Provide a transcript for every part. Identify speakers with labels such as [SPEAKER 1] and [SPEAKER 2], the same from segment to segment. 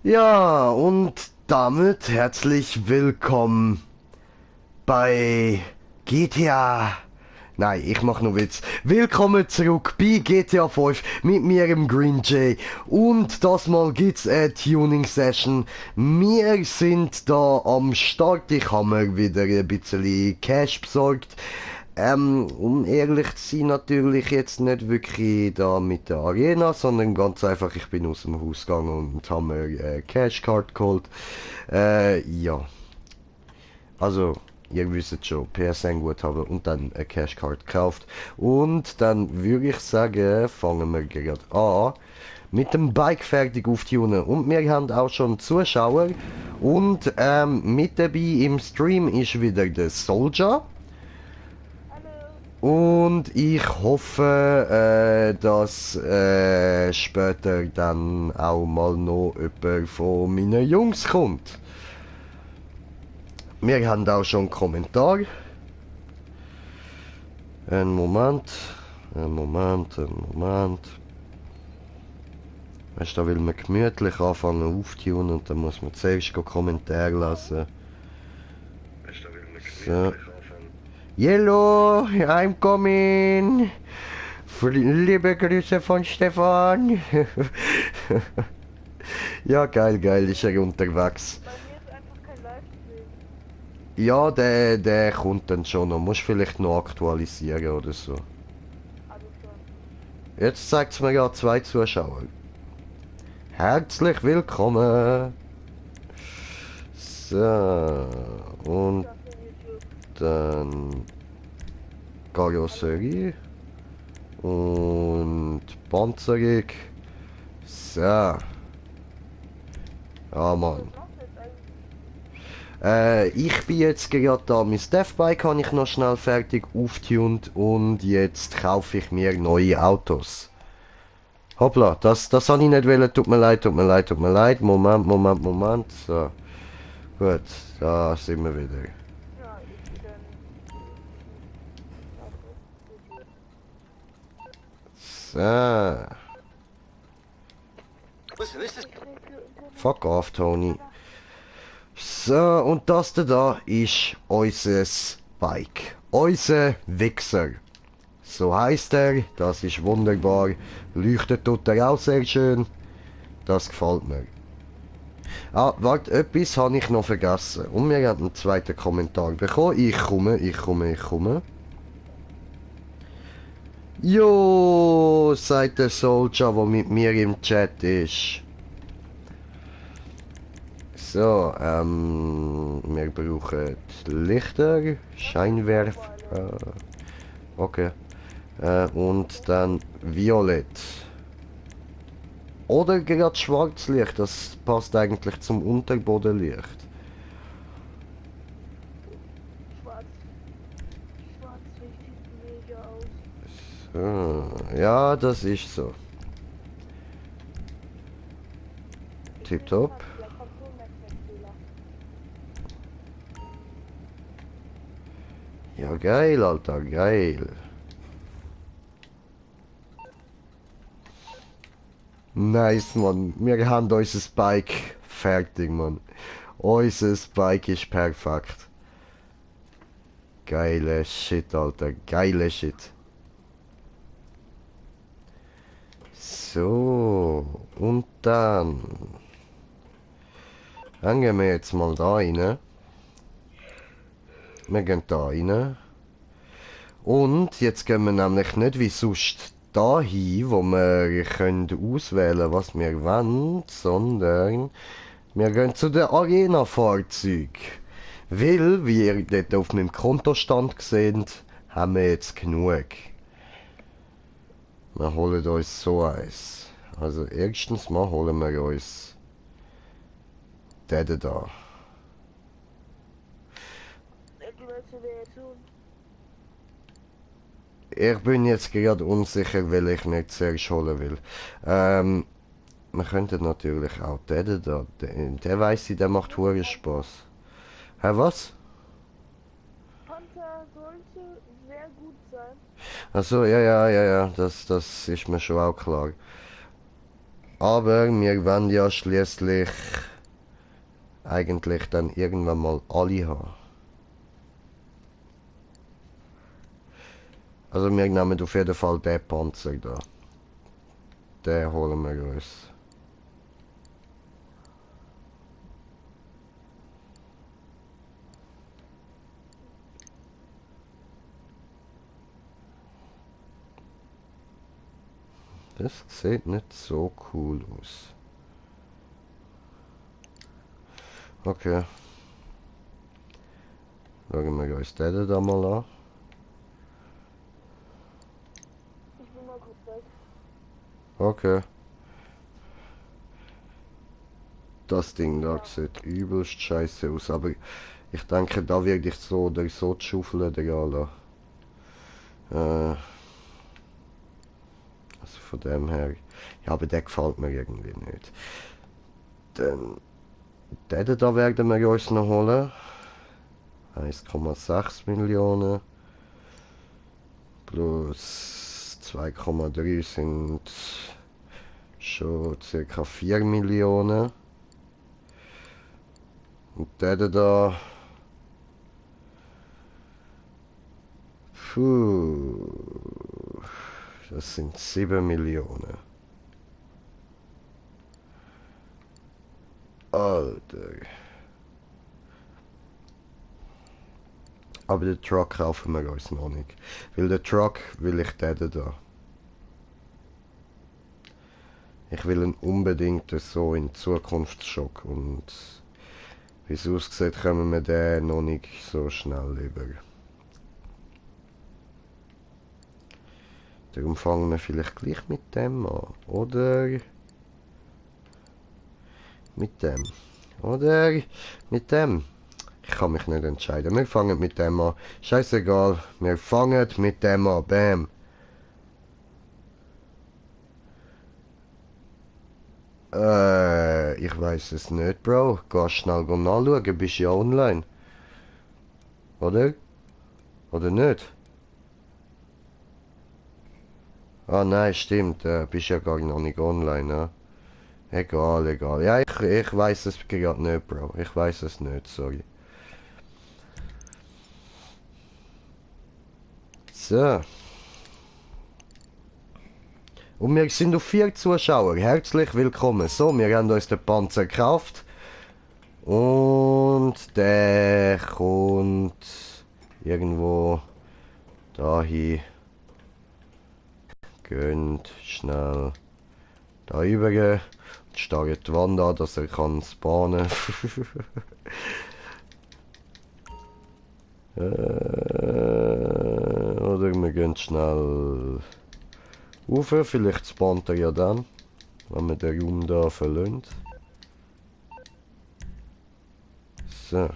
[SPEAKER 1] Ja, und damit herzlich willkommen bei GTA. Nein, ich mach nur Witz. Willkommen zurück bei GTA 5 mit mir im Green Jay. Und das Mal gibt's eine Tuning Session. Wir sind da am Start. Ich habe mir wieder ein bisschen Cash besorgt. Um ehrlich zu sein, natürlich jetzt nicht wirklich da mit der Arena, sondern ganz einfach, ich bin aus dem Haus gegangen und habe mir eine Cashcard geholt. Ja, also, ihr wisst schon, PSN-Guthaben und dann eine Cashcard gekauft. Und dann würde ich sagen, fangen wir gerade an mit dem Bike fertig auftunen. Und wir haben auch schon Zuschauer. Und mit dabei im Stream ist wieder der Soldier.
[SPEAKER 2] Hallo.
[SPEAKER 1] Und ich hoffe, dass später dann auch mal noch jemand von meinen Jungs kommt. Wir haben auch schon einen Kommentar. Einen Moment, einen Moment, einen Moment. Weißt du, da will man gemütlich anfangen auftunen und dann muss man zuerst Kommentare lassen. So. Yellow, I'm coming. Liebe Grüße von Stefan. Ja, geil, geil, ist er unterwegs.
[SPEAKER 2] Bei mir ist einfach kein Livestream.
[SPEAKER 1] Ja, der kommt dann schon noch. Muss vielleicht noch aktualisieren oder so.
[SPEAKER 2] Alles klar.
[SPEAKER 1] Jetzt zeigt es mir ja zwei Zuschauer. Herzlich willkommen. So, und
[SPEAKER 2] Das in YouTube.
[SPEAKER 1] dann
[SPEAKER 2] Hallo.
[SPEAKER 1] Karosserie und Panzerung. So, ja
[SPEAKER 2] Was
[SPEAKER 1] Mann.
[SPEAKER 2] machst du jetzt eigentlich?
[SPEAKER 1] Ich bin jetzt gerade da, mein Deathbike habe ich noch schnell fertig aufgetunt und jetzt kaufe ich mir neue Autos. Hoppla, das habe ich nicht wollen, tut mir leid, tut mir leid, tut mir leid. Moment, Moment, Moment. So, gut, da sind wir wieder.
[SPEAKER 2] Ja, ich kenn Autos. YouTube.
[SPEAKER 1] So,
[SPEAKER 2] Ich krieg für Internet.
[SPEAKER 1] fuck off, Tony.
[SPEAKER 2] Aber
[SPEAKER 1] So, und das da ist unser Bike. Unser Wichser. So heißt er, das ist wunderbar. Leuchtet tut er auch sehr schön. Das gefällt mir. Ah, warte, etwas habe ich noch vergessen. Und wir haben einen zweiten Kommentar bekommen. Ich komme, ich komme, ich komme. Jo, sagt der Soldier, der mit mir im Chat ist. So, wir brauchen Lichter, Scheinwerfer.
[SPEAKER 2] Vorteile.
[SPEAKER 1] Okay. Und dann Violett. Oder gerade Schwarzlicht, das passt eigentlich zum Unterbodenlicht.
[SPEAKER 2] Schwarz. Schwarzlicht sieht mega aus.
[SPEAKER 1] So, ja, das ist so. Tipptopp.
[SPEAKER 2] Vielleicht kommt so ein Netzwerkfehler.
[SPEAKER 1] Ja, geil, Alter, geil. Nice, Mann. Wir haben unser Bike fertig, Mann. Unser Bike ist perfekt. Geile Shit, Alter. Geile Shit. So, und dann hängen wir jetzt mal da rein. Wir gehen da rein. Und jetzt gehen wir nämlich nicht wie sonst da hin, wo wir können auswählen, was wir wollen, sondern wir gehen zu den Arena-Fahrzeug. Weil, wie ihr dort auf meinem Kontostand seht, haben wir jetzt genug. Wir holen uns so eins. Also erstens mal holen wir uns den da.
[SPEAKER 2] Die willst du dir jetzt tun?
[SPEAKER 1] Ich bin jetzt gerade unsicher, weil ich nicht zuerst holen will. Wir könnten natürlich auch den da. Der weiss ich, der macht hure Spaß. Hä, was?
[SPEAKER 2] Panther sollte sehr gut sein.
[SPEAKER 1] Achso, ja, ja, ja, ja, das ist mir schon auch klar. Aber wir werden ja schließlich eigentlich dann irgendwann mal alle haben. Also wir nehmen auf jeden Fall den Panzer da. Den holen wir uns. Das sieht nicht so cool aus. Okay. Schauen wir uns den da mal an.
[SPEAKER 2] Ich bin mal kurz weg.
[SPEAKER 1] Okay. Das Ding da
[SPEAKER 2] Ja.
[SPEAKER 1] sieht übelst scheiße aus, aber ich denke, da werde ich so oder so die Schaufel egal. Also von dem her. Ja, aber der gefällt mir irgendwie nicht. Dann, den da werden wir uns noch holen. 1,6 Millionen plus 2,3 sind schon ca. 4 Millionen. Und der da. Puh, das sind 7 Millionen. Alter. Aber den Truck kaufen wir uns noch nicht. Weil den Truck will ich den da. Ich will ihn unbedingt so in Zukunftsschock und wie es aussieht, kommen wir den noch nicht so schnell über. Darum fangen wir vielleicht gleich mit dem an. Oder mit dem. Oder mit dem. Ich kann mich nicht entscheiden. Wir fangen mit dem an. Scheißegal. Wir fangen mit dem an. Bam. Ich weiß es nicht, Bro. Geh schnell nachschauen. Bist ja online. Oder? Oder nicht? Ah nein, stimmt. Bist ja gar noch nicht online, ne? Egal, egal. Ja, ich weiß es gerade nicht, Bro. Ich weiß es nicht, sorry. So. Und wir sind auf 4 Zuschauer. Herzlich willkommen. So, wir haben uns den Panzer gekauft. Und der kommt irgendwo dahin. Gönnt schnell da rüber. Starrt die Wand an, dass er kann spawnen. Oder wir gehen schnell rauf. Vielleicht spawnt er ja dann, wenn wir den Raum da verlassen. So.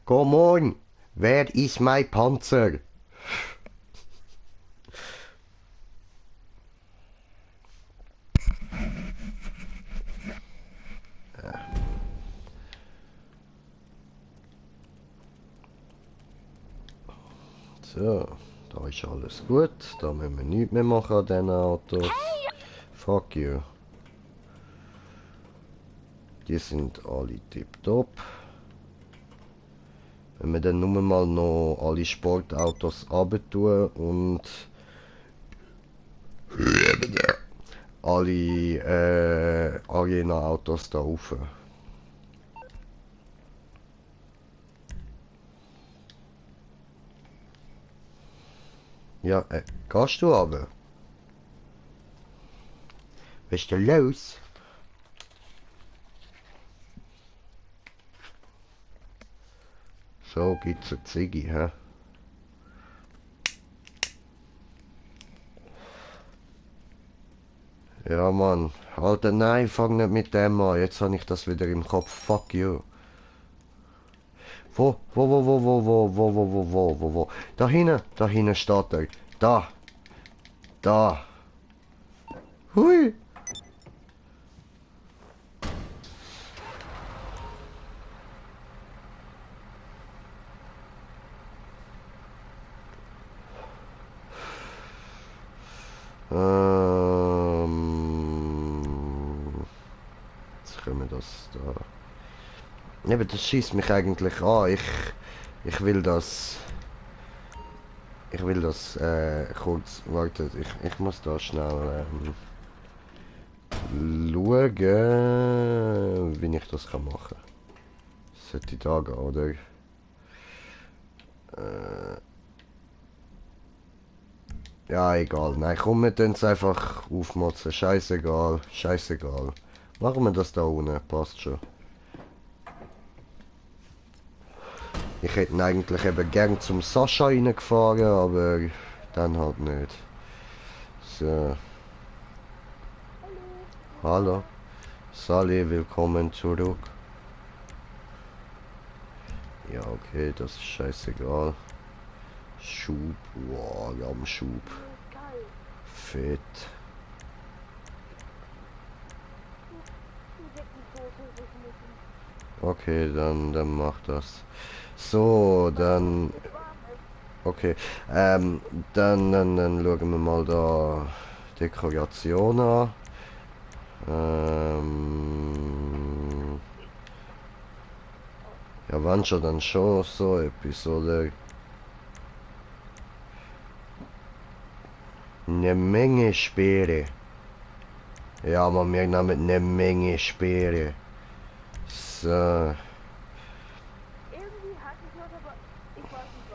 [SPEAKER 1] Come on! Wer ist mein Panzer? So, da ist alles gut. Da müssen wir nichts mehr machen an diesen Autos. Fuck you. Die sind alle tipptopp. Wenn wir dann nur mal noch alle Sportautos abtun und alle Arena-Autos da rauf. Ja, gehst du aber? Was ist denn los? So gibt's eine Ziggy, hä? Ja, Mann. Alter, nein, fang nicht mit dem an. Jetzt habe ich das wieder im Kopf. Fuck you. Wo? Da hinten steht er. Da. Hui. können wir das da... Eben, das schießt mich eigentlich an. Ich will das... Ich will das, kurz... Wartet, ich muss da schnell, schauen, wie ich das kann machen. Sollte ich da gehen, oder? Ja, egal. Nein, komm, wir tun es einfach aufmotzen. Scheißegal. Scheißegal. Machen wir das da unten. Passt schon. Ich hätte ihn eigentlich eben gern zum Sascha reingefahren, aber dann halt nicht. So. Hallo. Sally, willkommen zurück. Ja, okay, das ist scheißegal. Schub. Wow, wir haben Schub.
[SPEAKER 2] Geil.
[SPEAKER 1] Fett. Okay, dann mach das. So, dann... Okay, dann schauen wir mal da Dekoration an. Ja, wenn schon, dann schon so etwas, oder? Eine Menge Speere. Ja, man, wir nehmen eine Menge Speere. So.
[SPEAKER 2] Irgendwie hatte ich was, aber ich weiß nicht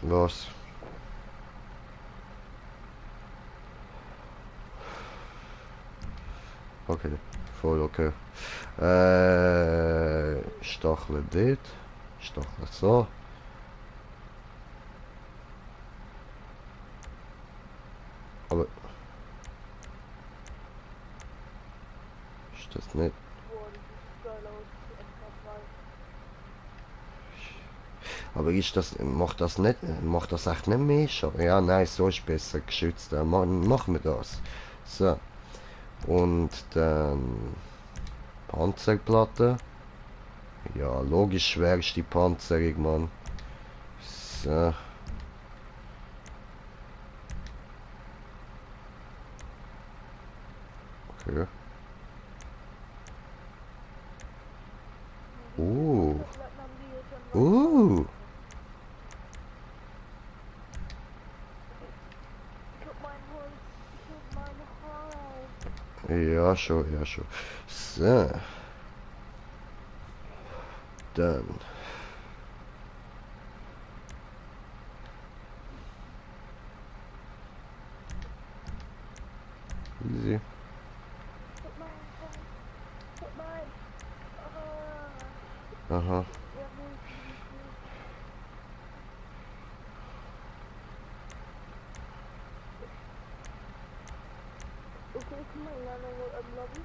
[SPEAKER 2] was.
[SPEAKER 1] Was? Okay, voll okay. Stachel dort. Stachel so. Aber... Ist das nicht...
[SPEAKER 2] Boah, das sieht geil aus. MK2.
[SPEAKER 1] Aber ist das... Macht das nicht... Macht das echt nicht mehr schon? Ja, nein, so ist besser geschützt. Dann machen wir das. So. Und dann... Panzerplatte. Ja, logisch schwerste Panzerung, Mann. So. Okay.
[SPEAKER 2] Platten haben die jetzt an Ich hab mein Holz. Ich hab meine Haare.
[SPEAKER 1] Ja, schon, ja, schon. So. Dann. Easy.
[SPEAKER 2] Ich hab mein Holz. Ich hab mein...
[SPEAKER 1] Aha.
[SPEAKER 2] Ja, wirklich. Okay, guck mal in einer Lobby.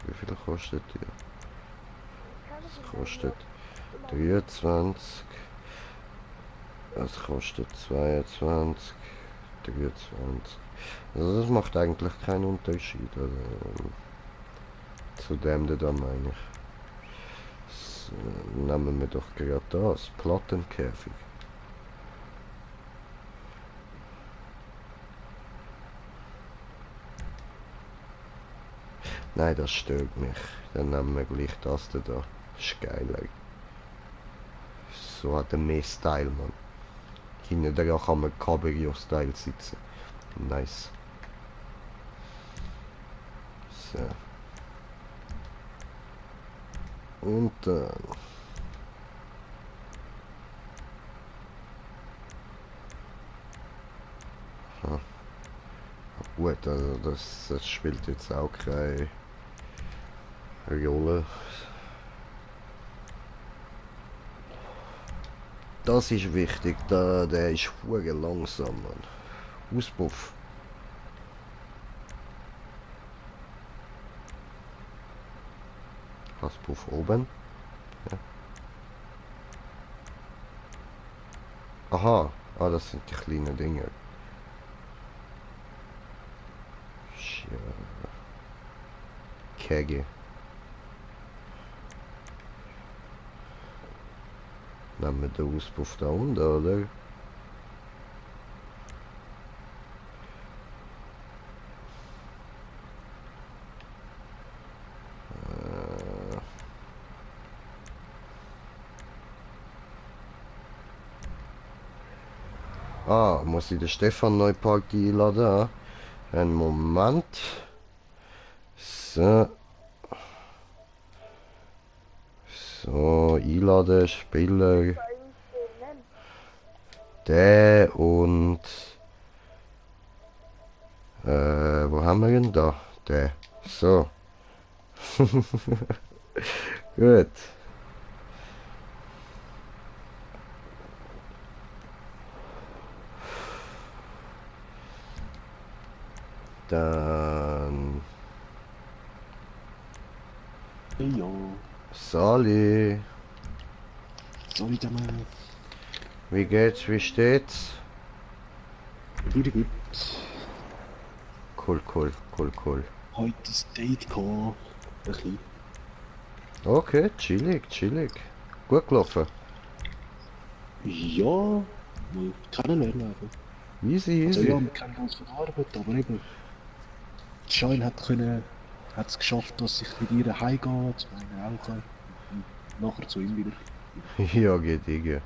[SPEAKER 1] Wie viel kostet die?
[SPEAKER 2] Kann ich
[SPEAKER 1] Das
[SPEAKER 2] in einer
[SPEAKER 1] kostet
[SPEAKER 2] Lobby?
[SPEAKER 1] 23. Das kostet 22. 23. Also das macht eigentlich keinen Unterschied. Also, zu dem da meine ich. So, nehmen wir doch gerade das. Plattenkäfig. Nein, das stört mich. Dann nehmen wir gleich das da. Das ist geil. Ey. So hat er mehr Style, man. Hinten dran kann man Cabrio-Style sitzen. Nice. So. Und dann... Aha. Gut, also das spielt jetzt auch keine Rolle. Das ist wichtig, der ist hure langsam, Mann. Auspuff. Auspuff oben. Ja. Aha, ah, das sind die kleinen Dinge. Ja. Kegge. Nehmen wir den Auspuff da unten, oder? Ah, muss ich den Stefan neu Party einladen? Ah? Einen Moment. So. So, einladen, Spieler.
[SPEAKER 2] Soll ich den nennen?
[SPEAKER 1] Der und... wo haben wir ihn da? Der. So. Gut. Dann...
[SPEAKER 3] Hey yo,
[SPEAKER 1] Sali.
[SPEAKER 3] sorry mal,
[SPEAKER 1] Wie geht's? Wie steht's?
[SPEAKER 3] wieder gut.
[SPEAKER 1] Cool, cool, cool, cool.
[SPEAKER 3] Heute ein Date gehabt, ein bisschen.
[SPEAKER 1] Okay, chillig, chillig. Gut gelaufen.
[SPEAKER 3] Ja, mal kennenlernen einfach.
[SPEAKER 1] Easy,
[SPEAKER 3] Also
[SPEAKER 1] easy.
[SPEAKER 3] ja, wir kennen uns von der Arbeit, aber eben, Shine hat es geschafft, dass ich mit ihr heimgehe, zu meiner Eltern und nachher zu ihm wieder.
[SPEAKER 1] Ja, geht irgendwie.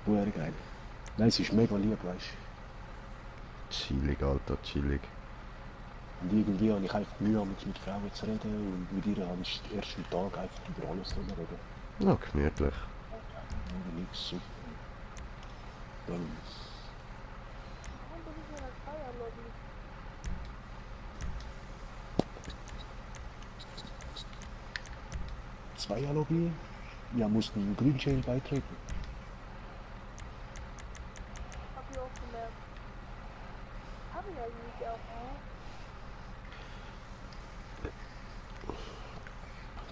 [SPEAKER 3] Wäre geil. Nein, sie ist mega lieb, weißt
[SPEAKER 1] Chillig, Alter, chillig.
[SPEAKER 3] du. Und irgendwie habe ich einfach Mühe, mit Frauen zu reden und mit ihr habe ich den ersten Tag einfach über alles reden.
[SPEAKER 1] Ja, gemütlich.
[SPEAKER 3] Irgendwie nichts super. Dann
[SPEAKER 2] Warum bin ich in der Feierlobby?
[SPEAKER 3] Zweierlobby. Ja, mussten Grünchain beitreten.
[SPEAKER 2] Hab ich auch gemerkt. Hab ich eigentlich auch,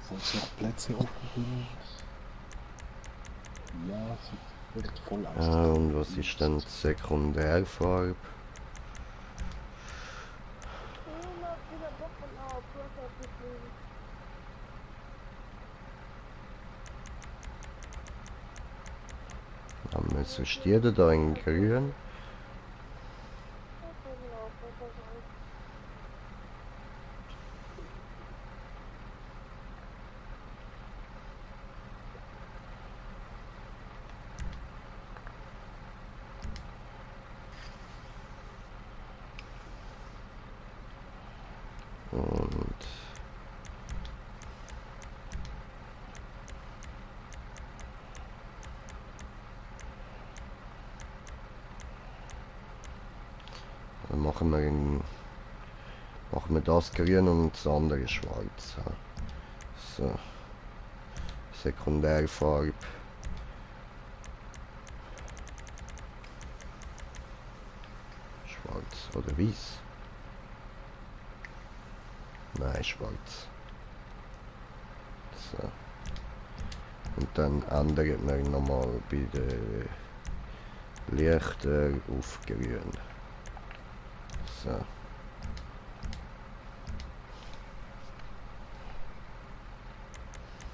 [SPEAKER 3] Falls noch Plätze offen sind. Ja, sieht echt voll aus.
[SPEAKER 1] Ja, und was ist denn die Sekundärfarbe?
[SPEAKER 2] Urlaub wieder doch von A auf Prozess geflogen.
[SPEAKER 1] Haben wir so Stiere da in grün?
[SPEAKER 2] Urlaub, was das heißt.
[SPEAKER 1] Und... Dann machen wir das grün und das andere schwarz. Ja. So. Sekundärfarbe. Schwarz oder weiß? Nein, schwarz. So. Und dann ändert man nochmal bei den Lichter auf grün. So.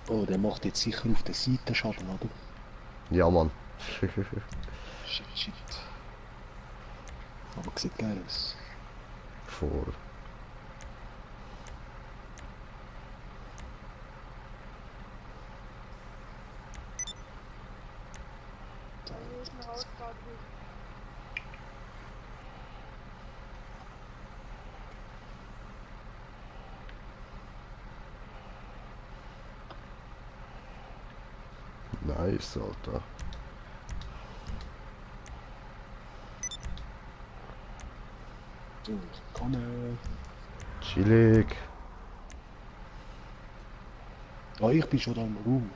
[SPEAKER 3] Oh, der macht jetzt sicher auf der Seite Schaden, oder?
[SPEAKER 1] Ja, Mann.
[SPEAKER 3] Shit, shit. Aber sieht geil aus.
[SPEAKER 1] Voll.
[SPEAKER 3] Da,
[SPEAKER 2] Bei jedem Hausparty.
[SPEAKER 1] Nice, Alter.
[SPEAKER 3] so, kann
[SPEAKER 1] Chillig.
[SPEAKER 3] Ah, ich bin schon da im Raum.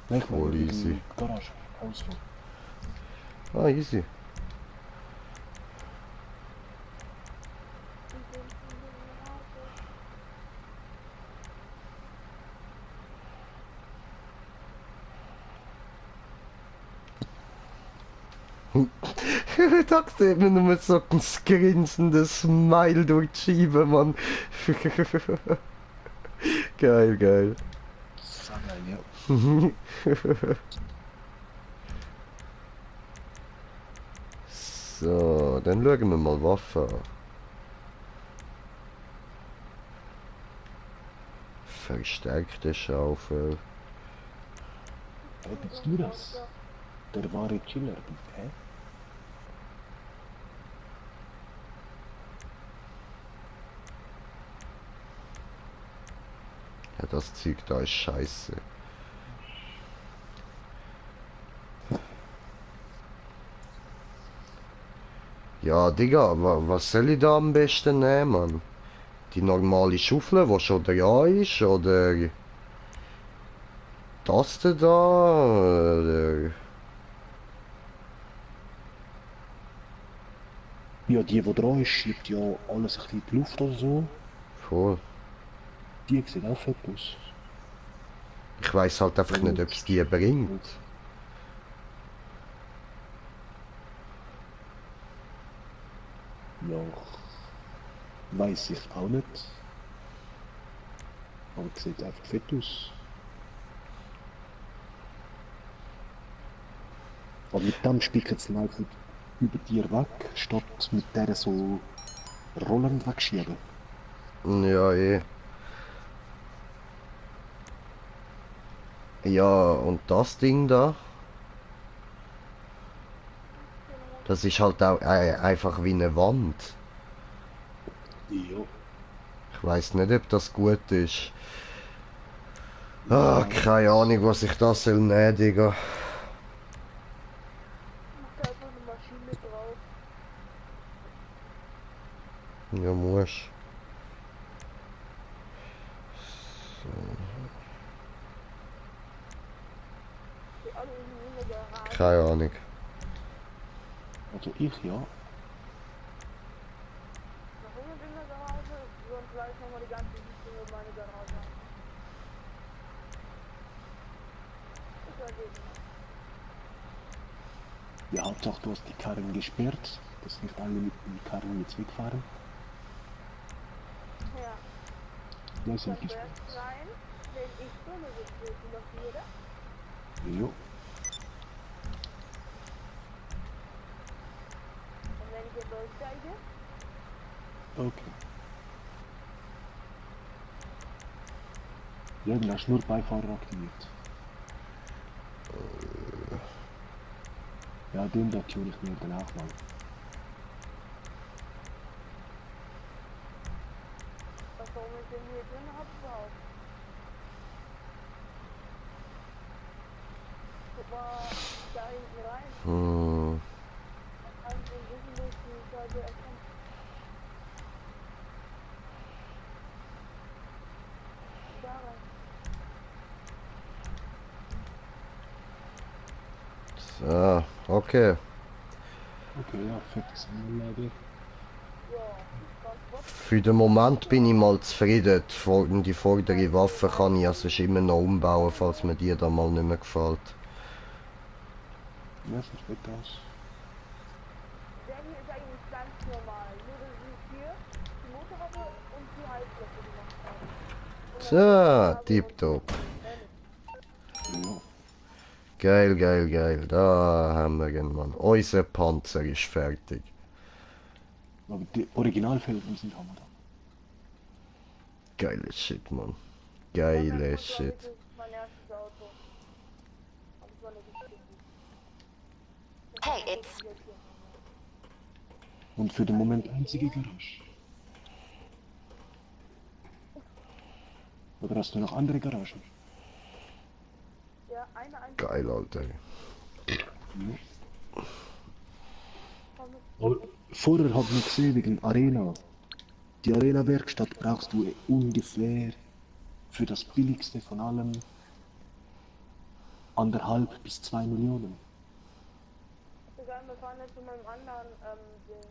[SPEAKER 3] Nein, ich meine,
[SPEAKER 1] Voll
[SPEAKER 3] in
[SPEAKER 1] easy.
[SPEAKER 3] der Garage. Hausflur.
[SPEAKER 1] Ah, easy.
[SPEAKER 2] Ich bin in der Hause.
[SPEAKER 1] Da sieht man nur so ein grinsendes Smile durch die Scheibe, Mann. Geil, geil.
[SPEAKER 3] Sehr geil, ja.
[SPEAKER 1] So, dann schauen wir mal Waffen an. Verstärkte Schaufel.
[SPEAKER 3] Hey, bist du das?
[SPEAKER 2] Ja.
[SPEAKER 3] Der wahre Chiller, hä?
[SPEAKER 1] Ja, das Zeug da ist scheiße. Ja, Digga, was soll ich da am besten nehmen, Mann? Die normale Schaufel, die schon da ist, oder das da, oder...
[SPEAKER 3] Ja, die dran ist, schiebt ja alles ein bisschen in die Luft oder so.
[SPEAKER 1] Voll.
[SPEAKER 3] Die sieht auch fett aus.
[SPEAKER 1] Ich weiß halt einfach nicht, ob es die bringt.
[SPEAKER 3] Ja, weiß ich auch nicht. Aber sieht einfach fett aus. Aber mit dem spicken sie einfach über dir weg, statt mit der so rollend wegschieben.
[SPEAKER 1] Ja, eh. Ja, und das Ding da, das ist halt auch einfach wie eine Wand.
[SPEAKER 3] Ja.
[SPEAKER 1] Ich weiß nicht, ob das gut ist. Ah,
[SPEAKER 3] Ja,
[SPEAKER 1] keine Ahnung, was ich da soll nehmen, Digga.
[SPEAKER 2] Mach da einfach eine Maschine drauf.
[SPEAKER 1] Ja, muss.
[SPEAKER 2] Die alle in der Garage.
[SPEAKER 1] Keine Ahnung.
[SPEAKER 3] also ich ja.
[SPEAKER 2] Warum in der Garage? Sonst gleich nochmal die ganze Sitzung in meine Garage an. Ich überlege mal.
[SPEAKER 3] Ja, Hauptsache du hast die Karren gesperrt, dass nicht alle mit den Karren jetzt wegfahren.
[SPEAKER 2] Ja,
[SPEAKER 3] Ja,
[SPEAKER 2] dann
[SPEAKER 3] sind gesperrt.
[SPEAKER 2] zuerst rein, wenn ich so eine Sitze blockiere.
[SPEAKER 3] Jo.
[SPEAKER 2] Und wenn ich jetzt durchsteige,
[SPEAKER 3] Okay. Ja, dann hast du nur Beifahrer aktiviert. Ja, den da tue ich mir dann auch mal.
[SPEAKER 2] was warum ich den hier drin habe überhaupt? Guck mal da hinten rein.
[SPEAKER 1] Hm.
[SPEAKER 2] Dann kannst du wissen, dass die Seite erkennt. Da rein.
[SPEAKER 1] So, okay.
[SPEAKER 3] Okay, ja, fettes Anlage.
[SPEAKER 2] Ja, Transport.
[SPEAKER 1] Für den Moment bin ich mal zufrieden. Die vordere Waffe kann ich ja sonst immer noch umbauen, falls mir die da mal nicht mehr gefällt.
[SPEAKER 3] Ja, sieht fett aus.
[SPEAKER 2] Der hier ist eigentlich ganz normal. Nur dass ich hier die Motorhaube und die Halsblöcke gemacht habe. Und dann
[SPEAKER 1] So,
[SPEAKER 2] habe
[SPEAKER 1] tipptopp.
[SPEAKER 3] Ja.
[SPEAKER 1] Geil, geil, geil. Da haben wir ihn, Mann. Unser Panzer ist fertig.
[SPEAKER 3] Aber die Originalfelgen sind Hammer.
[SPEAKER 1] Geiles Shit, Mann.
[SPEAKER 2] Ja, mein
[SPEAKER 1] Geiles
[SPEAKER 2] Auto,
[SPEAKER 1] Shit.
[SPEAKER 2] das ist mein erstes Auto. Aber es war eine Geschichte.
[SPEAKER 4] Hey, it's
[SPEAKER 3] Und für den Moment einzige Garage. Oder hast du noch andere Garagen?
[SPEAKER 2] Ja, eine einzige.
[SPEAKER 1] Geil, Alter.
[SPEAKER 3] Ja. Aber vorher habe ich gesehen wegen Arena. Die Arena-Werkstatt brauchst du ungefähr für das billigste von allem 1,5 bis 2 Millionen.
[SPEAKER 2] Egal, wir fahren jetzt zu meinem anderen Ding.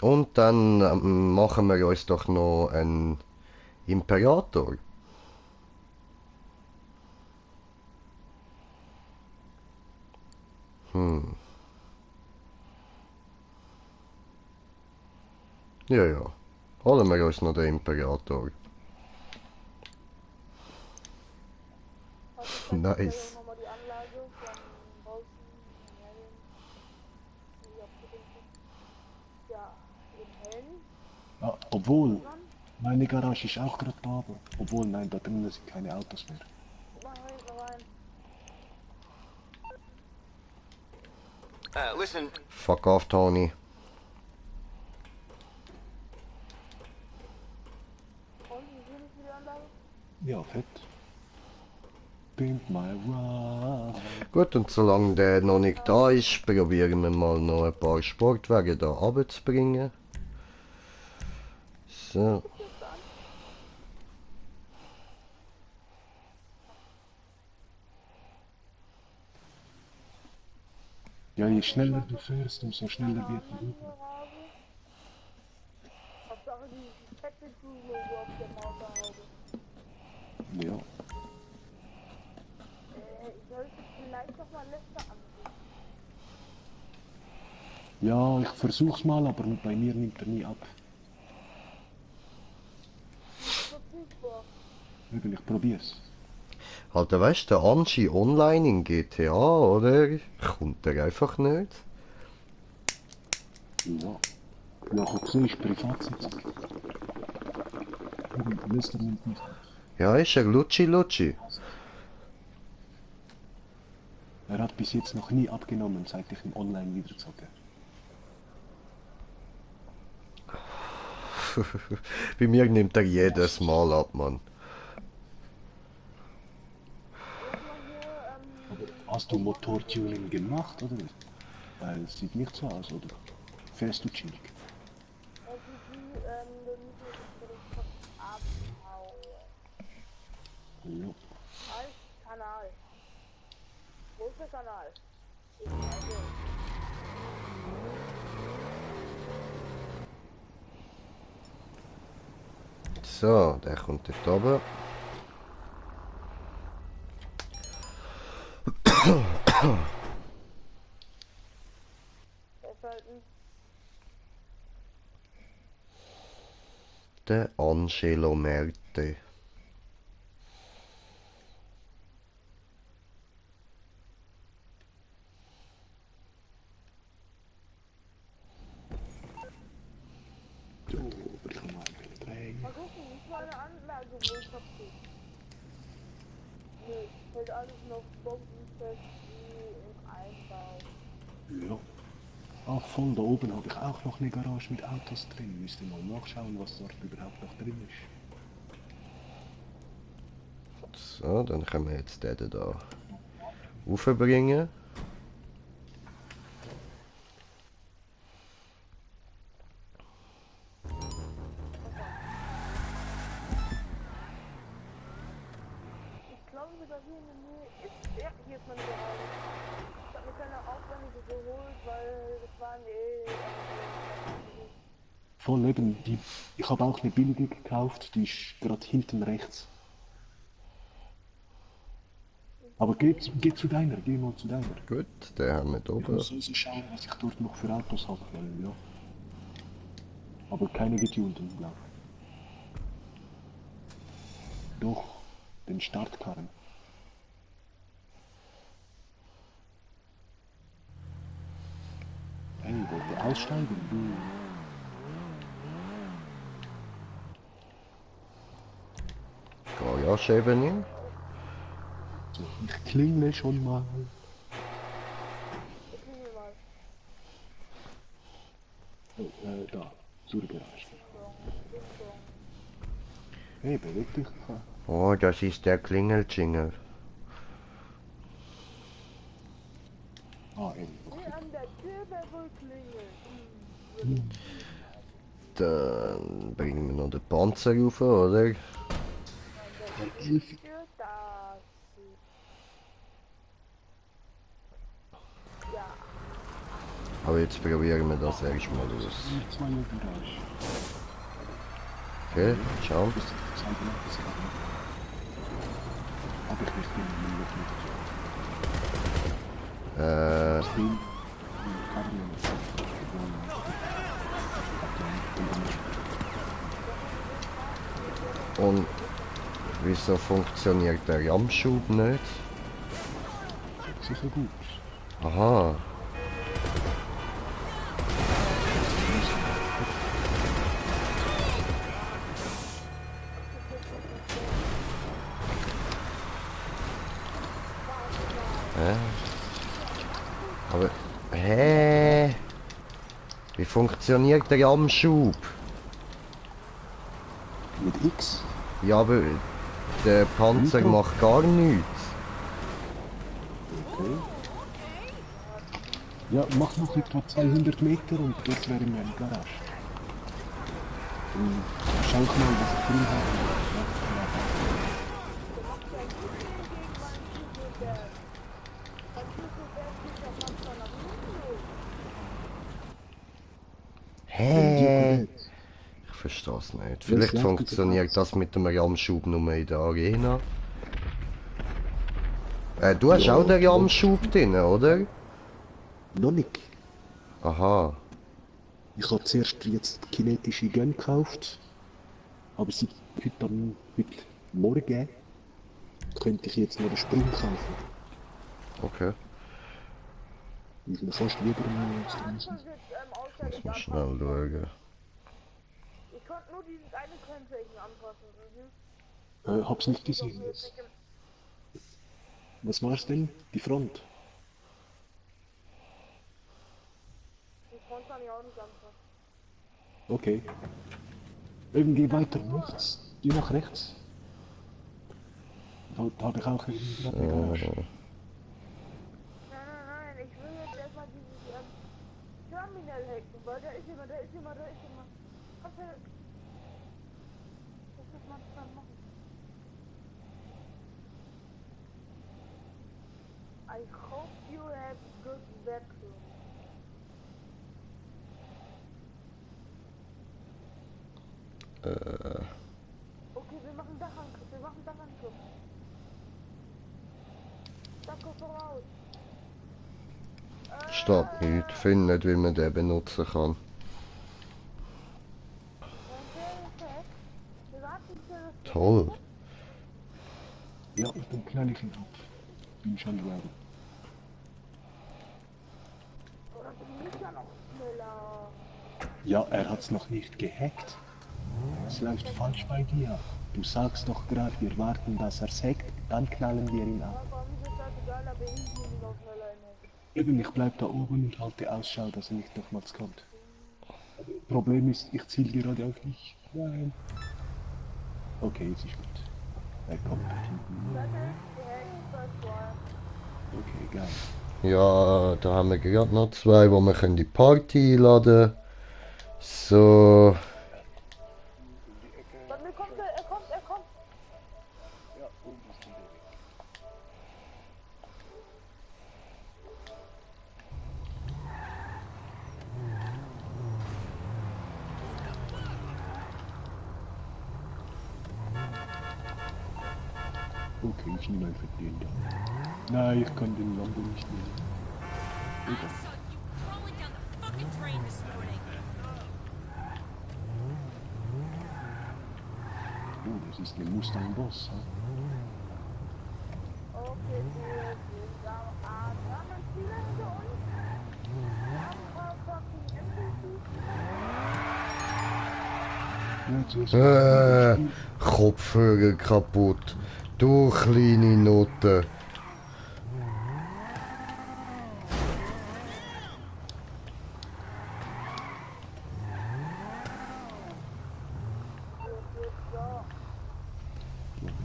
[SPEAKER 1] Und dann machen wir uns doch noch einen Imperator. Hm. Ja, ja. Holen wir uns noch den Imperator.
[SPEAKER 2] Also ich
[SPEAKER 1] Nice.
[SPEAKER 2] nochmal die Anlage von draußen, von Merlin. Wie abgebildet. Ja, in hellen.
[SPEAKER 3] Ja, obwohl,
[SPEAKER 2] Dran.
[SPEAKER 3] Meine Garage ist auch gerade da, aber obwohl, nein, da drinnen sind keine Autos mehr.
[SPEAKER 2] Mach rein.
[SPEAKER 5] Listen,
[SPEAKER 1] Fuck off, Tony.
[SPEAKER 2] Und wie schön ist die Anlage?
[SPEAKER 3] Ja, fett. Pimp my ride.
[SPEAKER 1] Gut, und solange der noch nicht da ist, probieren wir mal noch ein paar Sportwagen da runterzubringen. So.
[SPEAKER 3] Ja, je schneller du fährst, umso schneller wird die Route.
[SPEAKER 2] Garage. Hauptsache die fette Logo auf der Motorhaube.
[SPEAKER 3] Ja.
[SPEAKER 2] Ich sollte vielleicht noch mal Lester anrufen.
[SPEAKER 3] Ja, ich versuch's mal, aber bei mir nimmt er nie ab.
[SPEAKER 2] Verfügbar.
[SPEAKER 3] Eben, ich probier's.
[SPEAKER 1] Alter, weißt du, der Angie online in GTA, oder? Kommt der einfach nicht?
[SPEAKER 3] Ja. Ja, ich habe gesehen, ist Privatsitzung. Eben, Lester nimmt nicht ab.
[SPEAKER 1] Ja, ist er Lutschi.
[SPEAKER 3] Er hat bis jetzt noch nie abgenommen, seit ich ihn online wieder zocke.
[SPEAKER 1] Bei mir nimmt er jedes Mal ab, Mann.
[SPEAKER 3] Aber hast du Motortuning gemacht, oder? Weil es sieht nicht so aus, oder? Fährst du chillig?
[SPEAKER 2] Also dann müssen wir das kurz abhauen.
[SPEAKER 3] Ja.
[SPEAKER 2] Als Kanal. Wo ist der Kanal? Also,
[SPEAKER 1] So, der kommt dort oben.
[SPEAKER 2] festhalten.
[SPEAKER 1] Der Angelo Merte.
[SPEAKER 3] So, aber ich kann mal drehen.
[SPEAKER 2] Mal gucken, wie ist meine Anlage wohl kaputt? Nö, hält alles noch bombenfest wie im Einbau.
[SPEAKER 3] Ja. Ach voll, da oben habe ich auch noch eine Garage mit Autos drin. Müsste mal nachschauen, was dort überhaupt noch drin ist.
[SPEAKER 1] So, dann können wir jetzt den da raufbringen.
[SPEAKER 2] Ich glaube sogar hier in der Nähe ist, ja, hier ist meine Garage. Ich habe mir keine aufwendige geholt, weil das waren
[SPEAKER 3] Voll eben, ich habe auch eine billige gekauft, die ist gerade hinten rechts. Aber geh zu deiner, geh mal zu deiner.
[SPEAKER 1] Gut, den haben wir da
[SPEAKER 3] Ich
[SPEAKER 1] oben.
[SPEAKER 3] muss also schauen, was ich dort noch für Autos habe, weil ja. Aber keine getunten, glaube ich. Doch, den Startkarren. Hey, wollt ihr aussteigen? Du.
[SPEAKER 1] Garagebene.
[SPEAKER 3] So, ich klingle schon mal.
[SPEAKER 2] Ich klingel mal.
[SPEAKER 3] Oh, da, zur Garage. Hey, beweg dich.
[SPEAKER 1] Oh, das ist der Klingeljingle.
[SPEAKER 3] Ah, eben.
[SPEAKER 2] Hier an der Tür, wer wohl klingeln?
[SPEAKER 1] Dann bringen wir noch den Panzer rauf, oder?
[SPEAKER 2] Tür, da. Ja,
[SPEAKER 1] Aber jetzt probieren wir das erstmal aus.
[SPEAKER 3] Zwei Garage.
[SPEAKER 1] Okay, ciao.
[SPEAKER 3] Das ist die zweite Nacht. Aber ich möchte ihn noch nicht. Ich bin im
[SPEAKER 1] Und wieso funktioniert der Ramschub nicht?
[SPEAKER 3] sicher gut.
[SPEAKER 1] Aha. Hä? Aber... Hä? Wie funktioniert der Anschub?
[SPEAKER 3] Mit X?
[SPEAKER 1] Ja, aber der Panzer
[SPEAKER 3] Nitro?
[SPEAKER 1] macht gar nichts.
[SPEAKER 3] Okay. Ja, mach noch etwa 200 Meter und dort wäre meine Garage. Und schau ich mal, was ich drin habe.
[SPEAKER 1] Hä? Ich verstehe es nicht. Vielleicht
[SPEAKER 3] Welche
[SPEAKER 1] funktioniert
[SPEAKER 3] Aktivität?
[SPEAKER 1] das mit dem Ramschub nur in der Arena. Du hast
[SPEAKER 3] Ja,
[SPEAKER 1] auch den
[SPEAKER 3] ja.
[SPEAKER 1] Ramschub drin, oder?
[SPEAKER 3] Noch nicht.
[SPEAKER 1] Aha.
[SPEAKER 3] Ich habe zuerst jetzt kinetische Gun gekauft, aber seit heute Morgen könnte ich jetzt noch den Sprung kaufen.
[SPEAKER 1] Okay.
[SPEAKER 3] Ist mir fast lieber als draußen.
[SPEAKER 1] Muss mal schnell schauen.
[SPEAKER 2] Ich konnte nur dieses eine Kennzeichen anpassen.
[SPEAKER 3] Hab's nicht gesehen jetzt. Was war's denn? Die Front?
[SPEAKER 2] Die Front kann ich auch nicht anpassen.
[SPEAKER 3] Okay. Irgendwie weiter rechts. Geh nach rechts. Da habe ich auch irgendwie gerade eine Garage.
[SPEAKER 2] Nein, ich will jetzt erstmal dieses Terminal hacken, weil da ist jemand. Komm her. Das muss man dann machen. I hope you have good bathroom. Okay, wir machen Dachangriff. Danke voraus.
[SPEAKER 1] Steht nicht. Ich finde nicht, wie man den benutzen kann. Toll.
[SPEAKER 3] Ja, ich bin knallig im Kopf. Bin schon ready.
[SPEAKER 2] Oder bin ich ja noch schneller?
[SPEAKER 3] Ja, er hat's noch nicht gehackt. Es läuft falsch bei dir. Du sagst doch gerade, wir warten, dass er's hackt, dann knallen wir ihn ab.
[SPEAKER 2] Aber mir ist das egal, aber ich bin noch schneller in der
[SPEAKER 3] Eben, ich bleib da oben und halte Ausschau, dass er nicht nochmals kommt. Problem ist, ich ziel gerade auf dich. Nein. Okay, jetzt ist gut. Er kommt dort hinten. Okay, geil.
[SPEAKER 1] Ja, da haben wir gerade noch zwei, wo wir können die Party einladen. So.
[SPEAKER 2] Bei mir kommt er kommt.
[SPEAKER 3] Ja, und ist wieder weg. Okay, ich nehme einfach den da. Nein, ich kann den Lambo nicht nehmen. Egal.
[SPEAKER 5] Saw you crawling down the fucking drain this morning.
[SPEAKER 3] Oh, das ist eine Mustang Boss, ha?
[SPEAKER 2] Okay, wir sind am Ziel hinter uns. Wir haben fucking NPCs.
[SPEAKER 3] Ja, zuerst
[SPEAKER 1] Kopfhörer kaputt. Du kleine Note.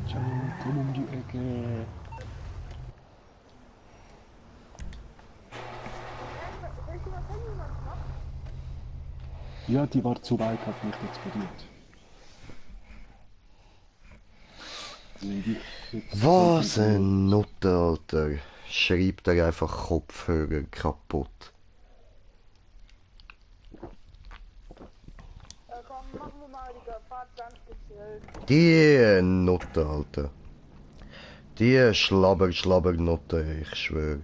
[SPEAKER 3] Ciao, komm um die Ecke. Ja, die war zu weit, hat nicht explodiert.
[SPEAKER 1] Was ein Note, Alter. Schreibt er einfach Kopfhörer kaputt.
[SPEAKER 2] Komm, machen wir mal die Fahrt ganz gechillt.
[SPEAKER 1] Die Note, Alter. Die Schlabber-Note, ich schwöre.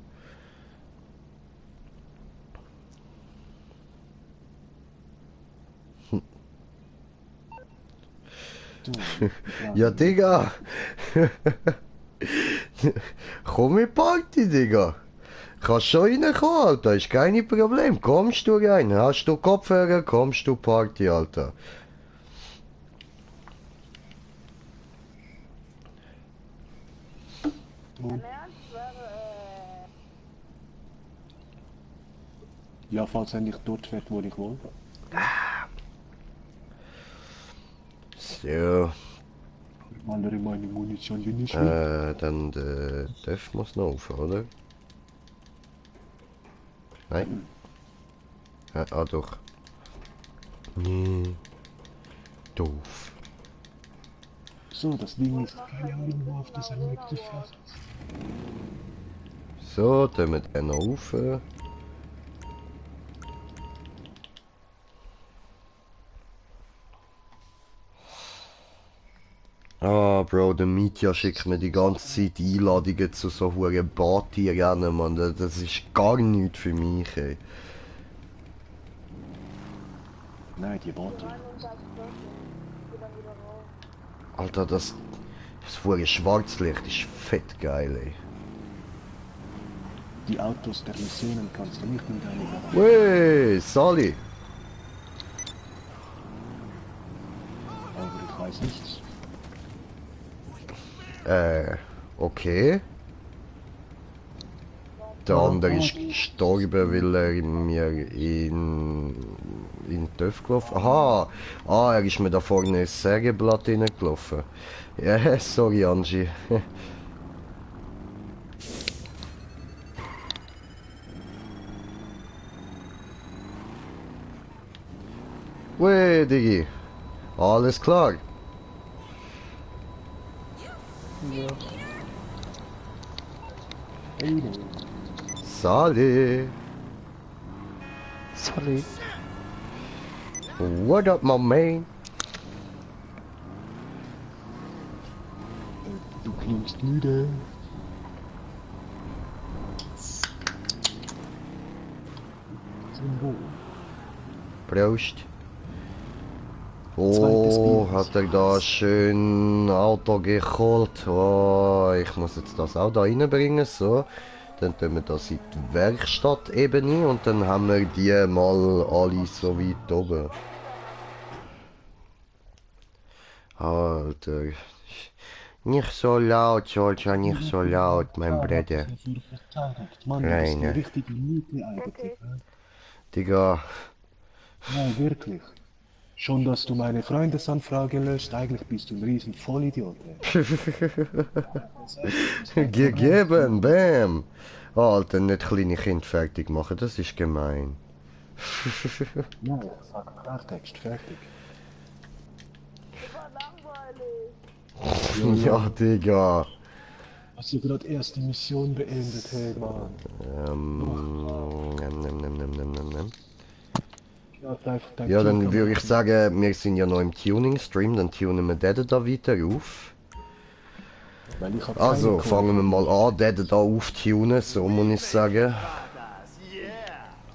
[SPEAKER 1] Ja, Digga. Komm in die Party, Digga. Kannst schon reinkommen, Alter. Ist kein Problem. Kommst du rein. Hast du Kopfhörer, kommst du Party, Alter.
[SPEAKER 2] Im Ernst wäre,
[SPEAKER 3] Ja, falls er nicht dort fährt, wo ich will.
[SPEAKER 1] So,
[SPEAKER 3] Wandere meine Munition, wenn ich will.
[SPEAKER 1] dann der Def muss noch auf, oder? Nein? Doch. Nee. Doof.
[SPEAKER 3] So, das Ding ist keine Ahnung, wo auf dieser Map fährt.
[SPEAKER 1] So, dann wir den noch auf. Ah, Bro, der Mitya schickt mir die ganze Zeit Einladungen zu so hohen Partyrennen, Mann. Das ist gar nichts für mich, ey.
[SPEAKER 3] Nein, die Boote.
[SPEAKER 2] Rein und das geht dann wieder raus.
[SPEAKER 1] Alter, das hohe Schwarzlicht ist fett geil, ey.
[SPEAKER 3] Die Autos der Missionen kannst du nicht in deine Garage.
[SPEAKER 1] Wey, Sally.
[SPEAKER 3] Aber ich weiß nichts.
[SPEAKER 1] Okay. Der andere ist gestorben, weil er mir in den TÜV gelaufen. Aha! Ah, er ist mir da vorne ins Sägeblatt reingelaufen. Ja, sorry, Angie. Wey, Digi. Alles klar.
[SPEAKER 3] Hey,
[SPEAKER 1] Sally.
[SPEAKER 6] Sorry.
[SPEAKER 1] What up, my man?
[SPEAKER 3] du klingst müde. Zum Wohl.
[SPEAKER 1] Prost.
[SPEAKER 3] Zweites
[SPEAKER 1] Oh,
[SPEAKER 3] Bier.
[SPEAKER 1] hat er da schön Auto geholt. Oh, ich muss jetzt das auch da reinbringen, so. Dann tun wir das in die Werkstattebene und dann haben wir die mal alle so weit oben. Alter. Nicht so laut, Soldier, nicht so laut, mein Bruder.
[SPEAKER 3] Dafür verteidigt. Mann, du bist
[SPEAKER 1] Kleine.
[SPEAKER 3] eine richtige Niete eigentlich.
[SPEAKER 2] Okay.
[SPEAKER 3] Ne?
[SPEAKER 1] Digga.
[SPEAKER 3] Nein, wirklich. Schon, dass du meine Freundesanfrage löst, eigentlich bist du ein riesen Vollidiot.
[SPEAKER 1] Gegeben, bam. Alter, nicht kleine Kind fertig machen, das ist gemein.
[SPEAKER 3] Nein, ich sag Klartext, fertig.
[SPEAKER 2] Das war langweilig.
[SPEAKER 1] Ja, Digga.
[SPEAKER 3] Hast du gerade erst die Mission beendet, hey Mann?
[SPEAKER 1] Nem.
[SPEAKER 3] Dein
[SPEAKER 1] Ja,
[SPEAKER 3] Team
[SPEAKER 1] dann
[SPEAKER 3] kann
[SPEAKER 1] würde ich
[SPEAKER 3] machen.
[SPEAKER 1] sagen, wir sind ja noch im Tuning-Stream, dann tunen wir den da weiter auf.
[SPEAKER 3] Weil ich hab
[SPEAKER 1] Also,
[SPEAKER 3] keine
[SPEAKER 1] fangen wir mal an, den da auftunen, so muss ich sagen.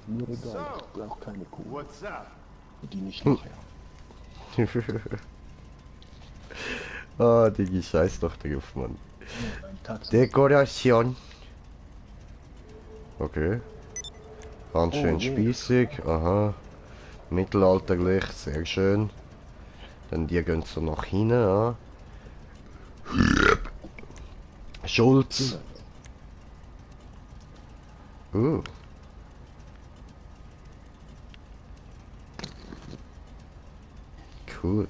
[SPEAKER 3] Mir egal, ich brauch keine Kuh.
[SPEAKER 7] What's up?
[SPEAKER 3] Die nicht nachher.
[SPEAKER 1] Ah, Digi, scheiß doch drauf, Mann.
[SPEAKER 3] Ein Taxi.
[SPEAKER 1] Dekoration. Okay. Ganz
[SPEAKER 3] Oh,
[SPEAKER 1] schön
[SPEAKER 3] je.
[SPEAKER 1] spießig, aha. Mittelalterlich, sehr schön. Dann die gehen so nach hinten an. Schulz. Cool.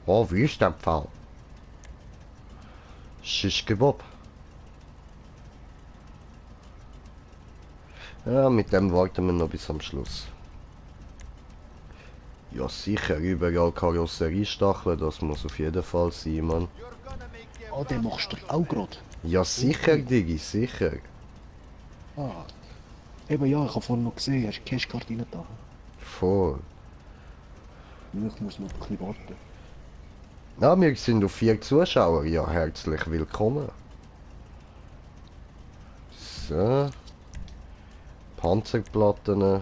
[SPEAKER 1] Oh, Wüstenpfahl. Schischkebab. Ja, mit dem warten wir noch bis am Schluss. Ja, sicher, überall Karosseriestacheln, das muss auf jeden Fall sein, Mann.
[SPEAKER 3] Oh, den machst du auch gerade.
[SPEAKER 1] Ja, sicher, Digi, sicher.
[SPEAKER 3] Ah. Eben ja, ich hab vorhin noch gesehen, hast du Cashcard rein da?
[SPEAKER 1] Voll.
[SPEAKER 3] Ich muss noch ein bisschen warten.
[SPEAKER 1] Na, wir sind auf 4 Zuschauer, ja, herzlich willkommen. So. Panzerplatten.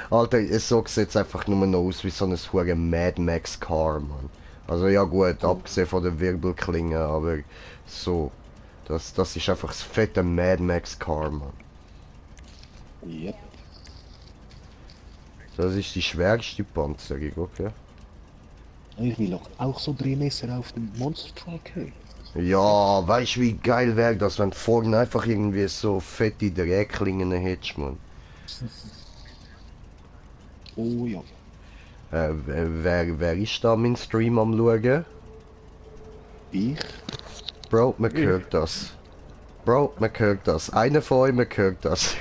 [SPEAKER 1] Alter, so sieht es einfach nur noch aus wie so ein hure Mad Max Car, Mann. Also ja gut, abgesehen von den Wirbelklingen, aber so. Das ist einfach das fette Mad Max Car, Mann.
[SPEAKER 3] Yep.
[SPEAKER 1] Das ist die schwerste Panzerung, okay?
[SPEAKER 3] Ich will auch so Drehmesser auf dem Monster Truck, hey.
[SPEAKER 1] Ja, weißt du, wie geil wäre das, wenn du vorne einfach irgendwie so fette Drehklingen hättest, man.
[SPEAKER 3] Oh ja.
[SPEAKER 1] Wer ist da mein Stream am schauen?
[SPEAKER 3] Ich?
[SPEAKER 1] Bro, man hört das. Bro, man hört das. Einer von euch, man hört das.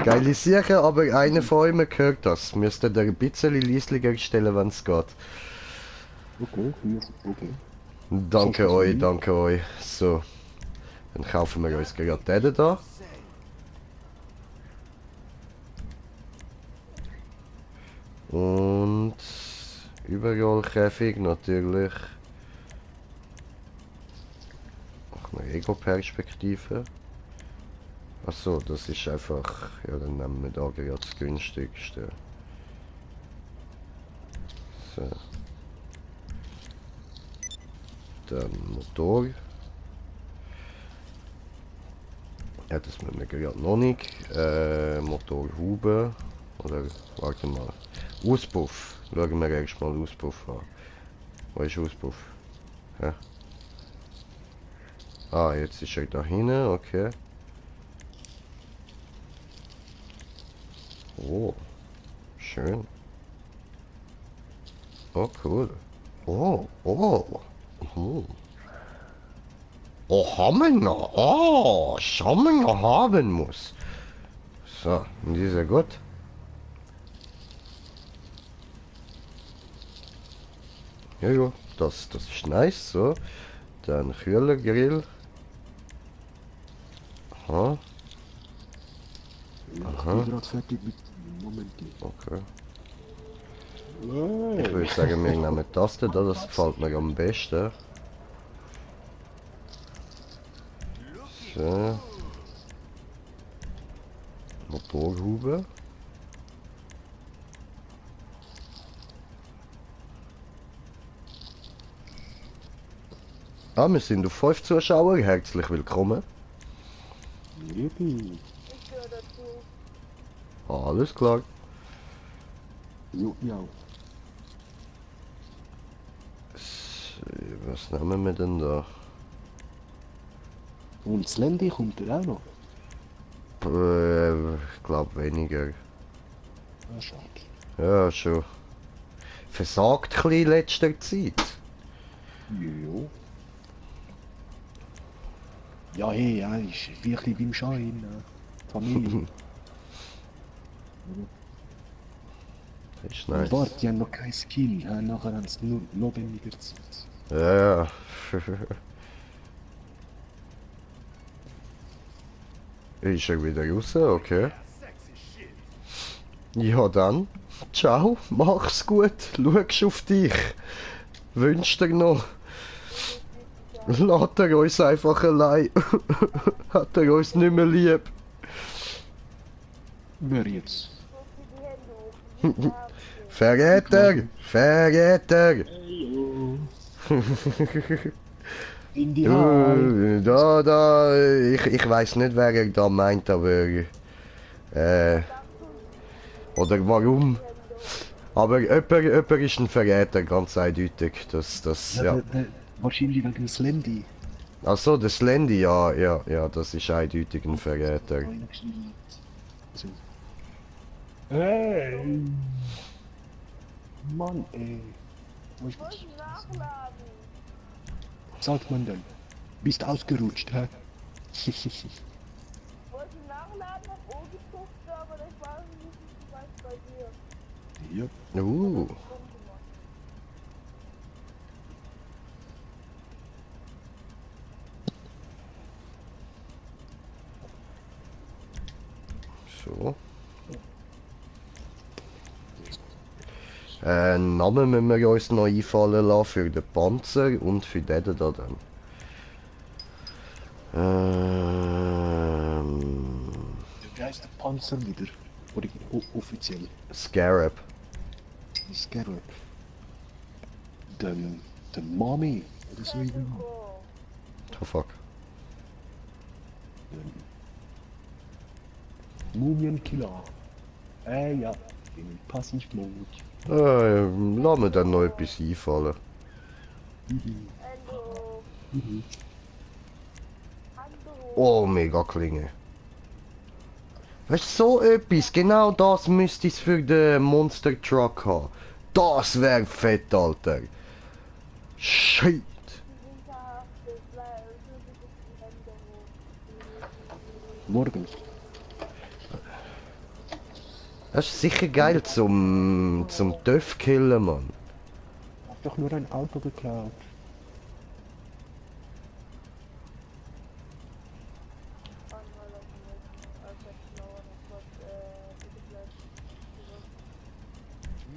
[SPEAKER 1] Geile Sache, aber einer von euch, man hört das. Müsst ihr ein bisschen leislicher stellen, wenn es geht.
[SPEAKER 3] Okay, okay.
[SPEAKER 1] Danke euch, danke euch. So, dann kaufen wir uns gerade den da. Und überall Käfig natürlich. Auch eine Ego-Perspektive. Achso, das ist einfach. Ja, dann nehmen wir da gerade das günstigste. So. Dann Motor. Ja, das müssen wir gerade noch nicht. Motorhaube. Oder, warte mal. Auspuff. Schauen wir erst mal Auspuff an. Wo ist Auspuff? Hä? Ah, jetzt ist er da hinten, okay. Oh, schön. Oh, cool. Oh, oh. Oh, haben wir noch. Oh, schauen wir noch haben muss. So, und die ist ja gut. Ja, ja, das ist nice, so. Dann Kühlergrill. Aha.
[SPEAKER 3] Ja,
[SPEAKER 1] Aha.
[SPEAKER 3] ich bin gerade fertig mit... Moment.
[SPEAKER 1] Okay. Ich würde sagen, wir nehmen das da, das gefällt mir am besten. So. Motorhaube. Ah, wir sind auf 5 Zuschauer, herzlich willkommen.
[SPEAKER 3] Yippie.
[SPEAKER 2] Ich gehöre dazu.
[SPEAKER 1] Alles klar.
[SPEAKER 3] Jo, ja.
[SPEAKER 1] Was nehmen wir denn da?
[SPEAKER 3] Und das Landy kommt da auch noch.
[SPEAKER 1] Ich glaube weniger.
[SPEAKER 3] Ah, schade.
[SPEAKER 1] Ja, schon. Versagt ein bisschen in letzter Zeit.
[SPEAKER 3] Jo. Ja, hey, ja, ist wirklich beim Schein. Familie.
[SPEAKER 1] Das ist
[SPEAKER 3] Und
[SPEAKER 1] nice.
[SPEAKER 3] warte, die haben noch kein Skill. Ja, nachher haben sie nur noch weniger Zeit.
[SPEAKER 1] Ja. Ist er wieder raus? Okay. Ja dann. Ciao, mach's gut. Schau auf dich. Wünsch dir noch. Lässt er uns einfach allein. Hat er uns nicht mehr lieb.
[SPEAKER 3] Wer jetzt?
[SPEAKER 2] So für die Hände hoch.
[SPEAKER 1] Verräter! Verräter!
[SPEAKER 3] In die Haare.
[SPEAKER 1] Ich weiß nicht, wer er da meint, aber oder warum. Aber jemand ist ein Verräter, ganz eindeutig. Ja.
[SPEAKER 3] Wahrscheinlich wegen des Landy.
[SPEAKER 1] Achso, das Landy, ja, das ist eindeutig ein Verräter.
[SPEAKER 3] So. Hey! Mann, ey. Wo ist
[SPEAKER 2] Ich muss nachladen.
[SPEAKER 3] sagt man denn? Bist ausgerutscht, hä?
[SPEAKER 2] Ich wollte nachladen, hab O geguckt, aber das war nicht so weit bei dir.
[SPEAKER 3] Ja.
[SPEAKER 2] Dumm gemacht.
[SPEAKER 1] So. Namen müssen wir uns noch einfallen lassen für den Panzer und für den da dann.
[SPEAKER 3] Wie heißt der Panzer wieder? Oder offiziell?
[SPEAKER 1] Scarab.
[SPEAKER 3] Scarab. Den Mami. Oder so irgendwie.
[SPEAKER 2] Oh,
[SPEAKER 1] Oh fuck.
[SPEAKER 3] Mumienkiller. Ja. In Passivmodus.
[SPEAKER 1] Lass mir dann noch etwas einfallen.
[SPEAKER 2] hallo.
[SPEAKER 1] Oh, mega Klinge. Weißt du, so etwas, genau das müsste es für den Monster Truck haben. Das wäre fett, Alter. Shit.
[SPEAKER 3] Morgen.
[SPEAKER 1] Das ist sicher geil zum Töff killen, Mann.
[SPEAKER 3] Hab doch nur ein Auto geklaut.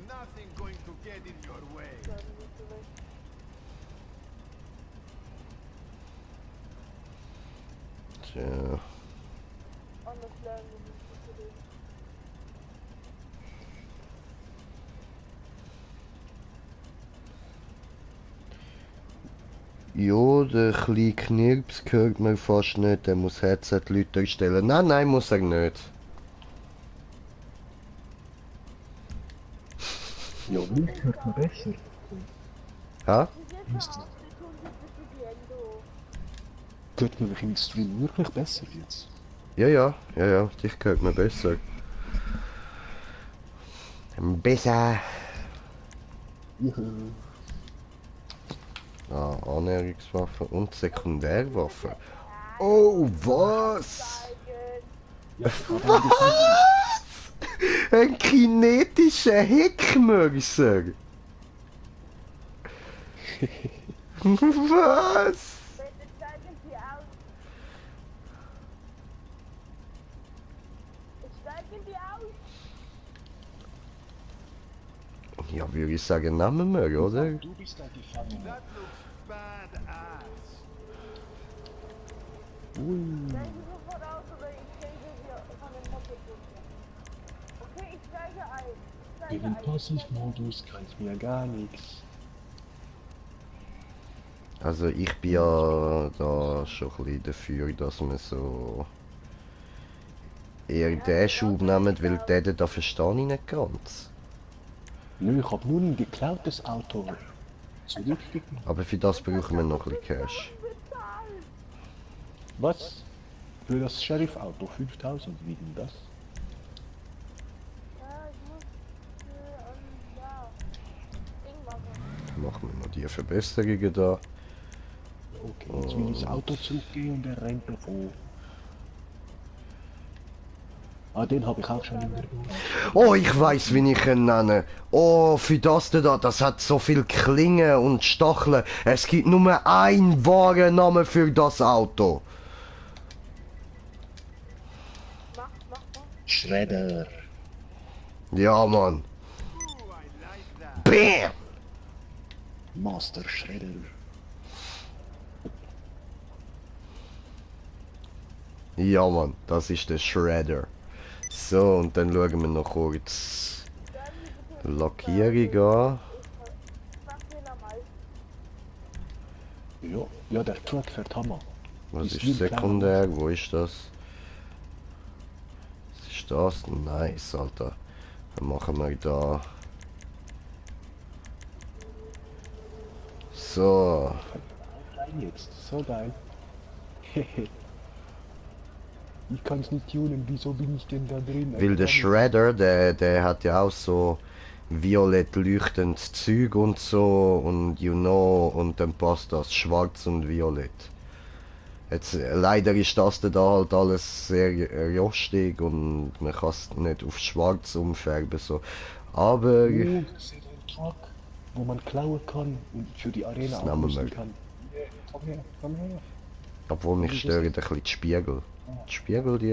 [SPEAKER 6] Nothing going to get in your way.
[SPEAKER 1] Tja. Ja, der kleine Knirps hört man fast nicht, der muss Headset-Leute stellen. Nein, nein, muss er nicht.
[SPEAKER 3] Ja, mich hört man besser.
[SPEAKER 1] Ha?
[SPEAKER 3] Hört man mich im Stream wirklich besser jetzt?
[SPEAKER 1] Ja, dich hört man besser. Besser.
[SPEAKER 3] Ja.
[SPEAKER 1] Ah, Annäherungswaffe und Sekundärwaffe. Oh, was? Was? Ein kinetischer Heckmörser. Was? Ja, würde ich sagen, nehmen wir, oder?
[SPEAKER 3] Du bist der Gefangene.
[SPEAKER 6] That looks badass.
[SPEAKER 3] Im Passivmodus kann ich mir gar nichts.
[SPEAKER 1] Also ich bin ja da schon ein bisschen dafür, dass wir so eher den Schub nehmen, weil den da verstehe ich nicht ganz.
[SPEAKER 3] Nö, ich hab nur ein geklautes Auto zurückgegeben.
[SPEAKER 1] Aber für das brauchen wir noch ein bisschen Cash.
[SPEAKER 3] Was? Für das Sheriff-Auto 5000 wiegen das?
[SPEAKER 1] Machen wir noch die Verbesserungen da.
[SPEAKER 3] Okay, jetzt will ich das Auto zurückgehen und er rennt davor. Ah, den habe ich auch schon in der Bude.
[SPEAKER 1] Oh, ich weiß, wie ich ihn nenne. Oh, für das da, das hat so viel Klingen und Stacheln. Es gibt nur einen wahren Namen für das Auto.
[SPEAKER 3] Shredder.
[SPEAKER 1] Ja, Mann.
[SPEAKER 6] Ooh, I like that.
[SPEAKER 1] Bam!
[SPEAKER 3] Master Shredder.
[SPEAKER 1] Ja, Mann, das ist der Shredder. So, und dann schauen wir noch kurz Lackierung an.
[SPEAKER 3] Ja, ja, der Truck fährt Hammer.
[SPEAKER 1] Was
[SPEAKER 3] Ist
[SPEAKER 1] ist
[SPEAKER 3] wie ein
[SPEAKER 1] sekundär? Wo ist das? Was ist das? Nice, Alter. Dann machen wir da. So.
[SPEAKER 3] Rein jetzt, so geil. Ich kann's nicht tunen, wieso bin ich denn da drin?
[SPEAKER 1] Weil der Shredder, der hat ja auch so violett leuchtendes Zeug und so und you know, und dann passt das schwarz und violett. Jetzt leider ist das da halt alles sehr rostig und man kann es nicht auf schwarz umfärben so. Aber
[SPEAKER 3] Oh, das ist ein Truck, wo man klauen kann und für die Arena
[SPEAKER 1] Das nehmen wir.
[SPEAKER 3] aufrüsten kann. Komm her, komm her.
[SPEAKER 1] obwohl mich stören ein bisschen die Spiegel. Die Spiegel, die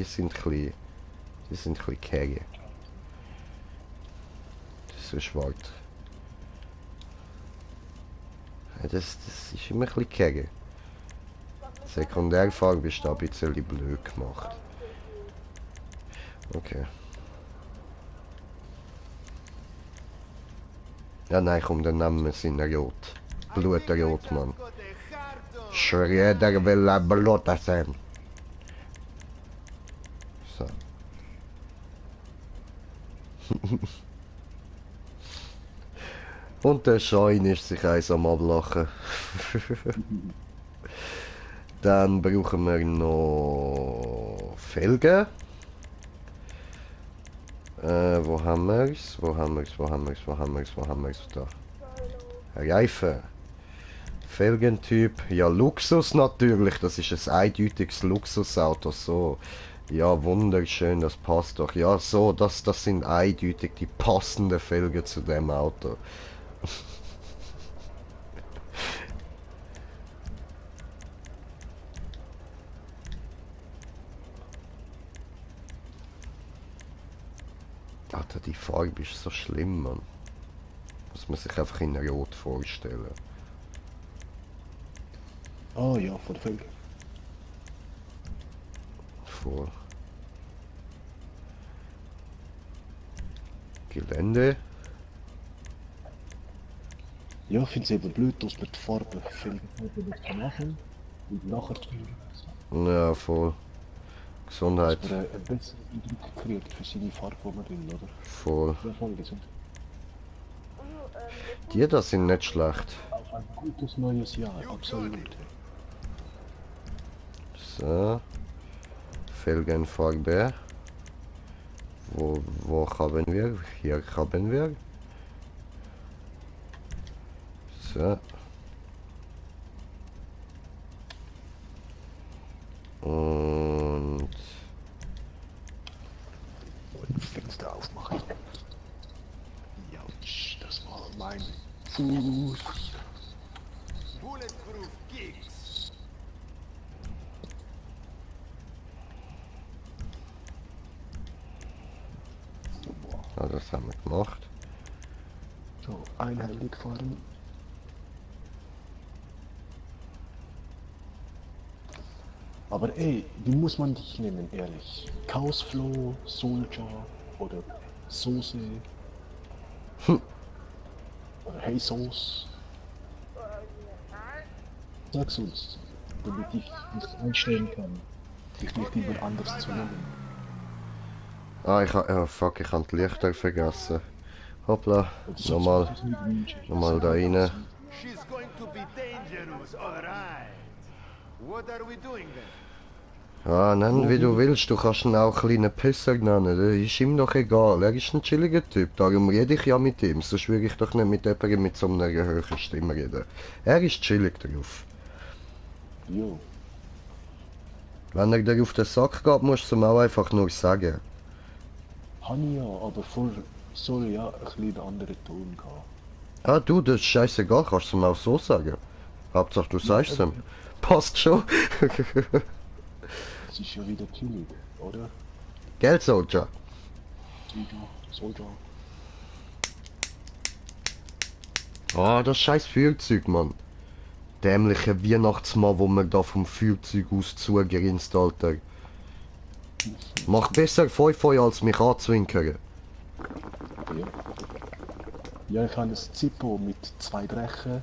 [SPEAKER 1] sind ein bisschen, die sind ein bisschen kehre. Das ist so schwarz. Ja, das ist immer ein bisschen kehre. Sekundärfarbe ist da ein bisschen blöd gemacht. Okay. Ja nein, komm, dann nehmen wir es in Rot. Blutrot, Mann.
[SPEAKER 6] Got a heart on.
[SPEAKER 1] Shredder will la Blota sein. So. Und der Schein ist sich eins am Ablachen. Dann brauchen wir noch Felgen. Wo haben wir's? Wo haben wir's? Wo haben wir's? Wo haben wir's? Wo haben wir's? Da. Reifen. Felgentyp. Ja, Luxus natürlich. Das ist ein eindeutiges Luxusauto. So. Ja, wunderschön. Das passt doch. Ja, so. Das sind eindeutig die passenden Felgen zu dem Auto. Alter, die Farbe ist so schlimm, Mann. Muss man sich einfach in Rot vorstellen.
[SPEAKER 3] Ah ja, von der Felge.
[SPEAKER 1] Vor Gelände.
[SPEAKER 3] Ja, ich finde es eben blöd, dass man die Farbe Felgen nicht machen und nachher die Felgen.
[SPEAKER 1] Ja, voll. Gesundheit.
[SPEAKER 3] Dass man einen besseren Eindruck kriegt für seine Farbe, die man will, oder?
[SPEAKER 1] Voll.
[SPEAKER 3] Ja, voll gesund.
[SPEAKER 1] Die da sind nicht schlecht.
[SPEAKER 3] Auf ein gutes neues Jahr, absolut.
[SPEAKER 1] So. Felgenfarbe. Wo haben wir? Hier haben wir. So. Und
[SPEAKER 3] Fenster aufmachen. Ja, das war mein Fuß.
[SPEAKER 6] Bulletproof kicks.
[SPEAKER 1] ja, das haben wir gemacht.
[SPEAKER 3] So, einhändig fahren. Aber ey, wie muss man dich nennen, ehrlich? Chaosflow, Soldier oder Soße? Oder Hey Sauce? Sag's uns, damit ich mich einstellen kann, dich nicht jemand anders zu nennen.
[SPEAKER 1] Ah, oh fuck, ich habe die Lichter vergessen. Hoppla, nochmal da rein.
[SPEAKER 6] She's going to be dangerous, alright. What are we doing then?
[SPEAKER 1] Ja, nenn wie du willst, du kannst ihn auch kleinen Pisser nennen, das ist ihm doch egal, er ist ein chilliger Typ, darum rede ich ja mit ihm, sonst würde ich doch nicht mit jemandem mit so einer höheren Stimme reden. Er ist chillig drauf.
[SPEAKER 3] Jo,
[SPEAKER 1] Wenn er dir auf den Sack geht, musst du ihm auch einfach nur sagen.
[SPEAKER 3] habe ich ja, aber vor soll ja ein bisschen anderen Ton gehabt.
[SPEAKER 1] Ah du, das ist scheißegal, kannst du ihm auch so sagen. Hauptsache du sagst es ihm. Passt schon.
[SPEAKER 3] Es ist ja wieder chillig, oder?
[SPEAKER 1] Gell, Soldier?
[SPEAKER 3] Soldier.
[SPEAKER 1] Ah, das scheiß Feuerzeug, Mann. Dämlicher Weihnachtsmann, wo mir da vom Feuerzeug aus zugerinst, Alter. Mach besser 5 als mich anzwinkern.
[SPEAKER 3] Ja. Ja, ich habe ein Zippo mit 2 Drechen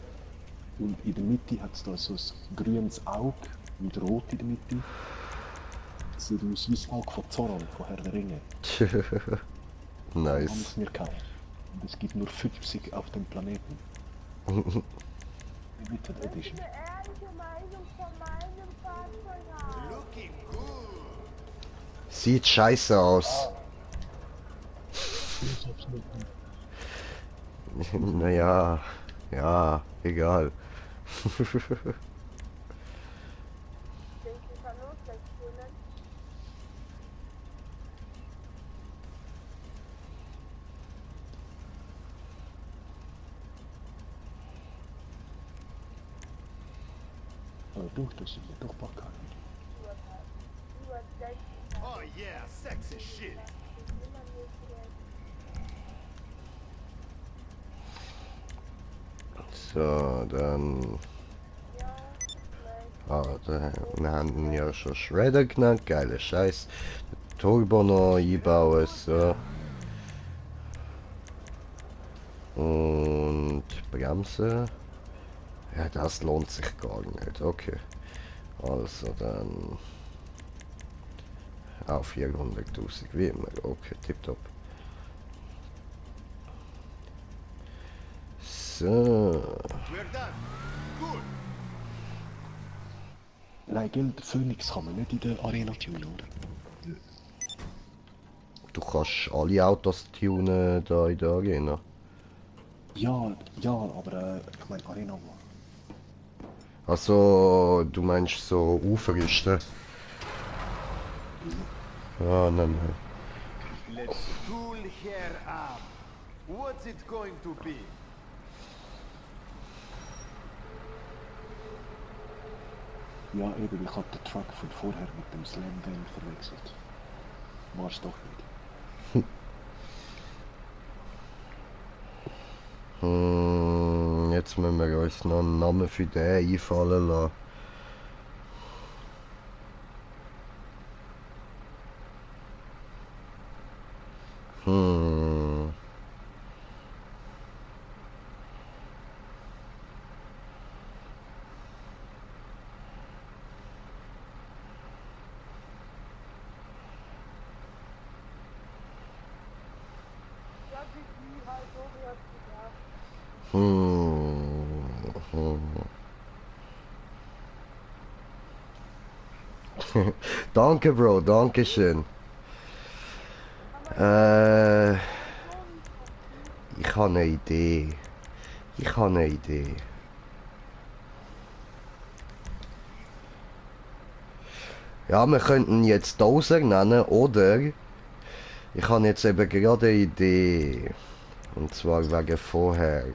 [SPEAKER 3] und in der Mitte hat es da so ein grünes Auge mit Rot in der Mitte. Das sieht aus wie das Auge von Zoran, von Herr der Ringe. Haben
[SPEAKER 1] Nice.
[SPEAKER 3] es mir gekauft. Und es gibt nur 50 auf dem Planeten. Limited Edition.
[SPEAKER 2] Eine ehrliche Meinung von meinem Fahrzeug haben.
[SPEAKER 6] Looking good.
[SPEAKER 1] Sieht scheiße aus. Naja, ja, egal.
[SPEAKER 2] Denke ich kann loswechseln.
[SPEAKER 3] Aber durch, das ist ja doch Backer.
[SPEAKER 2] Überdenken.
[SPEAKER 6] Oh yeah, sexy shit.
[SPEAKER 2] Immer nur vielleicht.
[SPEAKER 1] So, dann.
[SPEAKER 2] Ja,
[SPEAKER 1] Wir haben ihn ja schon Shredder genannt, geile Scheiß. Turbo noch einbauen, so. Und Bremse. Ja, das lohnt sich gar nicht, okay. Also dann. Auf 400.000 wie immer, okay, tipptopp. So.
[SPEAKER 6] We're done. Good.
[SPEAKER 3] Nein, gell, der Phoenix kann man nicht in der Arena tunen, oder?
[SPEAKER 1] Du kannst alle Autos tunen da in der Arena.
[SPEAKER 3] Ja, ja, aber ich meine Arena wo?
[SPEAKER 1] Also, du meinst so aufrüsten? Ah, nein, nein.
[SPEAKER 6] Let's tool here up. What's it going to be?
[SPEAKER 3] Ja, eben, ich hab den Truck von vorher mit dem Slam Van verwechselt. War's doch nicht.
[SPEAKER 1] Jetzt müssen wir uns noch einen Namen für den einfallen lassen. Hm.
[SPEAKER 2] Ja, die halt so wie hast du gesagt.
[SPEAKER 1] Danke, Bro, danke schön. Ich habe eine Idee. Ja, wir könnten jetzt Dozer nennen, oder ich habe jetzt eben gerade eine Idee. Und zwar wegen vorher.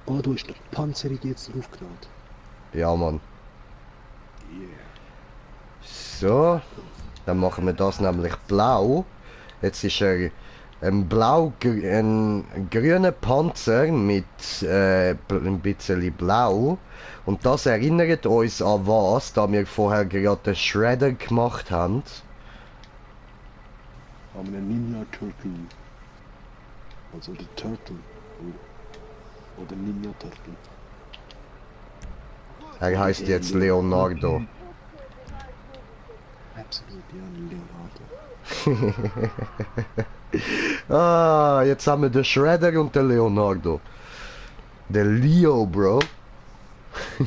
[SPEAKER 3] Oh, du hast die Panzerung jetzt draufgenommen.
[SPEAKER 1] Ja, Mann.
[SPEAKER 3] Yeah.
[SPEAKER 1] So, dann machen wir das nämlich blau. Jetzt ist er ein ein grüner Panzer mit ein bisschen blau. Und das erinnert uns an was, da wir vorher gerade den Shredder gemacht haben.
[SPEAKER 3] Haben wir einen Ninja Turtle. Also der Turtle. Oder Ninja Turtle.
[SPEAKER 1] Er heißt jetzt Leonardo.
[SPEAKER 3] Absolut, ja, Leonardo.
[SPEAKER 1] Ah, jetzt haben wir den Shredder und den Leonardo. Der Leo, Bro.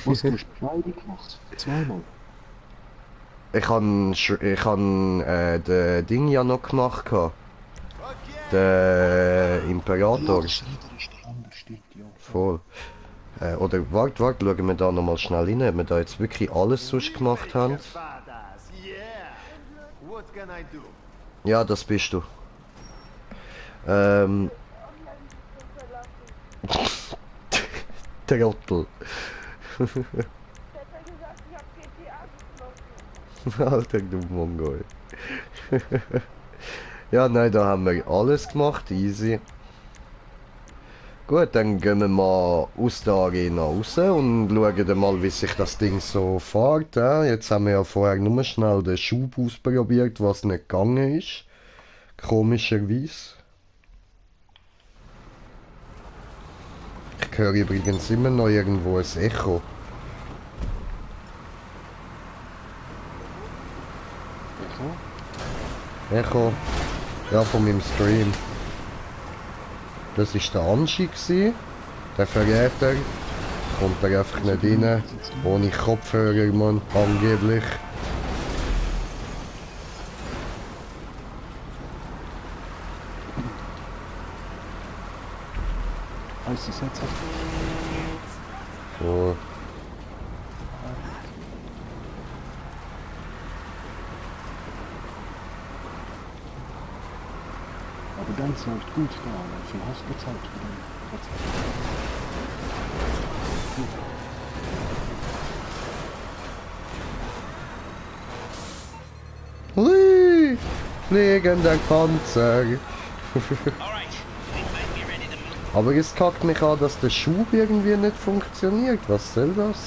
[SPEAKER 3] Was, du hast beide gemacht? Zweimal?
[SPEAKER 1] Ich han den Ding ja noch gemacht.
[SPEAKER 6] Okay.
[SPEAKER 1] Der Imperator.
[SPEAKER 3] Ja, Schredder ist der andere, stimmt, ja.
[SPEAKER 1] Voll. Oder warte, schauen wir da nochmal schnell rein, ob wir da jetzt wirklich alles sonst gemacht haben.
[SPEAKER 6] Badass. Yeah. What can I do?
[SPEAKER 1] Ja, das bist du. Trottel.
[SPEAKER 2] Der hat ja gesagt, ich hab GTA geschlossen.
[SPEAKER 1] Alter, du Mongol. Ja, nein, da haben wir alles gemacht, easy. Gut, dann gehen wir mal aus der Arena raus und schauen dann mal, wie sich das Ding so fährt. Ja. Jetzt haben wir ja vorher nur schnell den Schub ausprobiert, was nicht gegangen ist. Komischerweise. Ich höre übrigens immer noch irgendwo ein Echo. Echo? Ja, von meinem Stream. Das war der Anschi gsi, der Verräter. Kommt er einfach nicht rein, ohne Kopfhörer, Mann, angeblich.
[SPEAKER 3] Heißt das jetzt?
[SPEAKER 1] So.
[SPEAKER 3] Aber ganz läuft gut da, wie viel hast du bezahlt für den
[SPEAKER 1] Hui! Fliegender Panzer! Aber es kackt mich an, dass der Schub irgendwie nicht funktioniert. Was soll das?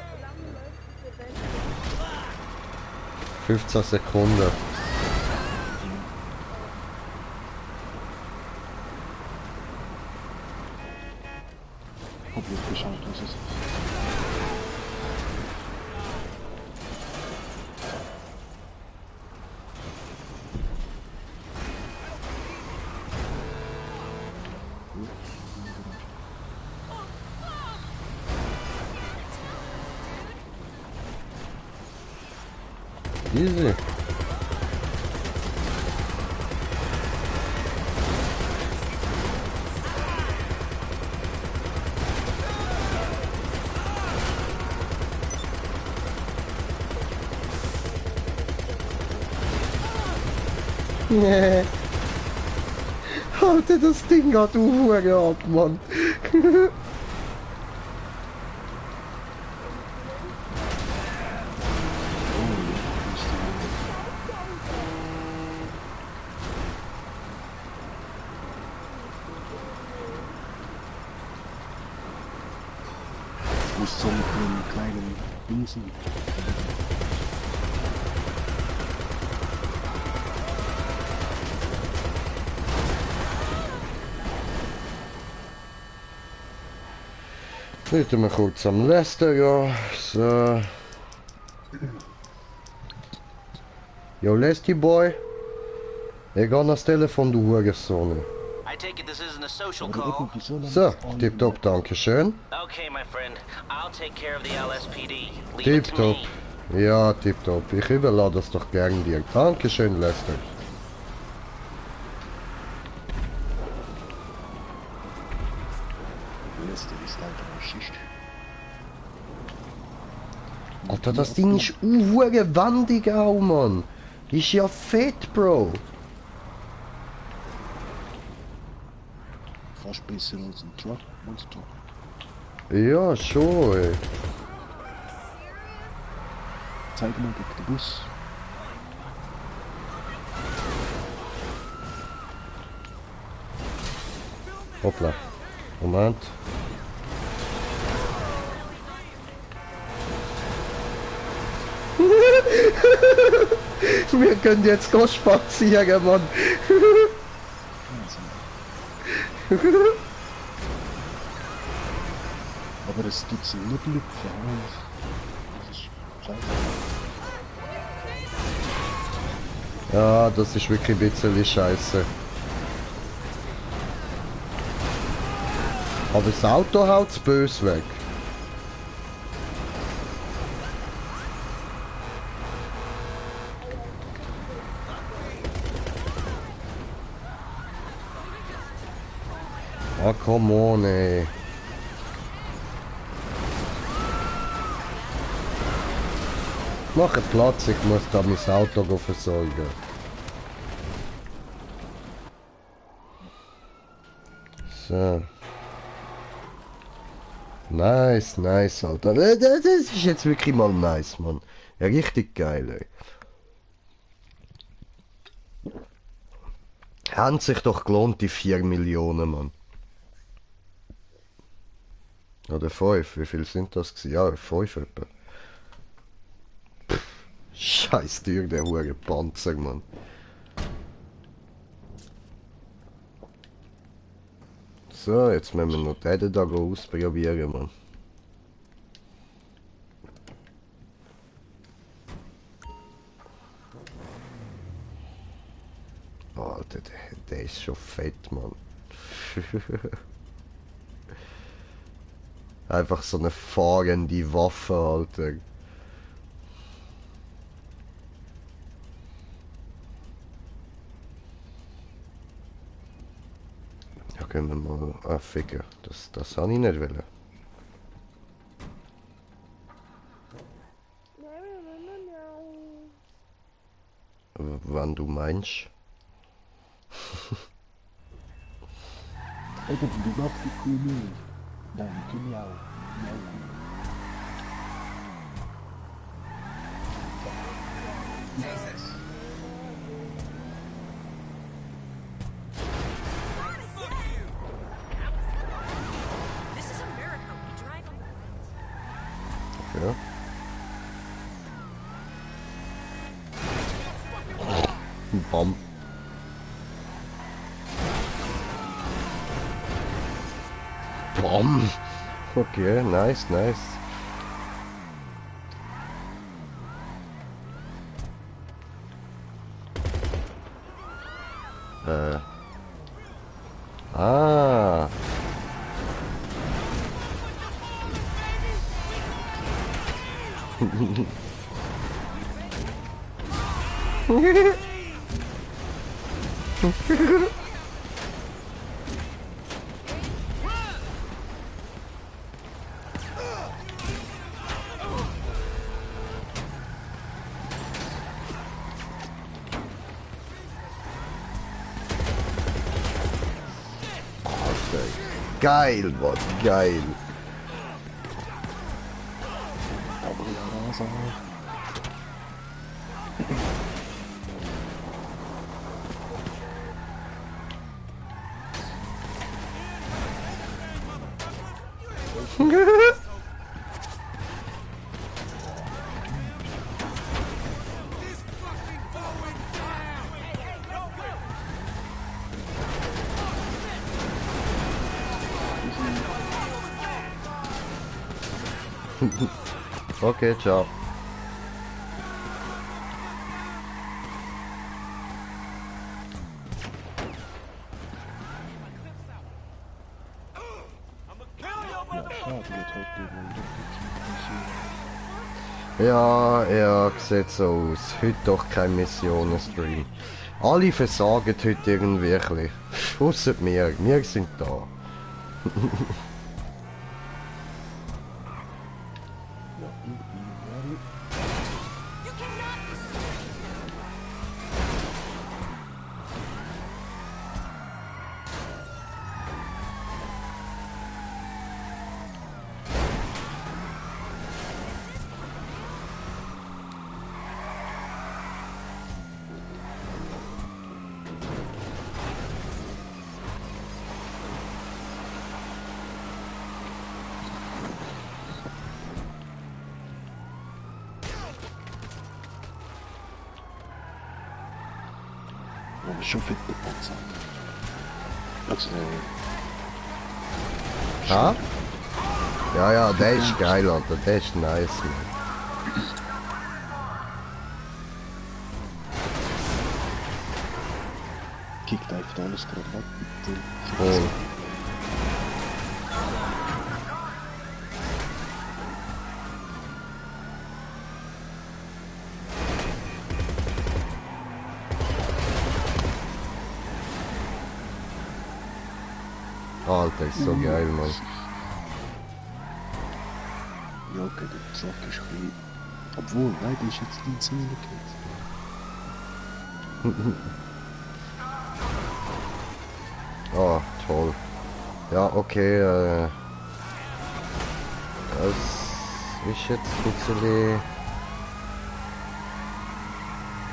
[SPEAKER 2] Wie lange läuft diese Welt?
[SPEAKER 1] 15 Sekunden.
[SPEAKER 3] Hab nicht geschaut, was es ist.
[SPEAKER 1] Easy. Nee. Alter, das Ding geht auf, ab, Mann.
[SPEAKER 3] Ich muss so mit einem kleinen Besen.
[SPEAKER 1] Rufen wir kurz am Lester, ja. So. Yo, Lesty Boy. Ich gehe ans Telefon, du Hurensohn.
[SPEAKER 7] I take it this isn't a social
[SPEAKER 3] Aber
[SPEAKER 7] call.
[SPEAKER 3] irgendwie so lange
[SPEAKER 1] So, tipptopp, danke schön.
[SPEAKER 7] Okay, my friend. I'll take care of the LSPD. Leave it to
[SPEAKER 1] Tipptopp.
[SPEAKER 7] me.
[SPEAKER 1] Ja, tipptopp. Ich überlade das doch gern dir. Dankeschön, Lester.
[SPEAKER 3] Lester ist einfach ein Schicht.
[SPEAKER 1] Alter, das Ding ist wandig auch, Mann. Ist ja fett, Bro.
[SPEAKER 3] Fast besser als ein Truck, Monster.
[SPEAKER 1] Ja, schon, ey.
[SPEAKER 3] Zeig mal gegen den Bus.
[SPEAKER 1] Hoppla. Moment. Wir können jetzt go spazieren, Mann.
[SPEAKER 3] Aber es tut sich nicht lüpfen. Das ist scheiße.
[SPEAKER 1] Ja, das ist wirklich ein bisschen scheiße. Aber das Auto haut's böse weg. Ah, come on, ey. Mach Platz, ich muss da mein Auto versorgen. So. Nice, nice, Alter. Das ist jetzt wirklich mal nice, Mann. Ja, richtig geil, ey. Haben sich doch gelohnt, die 4 Millionen, Mann. Oder 5, wie viel sind das gewesen? Ja, 5 etwa. Scheiß Tür, der hure Panzer, Mann. So, jetzt müssen wir noch den da ausprobieren, Mann. Alter, der ist schon fett, Mann. Einfach so eine fahrende Waffe, Alter. Ja, können wir mal anficken. Das habe ich nicht wollen. Wann du meinst.
[SPEAKER 3] Eben, du magst die Kuh nicht. Nein, die Miau. Miau.
[SPEAKER 5] This is America. We drive on
[SPEAKER 1] Ja. Bam. Bam. Okay, nice, nice. Ah. Geil, Mann, geil. Okay, ciao.
[SPEAKER 3] Ja, schade, wird heute wohl doch nicht
[SPEAKER 1] Ja, ja, sieht so aus. Heute doch kein Missionen-Stream. Alle versagen heute irgendwie ein bisschen. Ausser wir sind da.
[SPEAKER 3] Aber schon fette Panzer. Also,
[SPEAKER 1] Ah? Ja, ja, der ist geil, Alter. Der ist nice, man.
[SPEAKER 3] kickt einfach alles gerade weg mit dem.
[SPEAKER 1] Voll. Alter, ist so geil, Mann.
[SPEAKER 3] Ja, okay, der Truck ist ein bisschen... Obwohl, nein, der ist jetzt in 10 Minuten.
[SPEAKER 1] Oh, toll. Ja, okay, das ist jetzt ein bisschen...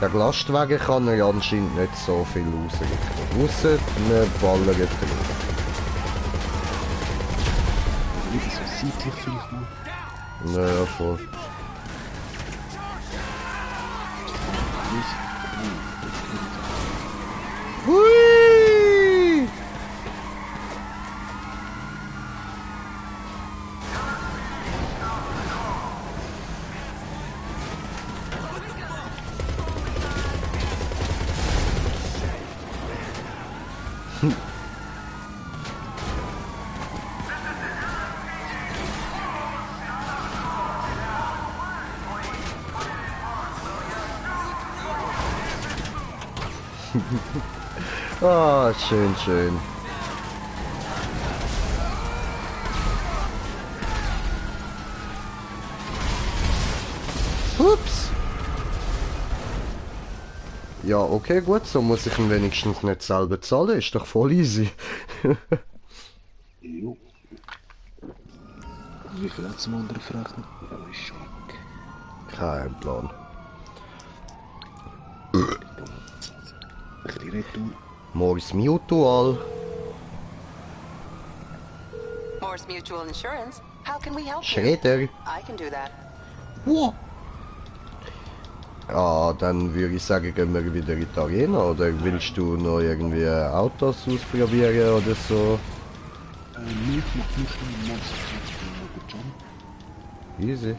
[SPEAKER 1] Der Lastwagen kann ja anscheinend nicht so viel ausrichten. Ausser, wir ballern drauf.
[SPEAKER 3] Wieder so seitlich vielleicht noch.
[SPEAKER 1] Naja, voll. Hui! Ah, schön, schön. Ups. Ja, okay, gut, so muss ich ihn wenigstens nicht selber zahlen, ist doch voll easy.
[SPEAKER 3] Jo. Wie viel hat es im anderen verrechnet? Oh, ist schon.
[SPEAKER 1] Kein Plan.
[SPEAKER 3] Ein bisschen Retour.
[SPEAKER 1] Morris Mutual.
[SPEAKER 4] Morse Mutual Insurance. How can we help you?
[SPEAKER 1] Schredder.
[SPEAKER 4] I can do that.
[SPEAKER 1] Wow. Ah, dann würde ich sagen, gehen wir wieder in die Arena, oder willst du noch irgendwie Autos ausprobieren oder so?
[SPEAKER 3] Nicht, noch nicht ein Monster. Jump.
[SPEAKER 1] Easy.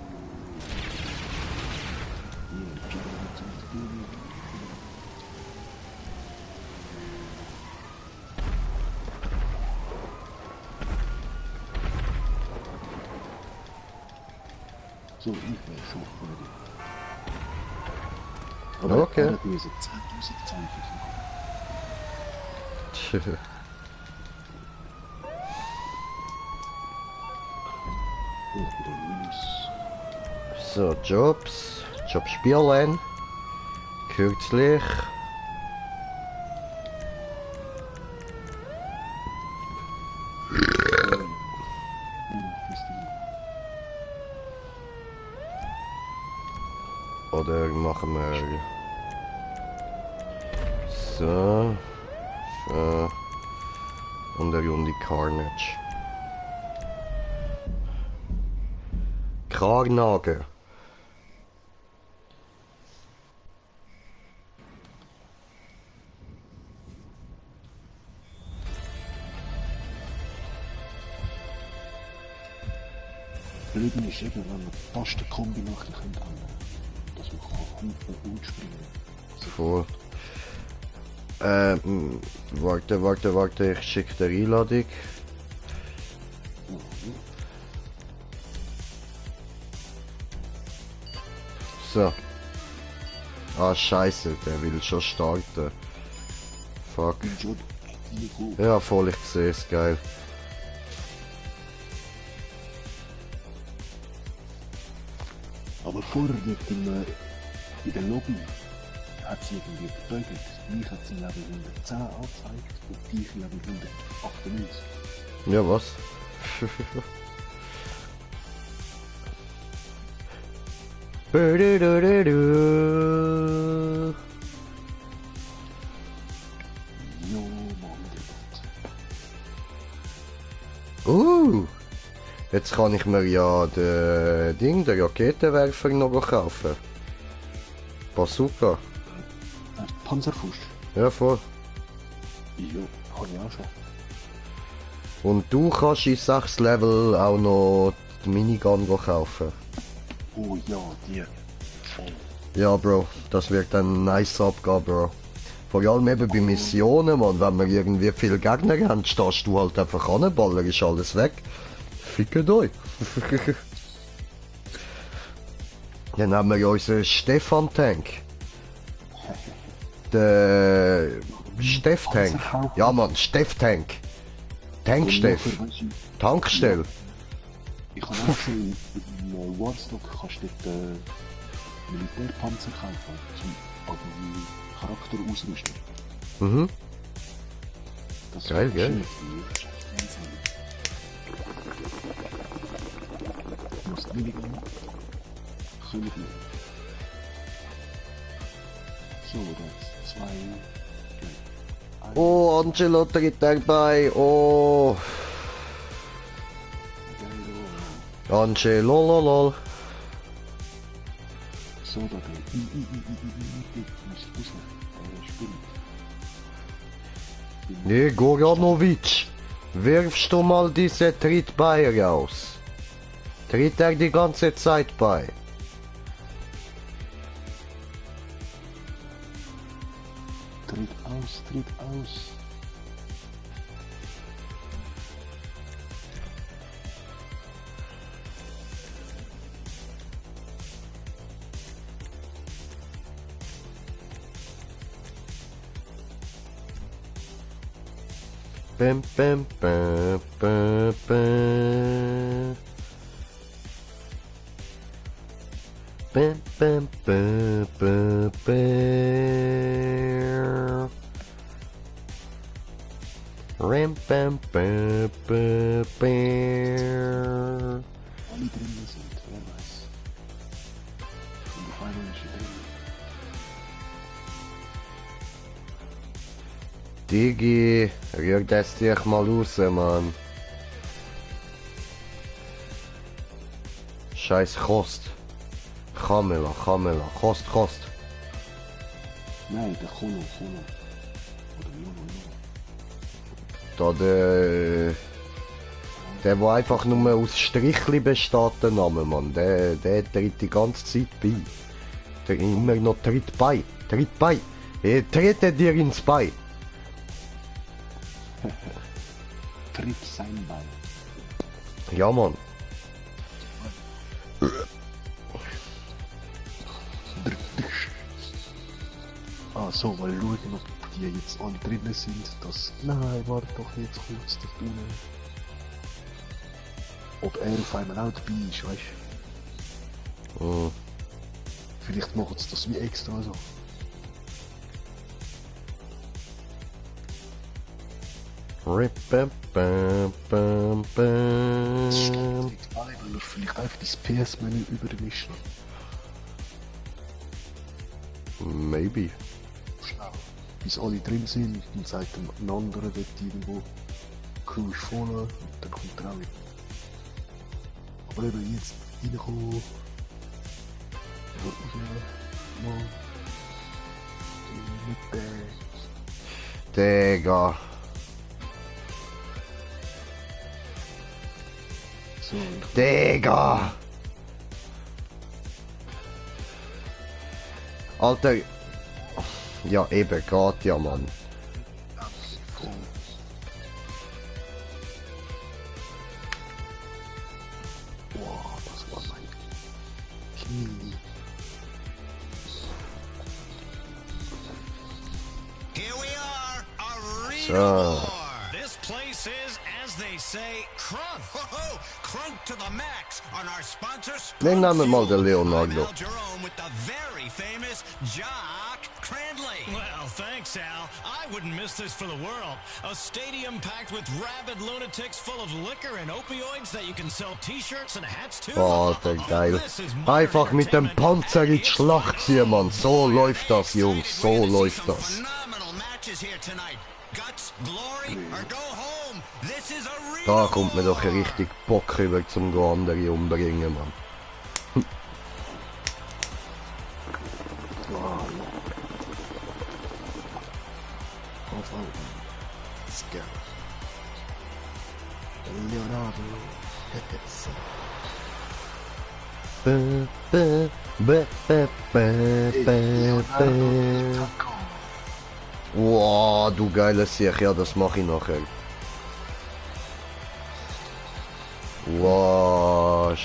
[SPEAKER 3] So, ich weiß schon, Aber
[SPEAKER 1] Okay.
[SPEAKER 3] er hat mir so 10.000 Zeichen gegeben. Und wieder Minus.
[SPEAKER 1] So, Jobs. Jobspielen. Kürzlich. Oder machen wir so. So. Und eine Runde Carnage. Kragnagel.
[SPEAKER 3] Blöden ist eben, wenn man die Tastenkombi nachher ändern kann. Dass man Humpen springen.
[SPEAKER 1] Voll. Warte, ich schicke dir Einladung. So. Ah, scheiße, der will schon starten. Fuck.
[SPEAKER 3] Schon nicht gut.
[SPEAKER 1] Ja, voll, ich sehe es, geil.
[SPEAKER 3] Aber vorher in der Lobby hat sie irgendwie getötet. Mich hat sie Level 110 angezeigt und dich Level 198.
[SPEAKER 1] Ja, was?
[SPEAKER 3] Jo, Mann, Gott.
[SPEAKER 1] Jetzt kann ich mir ja den Raketenwerfer noch kaufen. Bazooka.
[SPEAKER 3] Panzerfusch.
[SPEAKER 1] Ja, voll.
[SPEAKER 3] Jo, kann ich auch schon.
[SPEAKER 1] Und du kannst in 6 Level auch noch die Minigun kaufen.
[SPEAKER 3] Oh ja, die. Voll.
[SPEAKER 1] Ja, Bro, das wird dann nice abgehen, Bro. Vor allem eben bei Missionen, man, wenn wir irgendwie viele Gegner haben, stehst du halt einfach an, Baller ist alles weg. Fickt euch. Dann haben wir ja unseren Stefan-Tank. Der Steff-Tank. Ja, Mann, Steff-Tank. Tanksteff. Tankstelle.
[SPEAKER 3] Ich habe auch schon in Warstock kannst du dort Militärpanzer kaufen, zum deinen Charakter ausrüsten.
[SPEAKER 1] Mhm.
[SPEAKER 3] Das
[SPEAKER 1] Geil,
[SPEAKER 3] ist
[SPEAKER 1] gell?
[SPEAKER 3] schön. Du musst weniger König nehmen. So, das 2.
[SPEAKER 1] Oh, Angelo tritt dabei. Oh, Angelo, lolol.
[SPEAKER 3] So, da der muss rausnehmen. Stimmt.
[SPEAKER 1] Nee, Goranovic. Wirfst du mal diese Trittbein raus. Tritt er die ganze Zeit bei.
[SPEAKER 3] Tritt aus, tritt aus.
[SPEAKER 1] Bam, bam, bam, bam, bam. Bam, bam, bam, bam, bam. Ram, bam, bam, bam, bam.
[SPEAKER 3] Alle drinnen sind, wer weiß. Und die Feinde ist hier drin.
[SPEAKER 1] Digi, rühr das dich mal raus, Mann. Scheiß Kost. Kamela, Kost.
[SPEAKER 3] Nein, der Cholo. Oder Jolo.
[SPEAKER 1] Da der einfach nur aus Strichli besteht, der Name, Mann. Der tritt die ganze Zeit bei. Der immer noch tritt bei. Trete dir ins Bein.
[SPEAKER 3] Tritt sein Bein.
[SPEAKER 1] Ja, Mann.
[SPEAKER 3] Ah so, mal schauen, ob die jetzt alle drinnen sind. Das... Nein, warte doch jetzt kurz da drinnen. Ob er auf einmal auch dabei ist, weißt du?
[SPEAKER 1] Oh.
[SPEAKER 3] Vielleicht machen sie das wie extra so. Das steht nicht bei, weil er vielleicht einfach das PS-Menü übermischt.
[SPEAKER 1] Maybe.
[SPEAKER 3] Schnell. Bis alle drin sind, dann sagt ein anderer dort irgendwo, Crew ist vorne, und dann kommt er auch wieder. Aber eben jetzt reinkommen. Ja, mal. Mit der.
[SPEAKER 1] Digga.
[SPEAKER 3] So, ich
[SPEAKER 1] Digga. Alter. Ja, eben, geht ja, Mann.
[SPEAKER 3] voll. Wow, das war mein Knie.
[SPEAKER 6] Here we are, Arena
[SPEAKER 1] So.
[SPEAKER 6] War. This place is, as they say, crunk. Ho-ho, crunk to the max on our sponsor.
[SPEAKER 1] Nehmen wir mal den
[SPEAKER 6] I'm
[SPEAKER 1] Leonardo.
[SPEAKER 6] Al Jerome with the very famous Jock Crandley.
[SPEAKER 8] Well, thanks, Al. I wouldn't miss this for the world. A stadium packed with rabid lunatics full of liquor and opioids that you can sell T-shirts and hats to.
[SPEAKER 1] Alter, geil.
[SPEAKER 8] This is modern
[SPEAKER 1] Einfach mit dem
[SPEAKER 8] entertainment
[SPEAKER 1] Panzer in die
[SPEAKER 8] at
[SPEAKER 1] Schlacht ziehen, Mann. So läuft das, Jungs. So
[SPEAKER 6] We're gonna see
[SPEAKER 1] läuft
[SPEAKER 6] some
[SPEAKER 1] das.
[SPEAKER 6] Phenomenal matches here tonight. Guts, glory, or go home. This is Arena
[SPEAKER 1] Da kommt mir doch
[SPEAKER 6] War.
[SPEAKER 1] richtig Bock rüber zum andere umbringen, Mann.
[SPEAKER 3] Wow. Auf Augen. Scare. Leonardo.
[SPEAKER 1] Wow, du geiles Sieg. Ja, das mach ich nachher. Wow,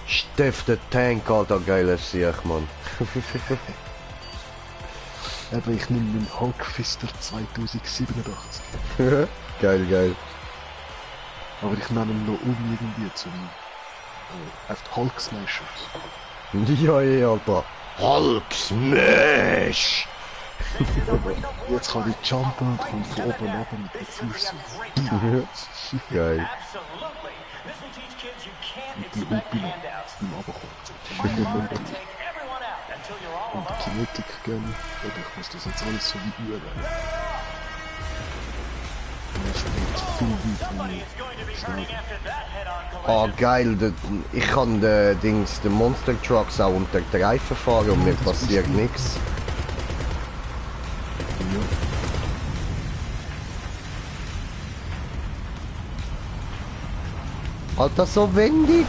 [SPEAKER 1] Steff der Tank, Alter, geiles Sieg, Mann.
[SPEAKER 3] Eben, ich nehme meinen Hulkfister 2087.
[SPEAKER 1] Geil, geil.
[SPEAKER 3] Aber ich nenne ihn noch irgendwie zum... einfach Hulk Smasher.
[SPEAKER 1] Ja, ja, Alter. Hulk Smash!
[SPEAKER 3] Jetzt kann ich jumpen und komme von oben ab mit den Füßen.
[SPEAKER 1] Geil.
[SPEAKER 7] Absolutely. This will teach kids you can't
[SPEAKER 3] Und die
[SPEAKER 7] expect
[SPEAKER 3] Hupe noch
[SPEAKER 7] handouts.
[SPEAKER 3] beim Runterkommen.
[SPEAKER 7] Take everyone out until you're all
[SPEAKER 3] Und
[SPEAKER 7] alone.
[SPEAKER 3] Kinetik gehen. Oder ich muss das jetzt alles so wie üben. Und er spielt viel wie von mir.
[SPEAKER 7] It's going to be turning after that head-on
[SPEAKER 1] Ah,
[SPEAKER 7] collision.
[SPEAKER 1] geil. Ich kann den Monster Trucks auch unter die Reifen fahren und mir passiert nichts.
[SPEAKER 3] Ja.
[SPEAKER 1] Alter, so wendig.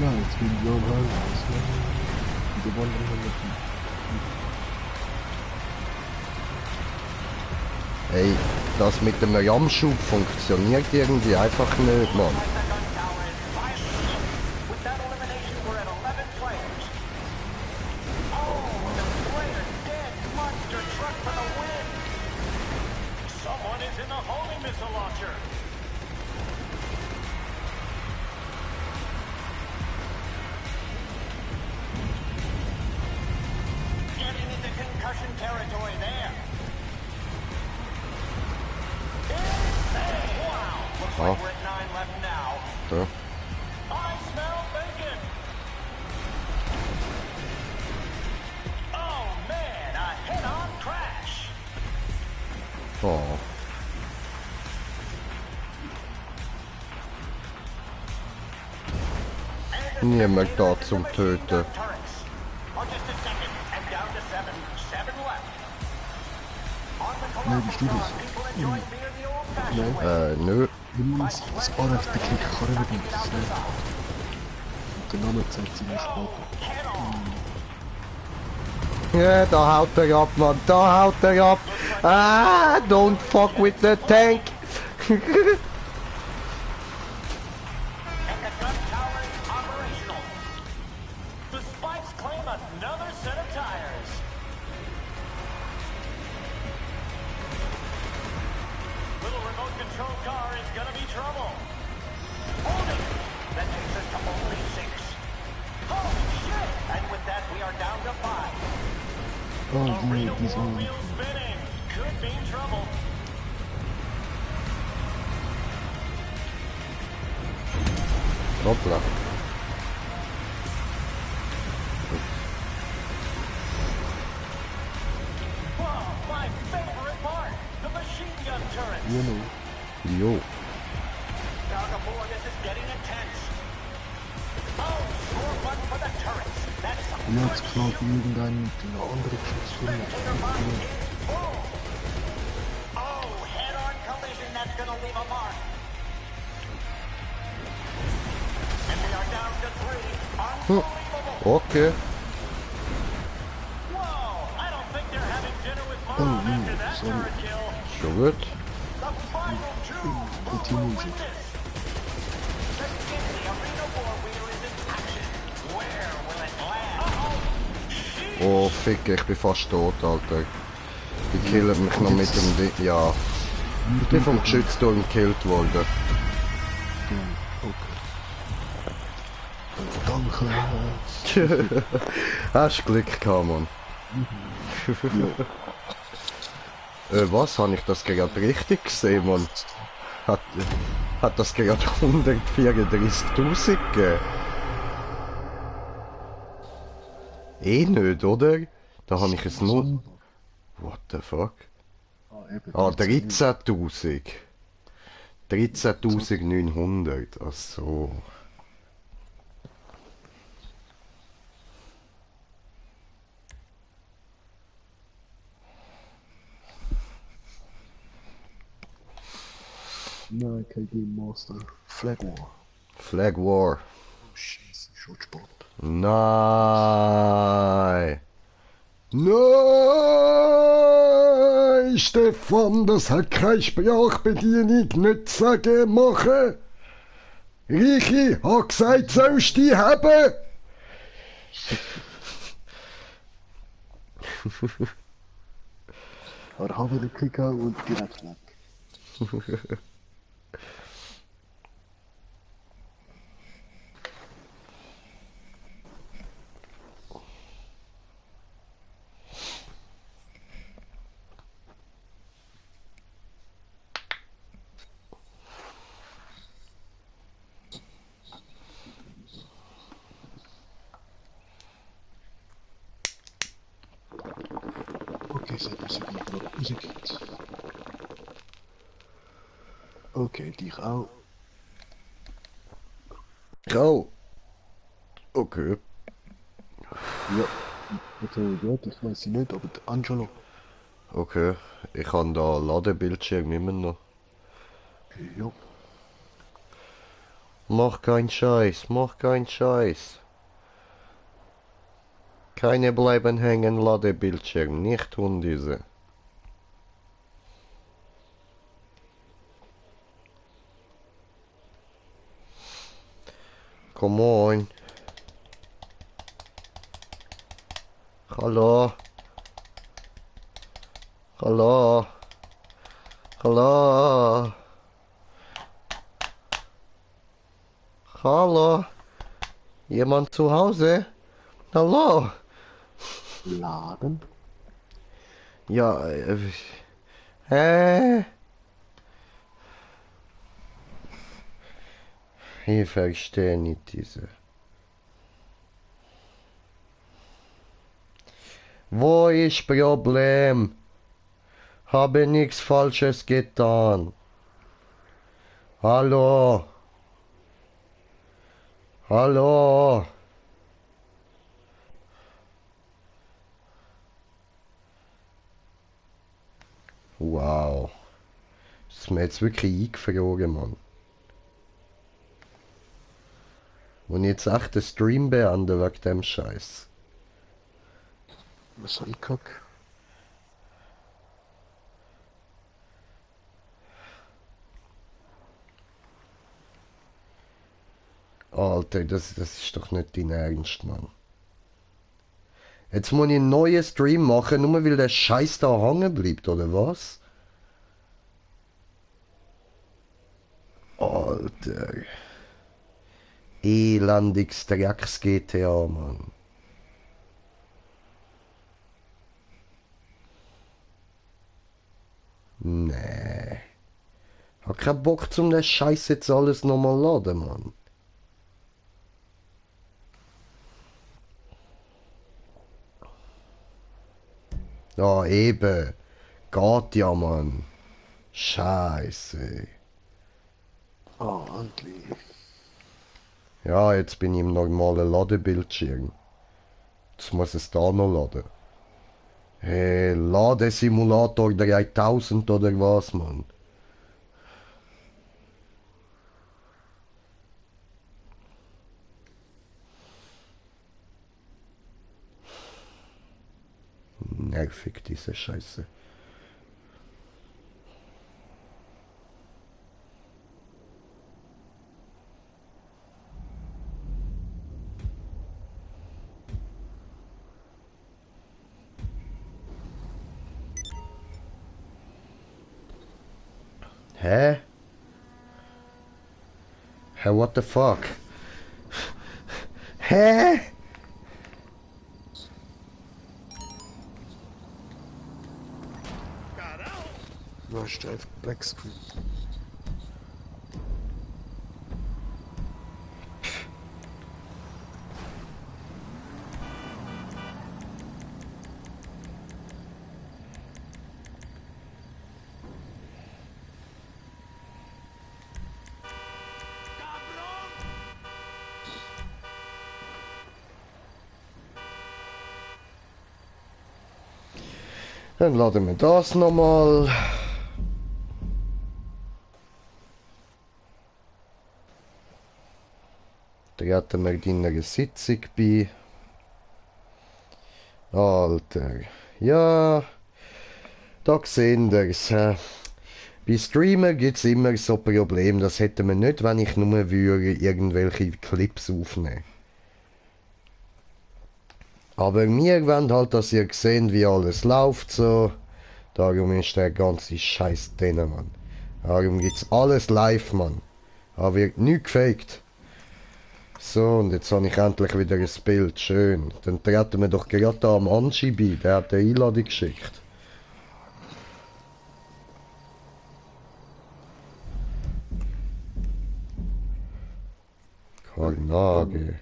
[SPEAKER 3] Nein, jetzt bin ich ja am Haus. Die wandern wir mit.
[SPEAKER 1] Ey, das mit dem Jamschub funktioniert irgendwie einfach nicht, Mann.
[SPEAKER 7] With that elimination, we're at 11 players. Oh, the greater dead monster truck for the win. Someone is in the homing missile launcher. Getting into concussion territory there. Wow, looks
[SPEAKER 1] Oh.
[SPEAKER 7] like we're at 9 left now.
[SPEAKER 1] So.
[SPEAKER 7] I smell bacon! Oh man, a head-on crash!
[SPEAKER 1] Oh. Niemand da zum Töten.
[SPEAKER 7] Turrets. Oh, just a second, and down to 7. 7 left. On the
[SPEAKER 3] Nein, bist du das?
[SPEAKER 7] people enjoying beer the old-fashioned way.
[SPEAKER 1] Nö.
[SPEAKER 3] Immer das R-Klick kann er nicht. Und der Name zeigt sich erst später.
[SPEAKER 1] Ja, da haut er ab, Mann, da haut er ab. Ah, don't fuck with the tank.
[SPEAKER 7] And the gun tower is operational. The spikes claim another set of tires. Little remote control car is gonna be trouble. Hold it! That takes us to only 6. Holy shit! And with that, we are down to 5.
[SPEAKER 3] Oh,
[SPEAKER 7] Arena
[SPEAKER 3] die
[SPEAKER 7] war
[SPEAKER 3] sind...
[SPEAKER 7] wheel spinning. Could be trouble.
[SPEAKER 1] Hoppla.
[SPEAKER 7] Whoa, my favorite part! The machine gun turret!
[SPEAKER 3] Genau.
[SPEAKER 1] Jo.
[SPEAKER 7] Down aboard, this is getting intense. Oh, score button for the turrets. That's some
[SPEAKER 3] Und jetzt
[SPEAKER 7] good
[SPEAKER 3] knallt
[SPEAKER 7] shooting.
[SPEAKER 3] irgendein andere Geschossfirma.
[SPEAKER 7] Spectator box is full. Oh, head-on collision, that's gonna leave a mark. And we are down to 3. Unbelievable.
[SPEAKER 1] Okay.
[SPEAKER 7] Whoa, I don't think they're having dinner with mom after that
[SPEAKER 3] sorry.
[SPEAKER 7] turret kill.
[SPEAKER 1] Schon gut.
[SPEAKER 7] The final 2. Who will
[SPEAKER 3] Continue.
[SPEAKER 7] win this? The Disney Arena War Wheel is in action. Where will it land? Uh-oh.
[SPEAKER 1] Oh, fick, ich bin fast tot, Alter. Die killen mich noch mit dem... Ja. Ich bin vom Geschützturm gekillt worden.
[SPEAKER 3] Okay. Danke.
[SPEAKER 1] Hast du Glück gehabt, Mann. Was? Habe ich das gerade richtig gesehen, Mann? Hat das gerade 134.000 gegeben? Eh nicht, oder? Da habe ich es nur... What the fuck? Ah, 13.000. 13.900. Ach so.
[SPEAKER 3] Nein, kein Game Master. Flag War.
[SPEAKER 1] Flag War.
[SPEAKER 3] Oh, Scheiße, schon spät.
[SPEAKER 1] Nein! Nein! Stefan, das hat keine Sprachbedienung nicht sagen machen! Richi hat gesagt, sollst du die haben!
[SPEAKER 3] Aber habe den Klicker und direkt weg. Okay, Musik. Okay, dich auch.
[SPEAKER 1] Oh. Okay.
[SPEAKER 3] Ja. Okay, gut, ich weiß nicht, aber der Angelo.
[SPEAKER 1] Okay. Ich habe da Ladebildschirm immer noch.
[SPEAKER 3] Ja.
[SPEAKER 1] Mach keinen Scheiß, mach keinen Scheiß. Keine bleiben hängen, Ladebildschirm, nicht tun diese. Come on. Hallo. Hallo. Hallo. Hallo. Jemand zu Hause? Hallo.
[SPEAKER 3] Laden?
[SPEAKER 1] Ja, hä? Ich verstehe nicht diese. Wo ist Problem? Habe nichts Falsches getan. Hallo? Hallo? Wow. Das ist mir jetzt wirklich eingefroren, Mann. Und jetzt echt den Stream beenden wegen dem Scheiß.
[SPEAKER 3] Was soll ich gucken?
[SPEAKER 1] Alter, das ist doch nicht dein Ernst, Mann. Jetzt muss ich einen neuen Stream machen, nur weil der Scheiß da hängen bleibt, oder was? Alter. Elendiges Drecks-GTA, Mann. Nee. Hab keinen Bock zum den Scheiß jetzt alles nochmal laden, Mann. Ja, eben. Geht ja, Mann. Scheiße.
[SPEAKER 3] Ah, endlich.
[SPEAKER 1] Ja, jetzt bin ich im normalen Ladebildschirm. Jetzt muss es da noch laden. Hey, Ladesimulator 3000 oder was, Mann? Nervig, diese Scheiße. Hä? Hä, what the fuck? Hä?
[SPEAKER 3] Du hast einfach Black Screen.
[SPEAKER 1] Dann laden wir das nochmal. Treten wir deiner Sitzung bei. Alter. Ja. Da sehen wir's. Bei Streamen gibt es immer so Probleme. Das hätten wir nicht, wenn ich nur würde irgendwelche Clips aufnehmen. Aber wir wollen halt, dass ihr seht, wie alles läuft so. Darum ist der ganze Scheiß drin, Mann. Darum gibt's alles live, Mann. Da wird nichts gefaked. So, und jetzt habe ich endlich wieder ein Bild. Schön. Dann treten wir doch gerade da am Anschi bei. Der hat eine Einladung geschickt. Karnage.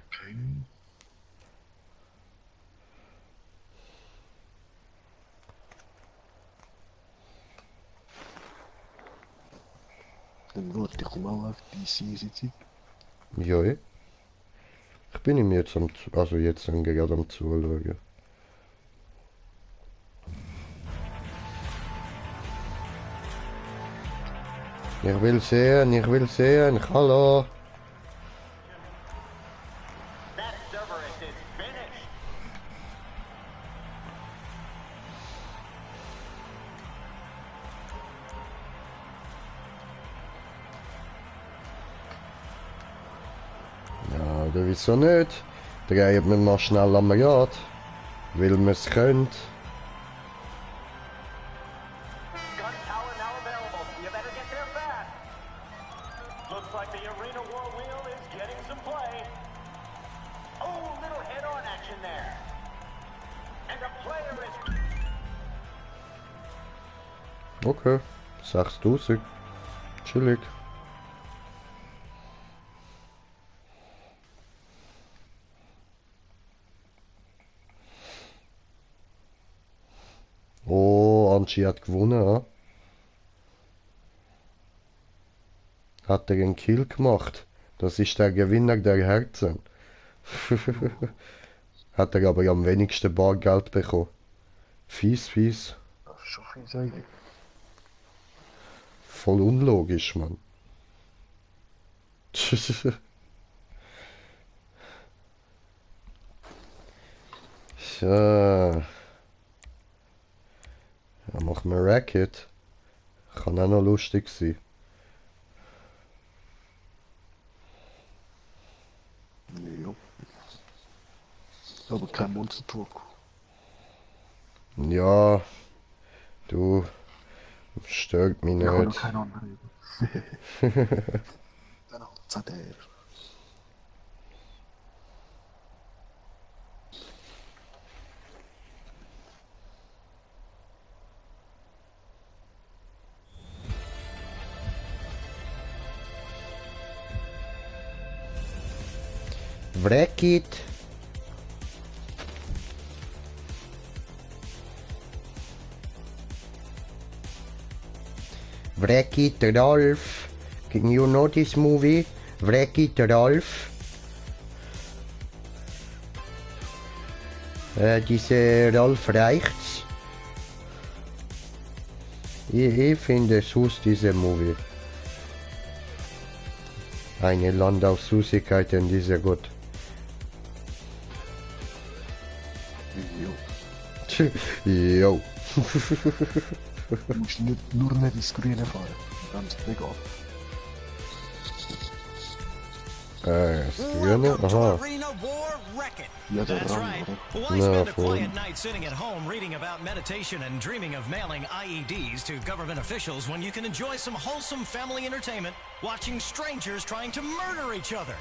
[SPEAKER 3] Dann warte ich mal auf die Sitzung.
[SPEAKER 1] Ja, ich bin ihm jetzt jetzt gerade am Zuschauen. Ich will sehen, hallo.
[SPEAKER 7] That Cerberus is finished.
[SPEAKER 1] Ja, oder wieso nicht? Drehen wir mal schnell am Rad, weil wir es können.
[SPEAKER 7] Gun power now available. You better get there fast. Looks like the arena war wheel is getting some play. Oh, little head-on action there. And the player is...
[SPEAKER 1] Okay, 6000. Chillig. Oh, Anschi hat gewonnen, ja? Hat er einen Kill gemacht. Das ist der Gewinner der Herzen. Hat er aber am wenigsten Bargeld bekommen. Fies, fies.
[SPEAKER 3] Das ist schon viel sagen.
[SPEAKER 1] Voll unlogisch, Mann. Tja. Dann machen wir Racket. Kann auch noch lustig sein.
[SPEAKER 3] Ja. Aber kein Monster Truck.
[SPEAKER 1] Ja. Du. Stört mich
[SPEAKER 3] Ich habe noch
[SPEAKER 1] nicht.
[SPEAKER 3] keinen anderen. Dann auch ZDR.
[SPEAKER 1] Wreckit. Wreckit Ralph. Can you know this movie? Wreckit Ralph. Diese Ralph Reichts. Ich finde sus diese Movie. Eine Landaussüßigkeit in dieser gut. Jo.
[SPEAKER 3] Du musst nur nicht ins Grüne fahren. Ganz egal.
[SPEAKER 1] Das Grüne?
[SPEAKER 8] Welcome to
[SPEAKER 1] Aha.
[SPEAKER 8] Arena War Wreck-It.
[SPEAKER 3] Ja, der
[SPEAKER 8] That's
[SPEAKER 3] Rang,
[SPEAKER 8] right.
[SPEAKER 3] oder?
[SPEAKER 8] Why
[SPEAKER 1] No,
[SPEAKER 8] spend a
[SPEAKER 1] fool.
[SPEAKER 8] quiet night sitting at home reading about meditation and dreaming of mailing IEDs to government officials when you can enjoy some wholesome family entertainment watching strangers trying to murder each other?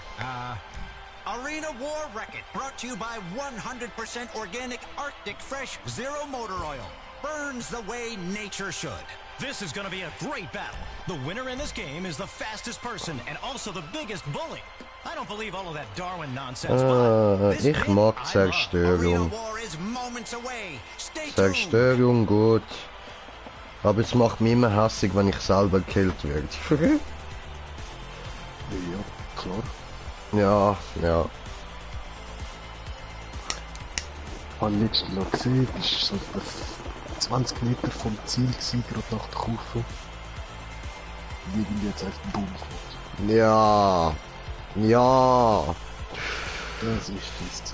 [SPEAKER 6] Arena War Wreck-It, brought to you by 100% organic Arctic Fresh Zero Motor Oil. Burns the way nature should.
[SPEAKER 8] This is going to be a great battle. The winner in this game is the fastest person and also the biggest bully. I don't believe all of that Darwin nonsense, but this
[SPEAKER 1] Ich
[SPEAKER 8] bit
[SPEAKER 1] mag
[SPEAKER 8] I love.
[SPEAKER 1] Zerstörung.
[SPEAKER 6] Arena War is moments away. Stay tuned.
[SPEAKER 1] Zerstörung gut. Aber es macht mich immer hässig, wenn ich selber gekillt werde.
[SPEAKER 3] Ja, klar.
[SPEAKER 1] Ja, ja.
[SPEAKER 3] Habe ich letztes Mal gesehen, ist so das 20 Meter vom Ziel gewesen, gerade nach der Kurve. Und irgendwie jetzt einfach Boom gemacht.
[SPEAKER 1] Ja. Ja.
[SPEAKER 3] Das ist das.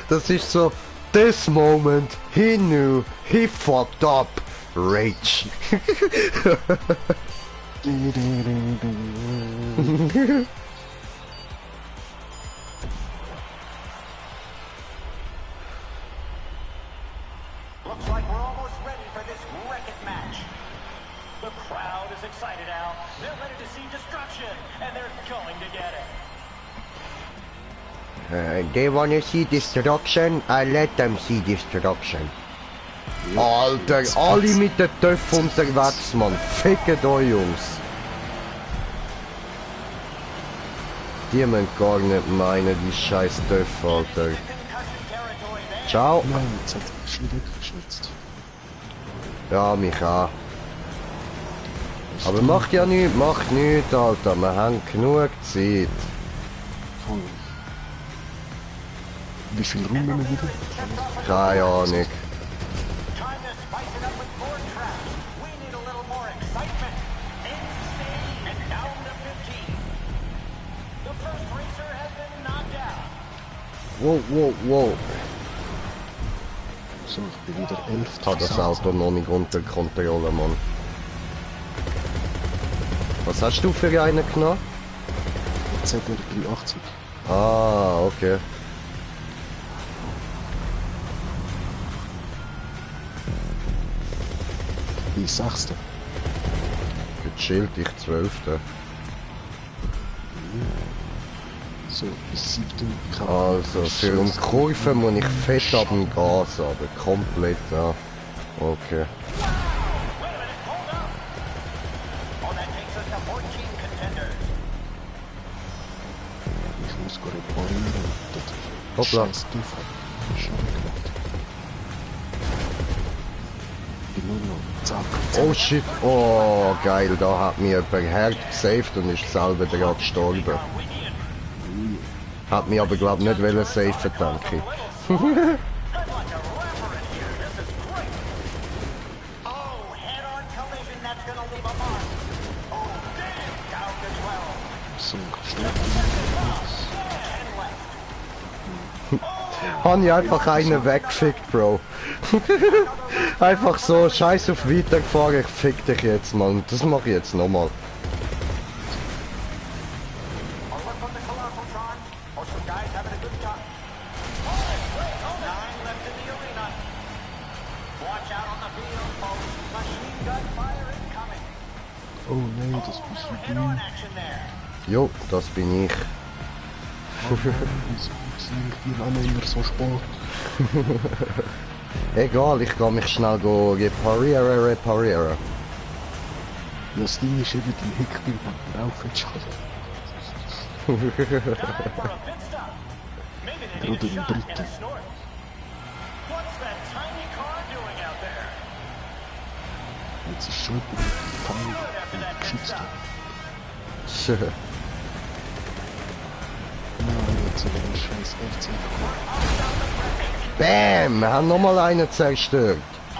[SPEAKER 1] Das ist so, this moment, he knew, he fucked up. Rage.
[SPEAKER 7] Looks like we're almost ready for this Wreck-It match. The crowd is excited, Al. They're ready to see destruction, and they're going to get it.
[SPEAKER 1] They wanna see destruction, I let them see destruction. Alter, alle mit der Töpf unterwegs, Mann. Fickt euch, Jungs. Die müssen gar nicht meinen, die scheiß Töpfe, Alter.
[SPEAKER 7] Concussion territory there.
[SPEAKER 1] Ciao.
[SPEAKER 3] Nein, jetzt hat er schon weggeschützt.
[SPEAKER 1] Ja, mich auch. Aber macht ja nichts, macht nichts, Alter. Wir haben genug Zeit.
[SPEAKER 3] Voll. Wie viel Runden wir wieder?
[SPEAKER 1] Keine Ahnung.
[SPEAKER 7] Time to spice it up with board traps. We need a little more excitement. Insane and down to 15. The first racer has been knocked out.
[SPEAKER 1] Wow, wow, wow.
[SPEAKER 3] So, ich bin wieder 11.
[SPEAKER 1] Ich habe das Auto noch nicht unter Kontrolle, Mann. Was hast du für einen genommen?
[SPEAKER 3] ZR 380.
[SPEAKER 1] Ah, okay.
[SPEAKER 3] Die 6.
[SPEAKER 1] Gechillt, ich 12.
[SPEAKER 3] So, bis 7. Kann
[SPEAKER 1] Also, für um die Kurve muss ich fett ab dem Gas, aber komplett, ja. Okay.
[SPEAKER 7] Wait a minute, hold up. Oh, that takes us to 14 contenders.
[SPEAKER 3] Ich muss gar reparieren. Das
[SPEAKER 1] Hoppla.
[SPEAKER 3] scheiß Stufe hat schon gemacht. Ich bin nur noch zack.
[SPEAKER 1] Oh shit, oh geil, da hat mir jemand hart gesaved und ist selber gerade gestorben. Hat mich aber glaub nicht wollen safen, danke.
[SPEAKER 7] I'd like a rapper in here. This is great. Oh, head-on collision. That's gonna leave a mark. Oh, damn. Down to 12.
[SPEAKER 3] So,
[SPEAKER 7] 10 left.
[SPEAKER 1] habe ich einfach einen weggefickt, Bro. Einfach so, scheiß auf weitergefahren, ich fick dich jetzt, Mann. Das mache ich jetzt nochmal.
[SPEAKER 7] Or look from the Colossal, or some guys having a good time. Oh, 9 left in the arena. Watch out on the field, folks. Machine gun fire incoming.
[SPEAKER 3] Oh nein, das bist du.
[SPEAKER 7] Hit-on action there.
[SPEAKER 1] Jo, das bin ich.
[SPEAKER 3] Wieso sehe ich die Rennen immer so spät?
[SPEAKER 1] Egal, ich kann mich schnell reparieren.
[SPEAKER 3] Ja, das Ding ist eben, die Heckbild hat mir aufgeschaltet.
[SPEAKER 7] Time for a pit stop. Maybe they need a
[SPEAKER 3] Oder
[SPEAKER 7] shot
[SPEAKER 3] ein
[SPEAKER 7] and
[SPEAKER 3] Dritter.
[SPEAKER 7] a snort. What's that tiny car doing out there?
[SPEAKER 3] Jetzt ist schon wieder Teil
[SPEAKER 7] Good after that
[SPEAKER 3] und
[SPEAKER 7] pit
[SPEAKER 3] geschützt.
[SPEAKER 7] stop.
[SPEAKER 3] Nein, jetzt aber ein scheiß FC.
[SPEAKER 1] Bam! Wir haben nochmal einen zerstört.
[SPEAKER 7] Oh,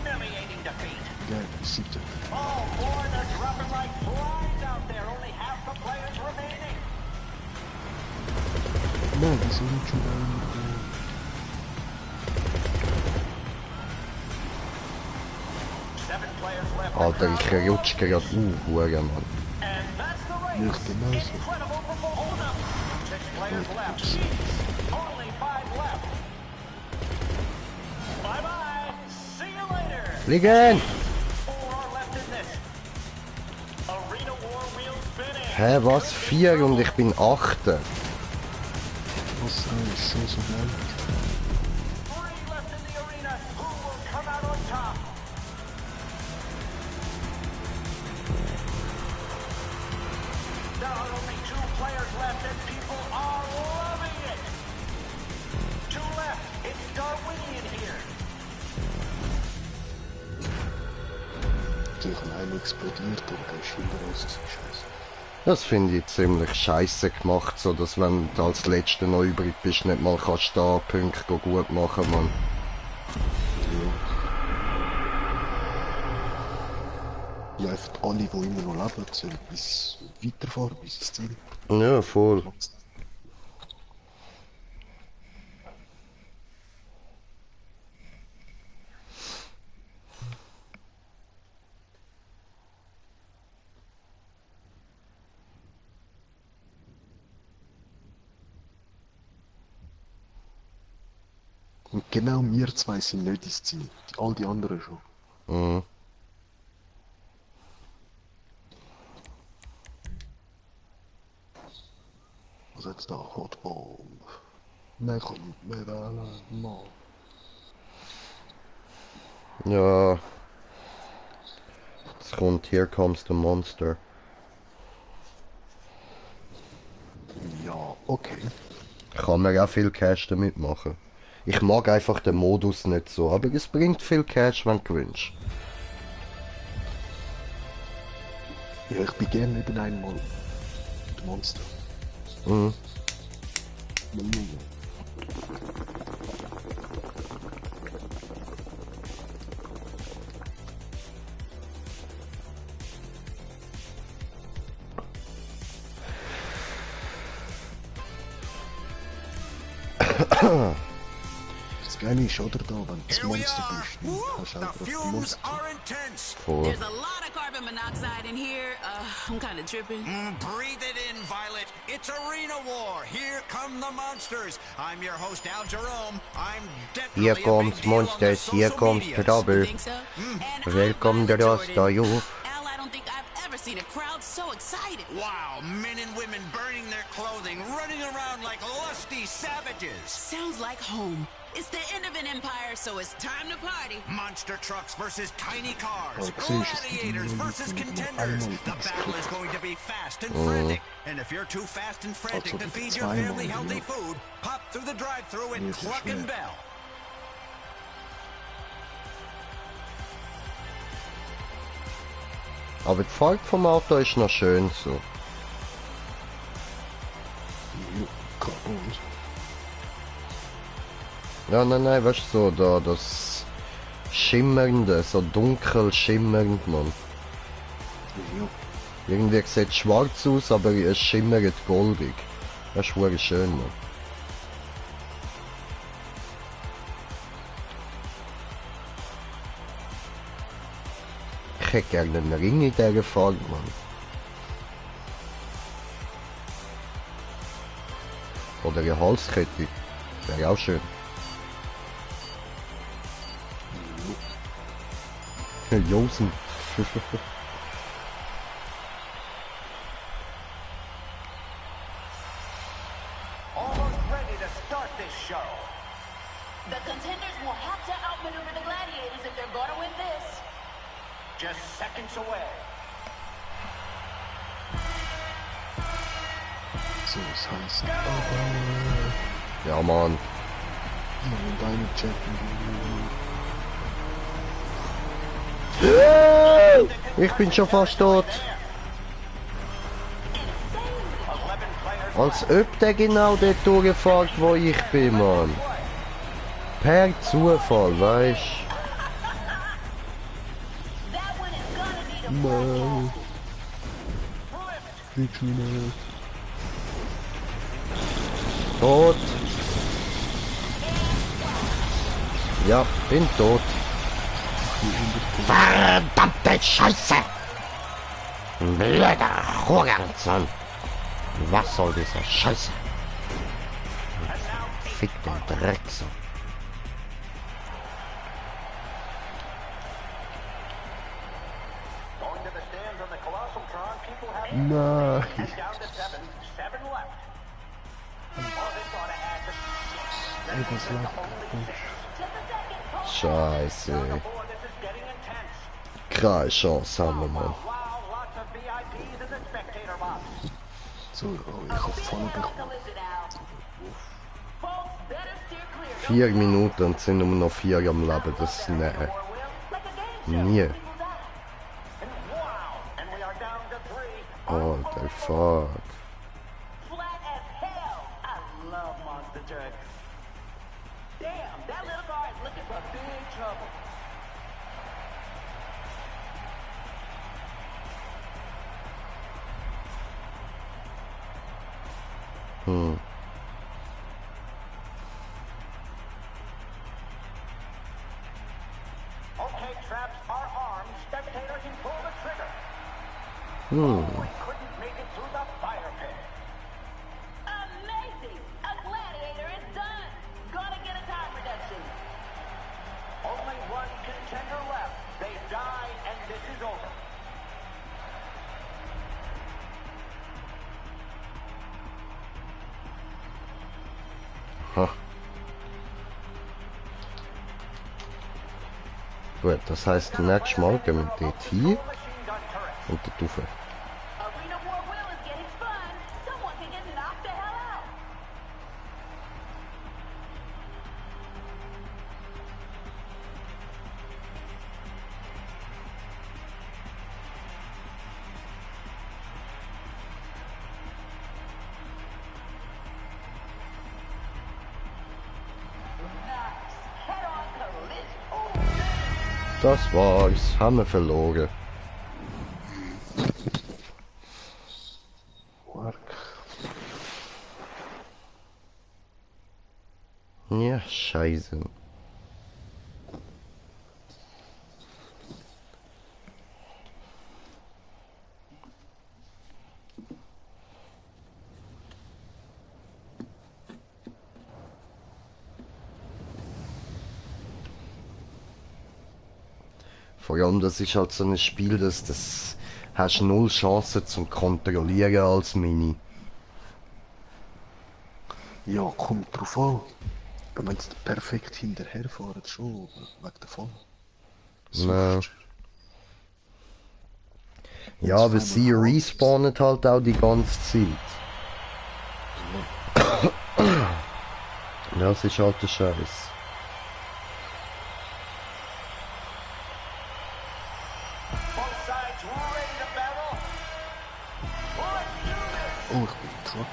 [SPEAKER 7] humiliating defeat.
[SPEAKER 3] Ja, siebte.
[SPEAKER 7] Oh boy, they're dropping like flies out there. Only half the players remaining.
[SPEAKER 3] Nein, wieso nicht schon
[SPEAKER 7] Seven players left.
[SPEAKER 1] Alter, ich rutsch gerade Hure, Mann.
[SPEAKER 7] And that's the race.
[SPEAKER 3] Ja, genauso.
[SPEAKER 7] Incredible performance. Hold up. 6 players left. Jeez. Only 5 left. Bye bye. See you later.
[SPEAKER 1] Liegen!
[SPEAKER 7] 4 are left in this. Arena War wheels spinning.
[SPEAKER 1] Hä, was? 4 und ich bin 8.
[SPEAKER 3] Was ist schon so geil?
[SPEAKER 7] 3 left in the arena. Who will come out on top? There are only 2 players left and people are loving it. 2 left. It's Darwinian here.
[SPEAKER 3] Durch einen explodiert und der ist hinter uns scheiße.
[SPEAKER 1] Das finde ich ziemlich scheiße gemacht, so dass wenn du als Letzter noch übrig bist, nicht mal kannst da Punkte gut machen, Mann.
[SPEAKER 3] Ja, einfach alle, die immer noch leben, sollen bis weiterfahren, bis ins Ziel.
[SPEAKER 1] Ja, voll.
[SPEAKER 3] Und genau wir zwei sind nicht ins Ziel. All die anderen schon.
[SPEAKER 1] Mhm.
[SPEAKER 3] Was jetzt da? Hotbomb. Nein, komm, wir wählen mal.
[SPEAKER 1] Ja. Jetzt kommt Here Comes the Monster.
[SPEAKER 3] Ja, okay.
[SPEAKER 1] Kann man auch viel Cash damit machen. Ich mag einfach den Modus nicht so, aber es bringt viel Cash, wenn du gewinnst.
[SPEAKER 3] Ja, ich bin gerne eben einmal der Monster.
[SPEAKER 1] Mhm.
[SPEAKER 3] Mal schauen. Das Geile ist, oder da, wenn du das
[SPEAKER 6] Here we
[SPEAKER 3] Monster
[SPEAKER 6] are.
[SPEAKER 3] bist, dann hast du
[SPEAKER 6] The
[SPEAKER 3] einfach die
[SPEAKER 6] fumes
[SPEAKER 3] Monster.
[SPEAKER 6] are intense.
[SPEAKER 1] Voll.
[SPEAKER 5] There's a lot of carbon monoxide in here. I'm kind of tripping.
[SPEAKER 6] Breathe it in, Violet. It's Arena War. Here come the monsters. I'm your host, Al Jerome. I'm definitely
[SPEAKER 1] Here
[SPEAKER 6] a big
[SPEAKER 1] comes
[SPEAKER 6] deal on the
[SPEAKER 1] Monsters, here
[SPEAKER 6] social
[SPEAKER 1] comes
[SPEAKER 6] medias.
[SPEAKER 1] Trouble.
[SPEAKER 5] Think so? And I'm
[SPEAKER 1] Welcome to
[SPEAKER 5] glad
[SPEAKER 1] the
[SPEAKER 5] Jordan.
[SPEAKER 1] Star, you.
[SPEAKER 5] Al, I don't think I've ever seen a crowd so excited.
[SPEAKER 6] Wow, men and women burning their clothing, running around like lusty savages.
[SPEAKER 5] Sounds like home. It's the end of an empire, so it's time to party.
[SPEAKER 6] Monster trucks versus tiny cars.
[SPEAKER 3] Oh, seriously,
[SPEAKER 6] Gladiators
[SPEAKER 3] you know,
[SPEAKER 6] versus
[SPEAKER 3] you can do
[SPEAKER 6] contenders.
[SPEAKER 3] animal
[SPEAKER 6] The
[SPEAKER 3] things.
[SPEAKER 6] battle is going to be fast and frantic. And if you're too fast and frantic to
[SPEAKER 3] Also,
[SPEAKER 6] feed
[SPEAKER 3] die
[SPEAKER 6] your
[SPEAKER 3] zweimal,
[SPEAKER 6] family healthy
[SPEAKER 3] ja.
[SPEAKER 6] food, pop through the drive-thru and
[SPEAKER 3] Ja, das ist
[SPEAKER 6] cluck and
[SPEAKER 3] schwer.
[SPEAKER 6] bell.
[SPEAKER 1] Aber die Fahrt vom Auto ist noch schön so.
[SPEAKER 3] Ja, Carbon.
[SPEAKER 1] Ja, nein, weißt du, so da, das Schimmernde, so dunkel schimmernd, Mann.
[SPEAKER 3] Ja,
[SPEAKER 1] Irgendwie sieht es schwarz aus, aber es schimmert goldig. Das ist wirklich schön, Mann. hätte gerne einen Ring in dieser Folge, Mann. Oder eine Halskette. Wäre auch schön. Josen.
[SPEAKER 7] Almost ready to start this show.
[SPEAKER 5] The contenders will have to outmaneuver the gladiators if they're gonna win this.
[SPEAKER 7] Just seconds away.
[SPEAKER 3] So, das heißt...
[SPEAKER 1] Ja, Mann.
[SPEAKER 3] Und deine checken.
[SPEAKER 1] Ich bin schon fast tot. Als ob der genau dort durchfährt, wo ich bin, Mann. Per Zufall, weißt
[SPEAKER 5] That one is gonna need a
[SPEAKER 3] Nein. Bitte nicht.
[SPEAKER 1] du? Tot. Ja, bin tot. Verdammte Scheiße! Blöder Hurensohn! Was soll dieser Scheiße? Fick den Drecksohn.
[SPEAKER 7] Going to the stands on the Colossal Tron, people have
[SPEAKER 3] Nein.
[SPEAKER 7] and down to seven left. Oh, this ought to add to
[SPEAKER 3] Ey, was läuft?
[SPEAKER 1] Scheiße.
[SPEAKER 7] boy, this is getting intense.
[SPEAKER 1] Keine Chance haben wir, Mann.
[SPEAKER 7] Wow, lots of VIPs in the spectator box.
[SPEAKER 3] So, oh, ich hab voll bekommen.
[SPEAKER 1] 4 Minuten und sind nur noch 4 am Leben. Das ist nee. Nie.
[SPEAKER 7] Wow, and we are down to 3.
[SPEAKER 1] Alter Fuck.
[SPEAKER 5] flat as hell.
[SPEAKER 7] I love monster trucks.
[SPEAKER 5] Damn, that little guy is looking for big trouble.
[SPEAKER 7] Okay, traps are armed. Spectator can pull the trigger. We couldn't make it through the fire pit.
[SPEAKER 5] Amazing! A gladiator is done. Gonna get a time reduction.
[SPEAKER 7] Only one contender left. They die, and this is over.
[SPEAKER 1] Ha. Gut, das heißt, nächstes Mal gehen wir dort hin
[SPEAKER 7] Machine gun turret.
[SPEAKER 1] und dort rauf.
[SPEAKER 5] Arena War Will is getting fun. Someone can get knocked the hell out.
[SPEAKER 1] Das war's. Haben wir verloren.
[SPEAKER 3] Work.
[SPEAKER 1] Ja, scheiße. Vor allem, das ist halt so ein Spiel, das hast null Chancen zum Kontrollieren als Mini.
[SPEAKER 3] Ja, kommt drauf an. Wenn sie perfekt hinterherfahren, schon, wegen davon.
[SPEAKER 1] Ja. Ja, aber sie respawnen halt auch die ganze Zeit. Das ist halt der Scheiß.
[SPEAKER 7] Both sides ready to battle. Let's do this.
[SPEAKER 3] Oh, ich bin Truck.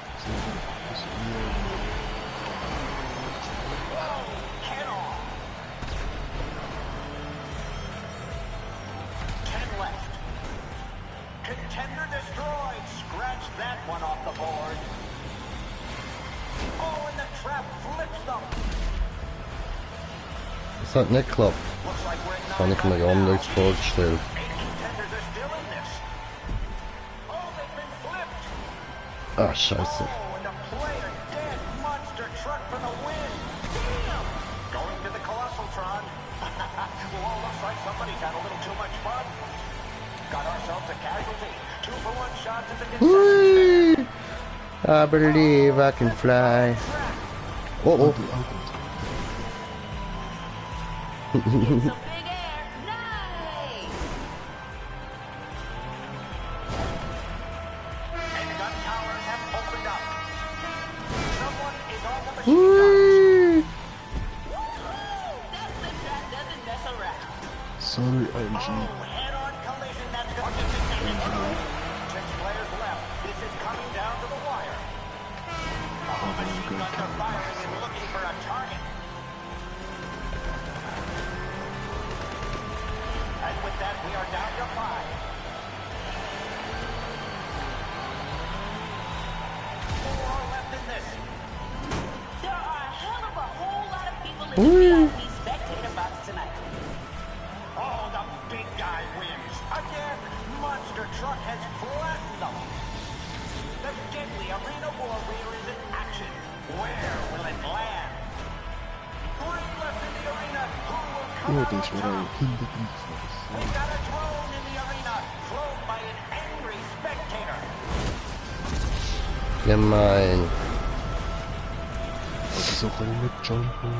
[SPEAKER 7] Head on. 10 left. Contender destroyed. Scratch that one off the board. Oh, and the trap flips them.
[SPEAKER 1] Das hat nicht geklappt.
[SPEAKER 7] Looks like we're in
[SPEAKER 1] Das habe ich mir anders vorgestellt.
[SPEAKER 7] 8 contenders
[SPEAKER 1] Ah, scheiße.
[SPEAKER 7] Oh, and a player dead monster truck for the win. Damn! Going to the Colossal Tron. Well, looks like somebody's had a little too much fun. Got ourselves a casualty. 2-for-1 shots at the concession stand.
[SPEAKER 1] Whee! I believe I can fly. Oh, oh.
[SPEAKER 5] Some big air. Nice.
[SPEAKER 7] And gun towers have opened up. Someone is on the machine guns.
[SPEAKER 1] Whee!
[SPEAKER 5] That's the track doesn't mess around.
[SPEAKER 3] Sorry,
[SPEAKER 7] Oh,
[SPEAKER 3] MG.
[SPEAKER 7] head-on collision. That's going to be 6 players left. This is coming down to the wire. Oh, machine guns are firing and looking for a target. And with that, we are down to 5. 4 left in this.
[SPEAKER 5] There are a hell of a whole lot of people in the VIP spectator box tonight.
[SPEAKER 7] Oh, the big guy wins. Again, Monster Truck has flattened them. The deadly Arena War Wheel is in action. Where will it land? 3 left in the arena. Who will come
[SPEAKER 3] Ja,
[SPEAKER 7] out
[SPEAKER 3] der
[SPEAKER 7] on
[SPEAKER 3] ist mir
[SPEAKER 7] top?
[SPEAKER 3] auch hintergleich.
[SPEAKER 7] We got a drone in the arena, flown by an angry spectator.
[SPEAKER 1] Gemein.
[SPEAKER 3] Also so kann ich nicht jumpen.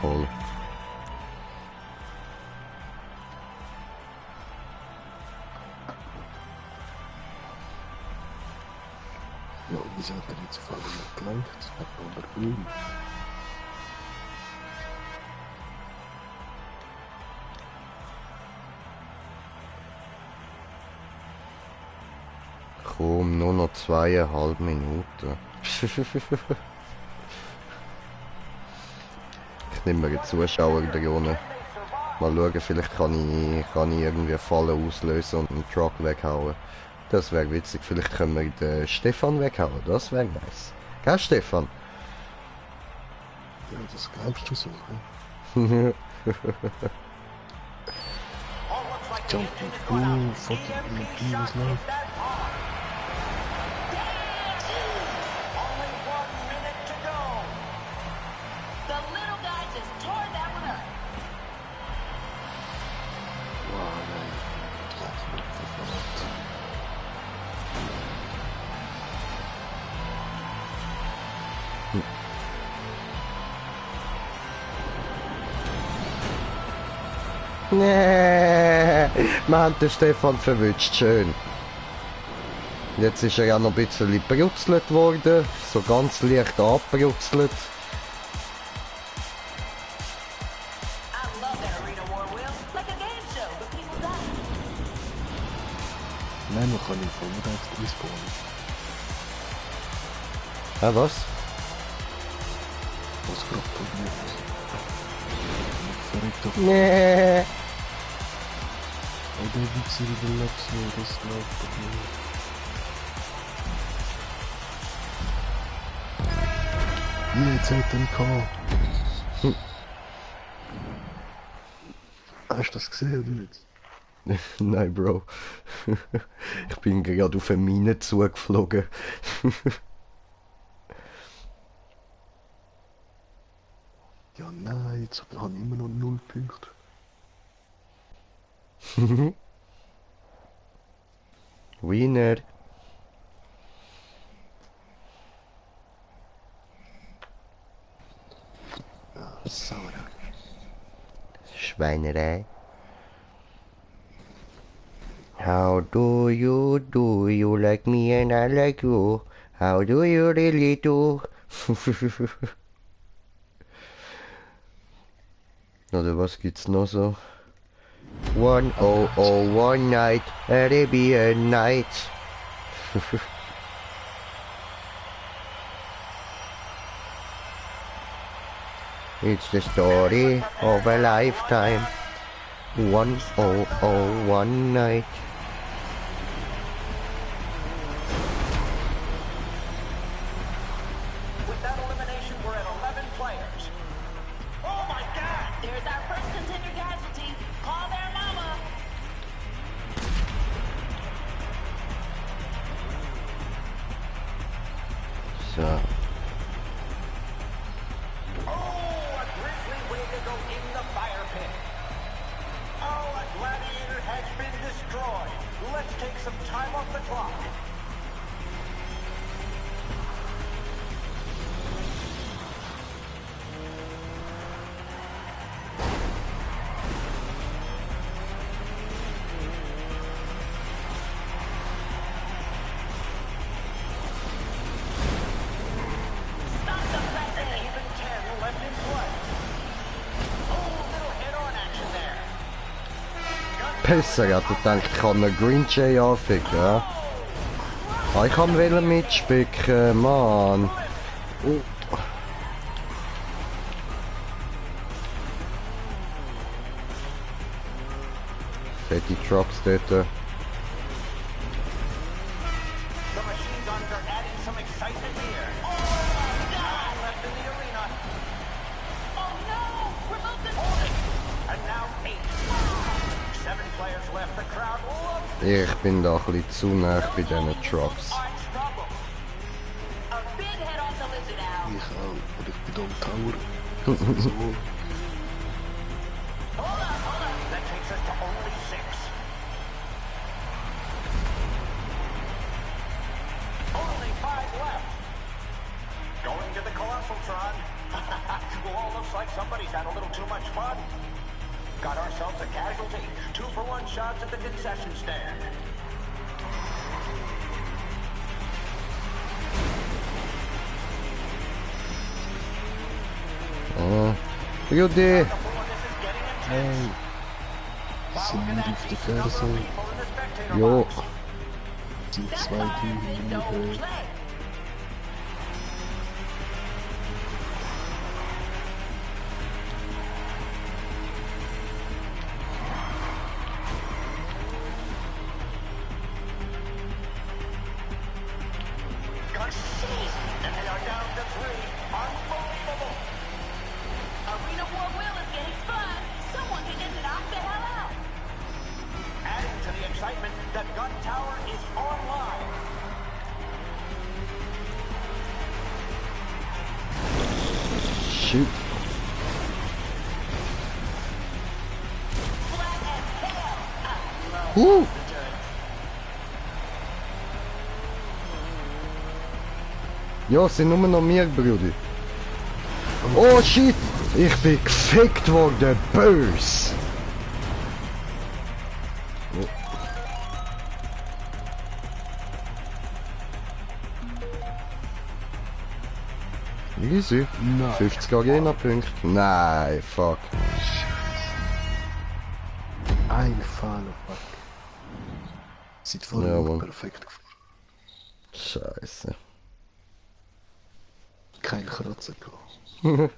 [SPEAKER 1] Toll.
[SPEAKER 3] Ja, wieso hat er jetzt auf einmal nicht gelenkt? Hat aber Öl.
[SPEAKER 1] Komm, nur noch 2,5 Minuten. Ich nehme mir die Zuschauer da unten. Mal schauen, vielleicht kann ich irgendwie Fallen auslösen und einen Truck weghauen. Das wäre witzig. Vielleicht können wir den Stefan weghauen. Das wäre nice. Gell, Stefan?
[SPEAKER 3] Ja, das glaubst du so,
[SPEAKER 7] Oh,
[SPEAKER 3] ne?
[SPEAKER 7] looks like the
[SPEAKER 3] Jumping.
[SPEAKER 7] engine is going out.
[SPEAKER 3] Oh, fucking
[SPEAKER 7] EMP
[SPEAKER 3] EMP
[SPEAKER 7] shot
[SPEAKER 3] was
[SPEAKER 7] hit
[SPEAKER 3] low.
[SPEAKER 7] that hard. Only 1 minute to go.
[SPEAKER 5] The little guy just tore that one up.
[SPEAKER 3] Wow, nein. Drauf mit verfolgt.
[SPEAKER 1] Nee, wir haben den Stefan verwünscht, schön. Jetzt ist er ja noch ein bisschen brutzelt worden, so ganz leicht abbrutzelt.
[SPEAKER 5] I love that Arena War Wheel. Like a game show, but people die.
[SPEAKER 3] Nein, man kann ihn vorwärts respawnen.
[SPEAKER 1] Ah, was?
[SPEAKER 3] Was gerade probiert. Verrückt doch.
[SPEAKER 1] Nee.
[SPEAKER 3] Oh, der Wichser überlebt so, das läuft doch nicht. Jetzt hat er ihn gehabt. Hast du das gesehen oder nicht?
[SPEAKER 1] Nein, Bro. Ich bin gerade auf eine Mine zugeflogen.
[SPEAKER 3] Ja, nein, jetzt habe ich immer noch 0 Punkte.
[SPEAKER 1] Winner.
[SPEAKER 3] Ja, sauer.
[SPEAKER 1] Schweinerei. How do you like me and I like you? How do you really do? Oder was gibt's noch so? 1001 night, Arabian night. It's the story of a lifetime. 1001 night.
[SPEAKER 7] With that elimination, we're at 11 players. Oh my God!
[SPEAKER 5] There's
[SPEAKER 1] Ja.
[SPEAKER 7] Oh, a grisly way to go in the fire pit. Oh, a gladiator has been destroyed. Let's take some time off the clock.
[SPEAKER 5] Stop the present.
[SPEAKER 7] Even 10 left in play. Oh, little head-on action there.
[SPEAKER 1] Pisser, ich hatte gedacht, ich kann einen Green Jay anficken, ja? Ah, ich kann wollen mitspicken, Mann. Oh. Fette Trucks dort.
[SPEAKER 7] The machine guns are adding some excitement here. Oh, God! Left in the arena.
[SPEAKER 5] Oh no! Remove the
[SPEAKER 7] And now 8. 7 players left. The crowd loves
[SPEAKER 1] Ich bin da ein bisschen zu nah bei diesen Trucks.
[SPEAKER 7] unstoppable.
[SPEAKER 5] a big head off the lizard owl.
[SPEAKER 3] Ich auch, und ich bin da am Tower. So,
[SPEAKER 7] That takes us to only 6. Only 5 left. Going to the Colossal Tron. Well, looks like somebody's had a little too much fun. Got ourselves a casualty. 2-for-1 shots at the concession stand.
[SPEAKER 1] Beauty!
[SPEAKER 7] This is getting intense.
[SPEAKER 3] hey, sind wir auf der Ferse?
[SPEAKER 7] People in the spectator
[SPEAKER 1] Jo.
[SPEAKER 7] box.
[SPEAKER 3] Sind
[SPEAKER 5] That
[SPEAKER 3] zwei
[SPEAKER 5] fire
[SPEAKER 3] Teams
[SPEAKER 5] pit
[SPEAKER 3] in der
[SPEAKER 5] don't
[SPEAKER 3] Höhe.
[SPEAKER 5] play.
[SPEAKER 7] Got seized, and they are down to 3. Unbelievable.
[SPEAKER 5] Arena War wheel is getting spun. Someone can get knocked the hell out.
[SPEAKER 7] Adding to the excitement, the gun tower is online.
[SPEAKER 1] Shoot.
[SPEAKER 5] Flat as hell. I love
[SPEAKER 1] Uh. Ja, es sind nur noch wir, Brudi. Oh shit! Ich bin gefickt worden, bös! Easy.
[SPEAKER 3] Nein.
[SPEAKER 1] 50 Arena-Punkte. Nein, fuck.
[SPEAKER 3] Ein Fahne, fuck. Sieht voll
[SPEAKER 1] Ja, Mann.
[SPEAKER 3] perfekt gefahren.
[SPEAKER 1] Scheiße.
[SPEAKER 3] Kein Kratzer gehabt.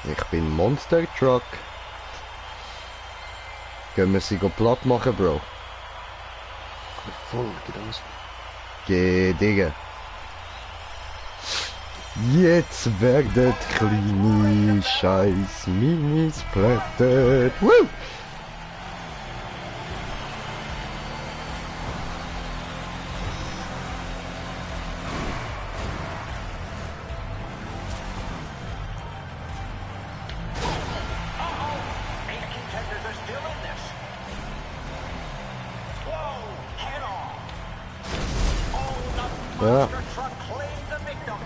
[SPEAKER 1] Ich bin Monster Truck. Können wir sie platt machen, Bro?
[SPEAKER 3] Voll, genauso.
[SPEAKER 1] Geh, Digga. Jetzt werden kleine Scheiß Minis plättet. Woo!
[SPEAKER 7] Eight contenders are still in this. Whoa, head on. Oh, the
[SPEAKER 1] Ja.
[SPEAKER 7] monster truck claimed the victim.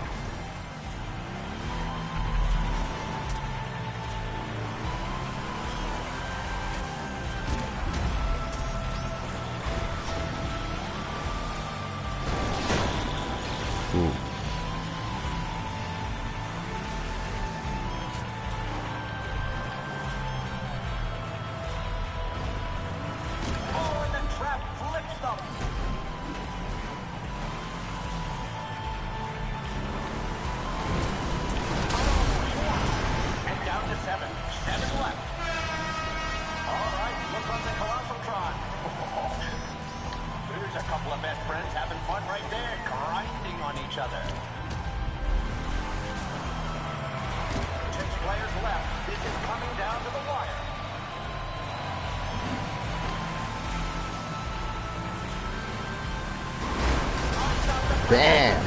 [SPEAKER 1] Bam!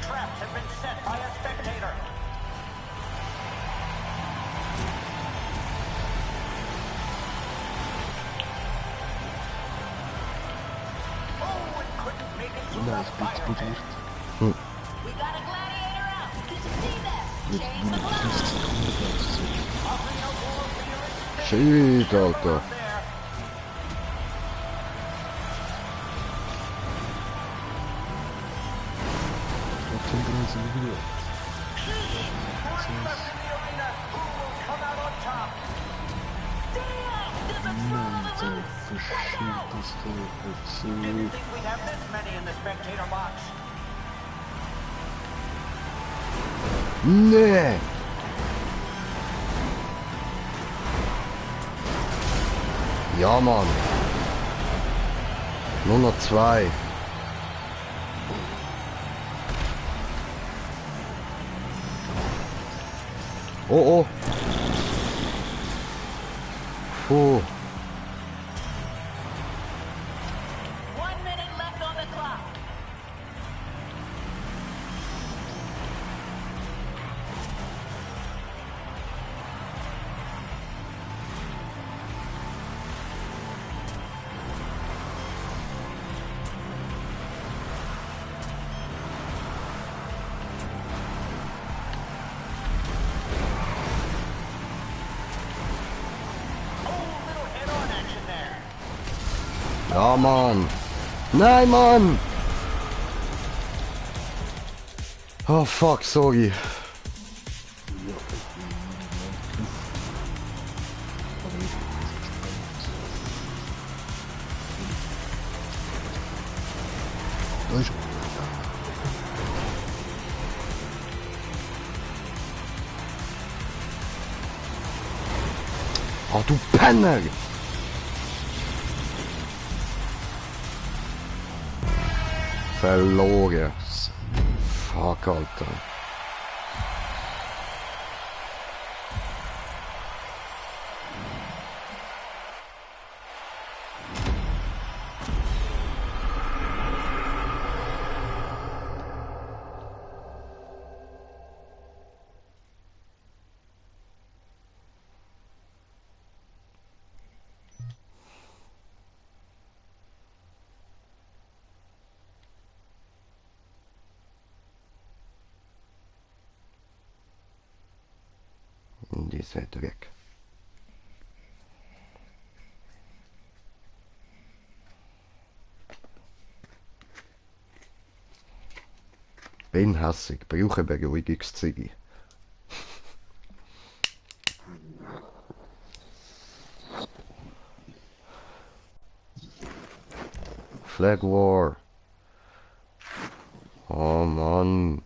[SPEAKER 7] Traps have been set by a spectator. Oh, it couldn't make it through
[SPEAKER 3] Nein,
[SPEAKER 7] the
[SPEAKER 3] ich bin
[SPEAKER 7] fire
[SPEAKER 3] explodiert.
[SPEAKER 7] pit.
[SPEAKER 5] We got a gladiator out. Did you see that?
[SPEAKER 3] Mit
[SPEAKER 5] Change the
[SPEAKER 3] 30
[SPEAKER 5] clothes.
[SPEAKER 3] Sekunden gleich so.
[SPEAKER 7] Arena Warrior is
[SPEAKER 1] Shit, Alter.
[SPEAKER 7] up there.
[SPEAKER 3] Trotzdem sind wir wieder.
[SPEAKER 7] Three left in the arena. Who will come out on top?
[SPEAKER 5] Damn! There's a
[SPEAKER 3] Nein,
[SPEAKER 5] troll
[SPEAKER 3] so
[SPEAKER 5] in the loose.
[SPEAKER 3] verschiedene Stellen.
[SPEAKER 7] Didn't think we'd have this many in the spectator box.
[SPEAKER 1] Nee! Ja, Mann. Nur noch 2. Oh, oh. Puh.
[SPEAKER 5] 1 minute left on the clock.
[SPEAKER 7] Oh, little head-on action there.
[SPEAKER 1] Ja, Mann. Nein, Mann. Oh, fuck, sorry.
[SPEAKER 3] Da ist
[SPEAKER 1] Oh, du Penner. Verloren. Fuck, Alter. Die Seite weg. Bin hässig, brauche Beruhigungszüge. Flag War. Oh Mann.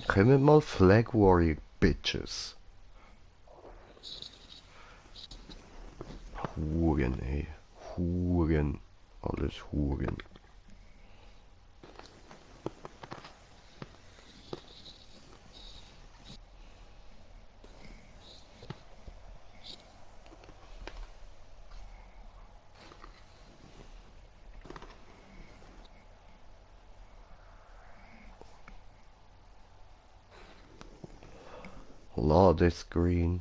[SPEAKER 1] Kommen mal Flag War, ihr Bitches. Huren, ey. Huren. Alles Huren. Ladescreen.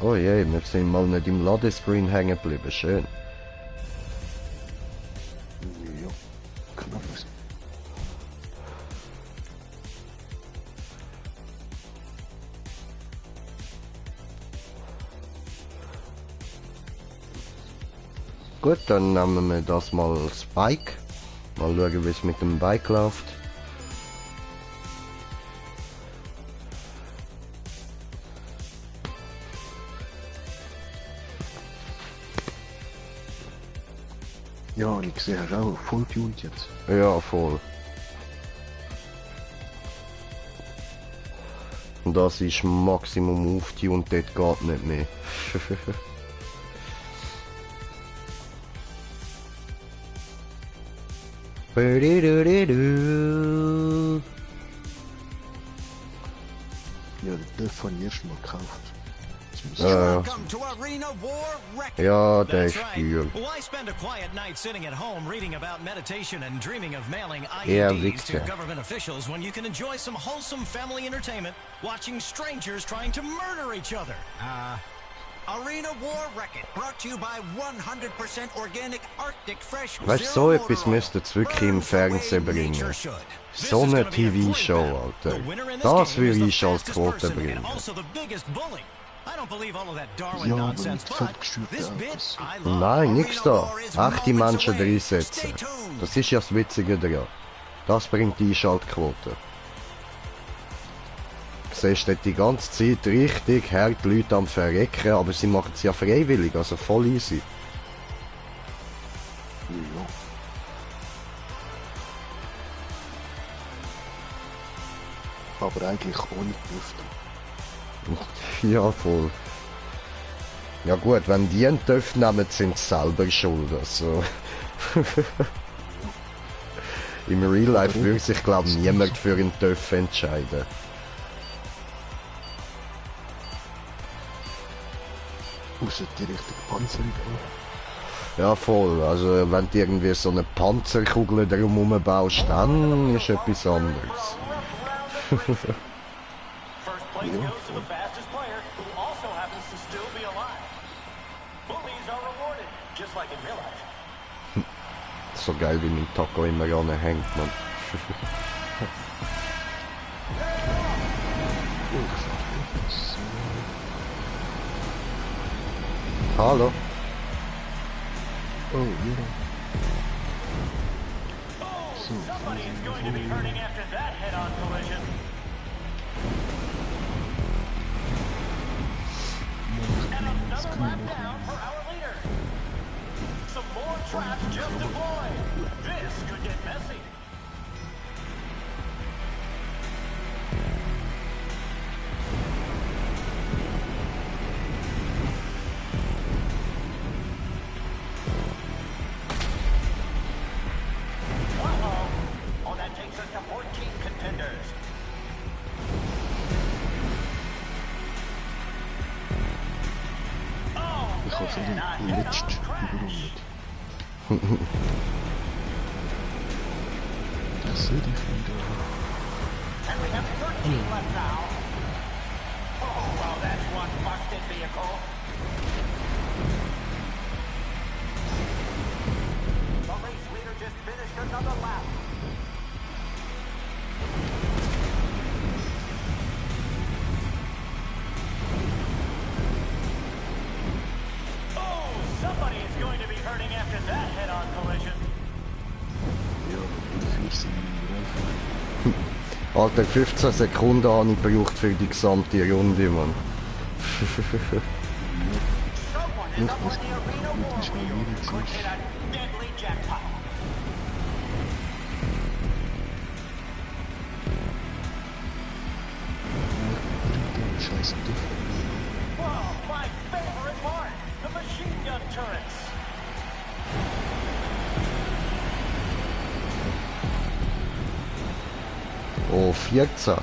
[SPEAKER 1] Oh je, wir sind mal nicht im Ladescreen hängen geblieben. Schön.
[SPEAKER 3] ja knapp.
[SPEAKER 1] Gut, dann nehmen wir das mal als Bike. Mal schauen, wie es mit dem Bike läuft.
[SPEAKER 3] Ja, und ich gesehen, hast du auch voll tuned jetzt.
[SPEAKER 1] Ja, voll. Und das ist Maximum auftuned, dort geht nicht mehr.
[SPEAKER 3] Ja, den von erst mal gekauft.
[SPEAKER 6] Welcome to Arena War Record.
[SPEAKER 1] Ja, der
[SPEAKER 8] That's
[SPEAKER 1] ist
[SPEAKER 8] right.
[SPEAKER 1] teuer.
[SPEAKER 8] Why spend a quiet night sitting at home reading about meditation and dreaming of mailing
[SPEAKER 1] Ja,
[SPEAKER 8] IEDs to
[SPEAKER 1] Victor.
[SPEAKER 8] government officials when you can enjoy some wholesome family entertainment watching strangers trying to murder each other?
[SPEAKER 6] Arena War Record brought to you by 100% organic Arctic fresh.
[SPEAKER 1] Weißt du, so etwas müsste es wirklich im Fernsehen bringen. So eine TV-Show, Alter. Das würde ich als Quote bringen.
[SPEAKER 8] Also the biggest bully. I don't believe all of that Darwin
[SPEAKER 3] Ja, aber
[SPEAKER 8] nonsense,
[SPEAKER 3] mit
[SPEAKER 8] but
[SPEAKER 3] völkergesteuerten
[SPEAKER 8] this
[SPEAKER 3] Autos.
[SPEAKER 8] bit I love.
[SPEAKER 1] Nein, nix da. Echte Menschen
[SPEAKER 6] away.
[SPEAKER 1] reinsetzen.
[SPEAKER 6] Stay tuned.
[SPEAKER 1] Das ist ja das Witzige daran. Das bringt die Einschaltquote. Du siehst dort die ganze Zeit richtig hart die Leute am Verrecken, aber sie machen es ja freiwillig, also voll easy.
[SPEAKER 3] Ja. Aber eigentlich ohne Lüftung.
[SPEAKER 1] Ja, voll. Ja gut, wenn die einen TÜV nehmen, sind sie selber schuld, also. Im Real Life würde sich, glaube ich, niemand für einen TÜV entscheiden.
[SPEAKER 3] Außer die richtige Panzerung haben.
[SPEAKER 1] Ja, voll. Also, wenn du irgendwie so eine Panzerkugel drumherum baust, dann ist etwas anderes.
[SPEAKER 7] First place goes to the fastest player, who also happens to still be alive. Bullies are rewarded, just like in real life.
[SPEAKER 1] So geil, wie mein Taco immer ranhängt, man. Hallo?
[SPEAKER 3] Oh, ja.
[SPEAKER 7] Somebody is going to be hurting after that head-on collision. And another lap down for our leader. Some more traps just deployed. This could get messy. Uh-oh. Oh, that takes us to 14 contenders. Oh,
[SPEAKER 3] Ich hoffe,
[SPEAKER 7] man, a
[SPEAKER 3] die
[SPEAKER 7] head-on
[SPEAKER 3] letzte
[SPEAKER 7] crash.
[SPEAKER 3] überrundet. Ich sehe dich wieder.
[SPEAKER 7] And we have 13 left now. Oh, well, that's one busted vehicle. The race leader just finished another lap. Oh, somebody is going to be hurting after that head-on collision.
[SPEAKER 3] Ja, und 4 sind im
[SPEAKER 1] Alter, 15 Sekunden habe ich gebraucht für die gesamte Runde, man.
[SPEAKER 7] Someone is up on the arena war wheel who could hit a deadly jackpot.
[SPEAKER 3] Reifen. Scheiß Duft.
[SPEAKER 7] Whoa, my favorite part, the machine gun turrets.
[SPEAKER 1] Oh, 14.
[SPEAKER 3] Oh, das auch.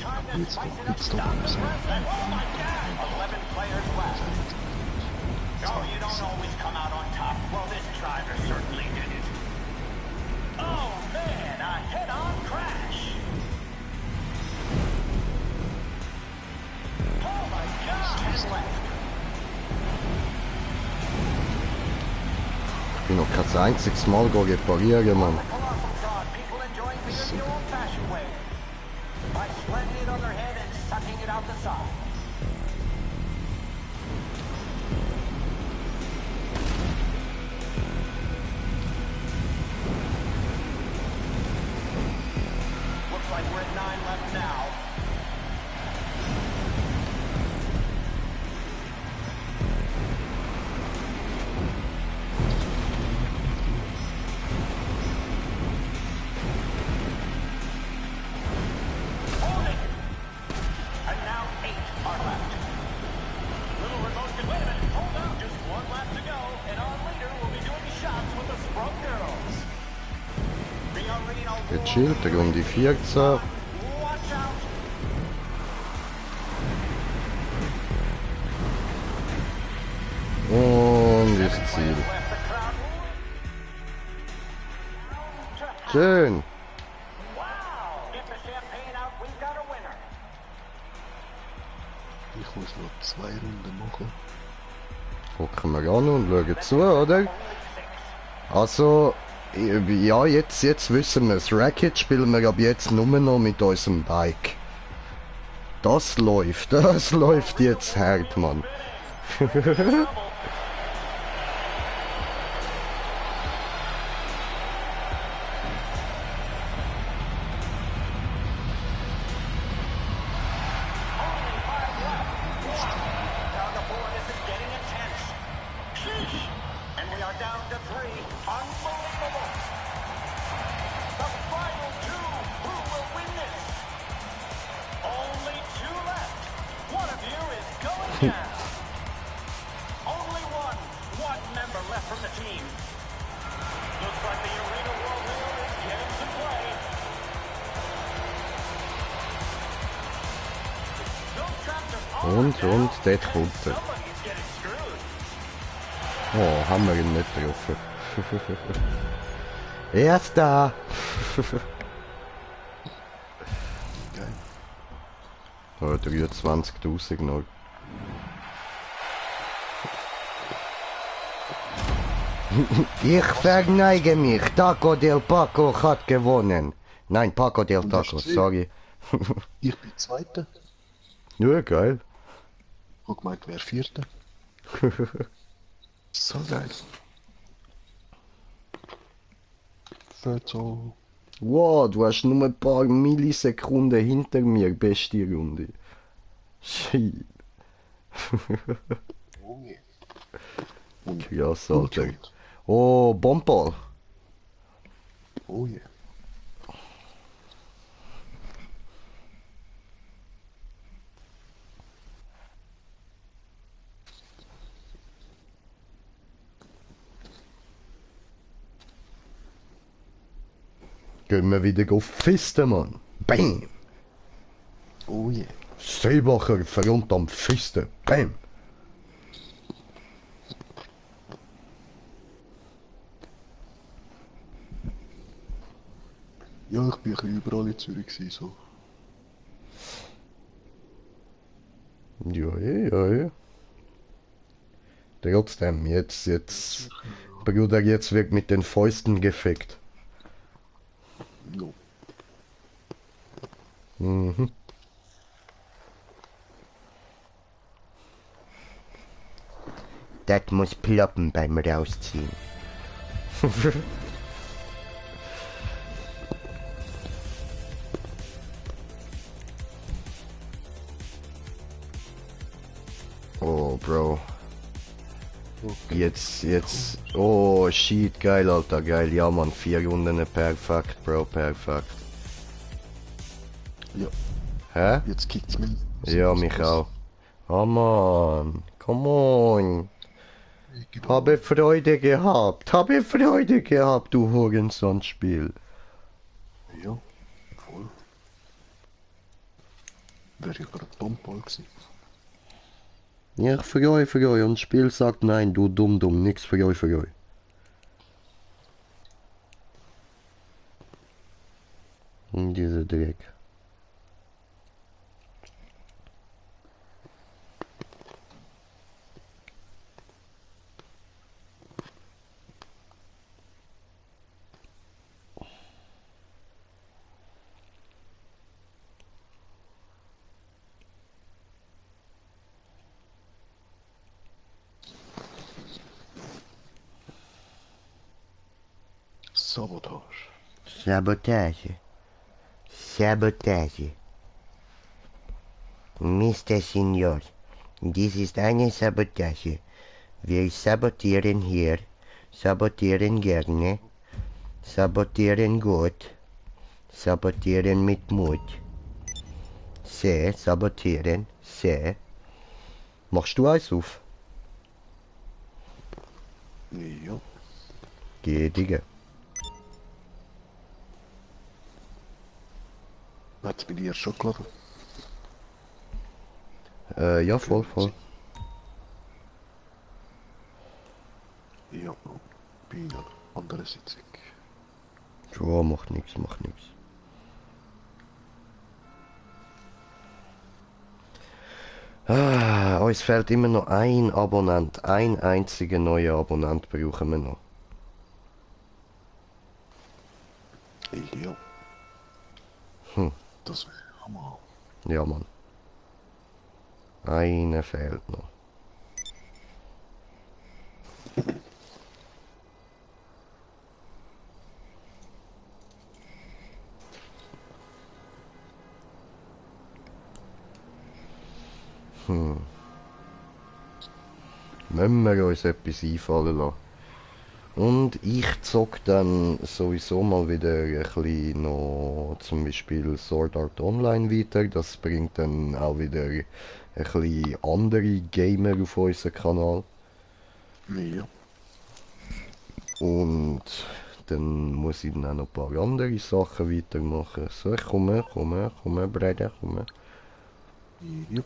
[SPEAKER 7] Time to
[SPEAKER 3] Jetzt
[SPEAKER 7] spice
[SPEAKER 3] noch
[SPEAKER 7] it up,
[SPEAKER 3] Pitstop
[SPEAKER 7] stop
[SPEAKER 3] und
[SPEAKER 7] the
[SPEAKER 3] so.
[SPEAKER 7] press, and oh my god, 11 players left. Oh, you don't always come out on top. Well, this driver certainly did it. Oh man, a head-on crash. Oh my god, 10 left.
[SPEAKER 1] Ich bin noch kein einziges Mal reparieren, man.
[SPEAKER 7] Colossal Zod, people enjoying beer in your letting it on their head and sucking it out the side. Looks like we're at 9 left now. Holding. And now 8 are left. Little remote can wait a minute. Hold on. Just 1 lap to go, and our leader will be doing shots with the Sprung Girls. The arena
[SPEAKER 1] Gechillt, Runde 14.
[SPEAKER 7] watch out.
[SPEAKER 1] Und ist Ziel.
[SPEAKER 7] Left the crowd.
[SPEAKER 1] Schön.
[SPEAKER 7] Wow! Get the champagne out. We've got a winner.
[SPEAKER 3] Ich muss noch 2 Runden machen.
[SPEAKER 1] Gucken wir an und schauen zu, oder? Also, ja, jetzt wissen wir es. Racket spielen wir ab jetzt nur noch mit unserem Bike. Das läuft jetzt hart, Mann.
[SPEAKER 7] Down to 4. This is getting intense. Sheesh. And we are down to 3. Unbelievable. The final 2. Who will win this? Only 2 left. One of you is going down. Only one member left from the team. Looks like the Arena World Wheel is getting some play. Those traps are
[SPEAKER 1] Und, dort kommt er.
[SPEAKER 7] Somebody's getting screwed.
[SPEAKER 1] Oh, haben wir ihn nicht getroffen. Erster!
[SPEAKER 3] Geil.
[SPEAKER 1] Oh, 23.000 noch. Ich verneige mich. Taco del Paco hat gewonnen. Nein, Paco del
[SPEAKER 3] Und hast
[SPEAKER 1] Taco,
[SPEAKER 3] du gesehen?
[SPEAKER 1] sorry.
[SPEAKER 3] Ich bin Zweiter.
[SPEAKER 1] Ja, geil.
[SPEAKER 3] Ich gemeint, wer Vierter. So geil. Fällt so.
[SPEAKER 1] Wow, du hast nur ein paar Millisekunden hinter mir, beste Runde. Shit.
[SPEAKER 3] Junge. Und
[SPEAKER 1] Krass, Alter.
[SPEAKER 3] Blutschuld.
[SPEAKER 1] Oh, Bomball.
[SPEAKER 3] Oh je.
[SPEAKER 1] Gehen wir wieder auf Fisten, Mann. Bam!
[SPEAKER 3] Oh je.
[SPEAKER 1] Seebacher verrundt am Fisten. Bam!
[SPEAKER 3] Ja, ich bin ein bisschen überall in Zürich gewesen, so.
[SPEAKER 1] Ja. Trotzdem, Bruder, jetzt wird mit den Fäusten gefickt.
[SPEAKER 3] No.
[SPEAKER 1] Mhm. Das muss ploppen beim Rausziehen. Oh, Bro. Jetzt. Oh, shit, geil, Alter, geil. Ja, Mann, 4 Runden, perfekt, Bro, perfekt.
[SPEAKER 3] Ja,
[SPEAKER 1] Hä?
[SPEAKER 3] jetzt kickt's mich.
[SPEAKER 1] Ja, mich auch. Oh, Mann, come on. Habe Freude gehabt, du Hurensohn-Spiel.
[SPEAKER 3] Ja, voll. Wäre ja gerade Bomball gewesen.
[SPEAKER 1] Ja, ich für euch und das Spiel sagt nein, du dumm, nix für euch. Diese Dreck.
[SPEAKER 3] Sabotage.
[SPEAKER 1] Sabotage. Sabotage. Mr. Senior, dies ist eine Sabotage. Wir sabotieren hier, sabotieren gerne, sabotieren gut, sabotieren mit Mut. Sabotieren, Machst du eins auf?
[SPEAKER 3] Ja.
[SPEAKER 1] Geh, Digga.
[SPEAKER 3] Hat's bei dir schon geladen?
[SPEAKER 1] Ja, voll.
[SPEAKER 3] Ja, bei einer anderen Sitzung.
[SPEAKER 1] Ja, macht nix. Uns fehlt immer noch ein Abonnent. Ein einziger neuer Abonnent brauchen wir noch.
[SPEAKER 3] Ja.
[SPEAKER 1] Hm.
[SPEAKER 3] Das wäre Hammer.
[SPEAKER 1] Ja, Mann. Einer fehlt noch. Müssen wir uns etwas einfallen lassen. Und ich zock dann sowieso mal wieder ein bisschen noch zum Beispiel Sword Art Online weiter. Das bringt dann auch wieder ein bisschen andere Gamer auf unseren Kanal.
[SPEAKER 3] Ja.
[SPEAKER 1] Und dann muss ich dann auch noch ein paar andere Sachen weitermachen. So, komm, Bruder, komm.
[SPEAKER 3] Ja.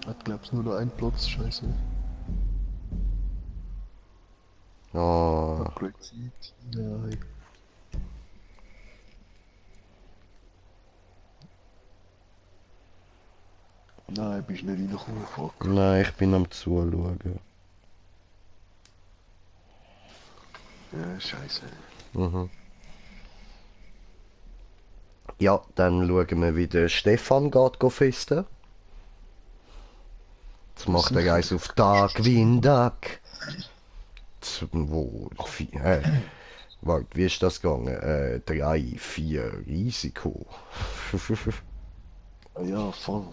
[SPEAKER 3] Hat glaubst nur noch einen Platz, scheiße.
[SPEAKER 1] Ah,
[SPEAKER 3] Upgrade Seat. Nein. Nein, bist nicht reingekommen, fuck.
[SPEAKER 1] nein, ich bin am Zuschauen.
[SPEAKER 3] Ja, scheiße.
[SPEAKER 1] Mhm. Ja, dann schauen wir, wie der Stefan geht festen. Jetzt macht er eins auf Tag wie ein Tag. Warte, wie ist das gegangen? 3, 4, Risiko.
[SPEAKER 3] Ah ja, voll.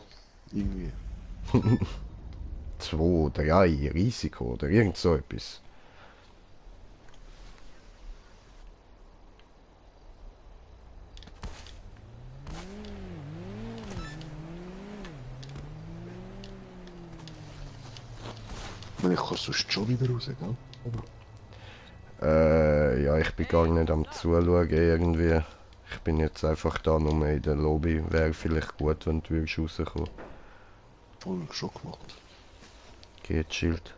[SPEAKER 3] Irgendwie.
[SPEAKER 1] 2, 3, Risiko oder irgend so etwas.
[SPEAKER 3] Ich kann sonst schon wieder raus, gell?
[SPEAKER 1] Ja, ich bin gar nicht am Zuschauen irgendwie. Ich bin jetzt einfach da nur in der Lobby. Wäre vielleicht gut, wenn du würdest rauskommen.
[SPEAKER 3] Voll schon gemacht.
[SPEAKER 1] Geht, chillt.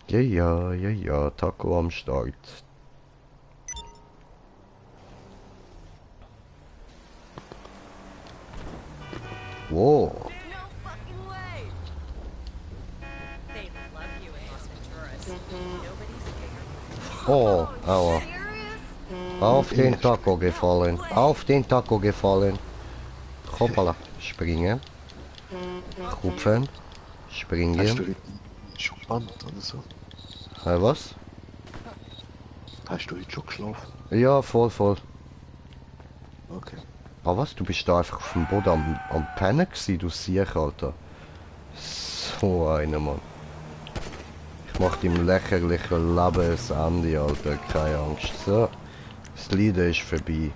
[SPEAKER 1] Ja, Taco am Start. Wow.
[SPEAKER 9] No fucking way! They love you in Las Venturas. Nobody's scared.
[SPEAKER 1] Oh, aua.
[SPEAKER 9] Serious?
[SPEAKER 1] Auf den Taco gefallen. Auf den Taco gefallen. Hoppala. Springen. Kupfen.
[SPEAKER 3] Hast
[SPEAKER 1] Springen.
[SPEAKER 3] du heute schon gebannt oder so?
[SPEAKER 1] Was?
[SPEAKER 3] Hast du heute schon geschlafen?
[SPEAKER 1] Ja, voll.
[SPEAKER 3] Okay.
[SPEAKER 1] Ah was? Du bist da einfach auf dem Boden am Pennen gewesen, du Siech, Alter. So einer, Mann. Ich mach dem lächerlichen Leben ein Ende, Alter. Keine Angst. So. Das Lied ist vorbei.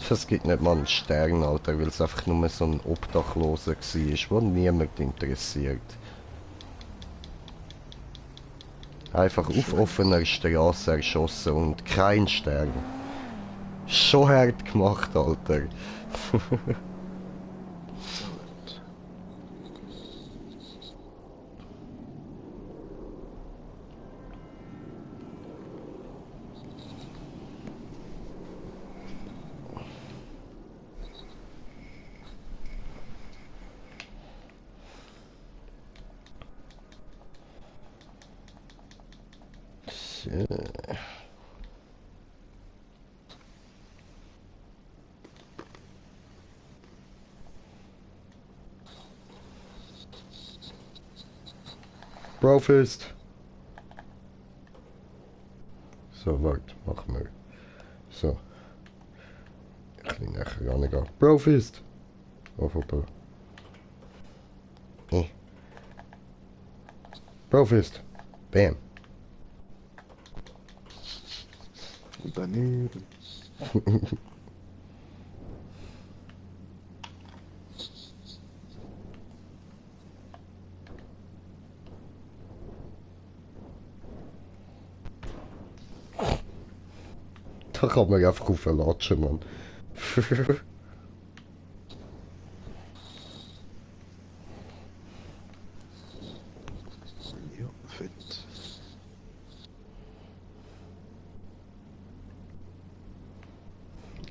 [SPEAKER 1] Das gibt nicht mal einen Stern, Alter, weil es einfach nur so ein Obdachloser war, der niemand interessiert. Einfach auf offener Straße erschossen und kein Stern. Schon hart gemacht, Alter. So. Brofist. So, warte, machen wir. So. Ich bin nachher gar nicht gehen. Brofist. Oh, hoppala. Brofist. Bam.
[SPEAKER 3] Und daneben.
[SPEAKER 1] Da kann man einfach auf latschen, Mann.
[SPEAKER 3] Ja, fett.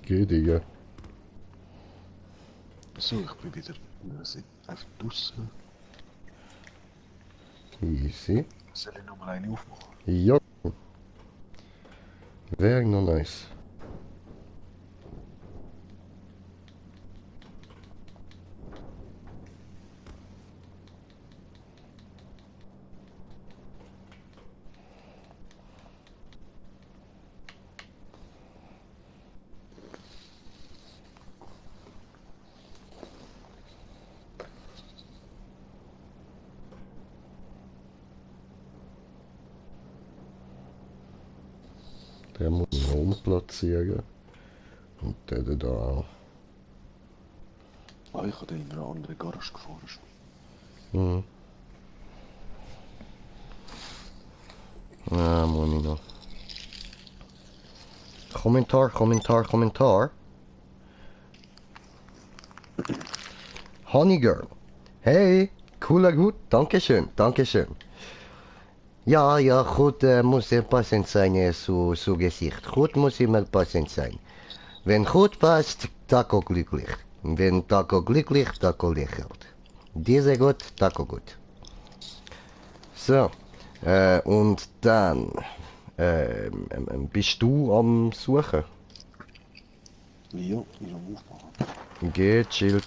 [SPEAKER 1] Geh, Digga.
[SPEAKER 3] So, ich bin wieder einfach draussen.
[SPEAKER 1] Easy.
[SPEAKER 3] Soll ich nochmal eine aufmachen?
[SPEAKER 1] Ja. Wäre noch nice. Der muss ich umplatzieren. Und der da auch.
[SPEAKER 3] Ah, ich habe den in einer anderen Garage gefahren schon.
[SPEAKER 1] Mhm. Ja, muss ich noch. Kommentar. Honey Girl. Hey, cooler Hut. Dankeschön. Ja, goed muss passend sein zu Gesicht. Goed muss immer passend sein. Wenn gut passt, Taco glücklich. Wenn Taco glücklich, Taco lächelt. Diese gut, Taco gut. So, und dann bist du am Suchen?
[SPEAKER 3] Ja, ich am Aufmachen.
[SPEAKER 1] Geht, chillt.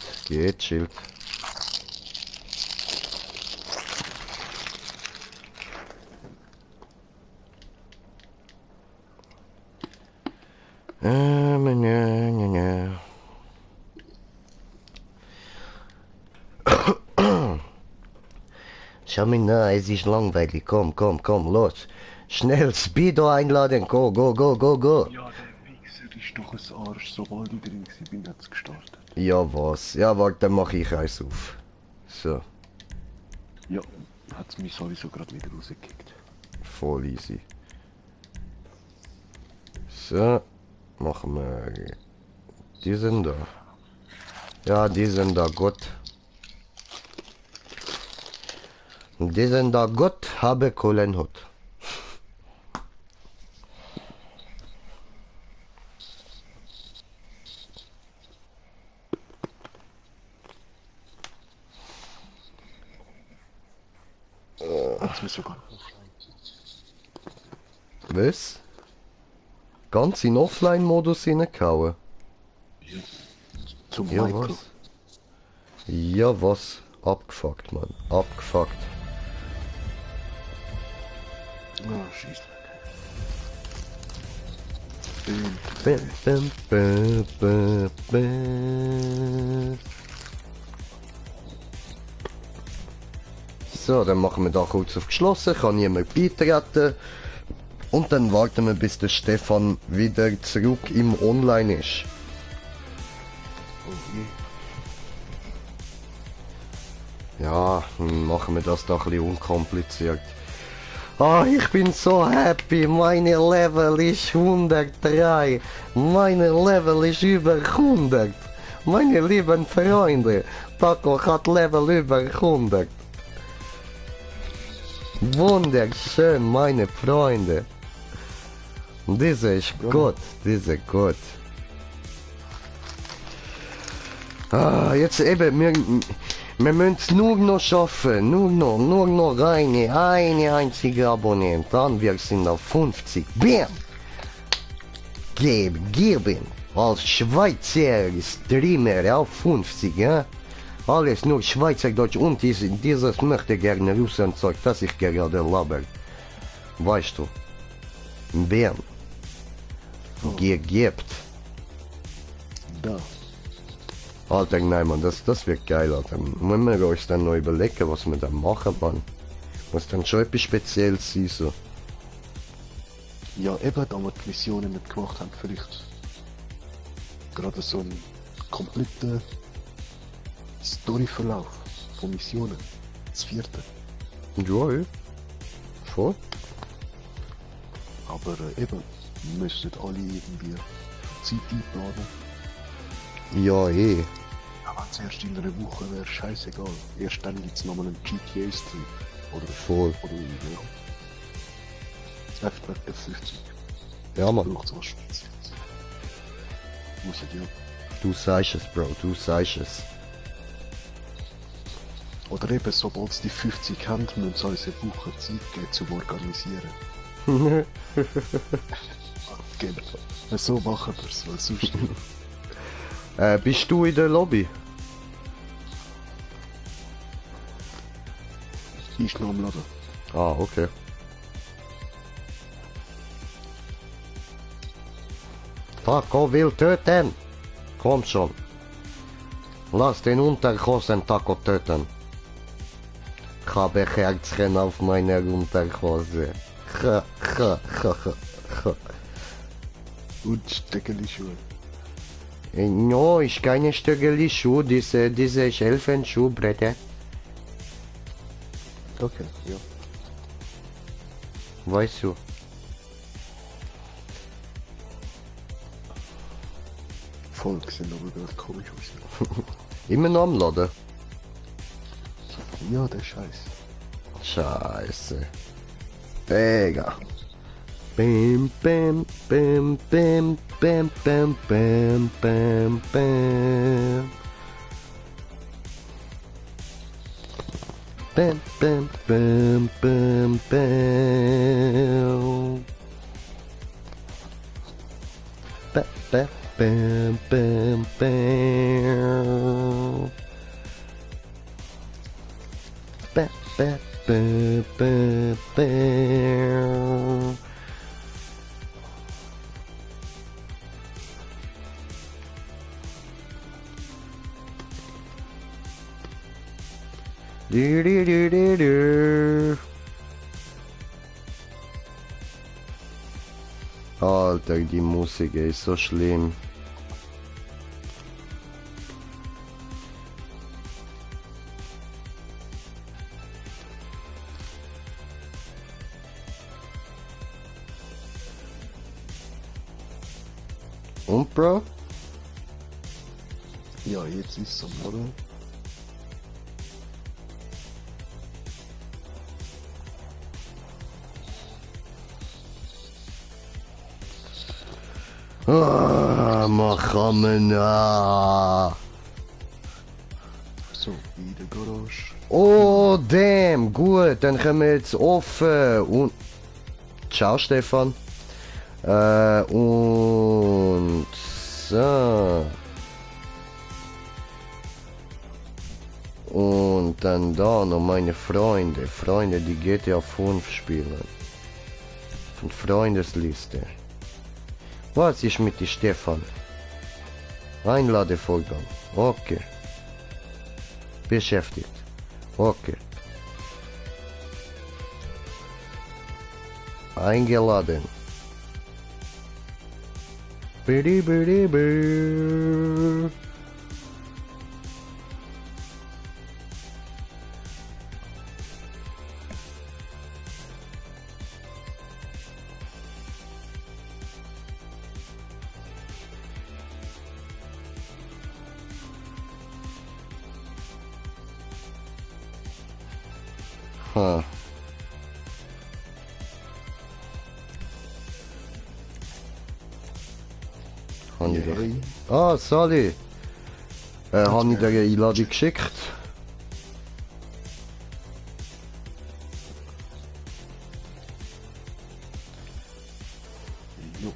[SPEAKER 1] Schau mich nach, es ist langweilig. Komm, los. Schnell, Speedo einladen. Go.
[SPEAKER 3] Ja, der Wichser ist doch ein Arsch. Sobald ich drin bin, hat es gestartet.
[SPEAKER 1] Ja, was? Ja, warte, dann mach ich eins auf. So,
[SPEAKER 3] Ja, hat es mich sowieso gerade wieder rausgekickt.
[SPEAKER 1] voll easy. So, machen wir diesen da. Ja, diesen da gut. Diesen da gut habe coolen Hut.
[SPEAKER 3] Jetzt müssen wir sogar
[SPEAKER 1] Was? Ganz in Offline-Modus hineingehauen?
[SPEAKER 3] zum
[SPEAKER 1] Ja,
[SPEAKER 3] Michael.
[SPEAKER 1] was? Ja, was? Abgefuckt, Mann. Abgefuckt.
[SPEAKER 3] Ah, scheiße.
[SPEAKER 1] So, dann machen wir da kurz auf geschlossen, kann niemand beitreten. Und dann warten wir, bis der Stefan wieder zurück im Online ist. Ja, machen wir das da ein bisschen unkompliziert. Ah, ich bin so happy, meine Level ist 103. Meine Level ist über 100. Meine lieben Freunde, Taco hat Level über 100. Wunderschön, meine Freunde. Diese ist gut, diese gut. Ah, jetzt eben, wir müssen nur noch schaffen, nur noch eine einzige Abonnent, dann wir sind auf 50. Bam! Geben, als Schweizer Streamer auf 50, ja? Alles nur Schweizerdeutsch und dieses möchte gerne Russlandzeug, das ich gerade laber. Weißt du? Bern. Gegebt.
[SPEAKER 3] Da.
[SPEAKER 1] Alter, nein, Mann, das wird geil, Alter. Müssen wir uns dann noch überlegen, was wir dann machen, Mann. Muss dann schon etwas Spezielles sein, so.
[SPEAKER 3] Ja, eben, da wir die Missionen nicht gemacht haben, vielleicht gerade so einen kompletten Storyverlauf von Missionen. Das 4.
[SPEAKER 1] Ja, ja. Schon?
[SPEAKER 3] Aber eben, wir müssen nicht alle irgendwie Zeit einplanen.
[SPEAKER 1] Ja, eh.
[SPEAKER 3] Aber zuerst in einer Woche wäre scheißegal. Erst dann gibt es nochmal einen GTA-Stream. Oder
[SPEAKER 1] Voll.
[SPEAKER 3] Oder ja. F50.
[SPEAKER 1] Ja, Mann.
[SPEAKER 3] Braucht was Spezielles. Muss ich ja.
[SPEAKER 1] Du sagst es, Bro, du sagst es.
[SPEAKER 3] Oder eben, sobald sie die 50 haben, müssen sie uns eine Woche Zeit geben, zum Organisieren. Genau. So machen wir es, weil sonst...
[SPEAKER 1] Bist du in der Lobby?
[SPEAKER 3] Ist noch am Laden.
[SPEAKER 1] Ah, okay. Taco will töten! Komm schon. Lass den Unterhosen Taco töten. Ich habe Herzchen auf meiner Unterhose.
[SPEAKER 3] Und Steckeli-Schuhe.
[SPEAKER 1] No, ich keine Stöckeli-Schuhe, diese Elfenschuhe, Bruder.
[SPEAKER 3] Okay, ja.
[SPEAKER 1] Weißt du?
[SPEAKER 3] Volk sind aber gerade komisch aus.
[SPEAKER 1] Immer noch am Laden.
[SPEAKER 3] Ja, der Scheiß.
[SPEAKER 1] Scheiße. Digga. Bim, bim, bim, bim, bim, bim, bim, bim, bim. Bim, bim, bim, bim, bim. Bim, bim, bim, bim, bim. Bim, bim, bim, bim, bim. Du, du, du, du, du. Alter, die Musik ist so schlimm. Und, Bro?
[SPEAKER 3] Ja, jetzt ist es am Laden.
[SPEAKER 1] Ah, Machamena.
[SPEAKER 3] So, in der Garage.
[SPEAKER 1] Oh, damn, gut, dann können wir jetzt offen und... Ciao, Stefan. Und... So. Und dann da noch meine Freunde, die GTA 5 spielen. Von Freundesliste. Was ist mit die Stefan? Einladevorgang. Okay. Beschäftigt. Okay. Eingeladen. Bidi bidi bidi. Ha. Ah, Sally. Habe ich dir eine Einladung geschickt?
[SPEAKER 3] Jo.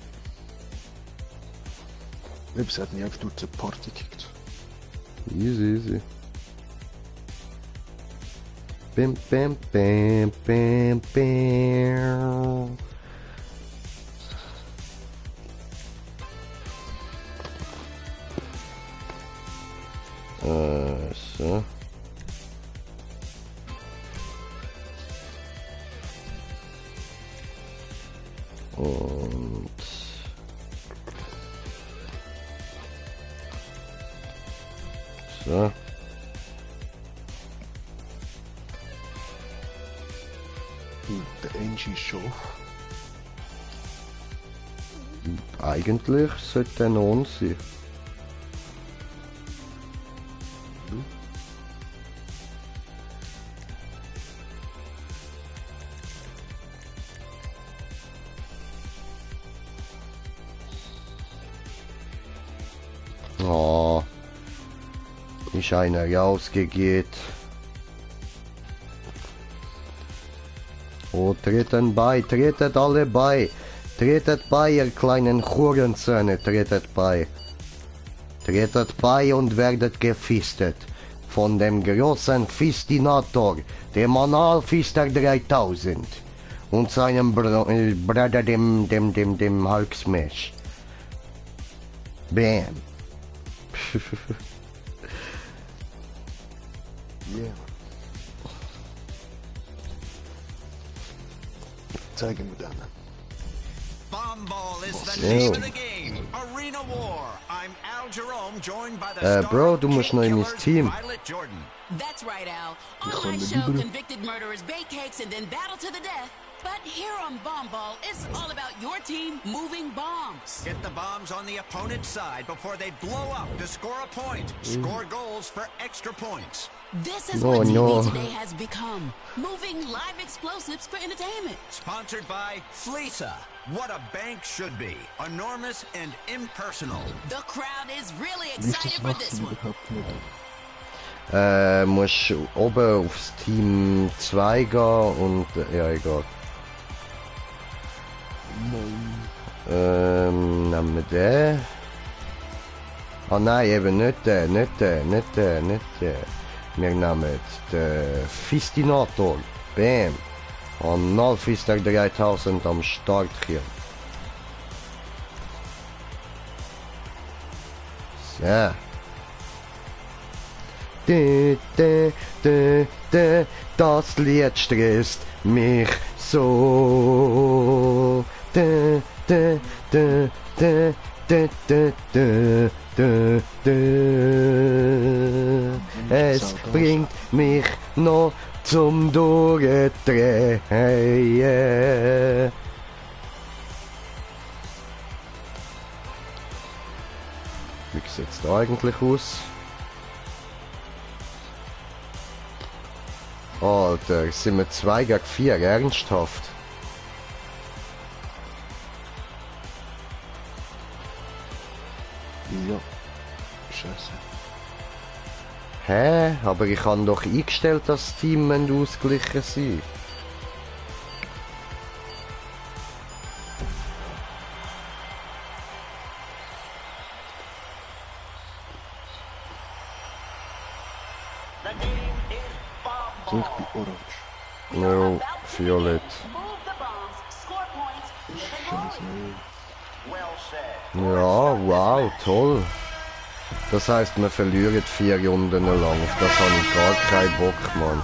[SPEAKER 3] Sie hat mich einfach durch die Party gekickt.
[SPEAKER 1] Easy, easy. Bim, bim, bim, bim, bim. So. Und so.
[SPEAKER 3] Der Angie ist schon.
[SPEAKER 1] Eigentlich sollte er noch on sein. Oh, ist einer rausgegeht. Oh, treten bei, tretet alle bei. Tretet bei, ihr kleinen Hurenzöhne, tretet bei. Tretet bei und werdet gefistet. Von dem großen Fistinator, dem Analfister 3000. Und seinem Bruder, dem Hulk Smash. Bam.
[SPEAKER 3] Yeah. Zeigen wir dann.
[SPEAKER 6] Bomball is the
[SPEAKER 1] No.
[SPEAKER 6] name of the game. Arena War. I'm Al Jerome, joined by the star
[SPEAKER 1] Bro, du musst noch in mein
[SPEAKER 6] Killers,
[SPEAKER 1] Team.
[SPEAKER 6] Violet Jordan.
[SPEAKER 5] That's right, Al.
[SPEAKER 3] Ich
[SPEAKER 5] On
[SPEAKER 3] kann
[SPEAKER 5] my
[SPEAKER 3] mir
[SPEAKER 5] show,
[SPEAKER 3] lieber-
[SPEAKER 5] convicted murderers bake cakes and then battle to the death. But here on Bomball, it's all about your team moving bombs.
[SPEAKER 6] Get the bombs on the opponent's side before they blow up to score a point. Score goals for extra points.
[SPEAKER 5] This is
[SPEAKER 1] Oh,
[SPEAKER 5] what TV
[SPEAKER 1] no.
[SPEAKER 5] today has become. Moving live explosives for entertainment.
[SPEAKER 6] Sponsored by Fleesa. What a bank should be. Enormous and impersonal.
[SPEAKER 5] The crowd is really
[SPEAKER 3] Wie ist
[SPEAKER 5] excited
[SPEAKER 3] das
[SPEAKER 5] for
[SPEAKER 3] macht
[SPEAKER 5] this
[SPEAKER 3] ihr
[SPEAKER 5] one.
[SPEAKER 3] überhaupt nicht?
[SPEAKER 1] Musst oben aufs Team 2 gehen und ja, egal.
[SPEAKER 3] Nein.
[SPEAKER 1] Nehmen wir den. Ah nein, eben nicht den, nicht den, nicht den, nicht den. Wir nehmen den Fistinator. Bam. Und Nullfister 3000 am Start hier. So. Das Lied stresst mich so. Es bringt mich noch zum Durchdrehen. Wie sieht's da eigentlich aus? Alter, sind wir 2 gegen 4, ernsthaft?
[SPEAKER 3] Ja. Scheiße.
[SPEAKER 1] Hä? Aber ich habe doch eingestellt, dass das Team ausgeglichen sein.
[SPEAKER 7] The name is
[SPEAKER 3] So, ich
[SPEAKER 7] Bomball.
[SPEAKER 3] bin orange.
[SPEAKER 7] We are
[SPEAKER 1] No,
[SPEAKER 7] about to
[SPEAKER 1] violet.
[SPEAKER 7] begin. Move the bombs, score points, keep it moving.
[SPEAKER 3] Scheiße.
[SPEAKER 7] Well said.
[SPEAKER 1] Ja, wow, toll. Das heisst, wir verlieren 4 Runden lang. Auf das habe ich gar keinen Bock, Mann.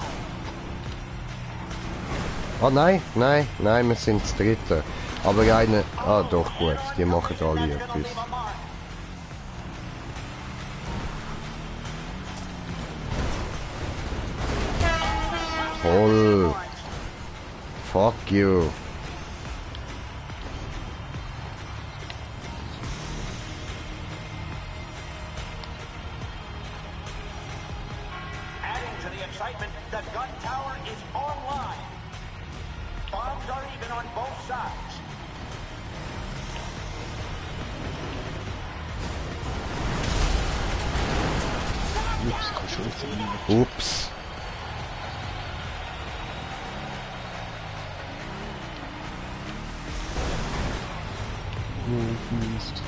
[SPEAKER 1] Ah nein, nein, nein, wir sind das Dritte. Aber eine... Ah doch, gut, die machen alle
[SPEAKER 7] That's gonna
[SPEAKER 1] etwas.
[SPEAKER 7] leave a mark.
[SPEAKER 1] Toll. Fuck you.
[SPEAKER 7] Adding to the excitement, the gun tower is online. Bombs are even on both sides.
[SPEAKER 3] Ups, ich kann schon jetzt nicht.
[SPEAKER 1] Ups.
[SPEAKER 3] Mist.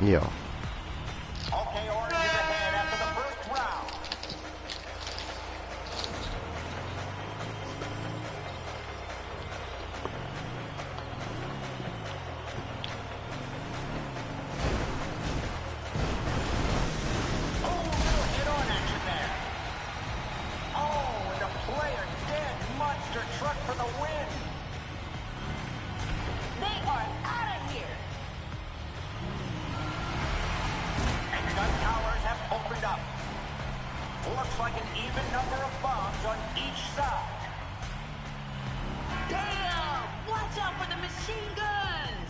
[SPEAKER 1] Ja.
[SPEAKER 7] Okay, Orange is ahead after the first round. Oh, little hit-on action there. Oh, and the player dead. Monster truck for the win. They are out of here. And gun towers have opened up. Looks like an even number of bombs on each side.
[SPEAKER 5] Damn! Watch out for the machine guns!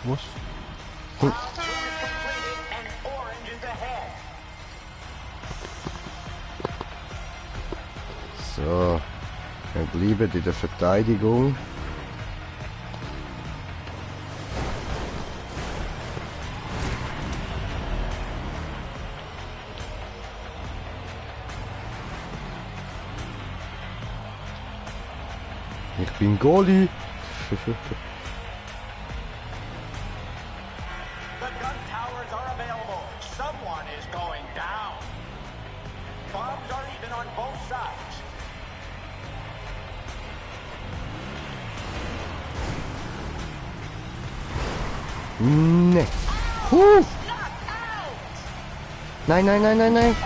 [SPEAKER 3] Was?
[SPEAKER 7] Round 2 is completed and Orange is ahead.
[SPEAKER 1] So. Wir bleiben in der Verteidigung. Ich bin Goalie.
[SPEAKER 7] The gun towers are available. Someone is going down. Bombs are even on both sides.
[SPEAKER 1] Nee. Huh. Nein, nein, nein, nein, nein.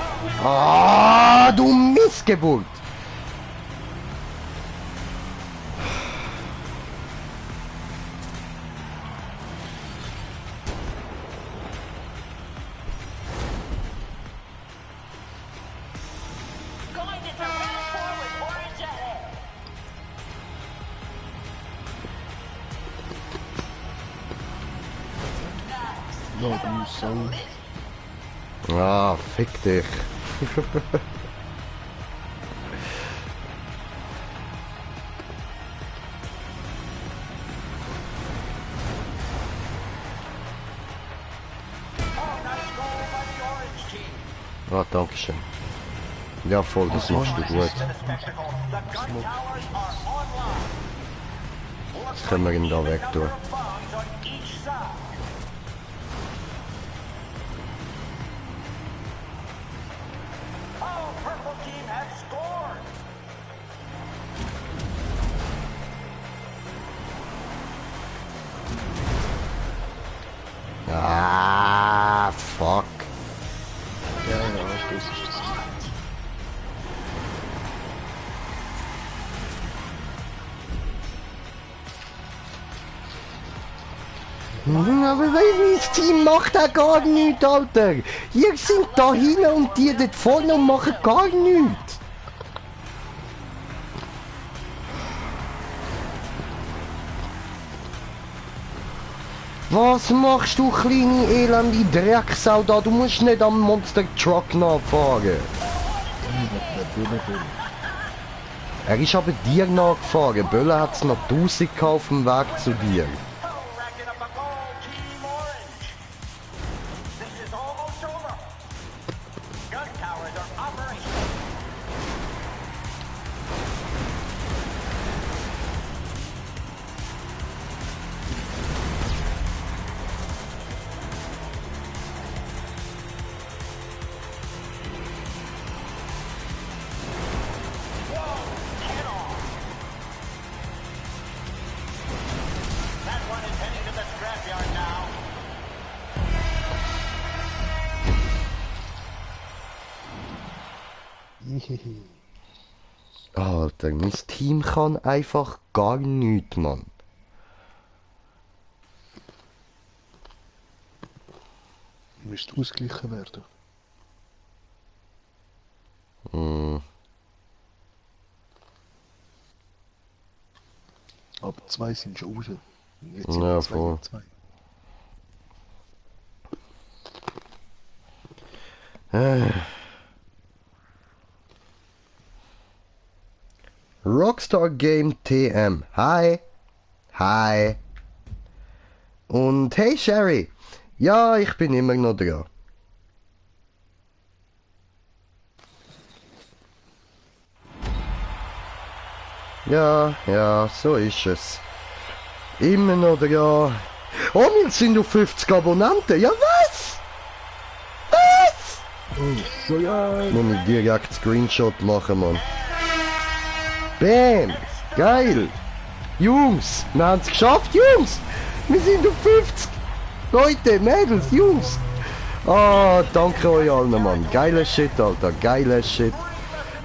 [SPEAKER 1] Ah, du Missgeburt.
[SPEAKER 5] Going into round 4 with Orange ahead.
[SPEAKER 3] Ja, du Sau.
[SPEAKER 1] Ah, fick dich.
[SPEAKER 7] Oh, nice goal by the Orange team.
[SPEAKER 1] Ah, danke schön. Ja, voll, das machst du gut.
[SPEAKER 7] To the spectacle. The gun towers are online. Looks
[SPEAKER 1] Jetzt können wir ihn da
[SPEAKER 7] even
[SPEAKER 1] weg
[SPEAKER 7] number
[SPEAKER 1] tun.
[SPEAKER 7] of bombs on each side. Oh, purple team has scored.
[SPEAKER 1] Ah, fuck.
[SPEAKER 3] Ja, das ist das.
[SPEAKER 1] Aber mein Team macht auch gar nichts, Alter. Ihr seid da hinten und die dort vorne und machen gar nichts. Was machst du, kleine elende Drecksau da? Du musst nicht am Monster Truck nachfahren. Er ist aber dir nachgefahren. Böller hat es noch 1000 auf dem Weg zu dir.
[SPEAKER 7] Oh, racking up a goal, Team Orange. This is almost over. Gun towers are operational. Whoa, head on. That one is heading to the scrapyard now.
[SPEAKER 1] Alter, mein Team kann einfach gar nichts, Mann.
[SPEAKER 3] Müsste ausgeglichen werden. Aber 2 sind schon raus. Und jetzt sind
[SPEAKER 1] Ja,
[SPEAKER 3] wir 2 gegen
[SPEAKER 1] voll.
[SPEAKER 3] 2.
[SPEAKER 1] Rockstar Game TM. Hi. Hi. Und hey Sherry. Ja, ich bin immer noch dran. Ja, so ist es. Immer noch dran. Oh, wir sind auf 50 Abonnenten. Ja, was? Was?
[SPEAKER 3] So ja.
[SPEAKER 1] Muss ich direkt Screenshot machen, Mann. Bam! Geil! Jungs, wir haben es geschafft, Jungs! Wir sind auf 50! Leute, Mädels, Jungs! Ah, danke euch allen, Mann. Geiler Shit, Alter, geiler Shit.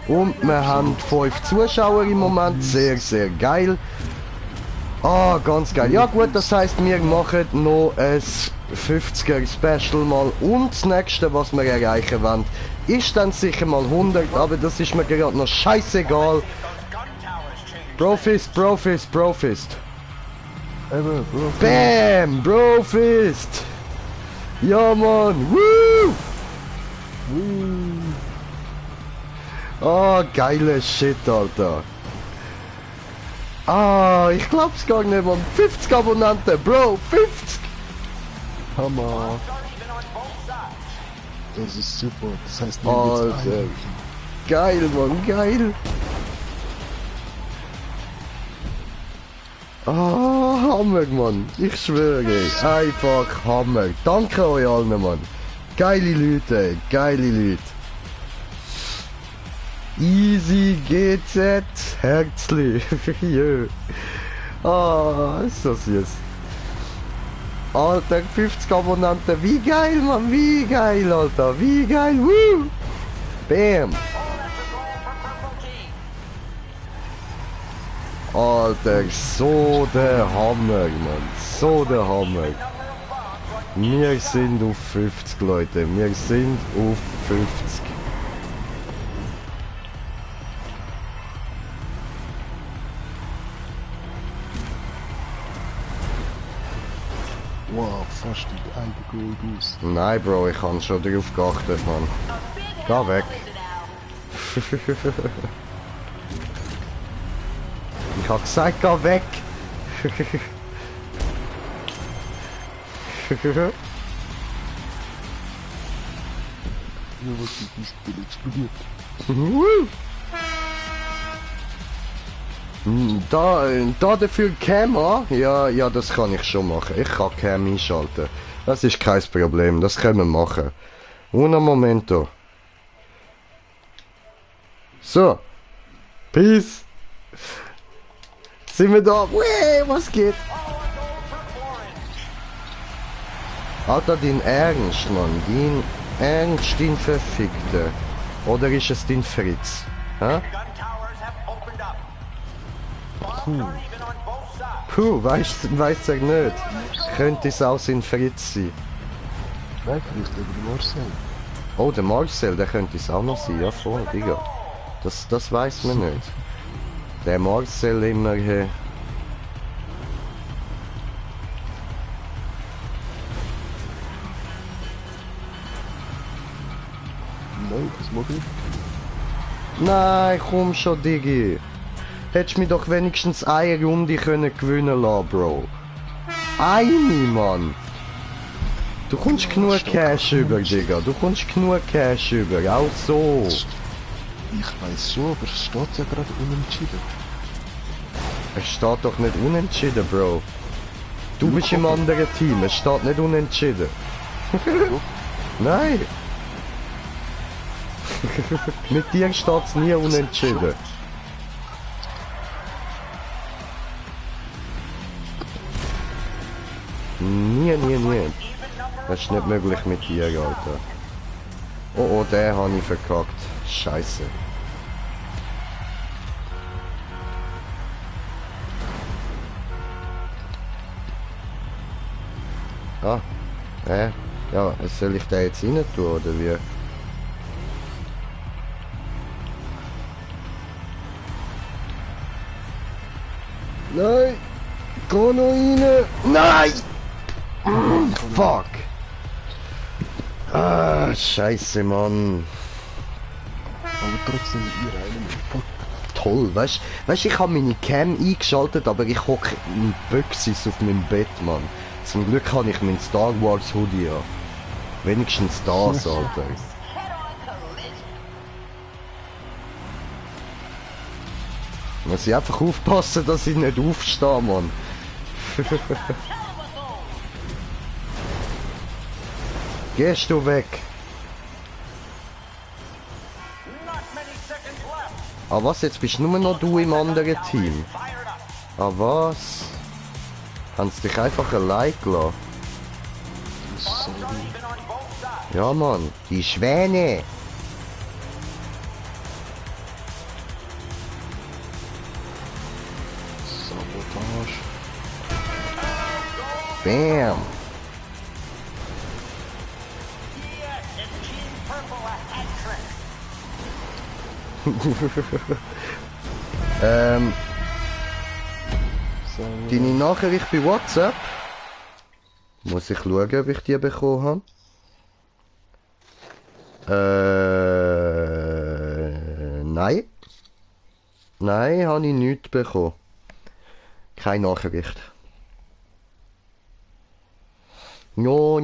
[SPEAKER 1] Und wir haben 5 Zuschauer im Moment, sehr, sehr geil. Ah, ganz geil. Ja gut, das heisst, wir machen noch ein 50er Special mal. Und das nächste, was wir erreichen wollen, ist dann sicher mal 100, aber das ist mir gerade noch scheißegal. Brofist, Brofist, Brofist. Bam! Brofist! Ja, Mann! Woo! Ah, geiler Shit, Alter. Ah, ich glaub's gar nicht, Mann. 50 Abonnenten, Bro! 50!
[SPEAKER 3] Hammer. Das ist super. Das heißt, wir geht's
[SPEAKER 1] Alter. Geil, Mann, geil. Ah, Hammer, Mann. Ich schwöre. Einfach Hammer. Danke euch allen, Mann. Geile Leute, geile Leute. Easy GZ. Herzlich. Jö. Ah, ist so süß. Alter, 50 Abonnenten. Wie geil, Mann. Wie geil, Alter. Wie geil. Woo. Bam. Alter, so der Hammer, Mann. So der Hammer. Wir sind auf 50, Leute. Wir sind auf 50.
[SPEAKER 3] Wow, fast die eine Gold aus.
[SPEAKER 1] Nein, Bro, ich habe schon darauf geachtet, Mann. Geh weg. Ich hab gesagt, geh weg.
[SPEAKER 3] Ja, was ist das denn explodiert?
[SPEAKER 1] Da dafür Cam an? Ja, das kann ich schon machen. Ich kann Cam einschalten. Das ist kein Problem, das können wir machen. Uno momento. So. Peace. Sind wir da? Wee, was geht? Alter, dein Ernst, Mann. Dein Ernst, dein Verfickter. Oder ist es dein Fritz? Hä? Puh, weißt du nicht. Könnte es auch sein Fritz sein.
[SPEAKER 3] Nein, vielleicht über den Marcel.
[SPEAKER 1] Oh, der Marcel, der könnte es auch noch sein. Ja, voll, Digga. Das weiß man nicht. Der Marcel immer hier.
[SPEAKER 3] Nein, das mag ich.
[SPEAKER 1] Nein, komm schon, Digi. Hättest mich doch wenigstens eine Runde können gewinnen lassen, Bro. Eine, Mann. Du kommst genug Cash über, Digga. Du kommst genug Cash über. Auch so.
[SPEAKER 3] Ich weiß schon, aber es steht ja gerade unentschieden.
[SPEAKER 1] Es steht doch nicht unentschieden, Bro. Du bist im anderen Team. Es steht nicht unentschieden. Nein. Mit dir steht es nie unentschieden. Nie. Das ist nicht möglich mit dir, Alter. Oh, den habe ich verkackt. Scheiße. Ah, ja, soll ich den jetzt rein tun, oder wie? Nein! Geh noch rein! Nein! Fuck! Ah, scheiße, Mann.
[SPEAKER 3] Aber trotzdem, ihr einen voll.
[SPEAKER 1] Toll, weißt ich habe meine Cam eingeschaltet, aber ich hocke in Büchsis auf meinem Bett, Mann. Zum Glück habe ich meinen Star Wars Hoodie an. Wenigstens das, Alter. Muss ich einfach aufpassen, dass ich nicht aufstehe, Mann. Gehst du weg? Ah was, jetzt bist nur noch du im anderen Team. Ah was? Haben sie dich einfach allein gelassen? Ja Mann, die Schwäne!
[SPEAKER 3] Sabotage.
[SPEAKER 1] Bam! Deine Nachricht bei WhatsApp? Muss ich schauen, ob ich die bekommen habe? Nein. Nein, habe ich nicht bekommen. Keine Nachricht. No.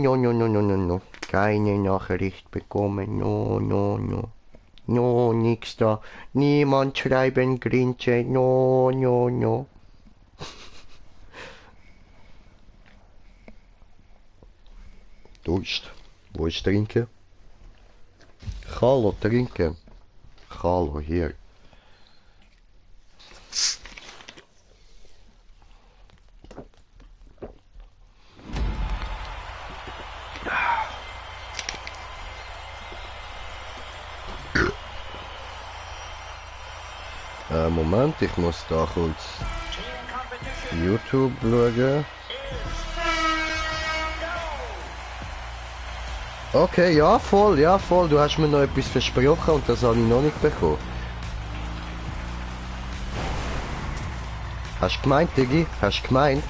[SPEAKER 1] Keine Nachricht bekommen. No. No, nix da. Niemand schreiben Grinche. No. Durst. Wo ist Trinken? Hallo, trinken. Hallo, hier. Moment, ich muss da kurz YouTube schauen. Okay, ja voll, du hast mir noch etwas versprochen und das habe ich noch nicht bekommen. Hast du gemeint, Diggi? Hast du gemeint?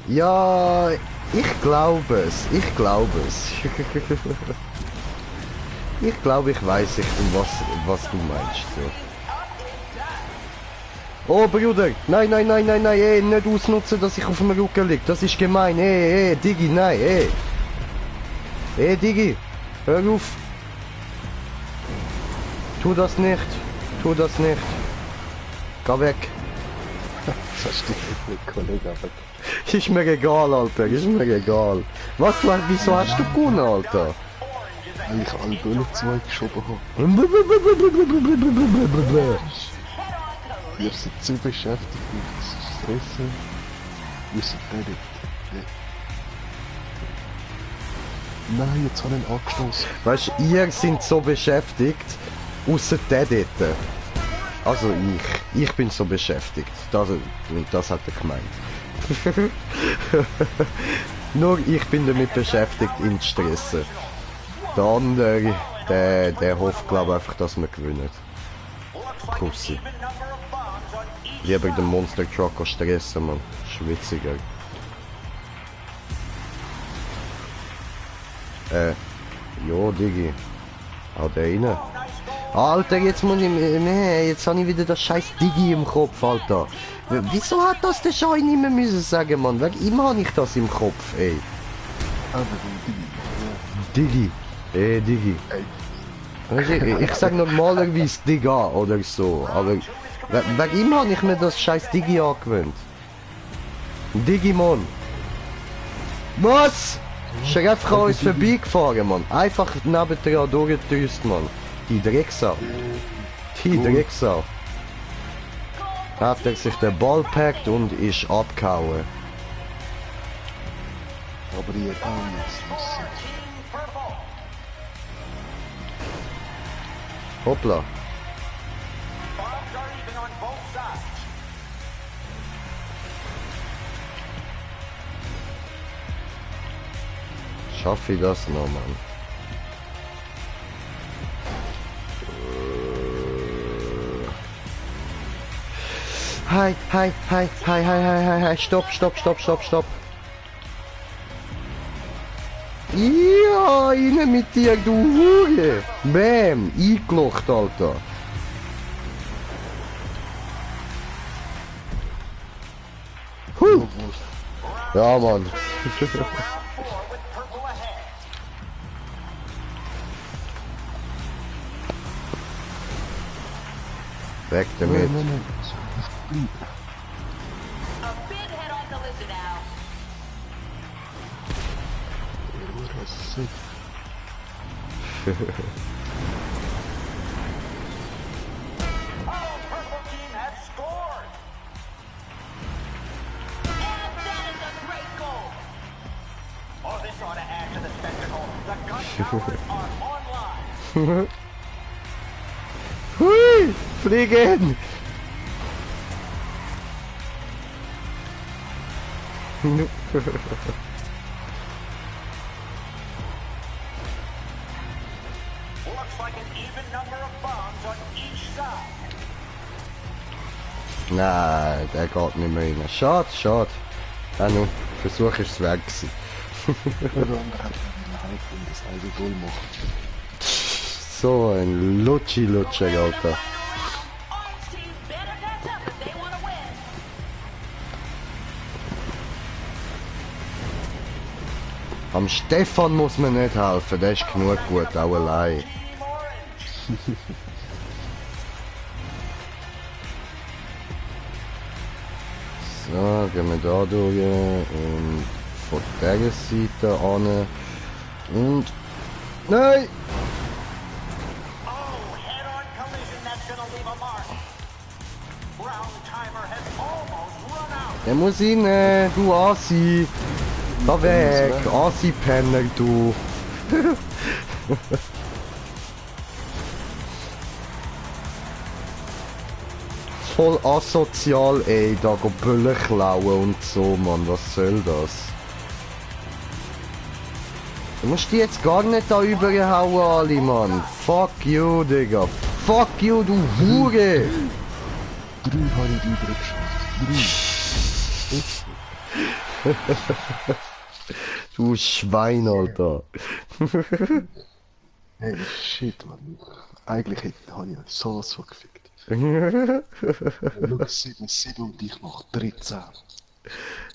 [SPEAKER 1] Ja, ich glaube es. Ich glaube, ich weiß was du meinst. So. Oh, Bruder! Nein, ey, nicht ausnutzen, dass ich auf dem Rücken liege. Das ist gemein. Ey, Diggi, nein, ey. Ey, Diggi, hör auf. Tu das nicht. Geh weg.
[SPEAKER 3] Verstehe ich nicht, Kollege, aber...
[SPEAKER 1] Ist mir egal, Alter, ist mir egal. Wieso hast du gewonnen, Alter?
[SPEAKER 3] Weil ich alle Bälle 2 geschoben habe. Ihr seid zu beschäftigt mit Stressen. Ihr seid ready. Nein, jetzt habe ich ihn angestoßen.
[SPEAKER 1] Weißt du, ihr seid so beschäftigt, ausser der dort. Also ich bin so beschäftigt. Das hat er gemeint. Nur ich bin damit beschäftigt, ihn zu stressen. Der andere, der hofft glaube einfach, dass wir gewinnen. Kussi. Lieber den Monster Trucker stressen, man. Schwitziger. Jo, Diggi. Hau der rein. Alter, jetzt muss ich... Nee, jetzt habe ich wieder das scheiß Diggi im Kopf, Alter. Wieso hat das der Schein nicht mehr müssen sagen, Mann? Wegen ihm habe ich das im Kopf, ey.
[SPEAKER 3] Aber Diggi.
[SPEAKER 1] Diggi. Ich sag normalerweise Digga oder so, aber wegen ihm habe ich mir das scheiß Diggi angewöhnt. Digimon. Was? Ist er einfach an uns vorbeigefahren, Mann. Einfach nebendran durchgedrüst, Mann. Die Drecksau. Hat er sich den Ball gepackt und ist abgehauen.
[SPEAKER 3] Aber ihr alles wissen.
[SPEAKER 1] Hoppla. Schaffe ich das noch, Mann? Hi, hi, hi, hi, hi, hi, hi, hi, stopp, stopp, stopp, stopp, stopp. Ja, rein mit dir, du Hure. Bäm, eingelocht, Alter. Huh. Ja, Mann. Weg damit. Hui, fliegen! Nein, der geht nicht mehr rein. Schade, schade. Ja, nun, Versuch ist es weg gewesen. So ein Lutschi-Lutscher, Alter. Am Stefan muss man nicht helfen, der ist genug gut, auch allein. So, gehen wir da durch und von dieser Seite an. Und... Nein! Der muss rein, du Asi! Da weg, Asi-Penner, du! Voll asozial, ey, da go Böllen klauen und so, Mann, was soll das? Du musst die jetzt gar nicht da überhauen, alle, Mann. Fuck you, Digga. Fuck you, du Hure!
[SPEAKER 3] 3 habe ich übergeschafft.
[SPEAKER 1] Du Schwein, Alter.
[SPEAKER 3] Hey, shit, Mann. Eigentlich habe ich so gefickt. Schau, 7 und ich noch 13.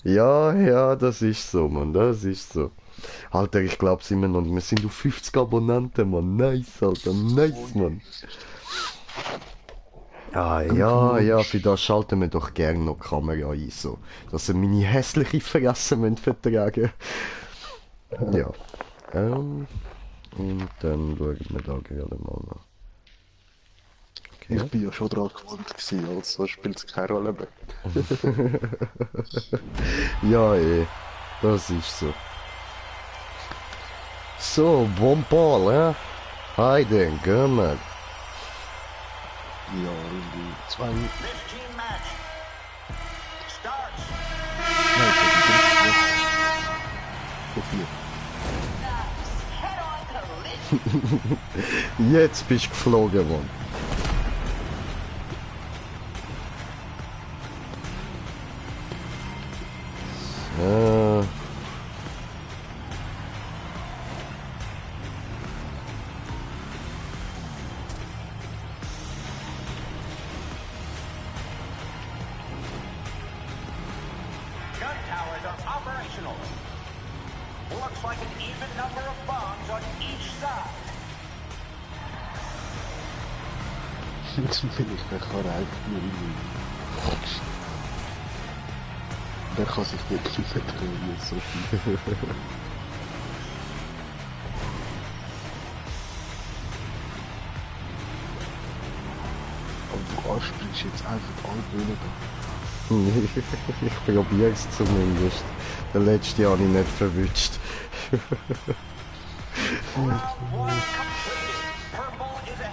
[SPEAKER 1] Ja, ja, das ist so, Mann, das ist so. Alter, ich glaub's immer noch, wir sind auf 50 Abonnenten, Mann. Nice, Alter, nice, Mann. Ah, ja, ja, für das schalten wir doch gerne noch die Kamera ein, so. Dass sie meine hässliche Fresse vertragen. Ja. Und dann schauen wir da gerade mal nach. Okay.
[SPEAKER 3] Ich bin ja schon dran gewohnt gewesen, also spielt es keine Rolle mehr.
[SPEAKER 1] Ja, das ist so. So, Bomball, ja? Heide, gehen wir.
[SPEAKER 3] Ja, Runde 2. Nein, ich 4.
[SPEAKER 1] Jetzt bist du geflogen, Mann. So.
[SPEAKER 3] Jetzt bin ich der kann einfach nur in der kann sich wirklich verdrehen, so viel. Aber du anspringst jetzt einfach alle Bühnen da.
[SPEAKER 1] Ich probier's zumindest. Der letzte habe ich nicht verwünscht.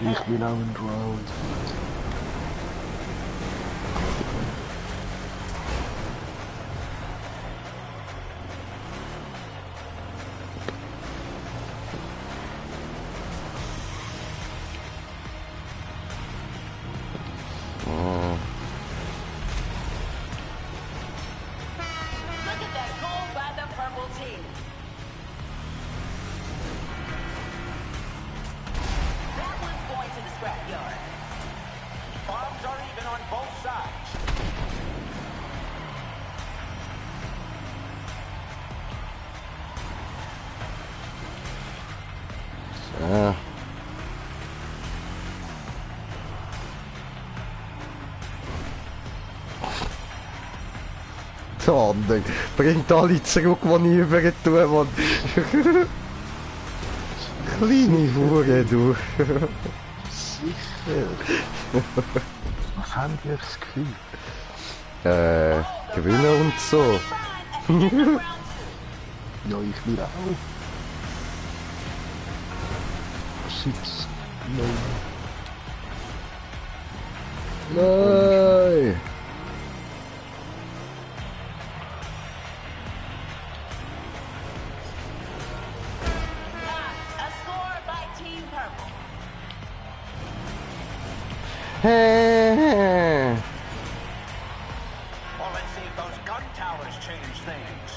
[SPEAKER 3] Ich bin auch ein Round.
[SPEAKER 1] Der andere bringt alle zurück, die ich über tue, Mann. Kleine Hure, du.
[SPEAKER 3] Sicher. Was haben wir das Gefühl?
[SPEAKER 1] Gewinnen und so.
[SPEAKER 3] Ja, ich will auch. Schick's.
[SPEAKER 1] Nein.
[SPEAKER 5] A score by Team Purple.
[SPEAKER 1] Hey.
[SPEAKER 7] Well, let's see if those gun towers change things.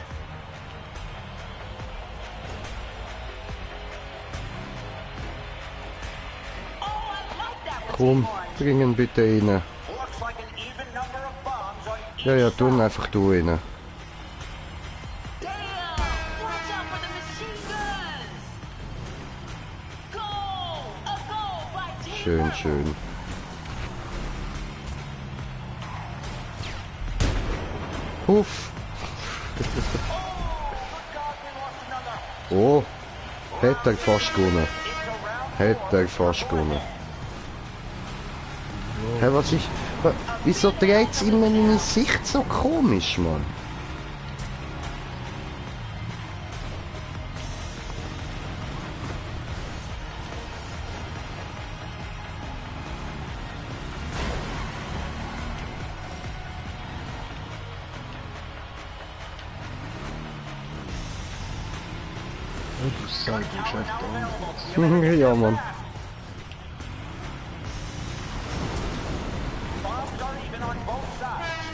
[SPEAKER 5] Oh, I like that one.
[SPEAKER 1] Komm, bring ihn bitte rein.
[SPEAKER 7] Looks like an even number of bombs on each
[SPEAKER 1] Ja, ja, tu ihn
[SPEAKER 7] side.
[SPEAKER 1] einfach du rein.
[SPEAKER 5] Damn! Watch out for the machine guns! Goal! A goal by Team
[SPEAKER 1] Schön,
[SPEAKER 5] Purple.
[SPEAKER 1] schön. Huff. Oh, hätte er fast gewonnen. Hätte er fast gewonnen. Hey, was ist... Wieso dreht immer meine Sicht so komisch, Mann?
[SPEAKER 3] Du sagst, du schaffst auch.
[SPEAKER 1] Ja, Mann.
[SPEAKER 7] Bombs are even on both sides.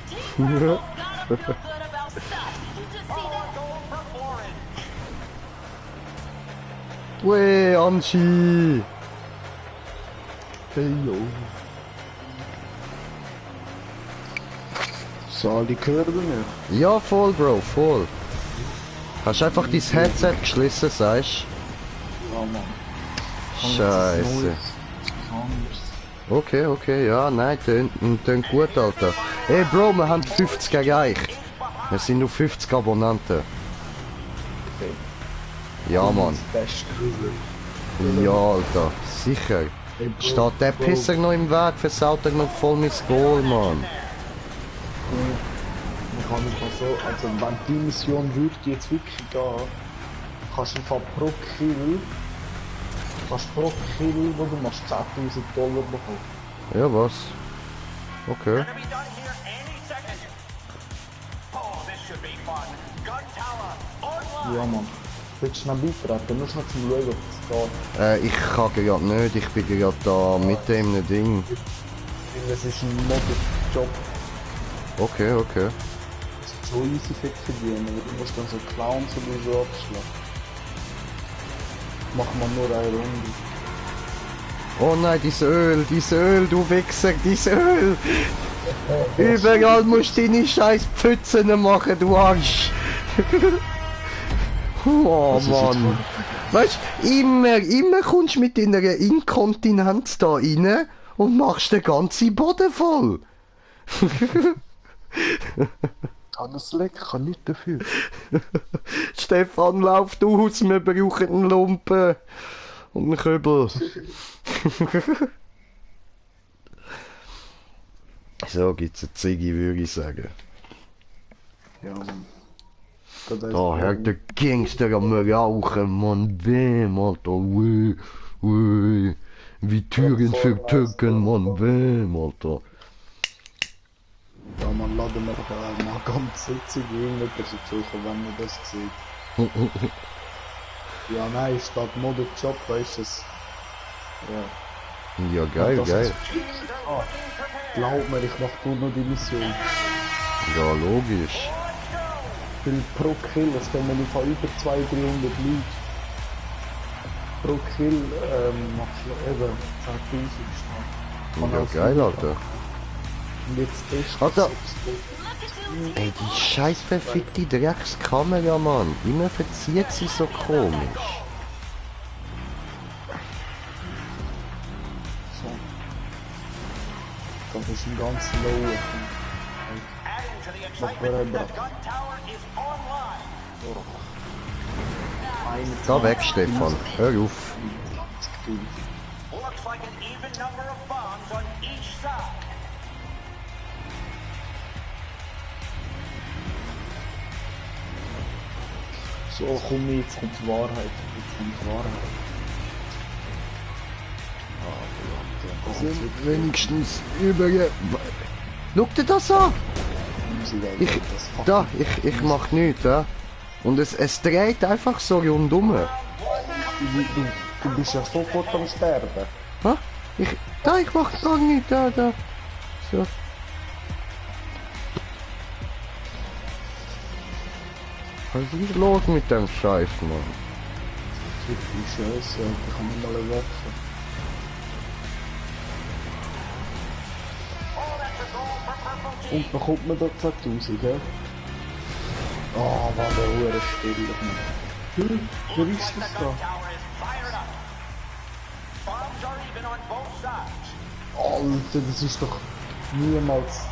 [SPEAKER 5] Team Purple gotta feel good about stuff. Did you just see that?
[SPEAKER 7] Goal for Orange.
[SPEAKER 1] Weh, Anchi!
[SPEAKER 3] Hey, yo. Sali, gehört mir?
[SPEAKER 1] Ja, voll, Bro, voll. Hast einfach dein Headset geschlossen, sagst
[SPEAKER 3] Ja, Mann.
[SPEAKER 1] Scheiße. Okay, okay, ja, nein, tönt gut, Alter. Hey, Bro, wir haben 50 erreicht. Wir sind nur 50 Abonnenten. Ja, Mann.
[SPEAKER 3] Beste Krüger.
[SPEAKER 1] Ja, Alter, sicher. Steht der Pisser noch im Weg, versaut er noch voll mein Goal, Mann.
[SPEAKER 3] Man kann einfach so, also wenn die Mission würde jetzt wirklich gehen, kannst du einfach pro Kill, wo du machst, 10.000 Dollar bekommen.
[SPEAKER 1] Ja, was? Okay.
[SPEAKER 7] Gonna be done here any second. Oh, this should be fun. Gun tower online.
[SPEAKER 3] Ja, Mann. Willst du noch beitreten? Nur noch zum Schauen, ob es geht.
[SPEAKER 1] Ich kann gerade nicht, ich bin gerade da mit dem Ding.
[SPEAKER 3] Weil es ist ein Modder-Job.
[SPEAKER 1] Okay, okay.
[SPEAKER 3] Es ist so easy fit verdienen, aber du musst dann so Clowns oder so abschlagen. Mach mal nur eine Runde.
[SPEAKER 1] Oh nein, dieses Öl, du Wichser, dieses Öl! Überall musst du deine scheiß Pfützen machen, du Arsch! Oh Mann! Weißt du, immer kommst du mit deiner Inkontinenz da rein und machst den ganzen Boden voll!
[SPEAKER 3] Alles leck, kann nicht dafür.
[SPEAKER 1] Stefan, lauf aus, wir brauchen einen Lumpen und einen Kübel. So gibt's eine Ziggy, würde ich sagen.
[SPEAKER 3] Ja, Mann.
[SPEAKER 1] Da hört der Gangster am Rauchen, Mann, wem, Alter, weh. Wie Türen für Türken, Mann, wem, Alter.
[SPEAKER 3] Ja, man laden wir mal ganz Sitzung irgendetwas dazu, wenn man das sieht. Ja, nein, statt Modder-Job, weißt du es. Ja.
[SPEAKER 1] Ja, geil,
[SPEAKER 3] Das
[SPEAKER 1] geil.
[SPEAKER 3] ist- Ah, glaub mir, ich mach nur noch die Mission.
[SPEAKER 1] Ja, logisch.
[SPEAKER 3] Weil pro Kill, es kommen auf über 200-300 Leute. Pro Kill machst du eben 10.000 stark.
[SPEAKER 1] Ja, geil, Alter.
[SPEAKER 3] Und jetzt ist
[SPEAKER 1] Alter. Ey, die scheiß verfickte Dreckskamera, Mann. Immer verzieht sie so komisch.
[SPEAKER 3] So. Das ist ein ganz lower.
[SPEAKER 7] Adding to the excitement. The gun tower is online.
[SPEAKER 1] Geh weg, Stefan. Hör auf.
[SPEAKER 7] Looks like an even number of bombs on each side.
[SPEAKER 3] So, komm jetzt, kommt die Wahrheit. Jetzt kommt die Wahrheit.
[SPEAKER 1] Sind wenigstens übrige. Schau dir das an! Ich mach nichts, ja. Und es dreht einfach so rundum.
[SPEAKER 3] Du bist ja sofort am Sterben.
[SPEAKER 1] Hä? Ich mach gar nichts, da. So. Was ist los mit dem Scheiß, Mann?
[SPEAKER 3] Wie scheiße, ich kann nicht alle wechseln. Und bekommt man da 2000, gell? Oh, war der Uhr still. Wer ist das da? Alter, das ist doch niemals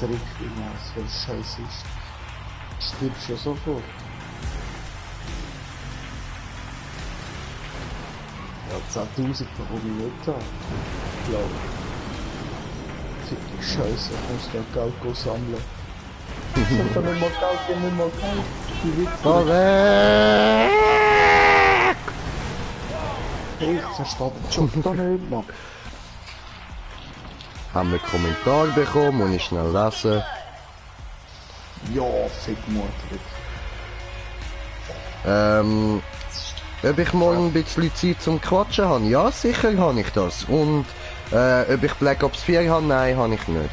[SPEAKER 3] richtig, was für ein Scheiß ist. Du stirbst ja sofort. Ja, 10.000 bekomme ich nicht an. Glaube ich. Die Scheiße, ich muss da Geld sammeln. Ich hab nicht mal Geld, nicht mal Geld. Die Wichser.
[SPEAKER 1] Weg!
[SPEAKER 3] Ich verstehe den Job da nicht, Mann.
[SPEAKER 1] Haben wir einen Kommentar bekommen, muss ich schnell lesen.
[SPEAKER 3] Ja, Fickmord.
[SPEAKER 1] Ob ich mal ein bisschen Zeit zum Quatschen habe? Ja, sicher habe ich das. Und ob ich Black Ops 4 habe? Nein, habe ich nicht.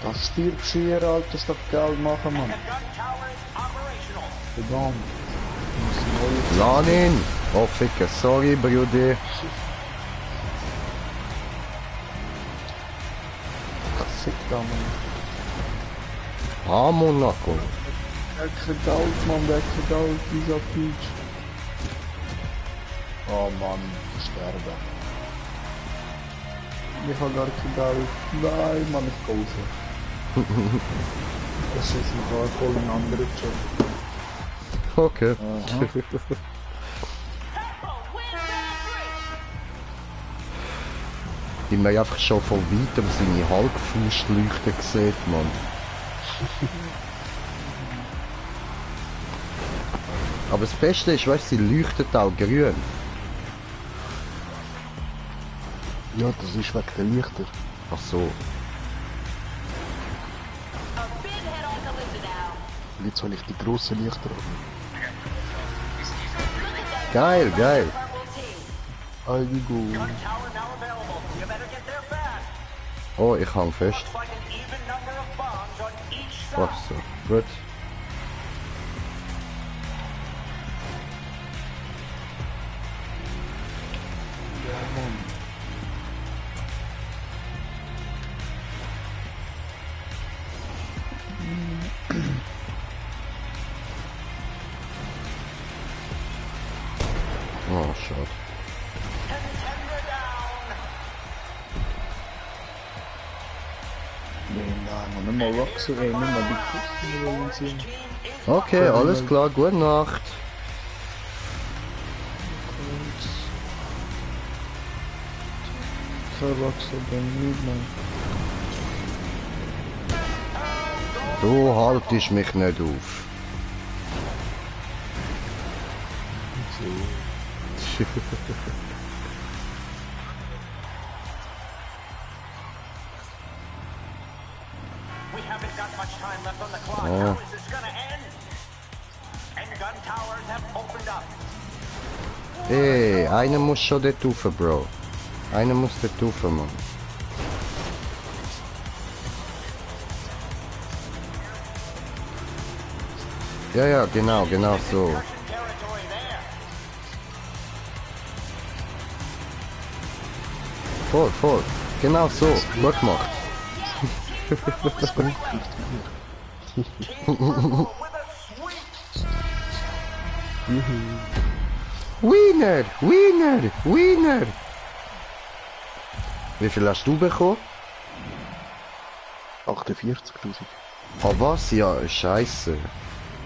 [SPEAKER 3] Das stirbst du hier, Alter, statt Geld machen, Mann. Verdammt.
[SPEAKER 1] Lass ihn! Oh, Ficker, sorry, Brudi.
[SPEAKER 3] Fick da, Mann.
[SPEAKER 1] Ah, Monaco.
[SPEAKER 3] Ecke Geld, Mann, Ecke Geld, dieser Peach. Oh, Mann, sterben. Ich hab gar kein Geld. Nein, Mann, ich gehe das ist ein voll ein anderer Job.
[SPEAKER 1] Okay. Ich habe einfach schon von weitem seine Halbfußleuchten gesehen, Mann. Aber das Beste ist, weißt du, sie leuchtet auch grün.
[SPEAKER 3] Ja, das ist wegen der Lichter.
[SPEAKER 1] Ach so.
[SPEAKER 3] Jetzt will ich die grossen Lichter haben.
[SPEAKER 1] Geil, geil.
[SPEAKER 3] Algo.
[SPEAKER 1] Oh, ich hang fest. Ach so, gut. Oh, schade.
[SPEAKER 3] Nein, nicht mal wachsen, nicht mal die Kussen sind.
[SPEAKER 1] Okay, alles klar, gute Nacht.
[SPEAKER 3] Kein Wachsen, dann nicht mehr.
[SPEAKER 1] Du haltest mich nicht auf.
[SPEAKER 7] We haven't got much time left on the clock. How is this gonna end? And gun towers have opened up.
[SPEAKER 1] Ey, einer muss schon dort rauf, Bro. Einer muss dort rauf, Mann. Ja, ja, genau, genau so. Voll, voll. Genau so. Gut gemacht. Winner! Winner! Winner! Wie viel hast du bekommen?
[SPEAKER 3] 48.000.
[SPEAKER 1] Ah was? Ja, scheiße.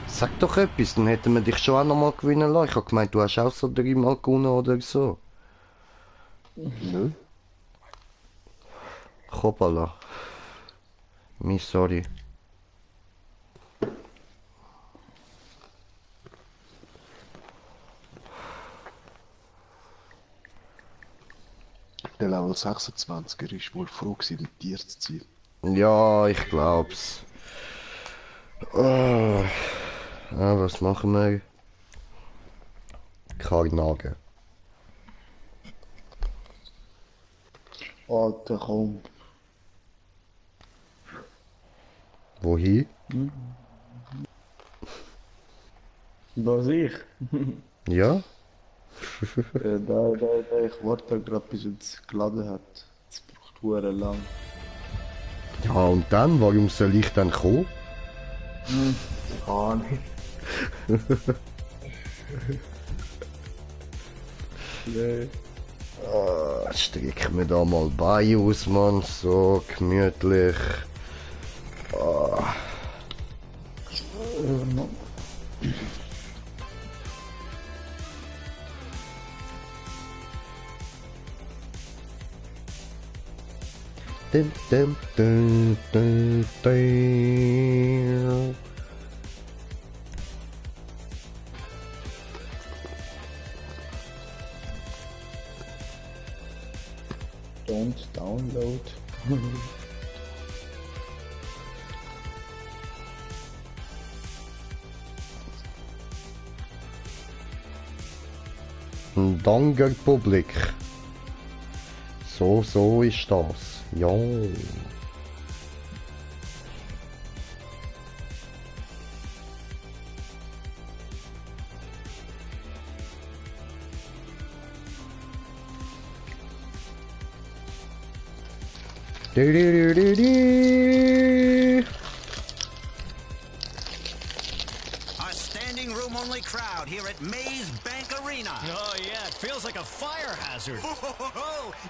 [SPEAKER 1] Sag doch etwas, dann hätten wir dich schon auch nochmal gewinnen lassen. Ich hab gemeint, du hast auch so 3-mal gewonnen oder so.
[SPEAKER 3] Nö.
[SPEAKER 1] Hoppala. Mi sorry.
[SPEAKER 3] Der Level 26er ist wohl froh gewesen, die Tier zu ziehen.
[SPEAKER 1] Ja, ich glaub's. Ah, was machen wir? Karnage.
[SPEAKER 10] Alter, komm.
[SPEAKER 1] Wohin?
[SPEAKER 10] Was ich?
[SPEAKER 1] Ja?
[SPEAKER 10] Ich warte gerade, bis es geladen hat. Es braucht hure lang.
[SPEAKER 1] Ja, und dann? Warum soll ich dann kommen?
[SPEAKER 10] Gar nicht. Nee.
[SPEAKER 1] Streck mir da mal Bein aus, Mann. So gemütlich. Ah. Dum, dum, dum, dum, dum.
[SPEAKER 10] Don't download.
[SPEAKER 1] Danke, Publik. So ist das. Ja. Du.
[SPEAKER 6] A standing room only crowd here at Maze Bank Arena.
[SPEAKER 8] Oh, yeah, it feels like a fire hazard.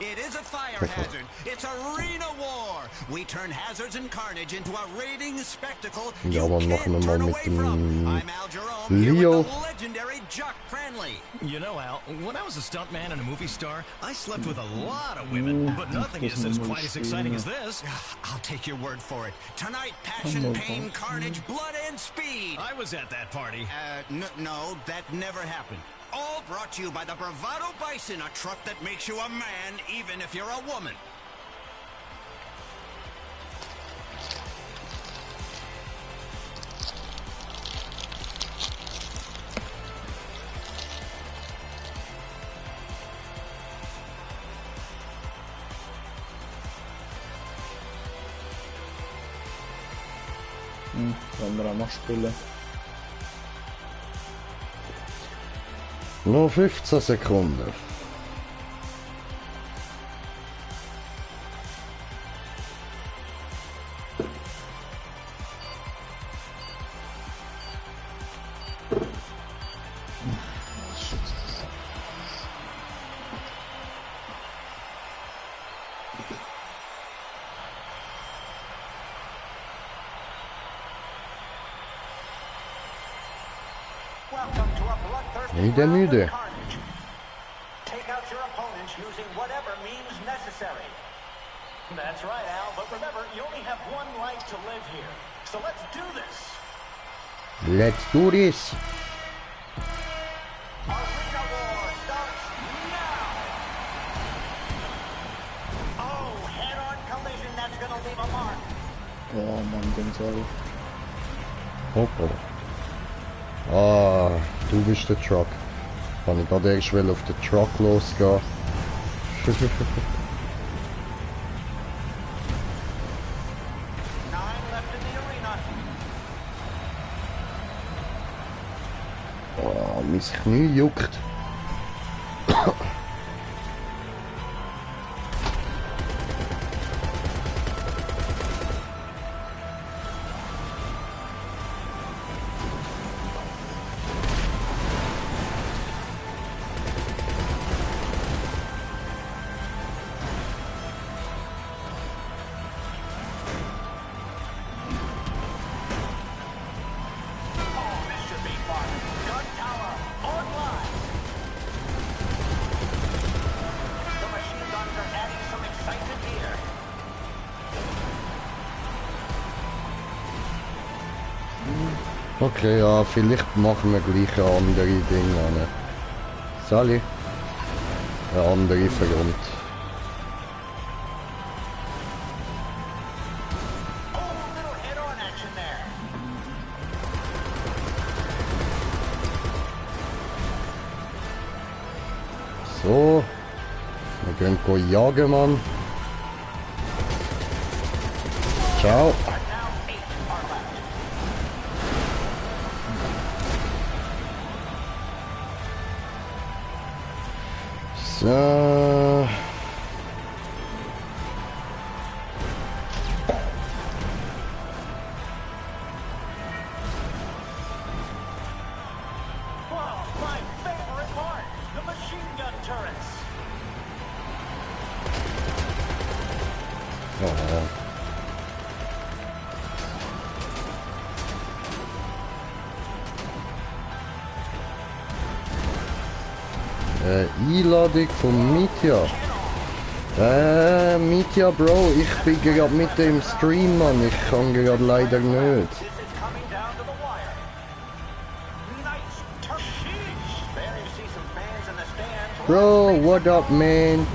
[SPEAKER 6] It is a fire hazard. It's Arena War. We turn hazards and carnage into a rating spectacle
[SPEAKER 1] Ja,
[SPEAKER 6] you
[SPEAKER 1] dann machen wir
[SPEAKER 6] can't
[SPEAKER 1] mal
[SPEAKER 6] turn
[SPEAKER 1] mit
[SPEAKER 6] away
[SPEAKER 1] dem
[SPEAKER 6] from. I'm Al Jerome here
[SPEAKER 1] Leo.
[SPEAKER 6] with the legendary Chuck Cranley.
[SPEAKER 8] You know, Al, when I was a stuntman and a movie star, I slept with a lot of women, but nothing is as quite as exciting as this.
[SPEAKER 6] I'll take your word for it. Tonight, passion, pain, carnage, blood, and speed.
[SPEAKER 8] I was at that party.
[SPEAKER 6] No, that never happened. All brought to you by the Bravado Bison, a truck that makes you a man even if you're a woman.
[SPEAKER 10] Wollen wir auch noch spielen?
[SPEAKER 1] Nur 15 Sekunden.
[SPEAKER 7] Welcome to a bloodthirsty
[SPEAKER 1] Müde,
[SPEAKER 7] round
[SPEAKER 1] müde.
[SPEAKER 7] of carnage. Take out your opponents using whatever means necessary. That's right, Al, but remember, you only have one life to live here. So let's do this.
[SPEAKER 1] Let's do this.
[SPEAKER 7] Arena War starts now. Oh, head-on collision, that's gonna leave a mark.
[SPEAKER 10] Ja, Mann, Gonzalo.
[SPEAKER 1] Hoppala. Ah, du bist der Truck. Kann ich gerade erst auf den Truck losgehen?
[SPEAKER 7] 9 left in the arena.
[SPEAKER 1] Oh, mein Knie juckt.
[SPEAKER 7] speed mark. Gun tower online. The machine guns are adding some excitement here.
[SPEAKER 1] Okay, ja, vielleicht machen wir gleich eine andere Dinge. Sally? Eine andere Front. So, wir können jagen, Mann. Ciao. So. Einladung von Mitya. Mitya Bro, ich bin gerade mit dem Stream, Mann. Ich kann gerade leider nicht. Bro, what up, man?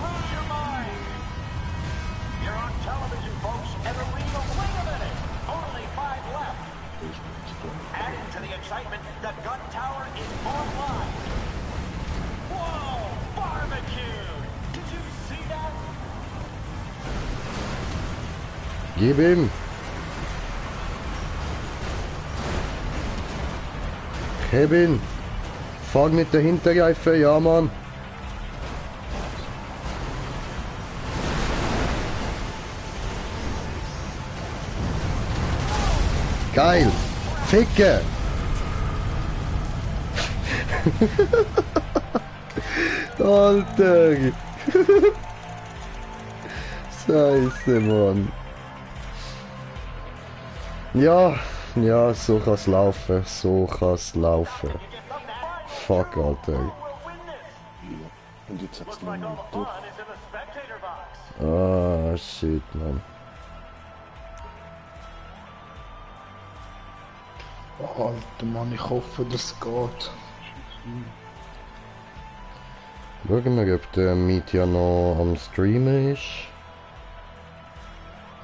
[SPEAKER 1] Gib ihm! Kevin! Fang mit der Hinterreife, ja Mann! Geil! Ficke! Alter! Scheiße, Mann! Ja, ja, so kann's laufen, so kann's laufen. Fuck, Alter.
[SPEAKER 3] Und jetzt hat's noch mal durch.
[SPEAKER 1] Ah, shit, man.
[SPEAKER 10] Alter Mann, ich hoffe, das geht.
[SPEAKER 1] Schauen wir, ob der Mitya noch am Streamen ist.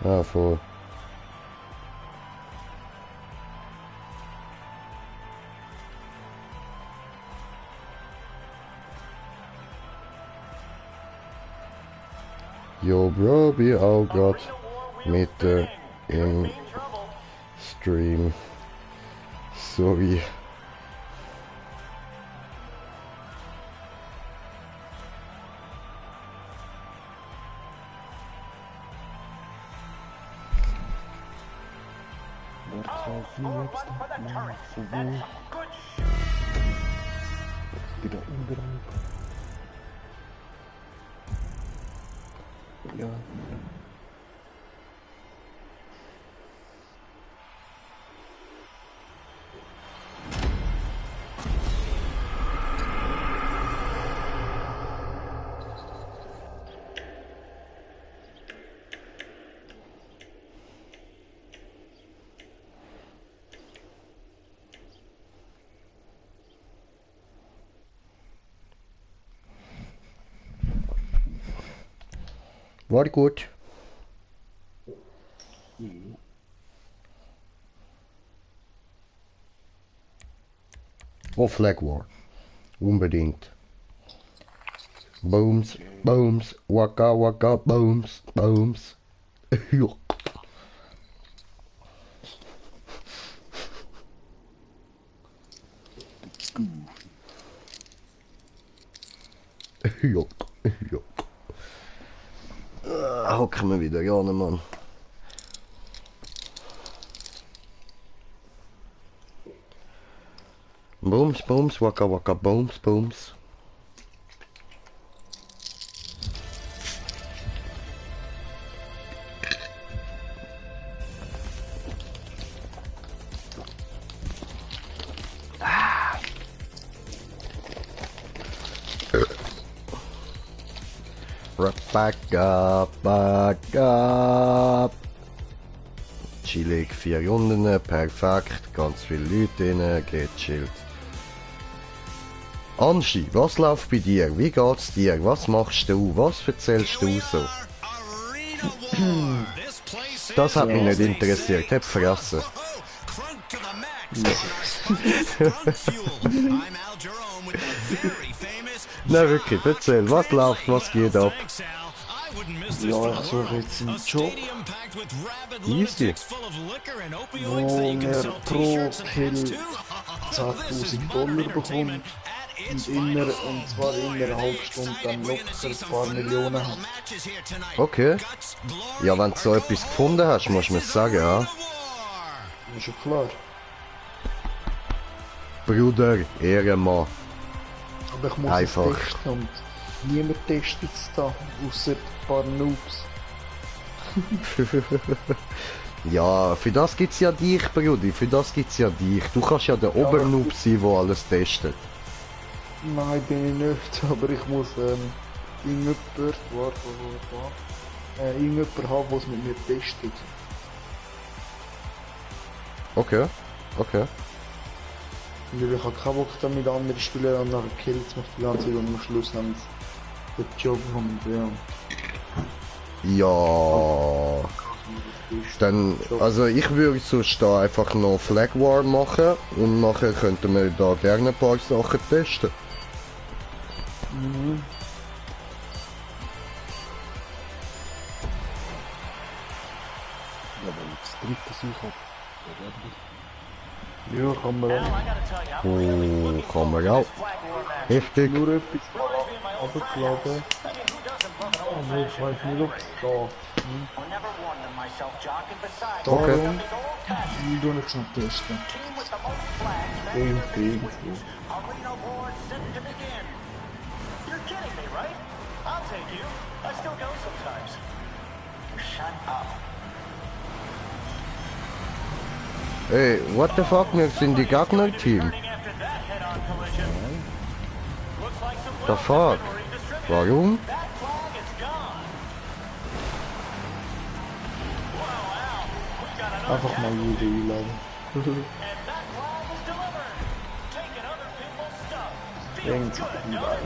[SPEAKER 1] Ah, voll. Yo, Bro, bin auch gerade mit im Stream. Sorry.
[SPEAKER 3] Wieder umgerannt. Ja.
[SPEAKER 1] War gut. Oh, Flag War. Unbedingt. Booms, booms, waka waka, booms, booms. Ja. Ja, ja. Hocken wir wieder gerne, Mann. Booms, booms, waka waka, booms, booms. Back up. Chillig, 4 Runden, perfekt, ganz viele Leute drin, geht chillt. Anschi, was läuft bei dir? Wie geht's dir? Was machst du? Was erzählst du so? Das hat mich nicht interessiert, hab vergessen. Na wirklich, erzähl, was läuft, was geht ab?
[SPEAKER 10] Ja, ich suche jetzt einen Job,
[SPEAKER 1] Easy.
[SPEAKER 10] wo mir pro Kill 10.000 Dollar bekommt und zwar in einer halben Stunde dann locker ein paar Millionen hat.
[SPEAKER 1] Okay. Ja, wenn du so etwas gefunden hast, musst du mir sagen, ja?
[SPEAKER 10] Ist schon klar.
[SPEAKER 1] Bruder, Ehrenmann.
[SPEAKER 10] Aber ich muss
[SPEAKER 1] Einfach.
[SPEAKER 10] es testen und niemand testet es da, außer ein paar Noobs.
[SPEAKER 1] Ja, für das gibt's ja dich, Bruder, für das gibt's ja dich. Du kannst ja der Obernoob sein, der alles testet.
[SPEAKER 10] Nein, bin ich nicht, aber ich muss irgendjemand haben, der es mit mir testet.
[SPEAKER 1] Okay, okay.
[SPEAKER 10] Und ich habe keinen Bock da mit anderen Spielern und nachher killt es mich die ganze Zeit und am Schluss haben sie den Job von mir.
[SPEAKER 1] Ja. Dann, also ich würde sonst da einfach noch Flag War machen und nachher könnten wir da gerne ein paar Sachen testen.
[SPEAKER 10] Mhm.
[SPEAKER 3] Ja, wenn ich das dritte suche,
[SPEAKER 10] Ja, kann man auch.
[SPEAKER 1] Oh, kann man auch. Heftig.
[SPEAKER 10] Nur etwas runtergeladen. Aber ich weiß nicht, ob es geht.
[SPEAKER 1] Okay.
[SPEAKER 10] Darum, wie tue ich schon testen? Irgendwo.
[SPEAKER 1] Ey, what the fuck, wir sind die Gegner-Team. The fuck? Warum?
[SPEAKER 10] Einfach mal jede einladen. Irgend so ein Geil.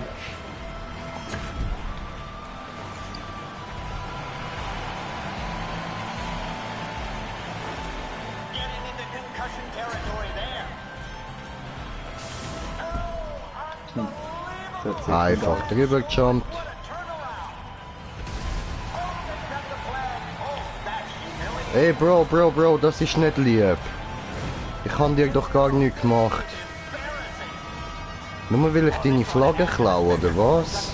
[SPEAKER 1] Einfach drüber gejumpt. Ey Bro, das ist nicht lieb. Ich habe dir doch gar nichts gemacht. Nur will ich deine Flagge klauen, oder was?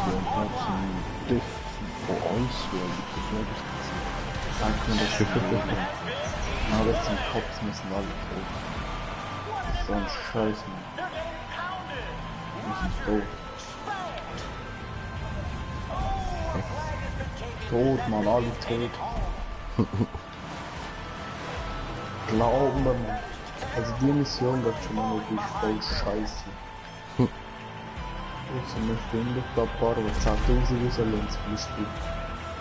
[SPEAKER 3] ja, und auch so ein Diff von uns, weil ich das wirklich sagt man das nicht. Na, das zum Kopf müssen alle tot. So ein Scheiß, Mann. Wir sind tot. Tot, Mann, alle tot.
[SPEAKER 10] Glauben wir mal. Also die Mission wird schon mal wirklich voll scheiße. Also wir finden da ein paar, die 10.000 rauslassen zum Beispiel.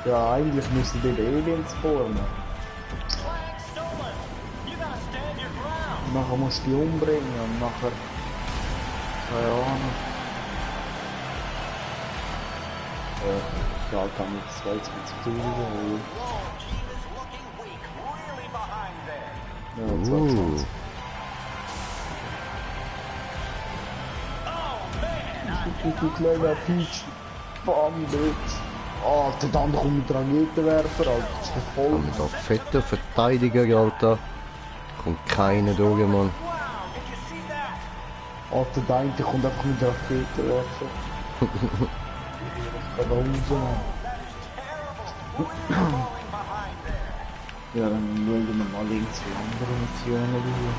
[SPEAKER 10] Ja, eigentlich müssen die Aliens formen. Und nachher musst du die umbringen und nachher... Keine Ahnung.
[SPEAKER 3] Ja, kann ich 22.000 holen. Ja, 22.
[SPEAKER 10] Du kleiner Peach. Bam, Bitch. Alter, dann kommt ein Raketenwerfer, Alter. Das ist der voll.
[SPEAKER 1] Haben wir da fette Verteidiger, Alter. Kommt keiner durch, Mann.
[SPEAKER 10] Alter, der eine kommt einfach mit Raketenwerfer. Was geht da raus, Mann?
[SPEAKER 3] Ja, dann schauen wir mal links die andere Missionen hier.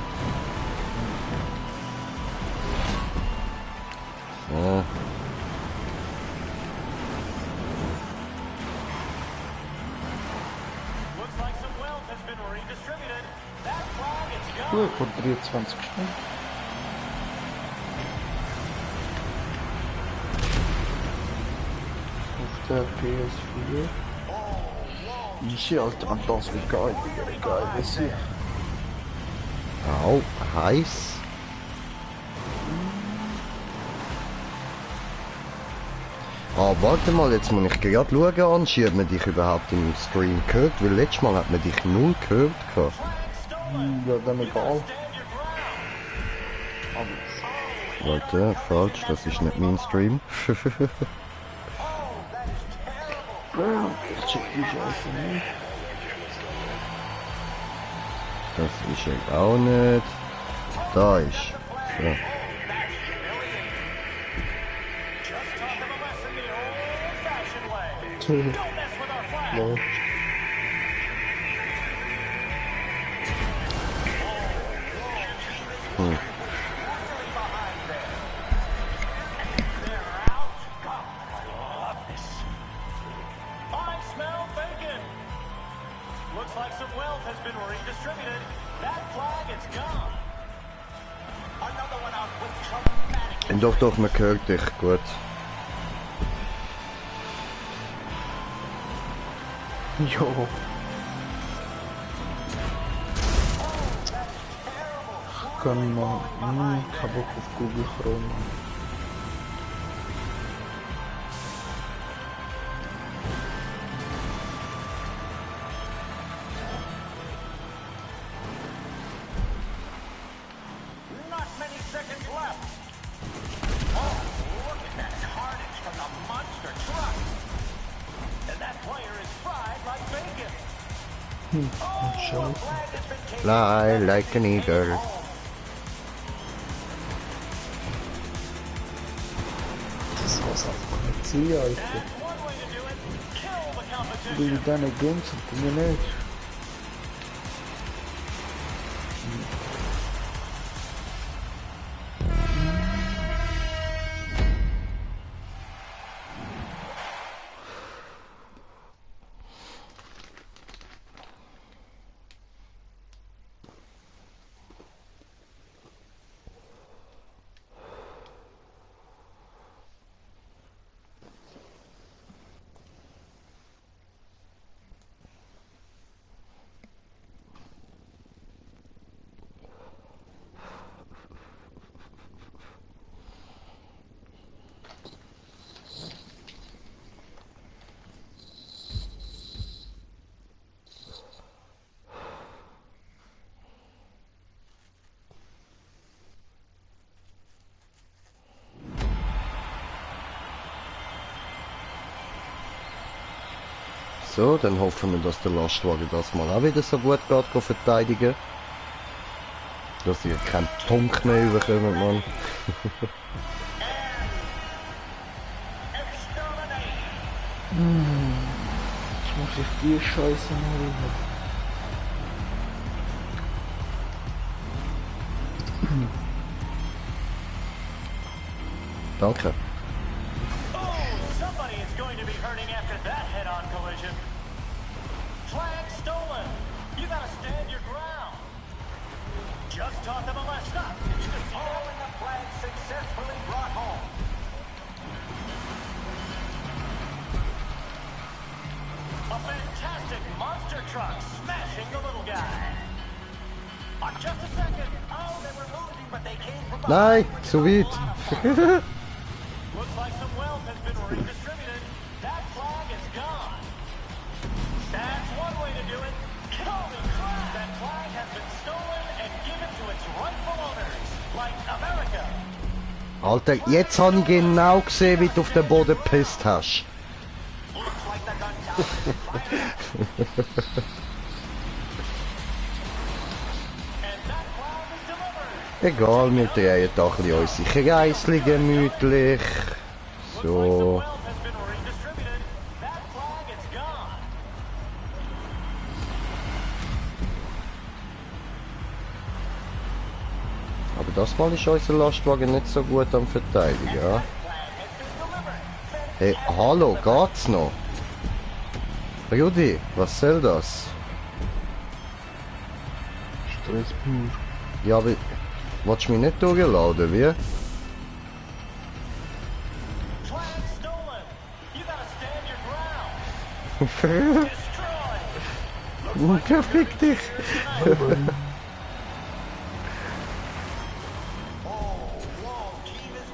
[SPEAKER 1] Ja.
[SPEAKER 10] Gut, vor 23 Stunden. Auf der PS4. Easy, Alter, und das wird geil, Digga, geil, das hier.
[SPEAKER 1] Au, heiß. Ah, warte mal, jetzt muss ich gerade schauen, Angie, ob man dich überhaupt im Stream gehört, weil letztes Mal hat man dich null gehört.
[SPEAKER 10] Ja, dann egal.
[SPEAKER 1] Warte, falsch, das ist nicht mein Stream.
[SPEAKER 10] Ich check die Scheiße nicht.
[SPEAKER 1] Das ist eben auch nicht. Da ist. So.
[SPEAKER 10] Läuft.
[SPEAKER 7] I smell bacon. Looks like some wealth has been redistributed. That flag is gone. Another one out with traumatic.
[SPEAKER 1] Doch, man hört dich gut.
[SPEAKER 10] Jo. Kann ich mal. Kein Bock auf Google Chrome.
[SPEAKER 7] Not many seconds left. Oh, look at that carnage from the monster truck. And that player is fried like bacon. Oh, a flag has been taken.
[SPEAKER 1] Fly like an eagle.
[SPEAKER 10] Das war's einfach nicht sehen, Alter.
[SPEAKER 7] That's one way to do it. Kill the competition.
[SPEAKER 10] Du mit deinen Games und mir nicht.
[SPEAKER 1] So, dann hoffen wir, dass der Lastwagen das mal auch wieder so gut geht verteidigen. Dass ihr keinen Punkt mehr überkommt, Mann.
[SPEAKER 10] Jetzt muss ich die Scheiße mal rüber.
[SPEAKER 1] Danke.
[SPEAKER 7] Oh, somebody is going to be hurting after that head-on collision. Flag stolen. You gotta stand your ground. Just taught them a lesson. Stop. Did you just see that? And the flag successfully brought home. A fantastic monster truck smashing the little guy. Just a second. Oh, they were losing, but they came from
[SPEAKER 1] Nein, zu weit.
[SPEAKER 7] Looks like some wealth has been redistributed. That flag is gone. That's one way to do it. Holy crap! That flag has been stolen and given to its rightful owners, like America.
[SPEAKER 1] Alter, jetzt habe ich genau gesehen, wie du auf den Boden gepisst hast.
[SPEAKER 7] Looks like the gun tower. And that flag is delivered.
[SPEAKER 1] Egal, wir drehen da ein bisschen unsere Kreisli gemütlich. So.
[SPEAKER 7] Wealth has been redistributed. That flag is gone.
[SPEAKER 1] Aber das Mal ist unser Lastwagen nicht so gut am Verteidigen, ja? Hey, hallo, geht's noch? Rudi, was soll das?
[SPEAKER 10] Stress pur.
[SPEAKER 1] Ja, aber... Willst du mich nicht durchladen, wie?
[SPEAKER 7] Flag stolen. You gotta stand your
[SPEAKER 1] Fick dich!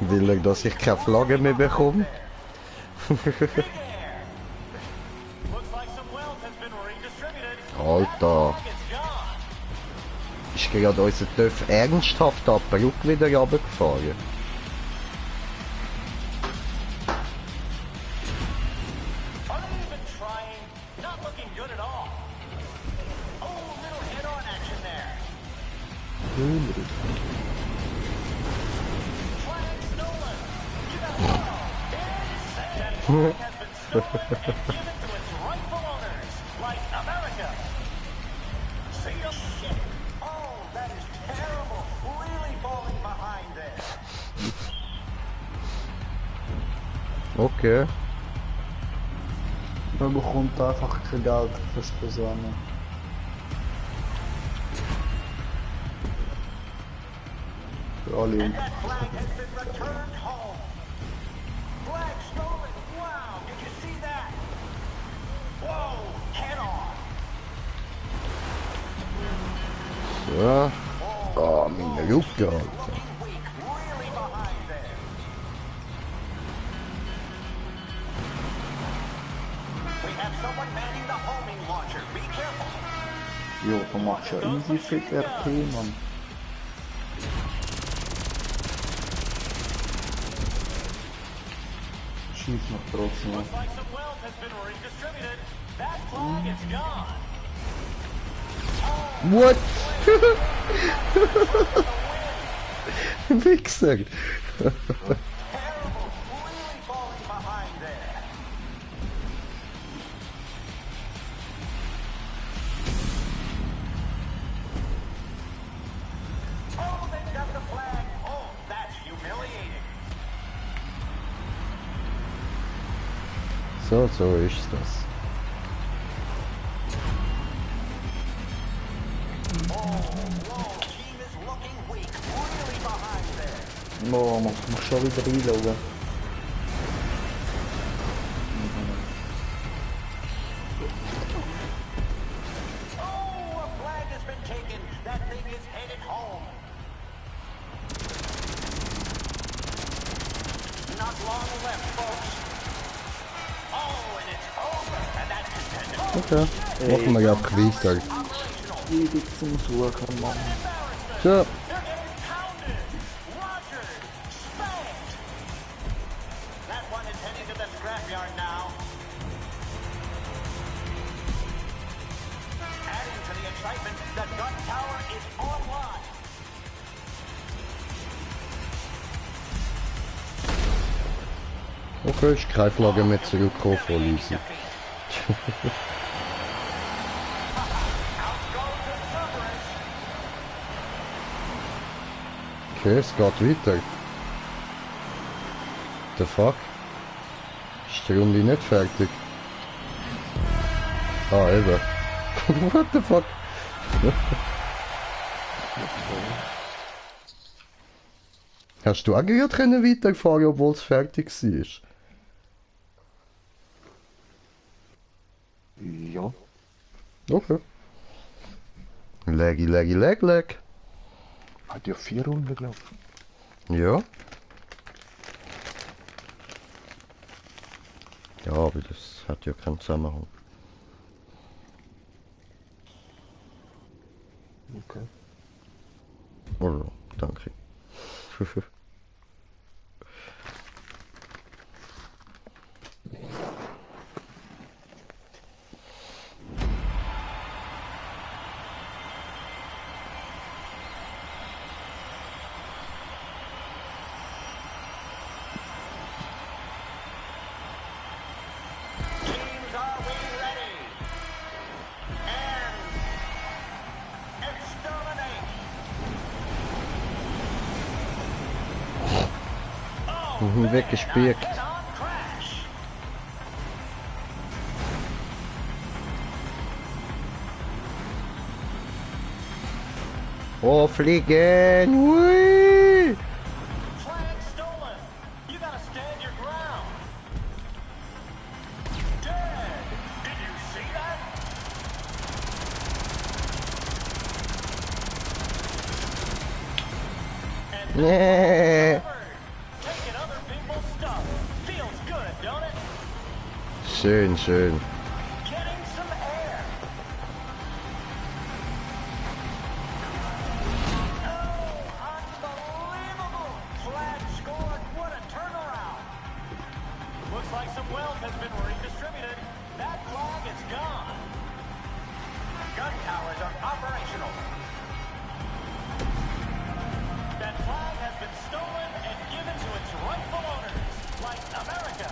[SPEAKER 1] Will er, dass ich keine Flagge mehr bekomme? Alter! Ist gerade unser Töpf ernsthaft ab der Brücke wieder runtergefahren? Okay.
[SPEAKER 10] Man bekommt einfach kein Geld fürs Besammeln. Für alle.
[SPEAKER 1] So. Oh, meine Luke, Alter.
[SPEAKER 10] Jo, du machst ja easy fit RP, Mann. Schieß noch trotzdem auf.
[SPEAKER 1] What? Wichser! So ist das.
[SPEAKER 10] Oh, man muss schon wieder reinschauen.
[SPEAKER 1] Okay, machen wir ja auch weiter.
[SPEAKER 10] Ewig zum Suchen, Mann.
[SPEAKER 1] So. Okay, ich keine Flagge mehr zurückkommen von Lisi. Okay, es geht weiter. The fuck? Ist die Runde nicht fertig? Ah, eben. What the fuck? Hast du auch gerade weitergefahren, obwohl es fertig war?
[SPEAKER 3] Ja.
[SPEAKER 1] Okay. Leg.
[SPEAKER 3] Hat ja 4 Runden gelaufen.
[SPEAKER 1] Ja. Ja, aber das hat ja keinen Zusammenhang.
[SPEAKER 3] Okay.
[SPEAKER 1] Oh, danke. Weggespielt. Oh, fliegen! Hui! Nee.
[SPEAKER 7] Taking other people's stuff. Feels good, don't it?
[SPEAKER 1] Schön, schön.
[SPEAKER 7] Getting some air. Oh, unbelievable! Flag scored. What a turnaround. Looks like some wealth has been redistributed. That flag is gone. Gun towers are operational. That flag has been stolen and given to its rightful owners, like America.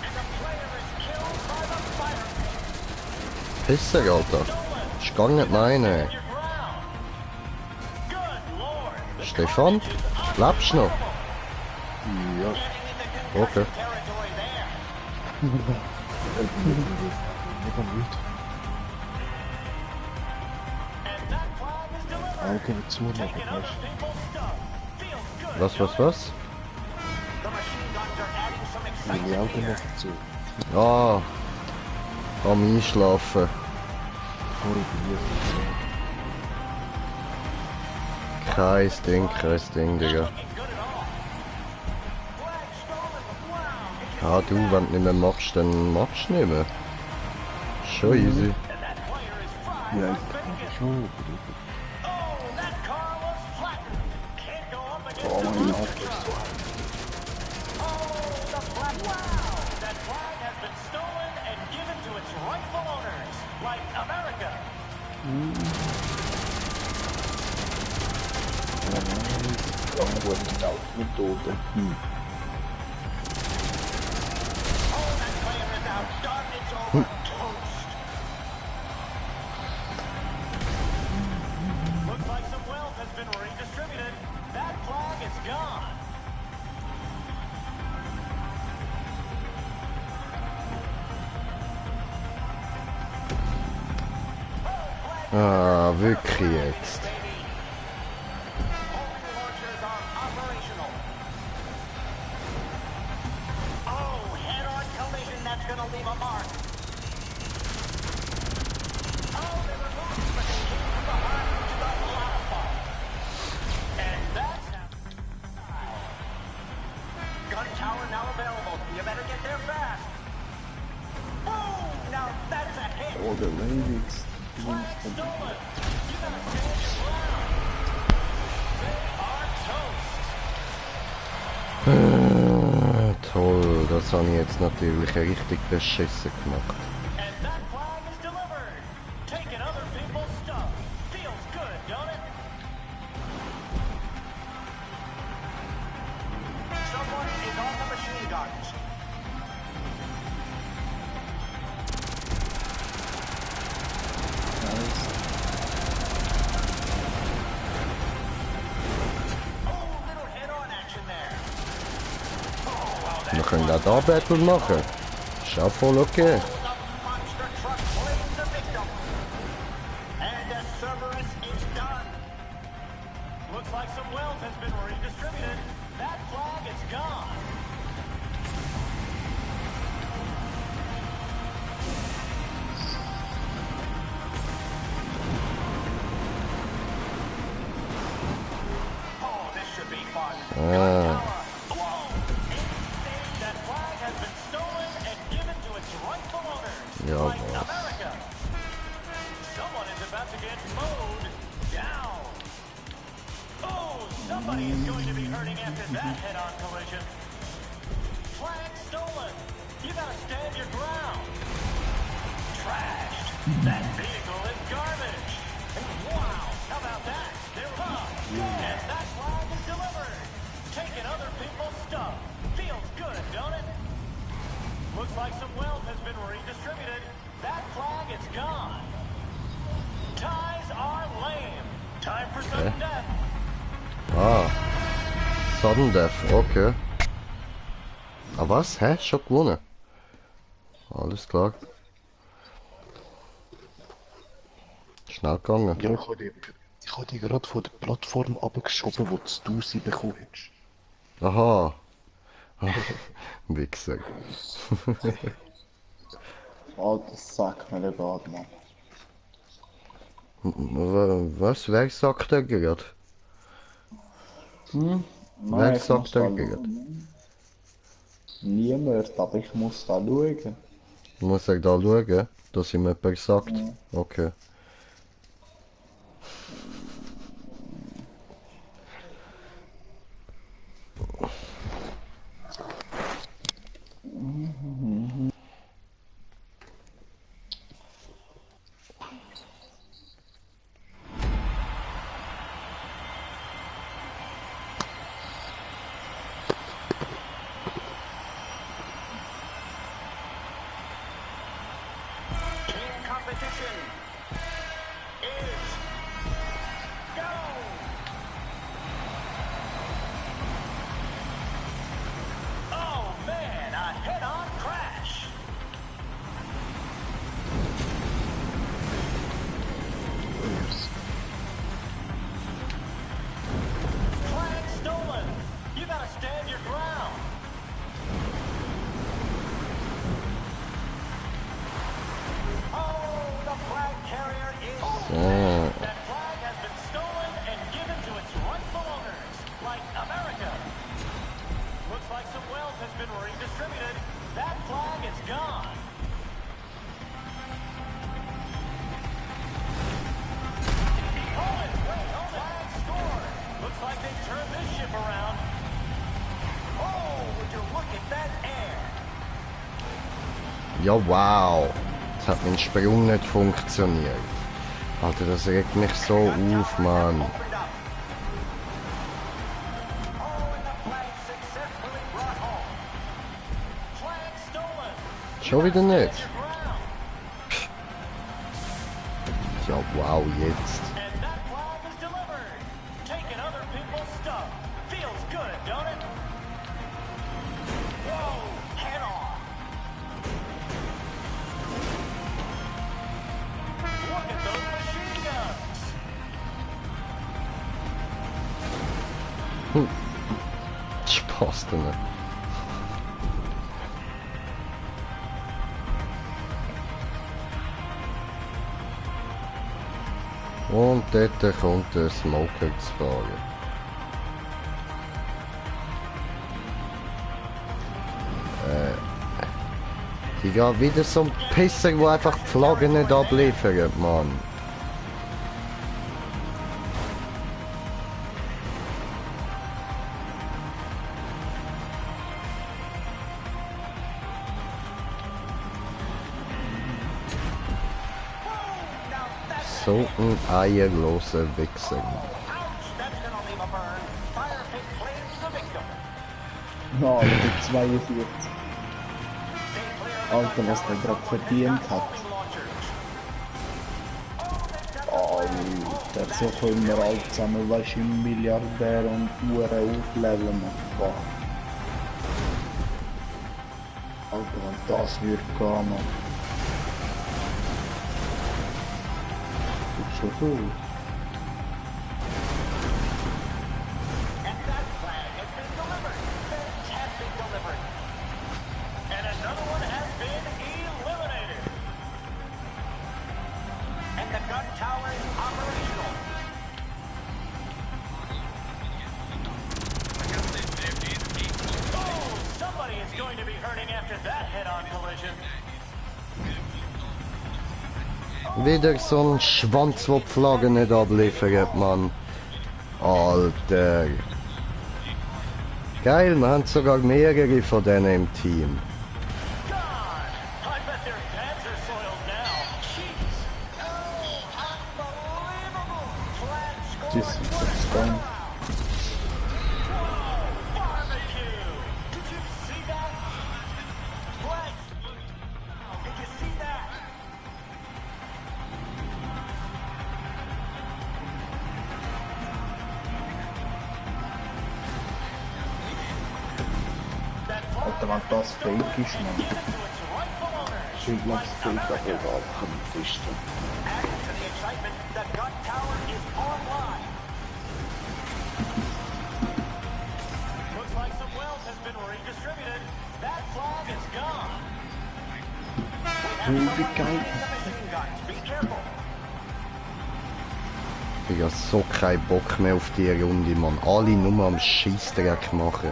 [SPEAKER 7] And the player is killed by the fire pit.
[SPEAKER 1] Pisser, Alter. Ich gang nicht meine.
[SPEAKER 7] Your ground. Good Lord. The
[SPEAKER 1] Stefan, lebst du noch?
[SPEAKER 3] Ja.
[SPEAKER 1] Okay.
[SPEAKER 7] territory there.
[SPEAKER 3] Mega wild.
[SPEAKER 7] And that flag is delivered.
[SPEAKER 3] Augen zumachen,
[SPEAKER 7] Taking other
[SPEAKER 3] weißt
[SPEAKER 7] people's stuff. Feels good.
[SPEAKER 1] Was?
[SPEAKER 7] The machine guns are adding some
[SPEAKER 3] du?
[SPEAKER 7] excitement
[SPEAKER 3] Meine Augen
[SPEAKER 7] here.
[SPEAKER 3] machen zu.
[SPEAKER 1] Ah. Am Einschlafen.
[SPEAKER 3] Korrigiert.
[SPEAKER 1] Kein Ding, Digga.
[SPEAKER 7] Looking good at all. Flag stolen. Wow.
[SPEAKER 1] Ja, du, wenn du nicht mehr machst, dann machst du nicht mehr. Schon easy.
[SPEAKER 7] And that player is fried
[SPEAKER 3] Ja,
[SPEAKER 7] like bacon.
[SPEAKER 3] schon.
[SPEAKER 7] Oh, that car was flattened. Can't go up against
[SPEAKER 3] Oh,
[SPEAKER 7] the
[SPEAKER 3] mein
[SPEAKER 7] monster
[SPEAKER 3] Auge.
[SPEAKER 7] truck. Oh, the flag. Wow. That flag has been stolen and given to its rightful owners, like America.
[SPEAKER 3] Methode.
[SPEAKER 7] Oh, that player is out. Done. It's over. Toast. Looks like some wealth has been redistributed. That flag is gone.
[SPEAKER 1] Ah, wirklich jetzt.
[SPEAKER 7] Homing launchers are operational. Oh, head-on collision. That's gonna leave a mark. Oh, they were moving, but they came from behind, which is a lot of fun. And that's how. Gun tower now available. You better get there fast. Boom! Now that's a hit.
[SPEAKER 3] Oh, der Ravix.
[SPEAKER 7] Flag stolen. You gotta stand your ground. They are toast.
[SPEAKER 1] Toll, das habe ich jetzt natürlich richtig beschissen gemacht.
[SPEAKER 7] And that flag is delivered. Taking other people's stuff. Feels good, don't it? Someone is on the machine guns. Oh, little head-on action there. Oh, wow,
[SPEAKER 1] Wir
[SPEAKER 7] that
[SPEAKER 1] können auch da Battle machen. Ist auch voll okay.
[SPEAKER 7] The monster truck claims the victim. And the Cerberus is done. Looks like some wealth has been redistributed. That flag is gone. Oh, this should be fun.
[SPEAKER 1] Ah.
[SPEAKER 7] Whoa! That flag has been stolen and given to its rightful owners,
[SPEAKER 1] Yeah,
[SPEAKER 7] like
[SPEAKER 1] boss.
[SPEAKER 7] America. Someone is about to get mowed down. Oh, somebody is going to be hurting after that head-on collision. Flag stolen. You gotta stand your ground. Trashed. That vehicle is garbage. Wow, how about that? They're up. And that flag is delivered. Taking other people's stuff. Feels good, don't it? Looks like some wealth has been redistributed. That flag is gone. Ties are lame. Time for sudden death.
[SPEAKER 1] Ah. Sudden Death, okay. Ah was? Hä? Schon gewonnen? Alles klar. Schnell gegangen.
[SPEAKER 3] Ja, ich habe die gerade von der Plattform abgeschoben, wo du sie bekommen hast.
[SPEAKER 1] Aha. Wichser.
[SPEAKER 10] Alter Sack mir der geht, Mann.
[SPEAKER 1] Was? Wer sagt er gerade?
[SPEAKER 10] Nein,
[SPEAKER 1] Wer
[SPEAKER 10] ich
[SPEAKER 1] sagt
[SPEAKER 10] muss
[SPEAKER 1] er
[SPEAKER 10] da
[SPEAKER 1] gerade?
[SPEAKER 10] schauen. Niemand, aber ich muss da schauen.
[SPEAKER 1] Muss er da schauen, dass ihm jemand sagt?
[SPEAKER 10] Ja.
[SPEAKER 1] Okay.
[SPEAKER 7] Team competition is go! Oh man, a head-on crash! Flag stolen! You gotta stand your ground! Oh, the flag carrier is
[SPEAKER 1] So.
[SPEAKER 7] that flag has been stolen and given to its rightful owners, like America. Looks like some wealth has been redistributed. That flag is gone. Hold it, wait, hold it. Flag scored. Looks like they turned this ship around. Oh, would you look at that air?
[SPEAKER 1] Ja, wow. Jetzt hat mein Sprung nicht funktioniert. Alter, das regt mich so auf, Mann.
[SPEAKER 7] Opened up. Oh, and the flag successfully brought home. Flag stolen.
[SPEAKER 1] Schon wieder nicht.
[SPEAKER 7] Stand your ground.
[SPEAKER 1] Ja, wow, jetzt.
[SPEAKER 7] And that flag is delivered. Taking other people's stuff. Feels good, don't it? Whoa, head on. Look at those machine guns.
[SPEAKER 1] Spaß drin. Und dort kommt der Smoker zu fahren. Die gehen wieder so ein Pisser, der einfach die Flagge nicht abliefert, Mann. So ein eierloser Wichser.
[SPEAKER 7] Ouch, that's gonna leave a burn. Fire pit claims the victim.
[SPEAKER 10] Ja, Alter, 42.
[SPEAKER 7] Stay clear of the
[SPEAKER 10] Alter, was der gerade verdient hat. Alter, so können wir alle zusammen, weißt du, Milliardär und Uhren aufleveln. Mann. Alter, wenn das würde gehen, Mann. Schon cool.
[SPEAKER 7] And that flag has been delivered. Fantastic delivery. And another one has been eliminated. And the gun tower is operational. Oh, somebody is going to be hurting after that head-on collision.
[SPEAKER 1] Wieder so ein Schwanz, der die Flagge nicht abliefert, Mann. Alter. Geil, wir haben sogar mehrere von denen im Team.
[SPEAKER 7] God, I bet their pants are soiled now. Jeez. Oh, unbelievable. Flag score.
[SPEAKER 10] Jesus, Stone.
[SPEAKER 7] Barbecue! Did you see that? Flag! Did you see that? That flag
[SPEAKER 10] Alter, wenn das fake ist, Mann.
[SPEAKER 7] given to its rightful owners.
[SPEAKER 10] Ich glaube, es fake, aber egal, komm, ist so.
[SPEAKER 7] Adding to the excitement, the gun tower is online. Looks like some wealth has been redistributed. That flag is gone. We
[SPEAKER 10] Hilfe geil.
[SPEAKER 1] Ich hab so keinen Bock mehr auf die Runde, man. Alle nur am Scheissdreck machen.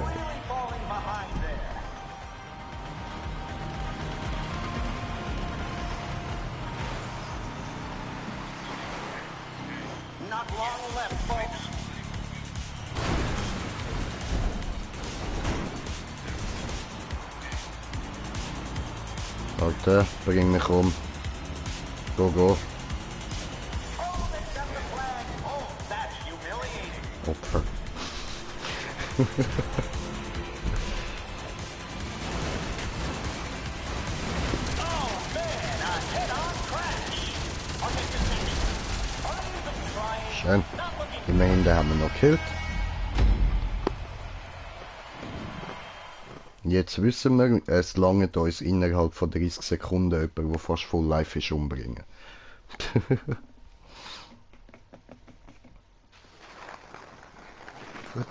[SPEAKER 1] Alter, bring mich um. Go, go. Opfer. Schön. Immerhin, den haben wir noch gekillt. Jetzt wissen wir, es langt uns innerhalb von 30 Sekunden jemand, der fast voll live ist, umbringen.
[SPEAKER 10] Gut.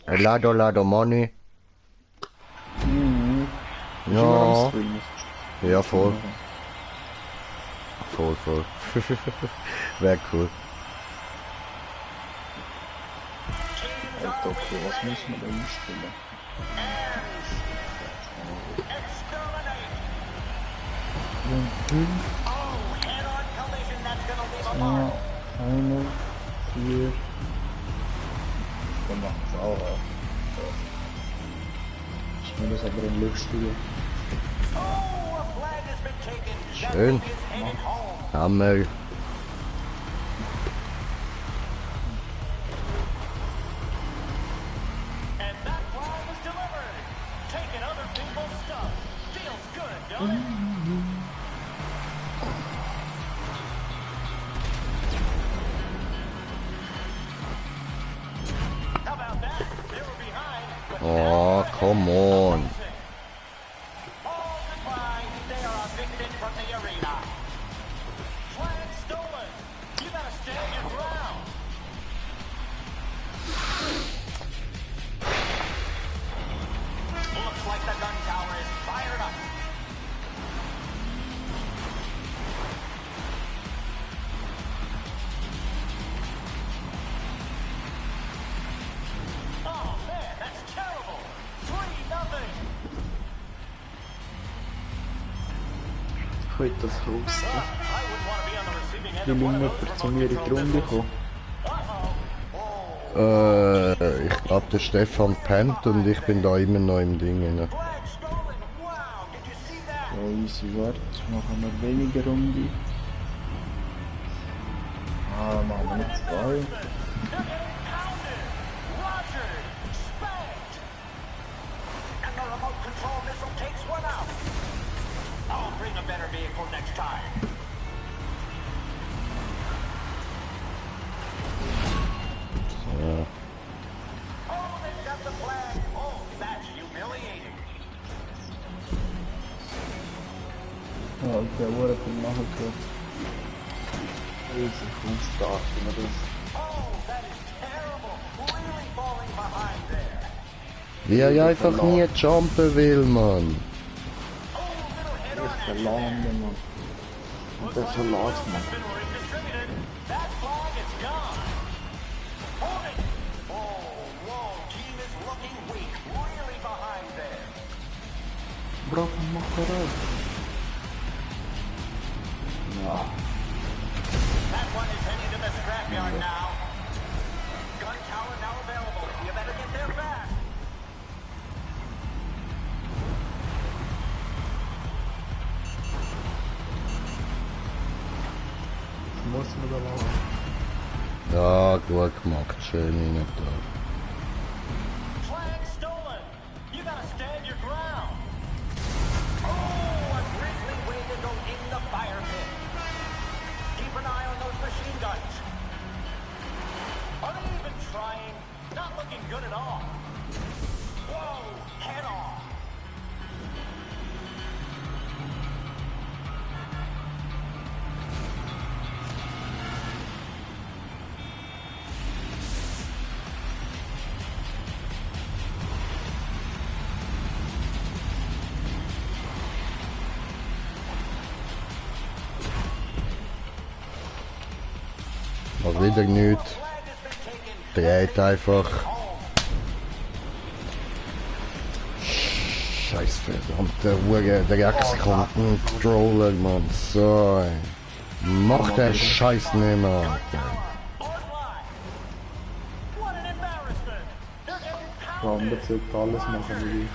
[SPEAKER 1] A lot of money.
[SPEAKER 10] Mhm.
[SPEAKER 1] Ja.
[SPEAKER 10] Stream.
[SPEAKER 1] Ja, voll. Voll. Wäre cool.
[SPEAKER 10] Alter, okay, was müssen wir da einstellen? Ja, 4. Dann macht es auch. Ich will das aber im Luftstudio.
[SPEAKER 1] Schön. Hammer. Oh, come on.
[SPEAKER 10] Heute das Haus. Wie jemand zu mir in die Runde kommen.
[SPEAKER 1] Ich glaube, der Stefan pennt und ich bin da immer noch im Ding. Ne?
[SPEAKER 10] Ja, easy, warte. Machen wir weniger Runde. Ah, machen wir nicht 2. Ja, der wurde von machen können. Riesig gut starten wir das.
[SPEAKER 1] Wie ich einfach nie jumpen will, Mann.
[SPEAKER 10] Ich verlande, Mann. Und der verlässt man. Braucht man noch raus. Ja.
[SPEAKER 7] That one is heading to the scrapyard now. Gun tower now available. You better get there fast.
[SPEAKER 10] Muss man da laufen?
[SPEAKER 1] Ja, gut gemacht. Schön rein da.
[SPEAKER 7] Flag stolen. You gotta stand your ground. Oh, a grisly way to go in the fire pit. Keep an eye on
[SPEAKER 1] Also wieder nichts. Dreht einfach. Scheiß verdammte Hure, der Dreckscontroller, Mann. So. Mach den Scheiß nicht mehr, Alter.
[SPEAKER 10] Der andere sollte alles machen wie ich.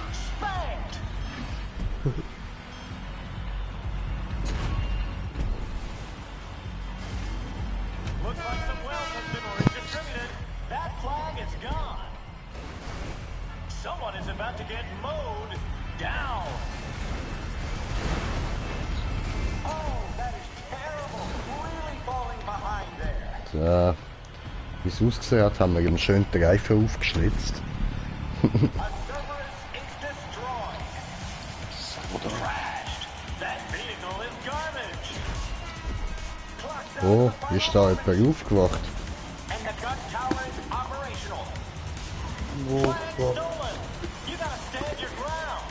[SPEAKER 7] Looks like some wealth has been redistributed. That flag is gone. Someone is about to get mowed down. Oh, that is terrible. Really falling behind there.
[SPEAKER 1] So. Wie es ausgesehen hat, haben wir ihm schön die Reifen aufgeschlitzt.
[SPEAKER 7] A Cerberus is destroyed. Crashed. That vehicle is garbage. Clock's out
[SPEAKER 1] Oh,
[SPEAKER 7] the final
[SPEAKER 1] ist da jemand aufgewacht?
[SPEAKER 7] and the gun tower is operational.
[SPEAKER 10] Wo, wo?
[SPEAKER 7] Stolen. You gotta stand your ground.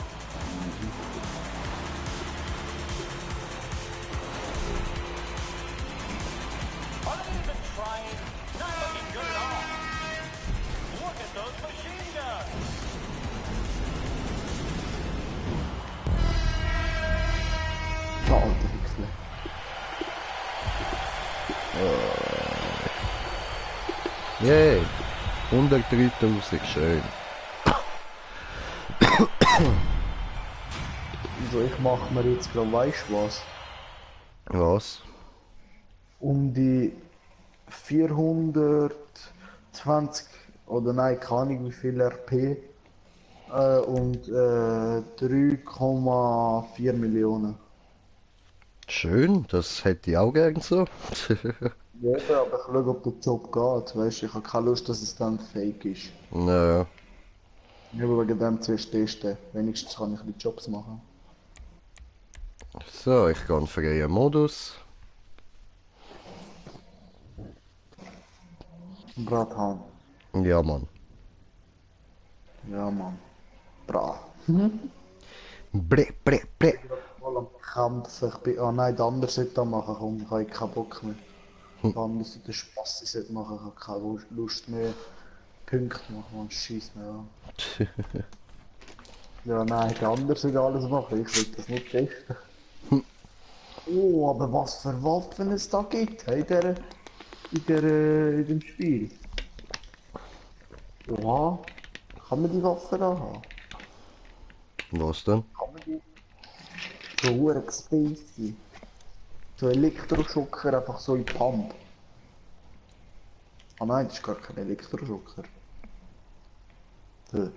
[SPEAKER 7] Are they even trying? Not looking good at all. Look at those machine guns.
[SPEAKER 10] Der alte Wichsler.
[SPEAKER 1] Yay! 103.000, schön.
[SPEAKER 10] Also ich mache mir jetzt gerade, weißt du was?
[SPEAKER 1] Was?
[SPEAKER 10] Um die 420 oder nein, keine Ahnung wie viel RP und 3,4 Millionen.
[SPEAKER 1] Schön, das hätte ich auch gern so.
[SPEAKER 10] Ja, aber ich schaue, ob der Job geht, weißt du, ich habe keine Lust, dass es dann fake ist.
[SPEAKER 1] Naja.
[SPEAKER 10] Ich habe wegen dem zuerst testen, wenigstens kann ich ein bisschen Jobs machen.
[SPEAKER 1] So, ich gehe in freien Modus.
[SPEAKER 10] Brathahn.
[SPEAKER 1] Ja, Mann.
[SPEAKER 10] Ja, Mann. Bra.
[SPEAKER 1] Bre, bre, bre.
[SPEAKER 10] Voll am Kämpfen. Ich bin... Ah nein, der andere sollte das machen. Komm, ich habe keinen Bock mehr. Der andere sollte Spaß sollte machen. Ich habe keine Lust mehr. Punkte machen, man schießt mir an. Ja, nein, der andere sollte alles machen. Ich will das nicht testen. Oh, aber was für Waffen es da gibt in dem Spiel. Oha. Kann man die Waffe da haben?
[SPEAKER 1] Was denn?
[SPEAKER 10] Kann man die? So spacey. So Elektroschocker einfach so in Pump. Ah nein, das ist gar kein Elektroschocker. Der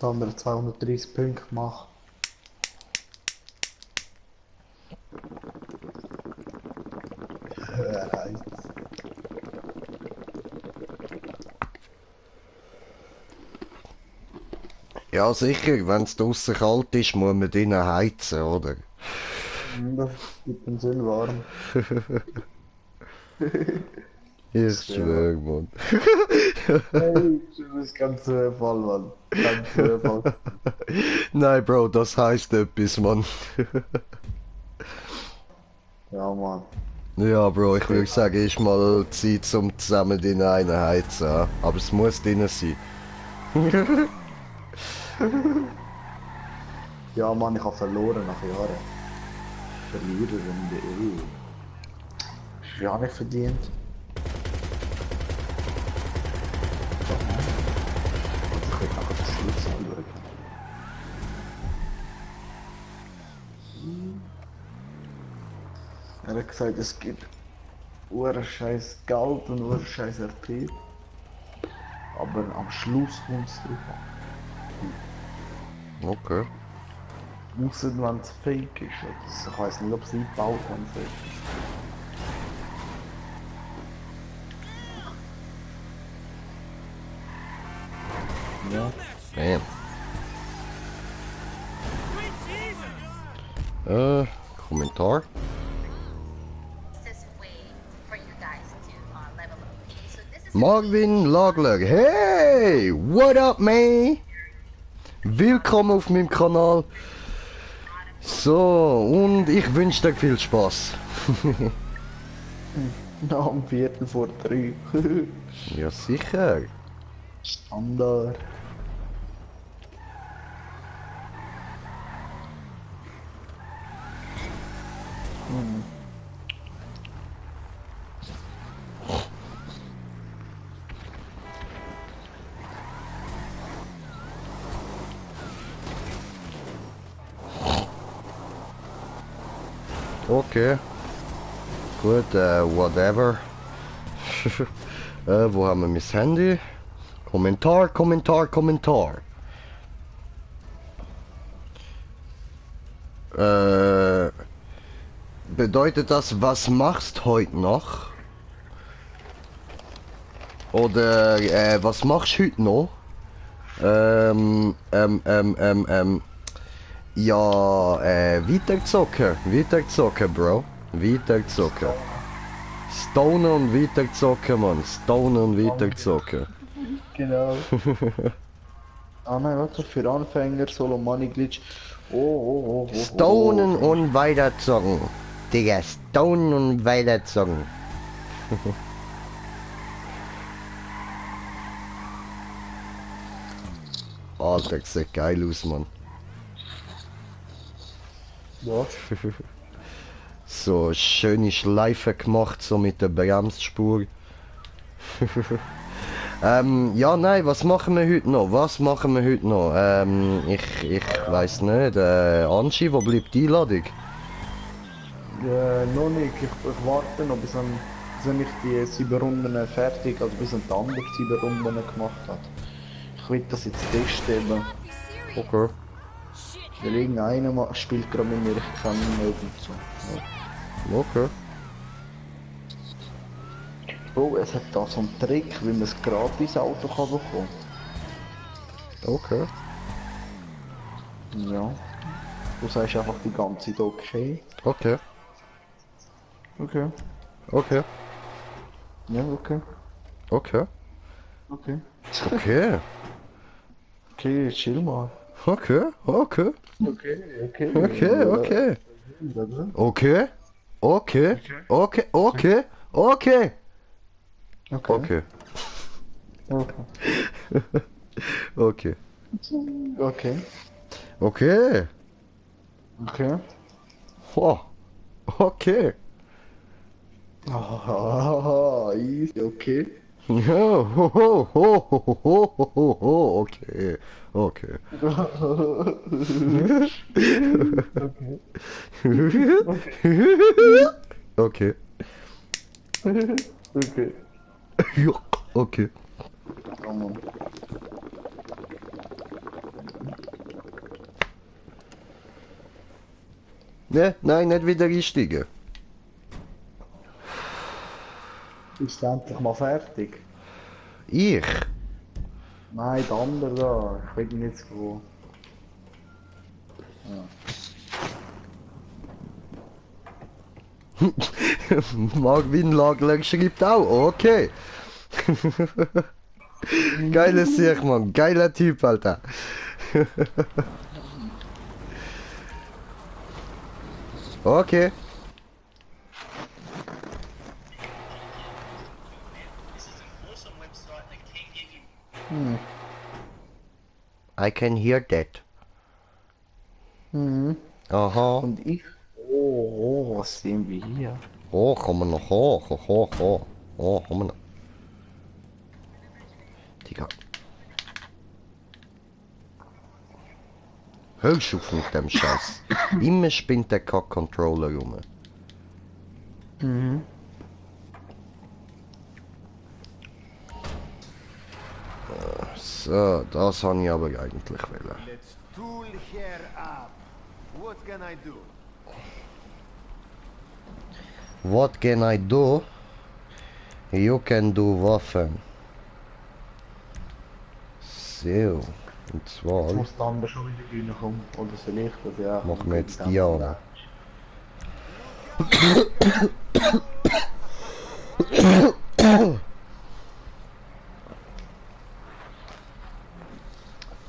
[SPEAKER 10] andere 230 Punkte macht.
[SPEAKER 1] Ja, sicher, wenn es draussen kalt ist, muss man drinnen heizen, oder?
[SPEAKER 10] Das gibt den Sinn warm.
[SPEAKER 1] Ich schwöre, Mann.
[SPEAKER 10] Hey, das ist ganz Zufall, Mann. Ganz Zufall.
[SPEAKER 1] Nein, Bro, das heisst etwas, Mann.
[SPEAKER 10] Ja, Mann.
[SPEAKER 1] Ja, Bro, ich würde sagen, ist mal Zeit, um zusammen drinnen einen heizen. Ja? Aber es muss drinnen sein.
[SPEAKER 10] Ja, Mann, ich habe verloren nach Jahren. Verlierer in der EU. Ist ja nicht verdient. Ich will nachher den Schluss anschauen. Er hat gesagt, es gibt scheiß Geld und scheiß RP. Aber am Schluss kommt es drauf an.
[SPEAKER 1] Okay.
[SPEAKER 10] Ausser wenn es fake ist. Also ich weiß nicht, ob sie eingebaut haben. Fake ist. Ja.
[SPEAKER 1] Bam. Kommentar.
[SPEAKER 11] This way for you guys too.
[SPEAKER 1] Marvin Lagler. Hey, what up, man? Willkommen auf meinem Kanal. So, und ich wünsche dir viel Spaß.
[SPEAKER 10] Am Viertel vor 3.
[SPEAKER 1] Ja, sicher.
[SPEAKER 10] Standard.
[SPEAKER 1] Okay. Gut, whatever. Wo haben wir mein Handy? Kommentar. Bedeutet das, was machst heute noch? Oder, was machst du heute noch? Ja, weiterzocken, Bro. Weiterzocken. Stonen und weiterzocken, Mann. Stonen und weiterzocken.
[SPEAKER 10] Genau. Ah nein, warte, für Anfänger, Solo Money Glitch. Oh.
[SPEAKER 1] Stonen und weiterzocken. Digga, stonen und weiterzocken. Alter, das sieht geil aus, Mann.
[SPEAKER 10] Was?
[SPEAKER 1] So schöne Schleife gemacht, so mit der Bremsspur. Ja, nein, was machen wir heute noch? Ich weiß nicht. Anschi, wo bleibt die Einladung?
[SPEAKER 10] Noch nicht. Ich warte noch, bis ich die 7 Runden fertig, also bis die andere 7 Runden gemacht hat. Ich will das jetzt testen.
[SPEAKER 1] Okay.
[SPEAKER 10] Weil irgendeiner spielt gerade mit mir, ich kann nicht und so. Ja.
[SPEAKER 1] Okay.
[SPEAKER 10] Oh, es hat da so einen Trick, wie man das gratis Auto kann bekommen.
[SPEAKER 1] Okay.
[SPEAKER 10] Ja. Du sagst einfach die ganze Zeit okay.
[SPEAKER 1] Okay.
[SPEAKER 10] Okay.
[SPEAKER 1] Okay.
[SPEAKER 10] Ja, okay.
[SPEAKER 1] Okay.
[SPEAKER 10] Okay.
[SPEAKER 1] Okay.
[SPEAKER 10] Okay, chill mal.
[SPEAKER 1] Okay.
[SPEAKER 10] Okay.
[SPEAKER 1] Okay. Okay. Oh. Okay.
[SPEAKER 10] Ah, easy, okay.
[SPEAKER 1] Ja, ho. Okay. Okay. Okay.
[SPEAKER 10] Okay.
[SPEAKER 1] Ja, okay.
[SPEAKER 10] Oh Mann.
[SPEAKER 1] Ne, nein, nicht wieder einsteigen.
[SPEAKER 10] Ist endlich mal fertig?
[SPEAKER 1] Ich?
[SPEAKER 10] Nein, der andere da. Ich weiß nicht wo. Ja.
[SPEAKER 1] Marvin Lagler schreibt auch, okay. Geiles Sieg, Mann. Geiler Typ, Alter. Okay. I can hear that. Aha.
[SPEAKER 10] Und ich? Oh, was sehen wir hier?
[SPEAKER 1] Oh, komm mal noch hoch. Oh, komm mal noch. Digga. Hörst auf mit dem Scheiß. Immer spinnt der Kack-Controller rum. So, das habe ich aber eigentlich wollen.
[SPEAKER 11] Let's tool here up. What can I do?
[SPEAKER 1] What can I do? You can do Waffen. So, und zwar...
[SPEAKER 10] Muss der andere schon wieder reinkommen? Oder soll ich das ja?
[SPEAKER 1] Machen wir jetzt die an.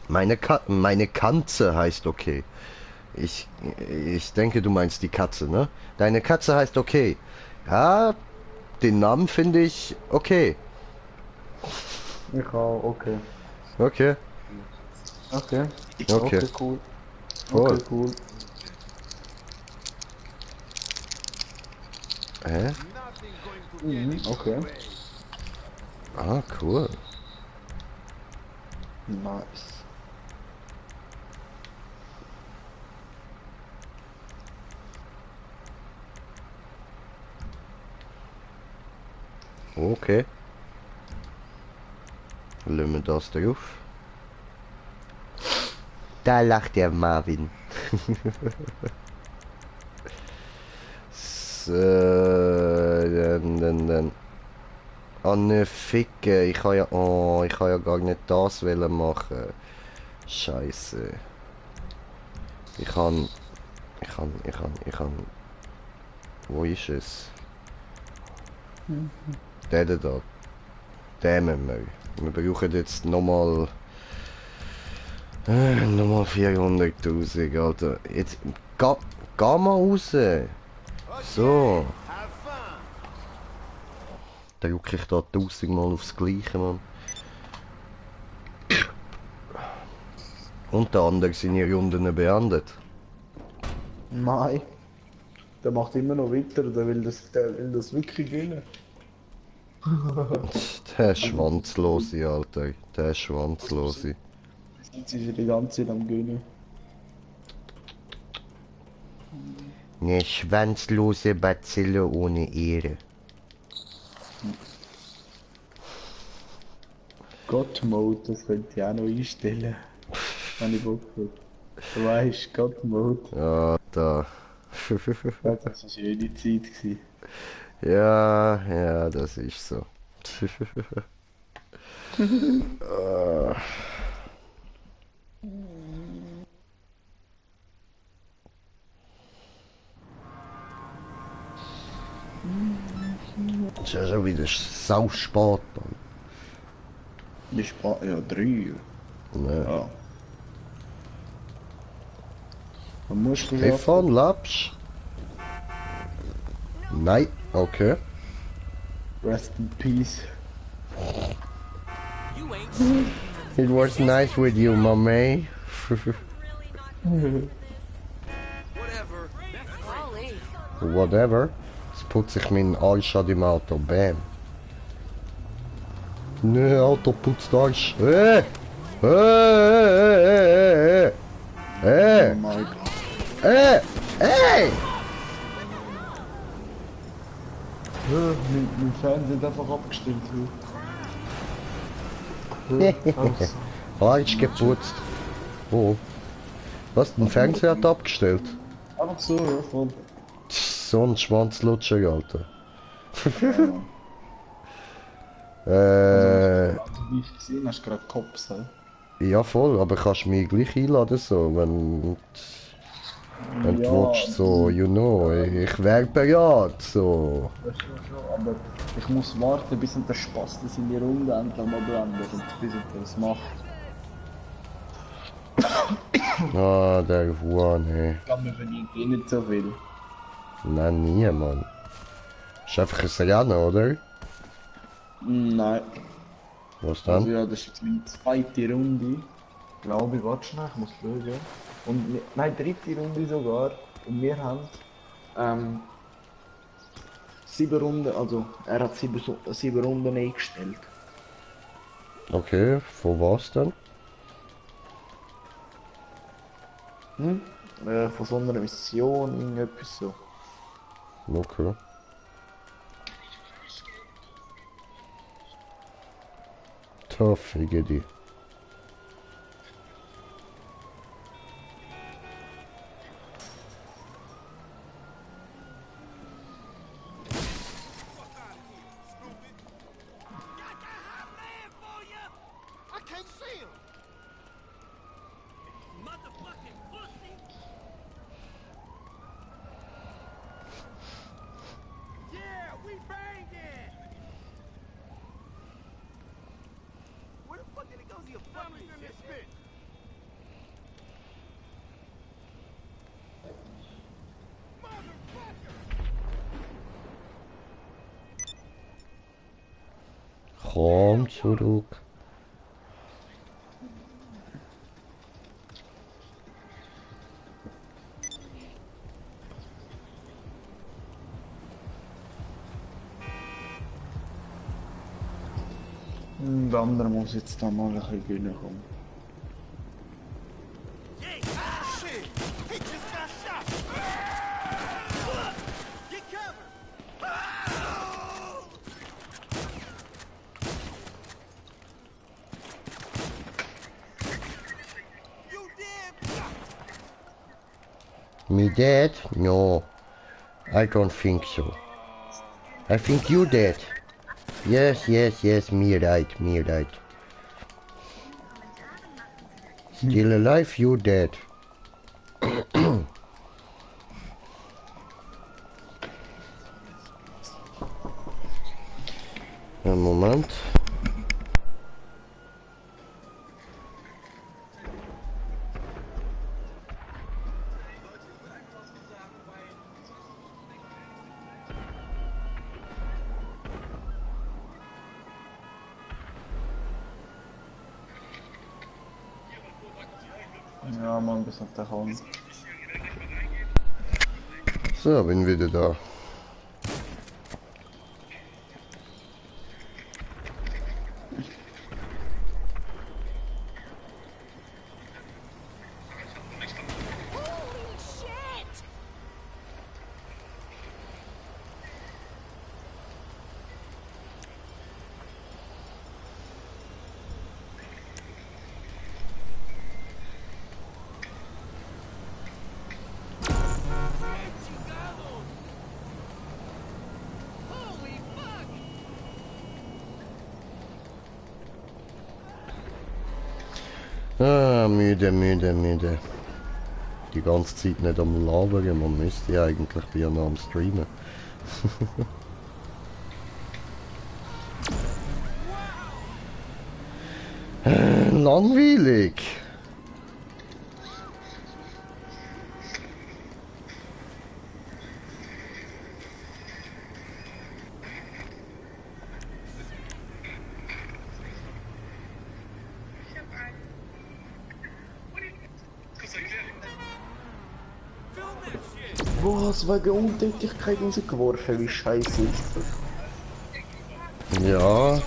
[SPEAKER 1] Meine Katze heißt okay. Ich denke, du meinst die Katze, ne? Deine Katze heißt okay. Ja, den Namen finde ich okay.
[SPEAKER 10] Ich auch, okay.
[SPEAKER 1] Okay.
[SPEAKER 10] Okay.
[SPEAKER 1] Okay.
[SPEAKER 10] Okay, cool.
[SPEAKER 1] Voll.
[SPEAKER 10] Okay, cool.
[SPEAKER 1] Hä?
[SPEAKER 10] Mhm, okay.
[SPEAKER 1] Ah, cool.
[SPEAKER 10] Nice.
[SPEAKER 1] Okay. Lassen wir das drauf. Da lacht der Marvin. So, dann. Oh ne, Ficke. Ich kann ja gar nicht das wollen machen. Scheiße. Ich kann. Wo ist es? Der da. Den müssen wir. Wir brauchen jetzt nochmal 400.000, Alter. Jetzt, geh mal raus. So. Da jucke ich da 1000-mal aufs Gleiche, Mann. Und der andere sind ihre Runden beendet.
[SPEAKER 10] Nein. Der macht immer noch weiter, der will das wirklich gewinnen.
[SPEAKER 1] Der Schwanzlose, Alter. Der Schwanzlose.
[SPEAKER 10] Jetzt ist er die ganze Zeit am Gönnen.
[SPEAKER 1] Ne schwanzlose Bazille ohne Ehre.
[SPEAKER 10] God-Mode, das könnte ich auch noch einstellen. Wenn ich Bock habe. Du weißt, God-Mode.
[SPEAKER 1] Ja, da.
[SPEAKER 10] Das war eine schöne Zeit gewesen.
[SPEAKER 1] Ja, das ist so. Es ist ja schon wieder sau spät, Mann.
[SPEAKER 10] Die Spart, ja, 3.
[SPEAKER 1] Ne.
[SPEAKER 10] Ja. Man muss schon
[SPEAKER 1] Stefan, Lapsch? Nein, okay.
[SPEAKER 10] Rest in peace.
[SPEAKER 1] It was nice with you, my man. Whatever. Jetzt putze ich meinen Arsch an dem Auto. Bam. Nö, Auto putzt Arsch. Hey! Hey! Hey!
[SPEAKER 10] Oh mein Gott.
[SPEAKER 1] Hey! Hey!
[SPEAKER 10] Mein Fernseher hat einfach abgestellt.
[SPEAKER 1] Arsch geputzt. Oh. Was? Den Fernseher hat abgestellt?
[SPEAKER 10] Einfach so, ja, voll.
[SPEAKER 1] So ein Schwanzlutscher, Alter.
[SPEAKER 10] Wie ich gesehen hast, gerade Cops, hä?
[SPEAKER 1] Ja voll, aber kannst du mich gleich einladen so, wenn du
[SPEAKER 10] Ja,
[SPEAKER 1] willst, so, you know, ich wär bereit, so.
[SPEAKER 10] Das ist schon, aber ich muss warten, bis der Spaß das in die Runde endlich mal blendet und bis er das macht.
[SPEAKER 1] Ah, der Huan, hey.
[SPEAKER 10] Ich glaube, man verdient eh nicht so viel.
[SPEAKER 1] Nein, nie, Mann. Ist einfach ein Rennen, oder?
[SPEAKER 10] Nein.
[SPEAKER 1] Was
[SPEAKER 10] Also
[SPEAKER 1] dann?
[SPEAKER 10] ja, das ist jetzt meine zweite Runde. Glaube ich, warte schnell, ich muss schauen. Und nein, dritte Runde sogar. Und wir haben 7 Runden, also er hat 7 Runden eingestellt.
[SPEAKER 1] Okay, von was dann?
[SPEAKER 10] Von so einer Mission, irgendetwas so.
[SPEAKER 1] Okay. Tough, ich geh die. Komm zurück.
[SPEAKER 10] Der andere muss jetzt da mal ein bisschen gewinnen kommen.
[SPEAKER 1] Me dead? No, I don't think so. I think you dead. Yes, yes, yes, me right, me right. Still alive, you dead. Een moment.
[SPEAKER 10] Ja, man, bis auf der kommt.
[SPEAKER 1] So, bin wieder da. Ah, müde, müde, müde. Die ganze Zeit nicht am Labern, man müsste ja eigentlich wieder noch am Streamen. Langweilig.
[SPEAKER 10] Was, wegen Untätigkeit rausgeworfen? Wie scheiße ist das?
[SPEAKER 1] Ja.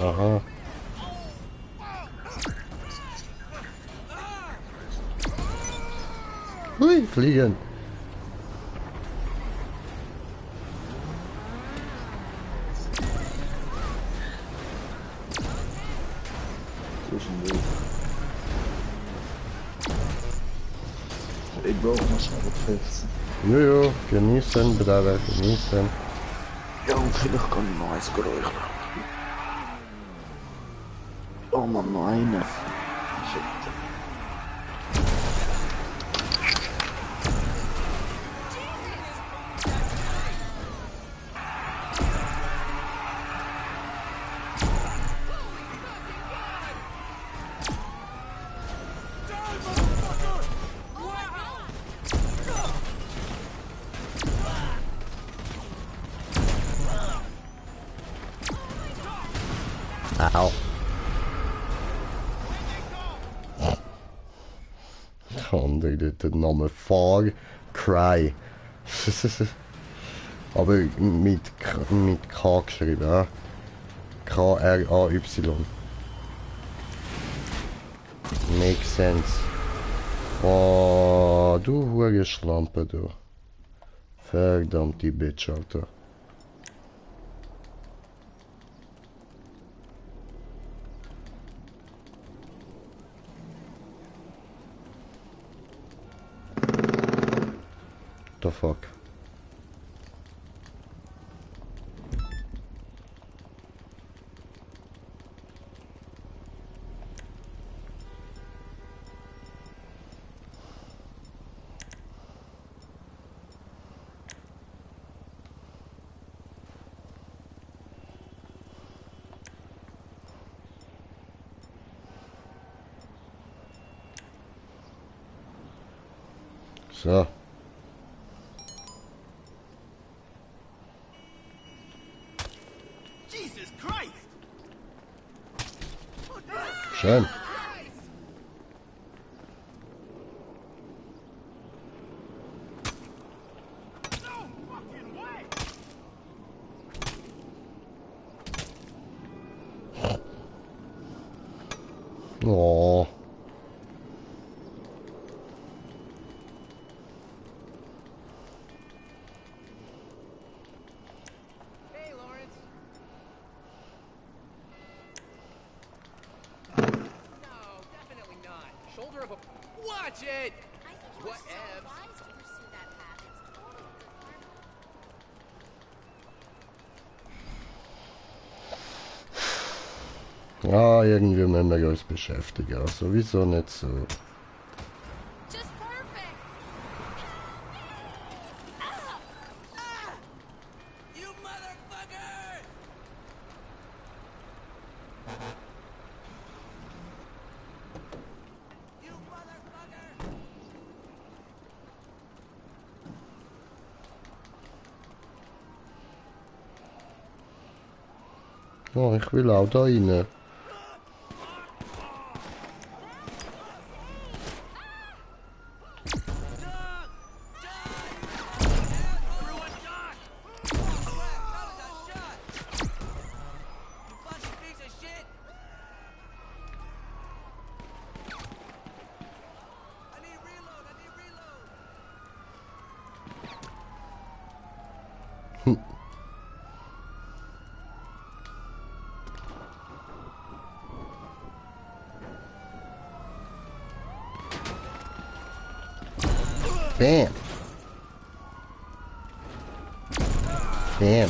[SPEAKER 1] Aha. Hui, fliegen.
[SPEAKER 10] Ich brauche noch schnell Pfeffer.
[SPEAKER 1] Jojo, genießen, bitte, genießen.
[SPEAKER 10] Ja, und vielleicht kann ich noch eins geräuchern. Oh Mann, noch eine. Shit.
[SPEAKER 1] Au. Der andere dort den Namen Far Cry. Aber mit K geschrieben, ja. K-R-A-Y. Makes sense. Oh, du hure Schlampe, du. Verdammte Bitch, Alter. The fuck? So. Schön. Oh.
[SPEAKER 12] Hey, Lawrence. No, definitely not. Shoulder of a... Watch it! What Evs?
[SPEAKER 1] Ja, irgendwie müssen wir uns beschäftigen. Also, wieso nicht so? Oh, ich will auch da rein. Bam. Bam.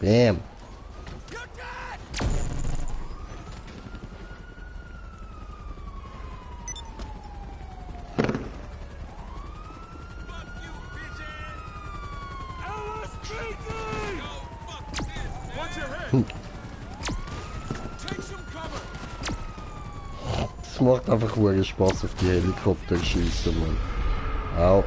[SPEAKER 1] Bam. Es macht einfach einen Spaß auf die Helikopter schießen, Mann. Au.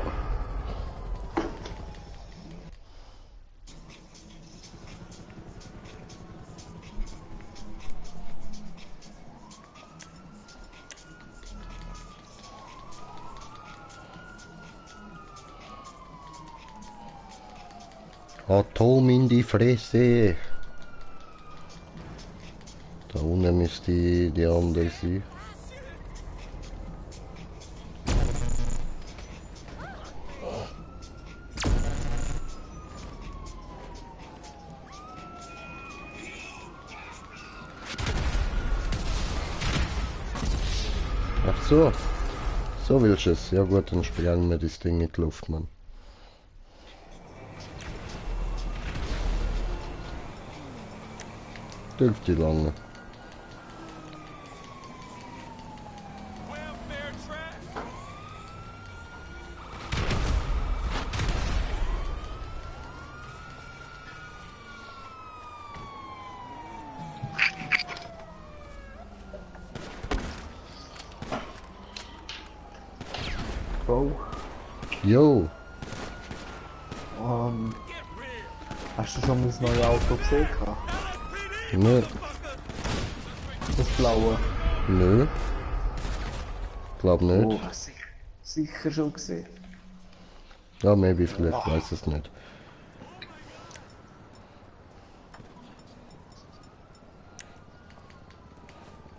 [SPEAKER 1] Atom in die Fresse. Da unten müsste die andere sein. Ach so. So willst du es. Ja gut, dann sprengen wir das Ding mit Luft, Mann. Dürfte lange.
[SPEAKER 10] Bro.
[SPEAKER 1] Jo.
[SPEAKER 10] Hast du schon mein neues Auto gesehen?
[SPEAKER 1] Nö.
[SPEAKER 10] Das blaue?
[SPEAKER 1] Nö. Glaub nicht.
[SPEAKER 10] Oh, sicher schon gesehen.
[SPEAKER 1] Ja, maybe, vielleicht weiß es nicht.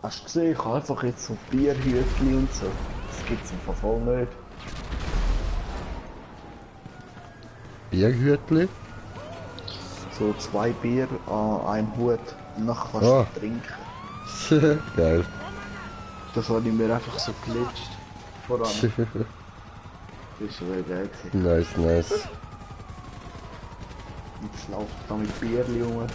[SPEAKER 10] Hast du gesehen, ich habe einfach jetzt so Bierhütchen und so. Das gibt es einfach voll nicht.
[SPEAKER 1] Bierhütli?
[SPEAKER 10] So 2 Bier an einem Hut und nachher kannst du trinken.
[SPEAKER 1] Geil.
[SPEAKER 10] Das habe ich mir einfach so glitscht. Voran. Das ist schon geil gewesen.
[SPEAKER 1] Nice, nice.
[SPEAKER 10] Jetzt laufe ich da mit Bierli rum.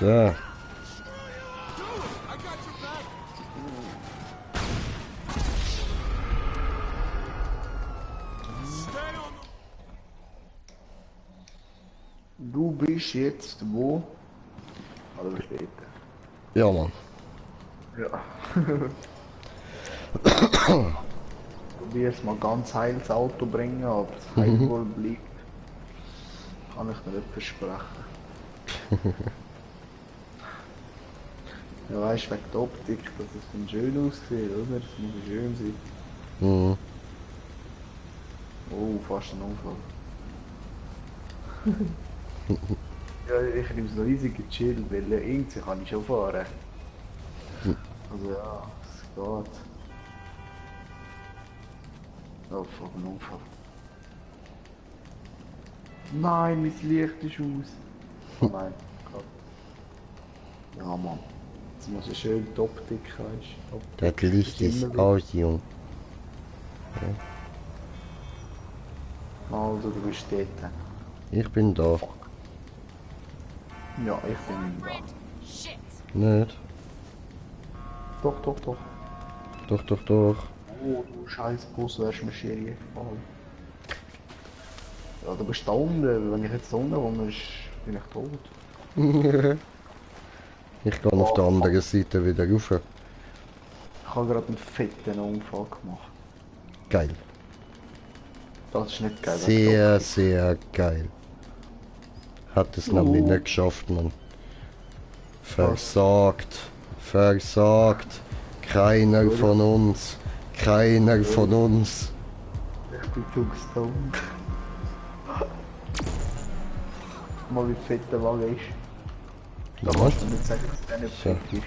[SPEAKER 1] So.
[SPEAKER 10] Du bist jetzt wo? Oder später?
[SPEAKER 1] Ja, Mann.
[SPEAKER 10] Ja. Probier's mal ganz heil ins Auto bringen, aber das Heil wohl bleibt. Kann ich mir nicht versprechen. Ja, weißt du, wegen der Optik, dass es dann schön aussieht, oder? Es muss schön sein.
[SPEAKER 1] Mhm.
[SPEAKER 10] Oh, fast ein Unfall. Ja, ich nehme so riesige Chill, weil irgendwie kann ich schon fahren. Also ja, es geht. Oh, fuck, ein Unfall. Nein, mein Licht ist aus. Oh nein, Gott. Ja, Mann. Jetzt muss ich schön die Optik, weißt du.
[SPEAKER 1] Das Licht ist aus, Jung.
[SPEAKER 10] Also, du bist dort.
[SPEAKER 1] Ich bin da.
[SPEAKER 10] Ja, ich bin da.
[SPEAKER 1] Nicht?
[SPEAKER 10] Doch, doch, doch.
[SPEAKER 1] Doch, doch, doch.
[SPEAKER 10] Oh, du scheiß Bus, wärst mir schier gefallen. Ja, du bist da unten. Wenn ich jetzt da unten wohne, bin ich tot.
[SPEAKER 1] Ich gehe auf der anderen Seite wieder rauf.
[SPEAKER 10] Ich habe gerade einen fetten Unfall gemacht.
[SPEAKER 1] Geil.
[SPEAKER 10] Das ist nicht geil.
[SPEAKER 1] Sehr, sehr geil. Hat es nämlich nicht geschafft, man. Versagt. Versagt. Keiner von uns. Keiner von uns.
[SPEAKER 10] Ich bin zu gestoned. Mal wie fett der Wagen ist.
[SPEAKER 1] Da
[SPEAKER 10] kannst du nicht sagen, dass der nicht fett ist.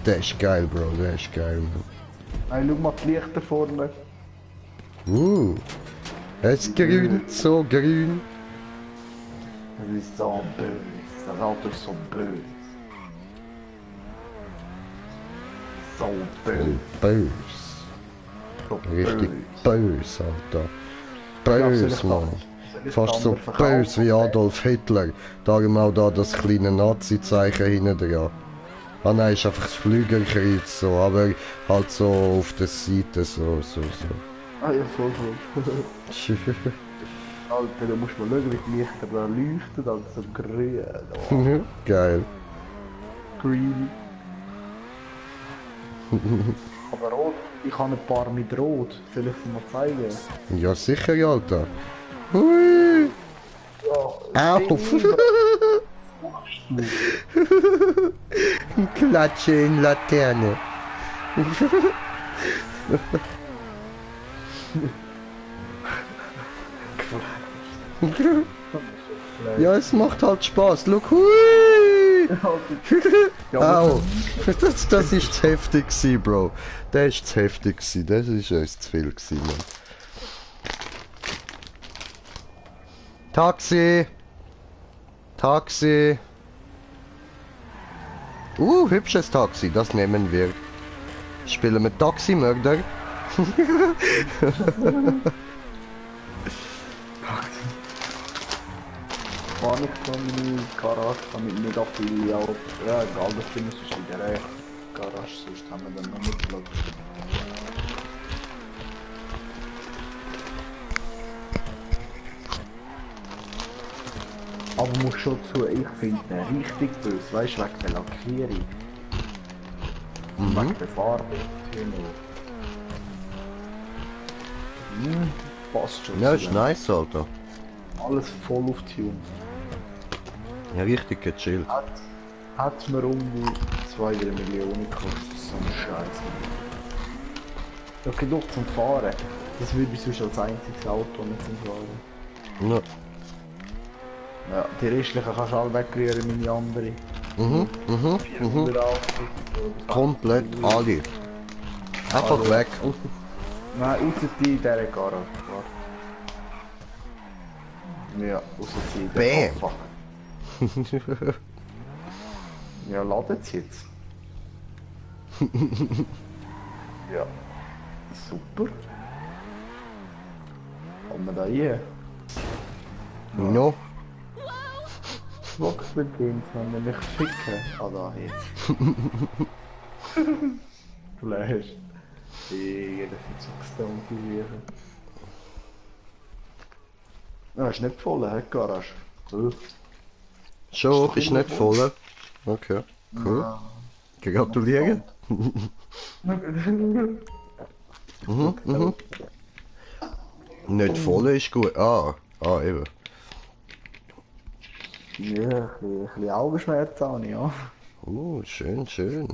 [SPEAKER 1] Der ist geil, Bro. Der ist geil, man.
[SPEAKER 10] Nein, schau mal die Lichter vorne.
[SPEAKER 1] Es ist grün, so grün.
[SPEAKER 10] Das ist so böse. Das Auto ist so böse. So böse.
[SPEAKER 1] Bös.
[SPEAKER 10] So
[SPEAKER 1] Richtig bös, Alter.
[SPEAKER 10] Ja,
[SPEAKER 1] Bös, Mann. Fast so bös wie Adolf Hitler. Darum auch da das kleine Nazi-Zeichen hinten dran. Ah nein, ist einfach das Flügelkreuz so, aber halt so auf der Seite so.
[SPEAKER 10] Ah ja, voll. Alter, da musst du mal schauen, wie die Lichter da leuchten, also so grün. Oh.
[SPEAKER 1] Geil.
[SPEAKER 10] Green. Aber rot, ich habe ein paar mit rot. Soll ich dir mal zeigen?
[SPEAKER 1] Ja sicher, Alter. Hui.
[SPEAKER 10] Ja,
[SPEAKER 1] Auf. Klatsche in Laterne. Ja, es macht halt Spaß. Look, hui! Au! Das ist zu heftig gewesen, Bro. Das ist zu heftig gewesen. Das ist uns zu viel gewesen, Mann. Taxi! Taxi! Hübsches Taxi, das nehmen wir. Spielen wir Taximörder?
[SPEAKER 10] War nicht von meiner Garage, damit mega viele Autos. Ja, egal, das Ding ist in der Garage, sonst haben wir dann noch nicht Platz. Aber muss schon zu, ich finde den richtig böse, weißt du, wegen der Lackierung. Wegen der Farbe. Passt schon.
[SPEAKER 1] Ja, ist nice, Alter.
[SPEAKER 10] Alles voll auf Tune.
[SPEAKER 1] Ja, richtig gechillt.
[SPEAKER 10] Hat mir um die 2-3 Millionen gekostet, so ein Scheiß. Okay, doch zum Fahren. Das würde ich sonst als einziges Auto nicht zum Fahren.
[SPEAKER 1] Ja.
[SPEAKER 10] Ja, die restlichen kannst du alle wegrühren, meine andere.
[SPEAKER 1] Komplett alle. Einfach weg.
[SPEAKER 10] Nein, außer die in dieser Garage. Ja, außer die in der
[SPEAKER 1] Bam!
[SPEAKER 10] Ja, ladet jetzt. Ja. Super. Kommen wir da hier?
[SPEAKER 1] No.
[SPEAKER 10] Xbox bedient, wenn wir mich schicken. Ah, da hier. Flash. Jeder findet so gestammt. Ja, ist nicht voll, hä, Garage?
[SPEAKER 1] Schon, ist nicht voll. Okay, cool. Gratuliere. Nicht voll ist gut. Eben.
[SPEAKER 10] Ja, ein bisschen Augenschmerzen habe ich, ja.
[SPEAKER 1] Schön, schön.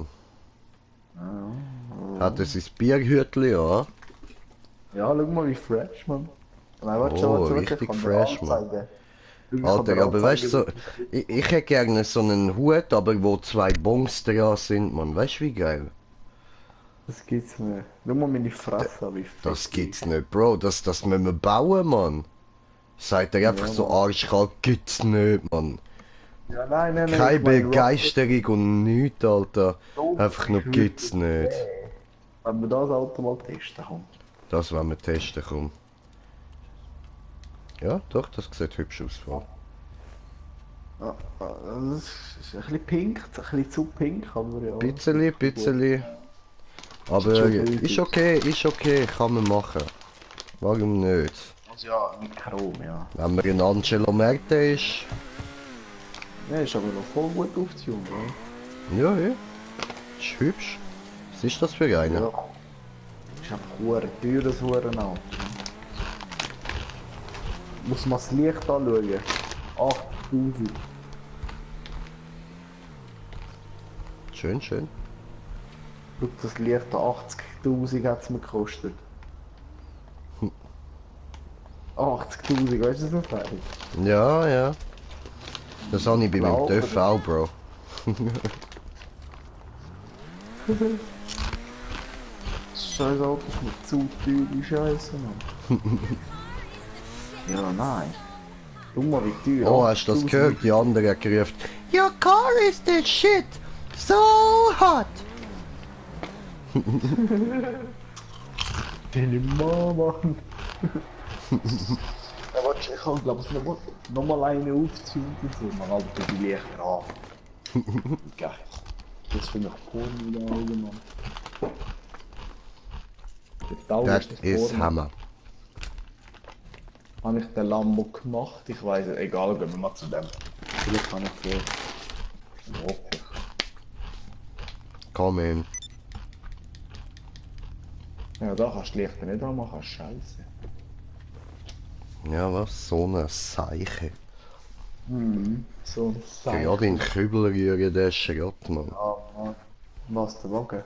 [SPEAKER 1] Hat er sein Bierhütli an?
[SPEAKER 10] Ja, schau mal wie fresh, man. Nein,
[SPEAKER 1] Richtig fresh, man. Alter, aber weißt du, so, ich hätte gerne so einen Hut, aber wo 2 Bongs dran sind, man. Weißt du wie geil?
[SPEAKER 10] Das gibt's nicht. Schau mal meine Fresse, wie fett.
[SPEAKER 1] Das gibt's nicht, Bro. Das müssen wir bauen, man. Sagt er einfach so arschkalt, gibt's nicht, man.
[SPEAKER 10] Ja, nein.
[SPEAKER 1] Keine Begeisterung und nichts, Alter. Einfach nur gibt's nicht.
[SPEAKER 10] Wenn wir das Auto mal testen, komm.
[SPEAKER 1] Das wollen wir testen, komm. Ja, doch, das sieht hübsch aus.
[SPEAKER 10] Das ist ein bisschen pink, ein bisschen zu pink, aber ja.
[SPEAKER 1] Bisschen. Aber ist okay, kann man machen. Warum nicht?
[SPEAKER 10] Also ja, mit Chrom, ja.
[SPEAKER 1] Wenn man in Angelo Merte ist.
[SPEAKER 10] Ja, ist aber noch voll gut aufzuhören, oder?
[SPEAKER 1] Ja. Ist hübsch. Was ist das für einer?
[SPEAKER 10] Ja. Ist einfach hure teuer, das Hurenauto. Muss man das Licht anschauen. 80.000.
[SPEAKER 1] Schön.
[SPEAKER 10] Schau, das Licht an 80.000 hat es mir gekostet. 80.000, weißt du das noch fertig?
[SPEAKER 1] Ja. Das habe ich bei meinem TÜV auch, Bro.
[SPEAKER 10] Das scheiß Auto ist mir zu teuer, die Scheiße, Mann. Ja, nein. Schau mal, wie teuer.
[SPEAKER 1] Oh, hast du das gehört? Die andere hat gerufen. Your car is the shit! So hot!
[SPEAKER 10] Deine Mama. Ja, warte, ich kann glaube ich noch mal eine aufziehen. Man halt die Lichter an. Geil. Das finde ich Porno in den Augen, Mann.
[SPEAKER 1] Das ist Hammer.
[SPEAKER 10] Habe ich den Lambo gemacht? Ich weiß es, egal, gehen wir mal zu dem. Vielleicht kann ich gehen.
[SPEAKER 1] Komm in.
[SPEAKER 10] Ja, da kannst du Lichter nicht anmachen, scheiße.
[SPEAKER 1] Ja, was? So eine Seiche.
[SPEAKER 10] So ein Seiche.
[SPEAKER 1] Gerade in den Kübel rühren, der Schrott, Mann.
[SPEAKER 10] Ja, Mann. Was, der Wagen?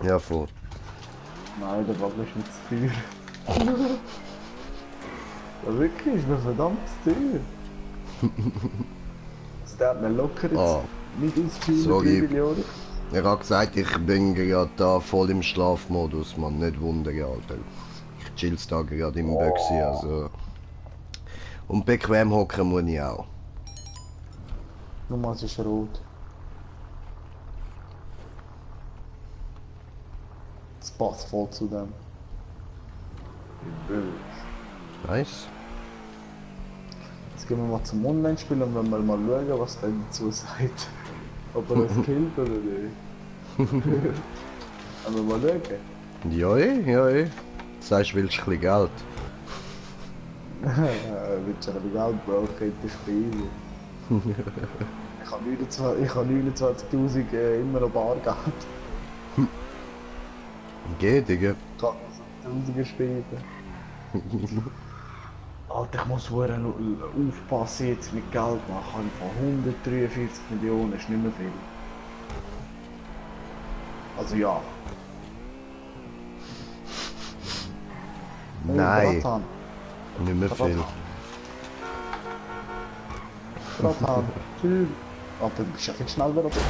[SPEAKER 1] Ja, voll.
[SPEAKER 10] Nein, der Wagen ist nicht zu teuer. Ja, wirklich, ist mir verdammt zu teuer. Also der hat mir locker jetzt nicht ausgeführt, 3 Millionen.
[SPEAKER 1] Ich habe gesagt, ich bin gerade da voll im Schlafmodus, man, nicht wundern, Alter. Ich chill's da gerade im Böxi, also. Und bequem hocken muss ich auch.
[SPEAKER 10] Nochmal, es ist rot. Das passt voll zu dem.
[SPEAKER 1] Nice.
[SPEAKER 10] Jetzt gehen wir mal zum Online-Spiel und wenn wir mal schauen, was der dazu sagt. Ob er das killt oder nicht. Aber mal schauen.
[SPEAKER 1] Ja. Sagst du, willst du ein bisschen Geld?
[SPEAKER 10] Willst du ein bisschen Geld, Bro? Ich könnte spielen. Ich habe 29.000 immer noch Bargeld.
[SPEAKER 1] Geht, Digga.
[SPEAKER 10] Ich kann so 1000er spielen. Alter, ich muss aufpassen jetzt mit Geld machen. Von 143 Millionen ist nicht mehr viel. Also ja.
[SPEAKER 1] Nein. Nicht mehr viel.
[SPEAKER 10] Bratan. Tschüss. Alter, du bist ja viel schneller als ich.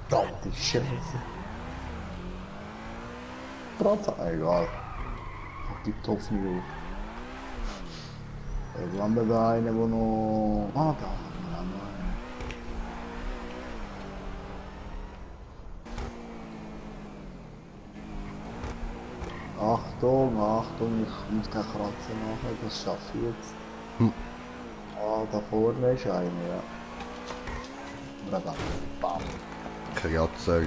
[SPEAKER 10] Verdammte Scheiße. Bratan, egal. Die Topfniveau. Jetzt haben wir da einen, der noch... Ah, da haben wir einen. Achtung, ich muss keinen Kratzer machen, das schaffe ich jetzt. da vorne ist einer, ja. Oder da. Bam.
[SPEAKER 1] Kratzer.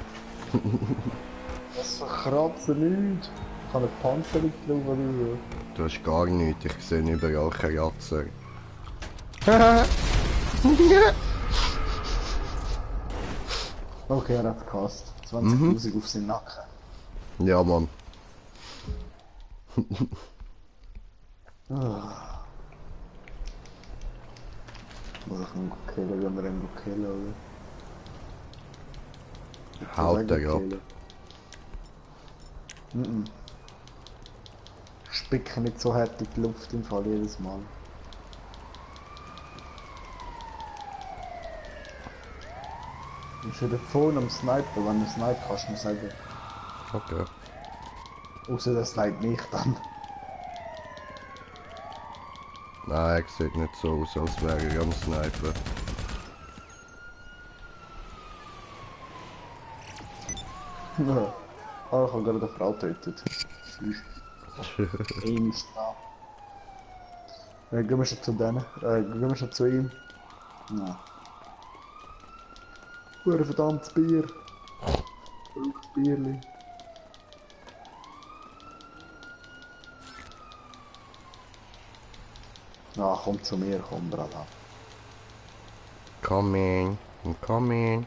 [SPEAKER 10] Das verkratzen nicht. Ich habe eine Panzerung drauf oder so.
[SPEAKER 1] Du hast gar nichts, ich sehe überall Kratzer.
[SPEAKER 10] Okay, er hat gehasst. 20.000 auf seinen Nacken.
[SPEAKER 1] Ja, Mann.
[SPEAKER 10] Muss ich ihn killen, wenn wir ihn killen, oder?
[SPEAKER 1] Haut er ab.
[SPEAKER 10] Ich spicke nicht so hart in die Luft im Fall jedes Mal. Du bist wieder vorne am Sniper, wenn du Sniper kannst du mir sagen.
[SPEAKER 1] Okay.
[SPEAKER 10] Außer der Sniper mich dann.
[SPEAKER 1] Nein, er sieht nicht so aus, als wäre er am Sniper.
[SPEAKER 10] Ja. Ah, ich habe gerade eine Frau getötet. Ihm ist da. Gehen wir schon zu denen. Gehen wir schon zu ihm. Nein. Ein verdammtes Bier. Braucht Bierli. Ah, komm zu mir, komm, Brada.
[SPEAKER 1] Coming, I'm coming.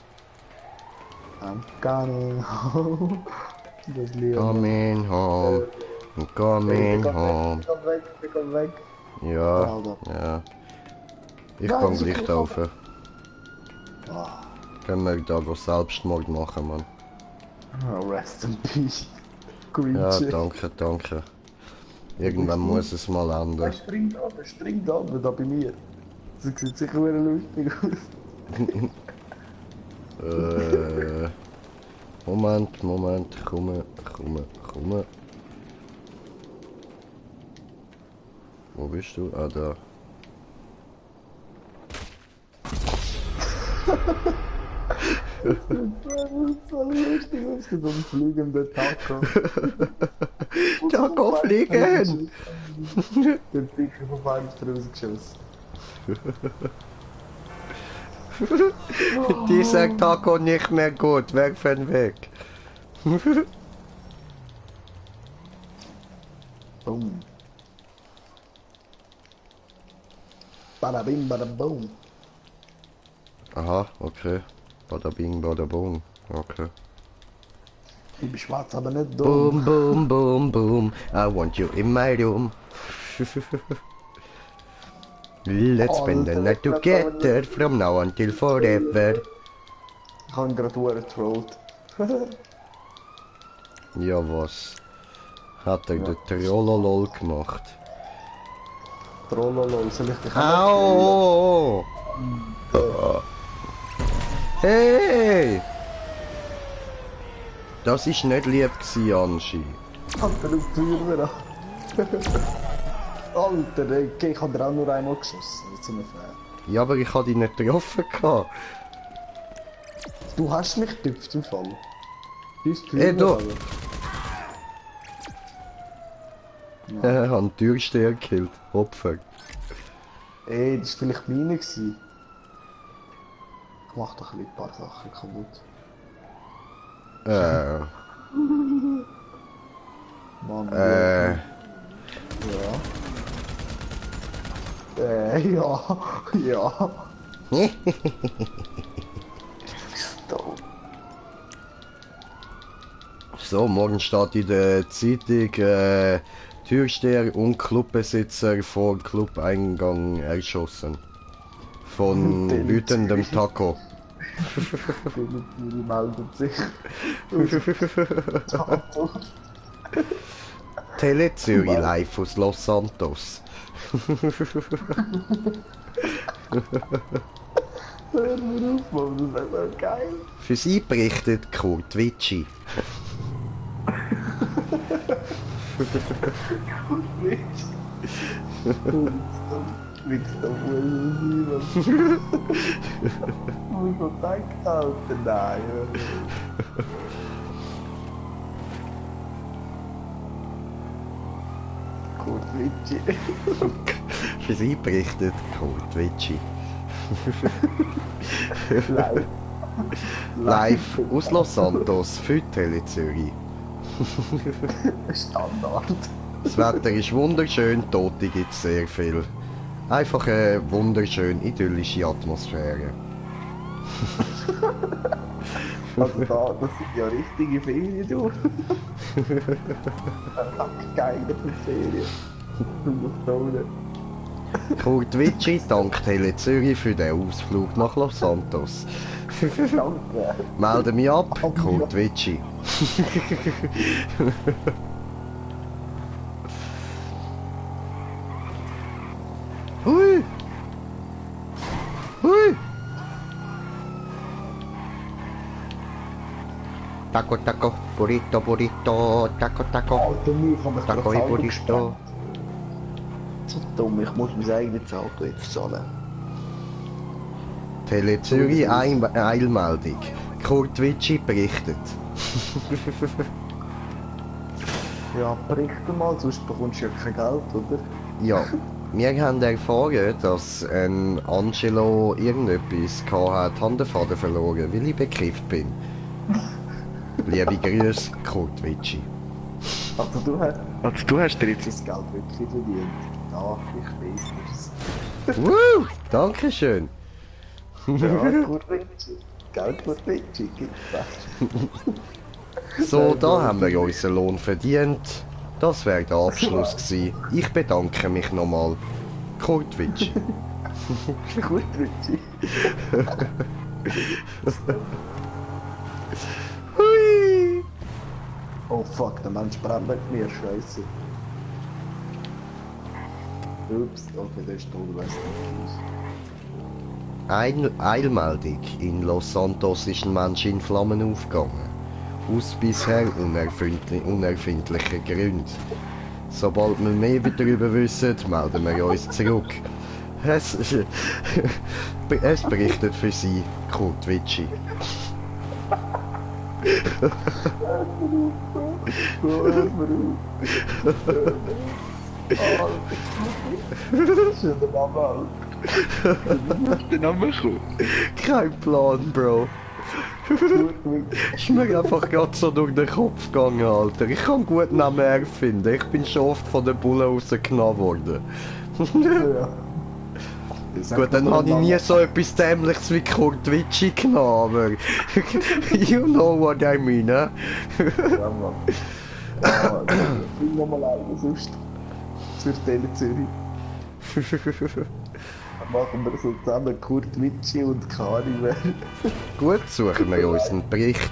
[SPEAKER 10] I'm coming home. Das Lied.
[SPEAKER 1] Coming home. I'm coming home.
[SPEAKER 10] Ich komm weg.
[SPEAKER 1] Ja, ja. Ich komm gleich da rauf. Können wir da go Selbstmord machen, Mann.
[SPEAKER 10] Rest in peace. Green
[SPEAKER 1] Ja,
[SPEAKER 10] Chick.
[SPEAKER 1] danke, danke. Irgendwann muss es mal ändern.
[SPEAKER 10] Springt ab, da bei mir. Das sieht sicher wieder lustig aus.
[SPEAKER 1] Moment, komme. Wo bist du? Ah, da.
[SPEAKER 10] Das sieht so lustig aus, wie so ein fliegender Taco.
[SPEAKER 1] Taco fliegen!
[SPEAKER 10] Der Dicker vom Fenster rausgeschossen.
[SPEAKER 1] Die sagt Taco nicht mehr gut, weg von weg.
[SPEAKER 10] Boom. Bada bing, bada boom.
[SPEAKER 1] Aha, okay. Bada bing, bada boom. Okay.
[SPEAKER 10] Ich bin schwarz, aber nicht dumm.
[SPEAKER 1] Boom, boom, boom, boom. I want you in my room. Let's spend the night together from now until forever.
[SPEAKER 10] Ich habe ihn gerade getrollt.
[SPEAKER 1] Ja, was? Hat er den Trollolol gemacht?
[SPEAKER 10] Trollolol, soll ich dich
[SPEAKER 1] Au! Hey! Das ist nicht lieb gewesen, Anschi.
[SPEAKER 10] Alter, auf die Tür Alter, okay, ich habe dir auch nur einmal geschossen, jetzt sind wir fair.
[SPEAKER 1] Ja, aber ich habe dich nicht getroffen gehabt.
[SPEAKER 10] Du hast mich getüpft im Fall.
[SPEAKER 1] Hey, du! Ich habe einen Türsteher gekillt. Opfer.
[SPEAKER 10] Ey, das war vielleicht meine gewesen. Ich mach doch ein paar Sachen kaputt. Mann, ja. Ja.
[SPEAKER 1] So, morgen steht in der Zeitung, Türsteher und Clubbesitzer vor Clubeingang erschossen. Von wütendem Taco.
[SPEAKER 10] Die meldet sich.
[SPEAKER 1] Tele Zürich live aus Los Santos.
[SPEAKER 10] Hör mir auf, Mann, das ist so geil.
[SPEAKER 1] Für Sie berichtet Kurt Witschi.
[SPEAKER 10] Mit der Uhr sein, Mann. So denkt, Alter, nein. Kurt Witschi.
[SPEAKER 1] Für sie berichtet Kurt Witschi.
[SPEAKER 10] Live.
[SPEAKER 1] Live aus Los Santos für Tele Zürich.
[SPEAKER 10] Standard.
[SPEAKER 1] Das Wetter ist wunderschön, Tote gibt es sehr viel. Einfach eine wunderschön idyllische Atmosphäre.
[SPEAKER 10] Also das sind ja richtige Ferien, du. Geile Ferien. Du musst da unten.
[SPEAKER 1] Kurt Witschi dankt Tele Zürich für den Ausflug nach Los Santos.
[SPEAKER 10] Danke.
[SPEAKER 1] Melde mich ab, Kurt Witschi. Hui! Hui! Taco, taco, burrito, burrito, taco, taco.
[SPEAKER 10] Alter, mir kann man
[SPEAKER 1] Taco, burrito.
[SPEAKER 10] So dumm, ich muss mein eigenes Auto jetzt zahlen.
[SPEAKER 1] Tele Zürich Eilmeldung. Kurt Witschi berichtet.
[SPEAKER 10] Ja, berichte mal, sonst bekommst du ja kein Geld, oder?
[SPEAKER 1] Ja, wir haben erfahren, dass ein Angelo irgendetwas hat, Handenfaden verloren, weil ich bekifft bin. Liebe Grüße, Kurt Witschi.
[SPEAKER 10] Also du hast dir jetzt das Geld wirklich verdient. Ja, ich weiß es.
[SPEAKER 1] Woo! Dankeschön.
[SPEAKER 10] Ja, Kurt Witschi. Geld Kurt Witschi, gibt's das.
[SPEAKER 1] So, da haben wir unseren Lohn verdient. Das wäre der Abschluss gewesen. Ich bedanke mich nochmal. Kurt Witschi.
[SPEAKER 10] Kurt Witschi.
[SPEAKER 1] Hui!
[SPEAKER 10] Oh fuck, der Mensch brennt mit mir, scheiße. Ups, okay, der ist tot, weiss nicht.
[SPEAKER 1] Eilmeldung. In Los Santos ist ein Mensch in Flammen aufgegangen. Aus bisher unerfindlichen Gründen. Sobald wir mehr darüber wissen, melden wir uns zurück. Es berichtet für Sie Kurt Witschi. Kein Plan, Bro. Ist mir einfach gerade so durch den Kopf gegangen, Alter. Ich kann gut Namen erfinden. Ich bin schon oft von den Bullen rausgenommen worden. Gut, dann habe ich nie so etwas Dämliches wie Kurt Witschi genommen, aber you know what I mean, ne?
[SPEAKER 10] Ja, Mann. Ja, ich will nochmal einen sonst. Zur Tele Zürich. Machen wir so zusammen Kurt Witschi und Kari.
[SPEAKER 1] Gut, suchen wir uns einen Bericht.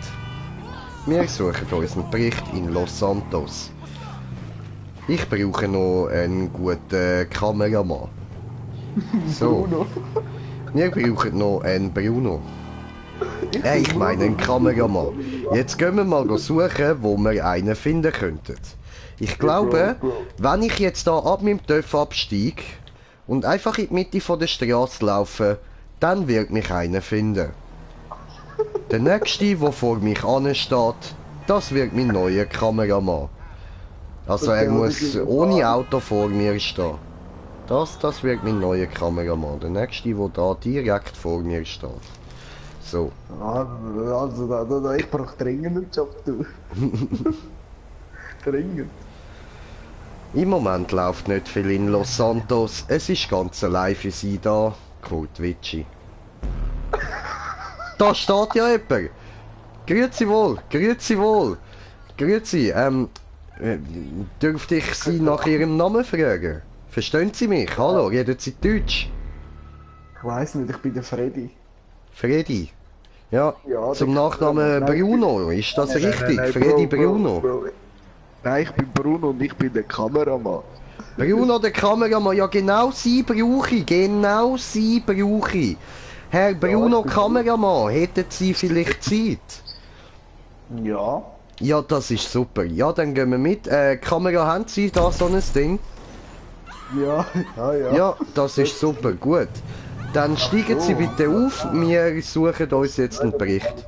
[SPEAKER 1] Wir suchen uns einen Bericht in Los Santos. Ich brauche noch einen guten Kameramann. So.
[SPEAKER 10] Bruno.
[SPEAKER 1] Wir brauchen noch einen Bruno. Ich meine einen Kameramann. Jetzt gehen wir mal suchen, wo wir einen finden könnten. Ich glaube, wenn ich jetzt da ab meinem Töpf absteige und einfach in die Mitte von der Straße laufe, dann wird mich einer finden. Der nächste, der vor mich ansteht, das wird mein neuer Kameramann. Also er muss ohne Auto vor mir stehen. Das wird mein neuer Kameramann. Der nächste, der da direkt vor mir steht. So.
[SPEAKER 10] Also, ich brauche dringend einen Job, du. Dringend.
[SPEAKER 1] Im Moment läuft nicht viel in Los Santos. Es ist ganz allein für sie da. Kurt Witschi. Da steht ja jemand. Grüezi wohl, grüezi wohl. Grüezi, dürfte ich Sie nach Ihrem Namen fragen? Verstehen Sie mich? Hallo, reden Sie Deutsch?
[SPEAKER 10] Ich weiss nicht, ich bin der Freddy.
[SPEAKER 1] Freddy? Ja,
[SPEAKER 10] Ja,
[SPEAKER 1] zum Nachnamen Bruno, ist das richtig?
[SPEAKER 10] Nein,
[SPEAKER 1] Freddy
[SPEAKER 10] Bro,
[SPEAKER 1] Bruno.
[SPEAKER 10] Bro. Nein, ich bin Bruno und ich bin der Kameramann.
[SPEAKER 1] Bruno, der Kameramann, ja genau Sie brauche ich, genau Sie brauche ich. Herr Bruno, Kameramann, hätten Sie vielleicht Zeit?
[SPEAKER 10] Ja.
[SPEAKER 1] Ja, das ist super. Ja, dann gehen wir mit. Kamera, haben Sie da so ein Ding?
[SPEAKER 10] Ja, ja.
[SPEAKER 1] Ja, das ist super, gut. Dann steigen Sie bitte auf, wir suchen uns jetzt einen Bericht.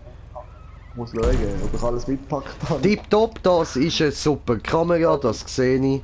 [SPEAKER 10] Ich muss schauen, ob ich alles mitgepackt habe.
[SPEAKER 1] Tipptopp, das ist eine super Kamera, das sehe ich.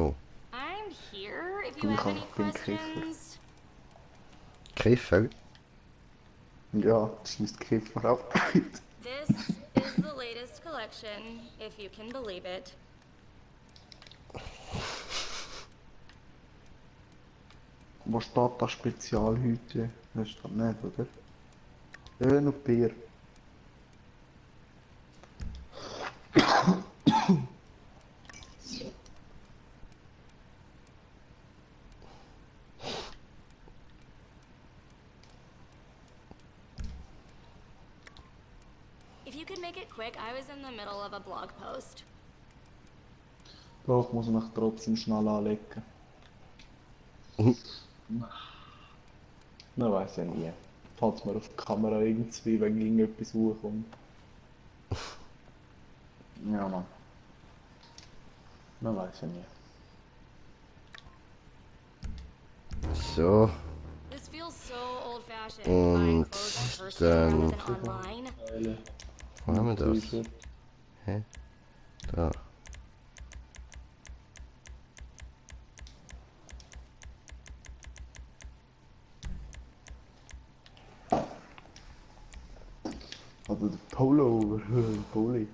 [SPEAKER 1] So.
[SPEAKER 13] I'm here if you have any questions.
[SPEAKER 1] Kiffer?
[SPEAKER 10] Ja, das ist mein Kiffer ab.
[SPEAKER 13] This is the latest collection, if you can believe it.
[SPEAKER 10] Wo steht das Spezial heute? Das steht nicht, oder? Öl und Bier.
[SPEAKER 13] If you could make it quick, I was in the middle of a blog post.
[SPEAKER 10] Doch, muss mich trotzdem schnell anlegen. Man weiß ja nie. Falls man auf die Kamera irgendwie wegen irgendetwas hochkommt. Ja, Mann. Man weiß ja nie.
[SPEAKER 1] So.
[SPEAKER 13] This feels so old-fashioned.
[SPEAKER 1] Und dann...
[SPEAKER 13] Online.
[SPEAKER 1] Wo haben wir das? Hä? Da.
[SPEAKER 10] Also der Polo, Poli.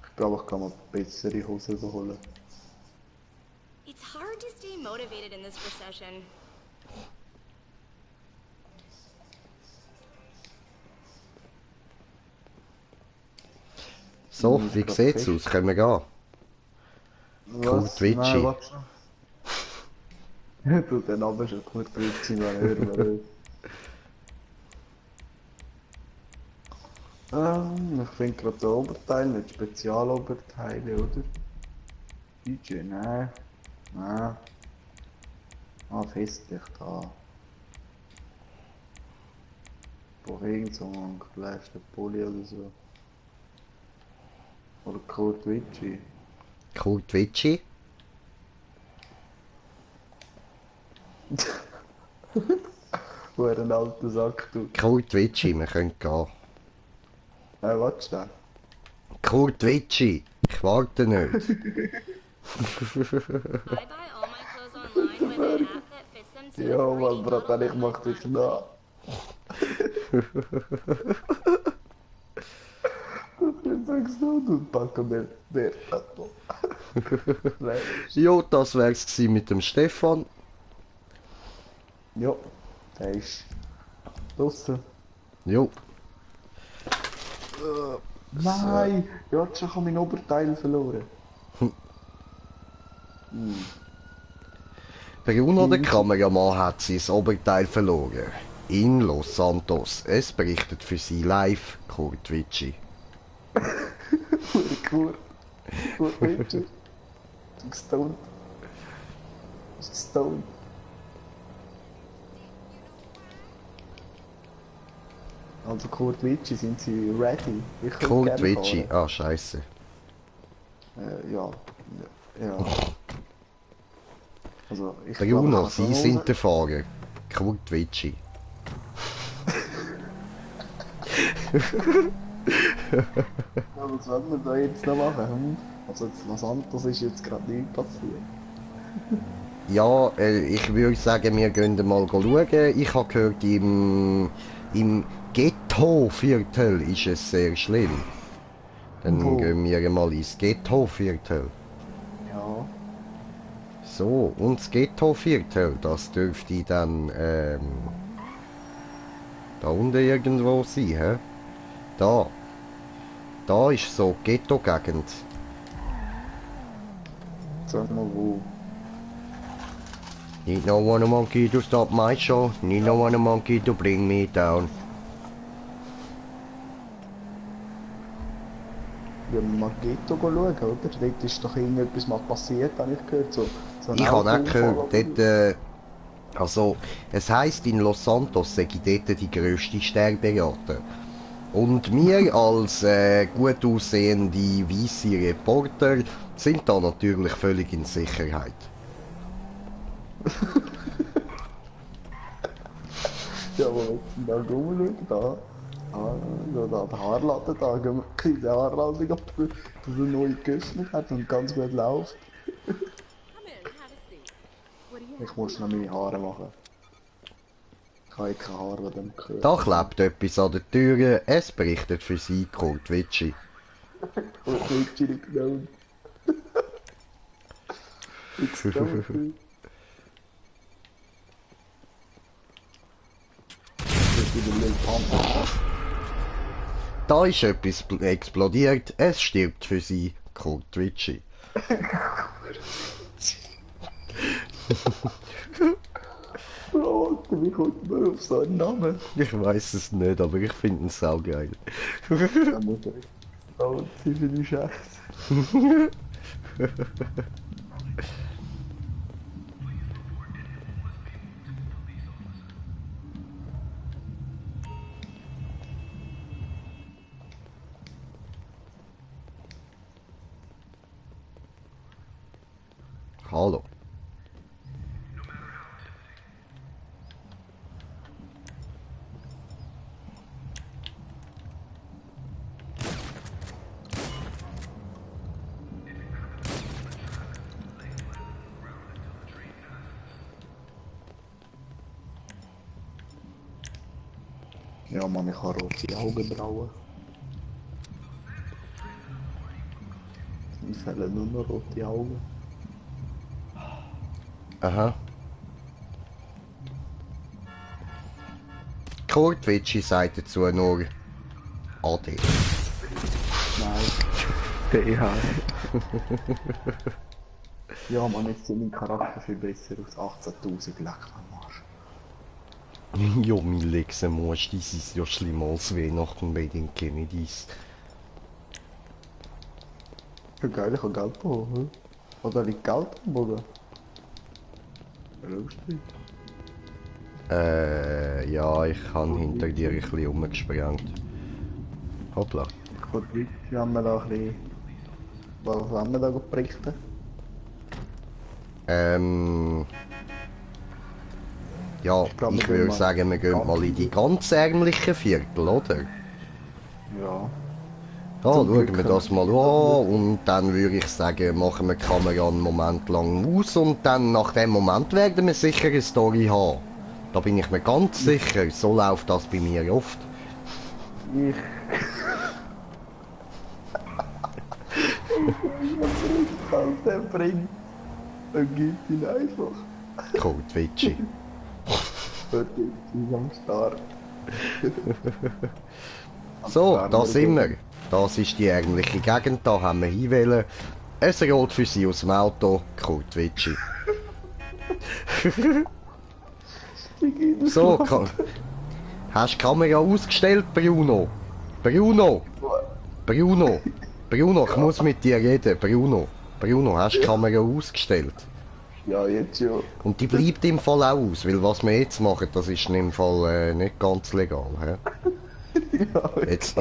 [SPEAKER 10] Ich glaube, ich kann mir bessere Hosen holen.
[SPEAKER 13] It's hard to stay motivated in this recession.
[SPEAKER 1] So, wie sieht's aus? Können wir gehen? Kurt
[SPEAKER 10] Nein,
[SPEAKER 1] Witschi.
[SPEAKER 10] warte noch. Du, den Abend schon Kurt Witschi, dann hören wir ich finde gerade den Oberteil, nicht Spezialoberteile, oder? DJ, nein. Nein. Ah, festlich da. Boah, irgend so ein gefleischter Pulli oder so. Oder Kurt Witschi.
[SPEAKER 1] Kurt Witschi?
[SPEAKER 10] Wo er ein alter Sack tut.
[SPEAKER 1] Kurt Witschi, wir können gehen.
[SPEAKER 10] Warte schnell.
[SPEAKER 1] Kurt Witschi, ich warte nicht.
[SPEAKER 13] I buy all my clothes online with an app that fits them to
[SPEAKER 10] Ja,
[SPEAKER 13] the
[SPEAKER 10] Mann,
[SPEAKER 13] 3D
[SPEAKER 10] Bratan,
[SPEAKER 13] model
[SPEAKER 10] ich mach dich nach. Jetzt sagst du packen mir der Tattoo.
[SPEAKER 1] Jo, das wär's gewesen mit dem Stefan.
[SPEAKER 10] Ja, der ist draussen.
[SPEAKER 1] Jo.
[SPEAKER 10] Nein, ja, jetzt habe ich mein Oberteil verloren.
[SPEAKER 1] Bruno, der Kameramann, hat sein Oberteil verloren. In Los Santos. Es berichtet für Sie live Kurt Witschi.
[SPEAKER 10] Kurt Witschi. Gestoned. Gestoned. Also Kurt Witschi, sind Sie ready? Ich könnte
[SPEAKER 1] Kurt
[SPEAKER 10] gerne
[SPEAKER 1] Witschi,
[SPEAKER 10] fahren.
[SPEAKER 1] ah scheiße.
[SPEAKER 10] Ja. Also ich
[SPEAKER 1] Bruno,
[SPEAKER 10] glaube,
[SPEAKER 1] Sie sind der Fahrer. Kurt Witschi.
[SPEAKER 10] Was wollen wir da jetzt noch machen? Also jetzt Los Santos ist jetzt gerade nicht passiert.
[SPEAKER 1] Ja, ich würde sagen, wir gehen mal schauen. Ich habe gehört, im Ghetto-Viertel ist es sehr schlimm. Dann gehen wir mal ins Ghetto-Viertel.
[SPEAKER 10] Ja.
[SPEAKER 1] So, und das Ghetto-Viertel, das dürfte dann da unten irgendwo sein, hä? Da. Da ist so Ghetto-Gegend.
[SPEAKER 10] Sag mal wo.
[SPEAKER 1] Need no one a monkey to stop my show. Need no one a monkey to bring me down.
[SPEAKER 10] Wir müssen mal Ghetto schauen, oder? Dort ist doch irgendetwas mal passiert, habe ich gehört. So
[SPEAKER 1] Ich habe auch gehört, dort, also, es heisst, in Los Santos sei dort die grösste Sterberate. Und wir als gut aussehende weisse Reporter sind da natürlich völlig in Sicherheit.
[SPEAKER 10] Ja, aber wenn wir da rumschauen, da, der Haarladen da, gehen wir in die Haarladung ab, dass er neu geöffnet hat und ganz gut läuft. Ich muss noch meine Haare machen. Ich habe keine Haare an dem gehört.
[SPEAKER 1] Da klebt etwas an der Tür, es berichtet für Sie Kurt Witschi.
[SPEAKER 10] Kurt Witschi liegt down. Liegt down.
[SPEAKER 1] Da ist etwas explodiert, es stirbt für Sie Kurt Witschi.
[SPEAKER 10] Bro, wie kommt man auf so einen Namen?
[SPEAKER 1] Ich weiß es nicht, aber ich finde ihn saugeil.
[SPEAKER 10] Da muss er down sein für die Scheiße.
[SPEAKER 1] Hallo.
[SPEAKER 10] Ja, Mann, ich habe rote Augenbrauen. Mir fehlen nur noch rote Augen.
[SPEAKER 1] Aha. Kurt Witschi sagt dazu nur Ade.
[SPEAKER 10] Nein. PH. Ja, man, jetzt sieht mein Charakter viel besser aus. 18.000 Leck am Arsch.
[SPEAKER 1] Ja, mein Lexemosch, dies ist ja schlimmer als Weihnachten bei den Kennedys.
[SPEAKER 10] Ja, geil, ich hab Geld bekommen, hm? Oder liegt Geld am Boden? Lustig.
[SPEAKER 1] Ja, ich habe hinter dir ein bisschen umgesprengt. Hoppla.
[SPEAKER 10] Gut, wie haben wir da ein bisschen... Was haben wir da berichten?
[SPEAKER 1] Ja, ich würde sagen, wir gehen mal in die ganz ärmlichen Viertel, oder?
[SPEAKER 10] Ja.
[SPEAKER 1] Ja, schauen wir das mal an und dann würde ich sagen, machen wir die Kamera einen Moment lang aus und dann nach dem Moment werden wir sicher eine Story haben. Da bin ich mir ganz sicher, so läuft das bei mir oft.
[SPEAKER 10] Ich... Der bringt. Dann gibt ihn einfach.
[SPEAKER 1] Gut, Witschi.
[SPEAKER 10] Hört jetzt am Start.
[SPEAKER 1] So, da sind wir. Das ist die eigentliche Gegend, da haben wir hinwählen. Es rollt für sie aus dem Auto. Kurt Witschi. So, hast du die Kamera ausgestellt, Bruno? Bruno! Bruno! Bruno, ich muss mit dir reden, Bruno. Bruno, hast du die Kamera ausgestellt?
[SPEAKER 10] Ja, jetzt ja.
[SPEAKER 1] Und die bleibt im Fall auch aus, weil was wir jetzt machen, das ist im Fall nicht ganz legal. He? Ja, jetzt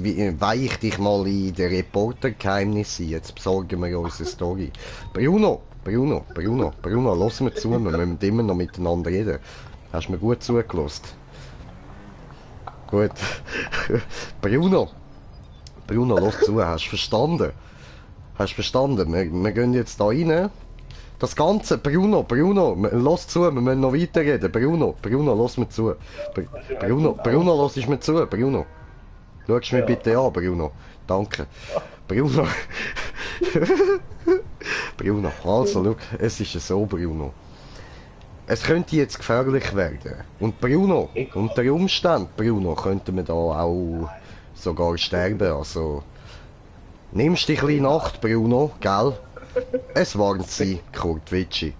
[SPEAKER 1] weihe ich dich mal in den Reporter-Geheimnis ein, jetzt besorgen wir uns eine Story. Bruno, lass mir zu, wir müssen immer noch miteinander reden. Hast du mir gut zugelassen? Gut. Bruno, lass zu, hast du verstanden? Hast du verstanden? Wir gehen jetzt da rein. Das Ganze, Bruno, lass zu, wir müssen noch weiterreden. Bruno, lass mir zu. Bruno, lass mir zu, Bruno. Schaust du mich bitte an, Bruno. Danke. Bruno. Bruno, also, schau, es ist so, Bruno. Es könnte jetzt gefährlich werden. Und Bruno, unter Umständen, Bruno, könnten wir da auch sogar sterben, also... Nimmst dich ein bisschen in Acht, Bruno, gell? Es warnt sie, Kurt Witschi.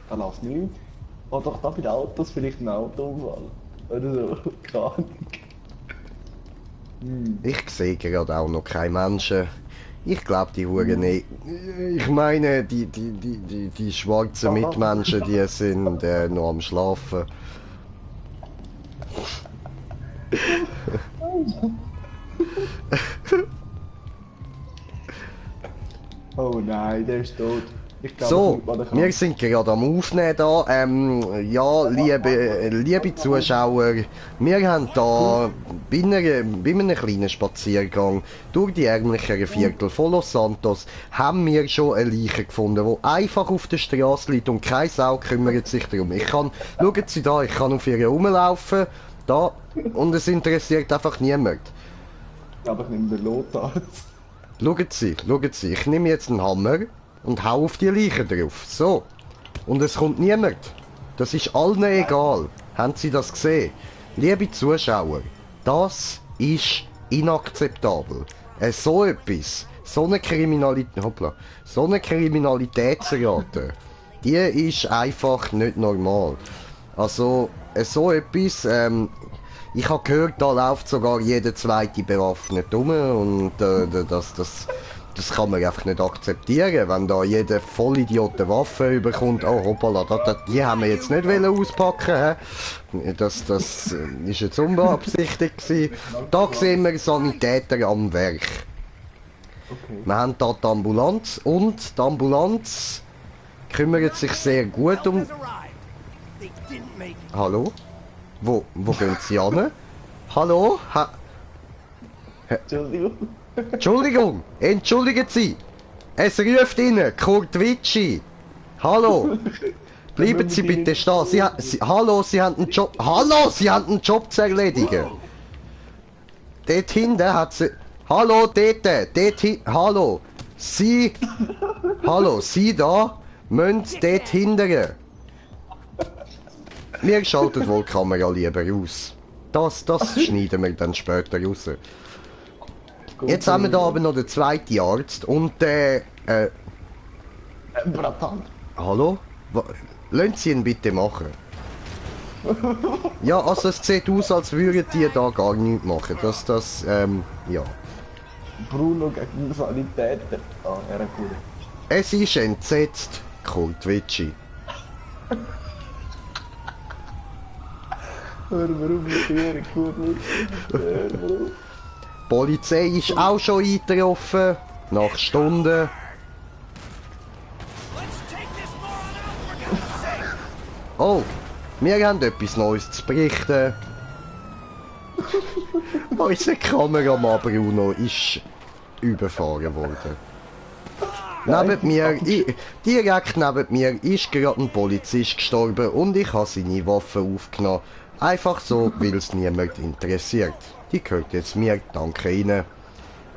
[SPEAKER 10] Da lass nicht. Oh doch, da bei den Autos vielleicht ein Autounfall. Oder so, keine Ahnung.
[SPEAKER 1] Ich sehe gerade auch noch keine Menschen. Ich glaube, die Huren nicht. Ich meine, die schwarzen Mitmenschen, die sind noch am Schlafen.
[SPEAKER 10] Oh nein, der ist tot. Ich glaub,
[SPEAKER 1] so, wir sind gerade am Aufnehmen da. Ja, liebe Zuschauer, wir haben da bei einem kleinen Spaziergang durch die ärmlichen Viertel von Los Santos haben wir schon eine Leiche gefunden, die einfach auf der Straße liegt und keine Sau kümmert sich darum. Schauen Sie da, ich kann auf ihr rumlaufen, da, und es interessiert einfach niemand.
[SPEAKER 10] Aber ich nehme den Lothar.
[SPEAKER 1] Schauen Sie, ich nehme jetzt einen Hammer und hau auf die Leiche drauf. So. Und es kommt niemand. Das ist allen egal. Haben Sie das gesehen? Liebe Zuschauer, das ist inakzeptabel. So etwas, so eine Kriminalitätsrate, die ist einfach nicht normal. Also, so etwas, ich habe gehört, da läuft sogar jeder zweite bewaffnet rum und das kann man einfach nicht akzeptieren, wenn da jeder Vollidiot eine Waffe überkommt. Oh hoppala, die haben wir jetzt nicht auspacken. Das ist jetzt unbeabsichtigt gewesen. Da sehen wir Sanitäter am Werk. Okay. Wir haben da die Ambulanz und die Ambulanz kümmert sich sehr gut um... Hallo? Wo gehen Sie an? Hallo? Entschuldigung, entschuldigen Sie. Es ruft Ihnen, Kurt Witschi. Hallo. Bleiben Sie bitte stehen. Hallo, Sie haben einen Job. Hallo, Sie haben einen Job zu erledigen. Dort hinten hat sie... Hallo, dort hinten. Hallo. Sie... Hallo, Sie da müssen dort hinten. Wir schalten wohl die Kamera lieber aus. Das schneiden wir dann später raus. Jetzt haben wir da aber noch den zweiten Arzt und
[SPEAKER 10] Bratan.
[SPEAKER 1] Hallo? Lassen Sie ihn bitte machen. Ja, also es sieht aus, als würden die da gar nichts machen. Ja.
[SPEAKER 10] Bruno gegen den Sanitäter. Ah, er hat gut.
[SPEAKER 1] Es ist entsetzt, Kurt Witschi.
[SPEAKER 10] Hör mir auf mit dir, Kurt Witschi. Hör mir auf.
[SPEAKER 1] Die Polizei ist auch schon eingetroffen, nach Stunden. Oh, wir haben etwas Neues zu berichten. Unser Kameramann Bruno ist überfahren worden. Neben mir, direkt neben mir, ist gerade ein Polizist gestorben und ich habe seine Waffe aufgenommen. Einfach so, weil es niemand interessiert. Die gehört jetzt mir, danke Ihnen.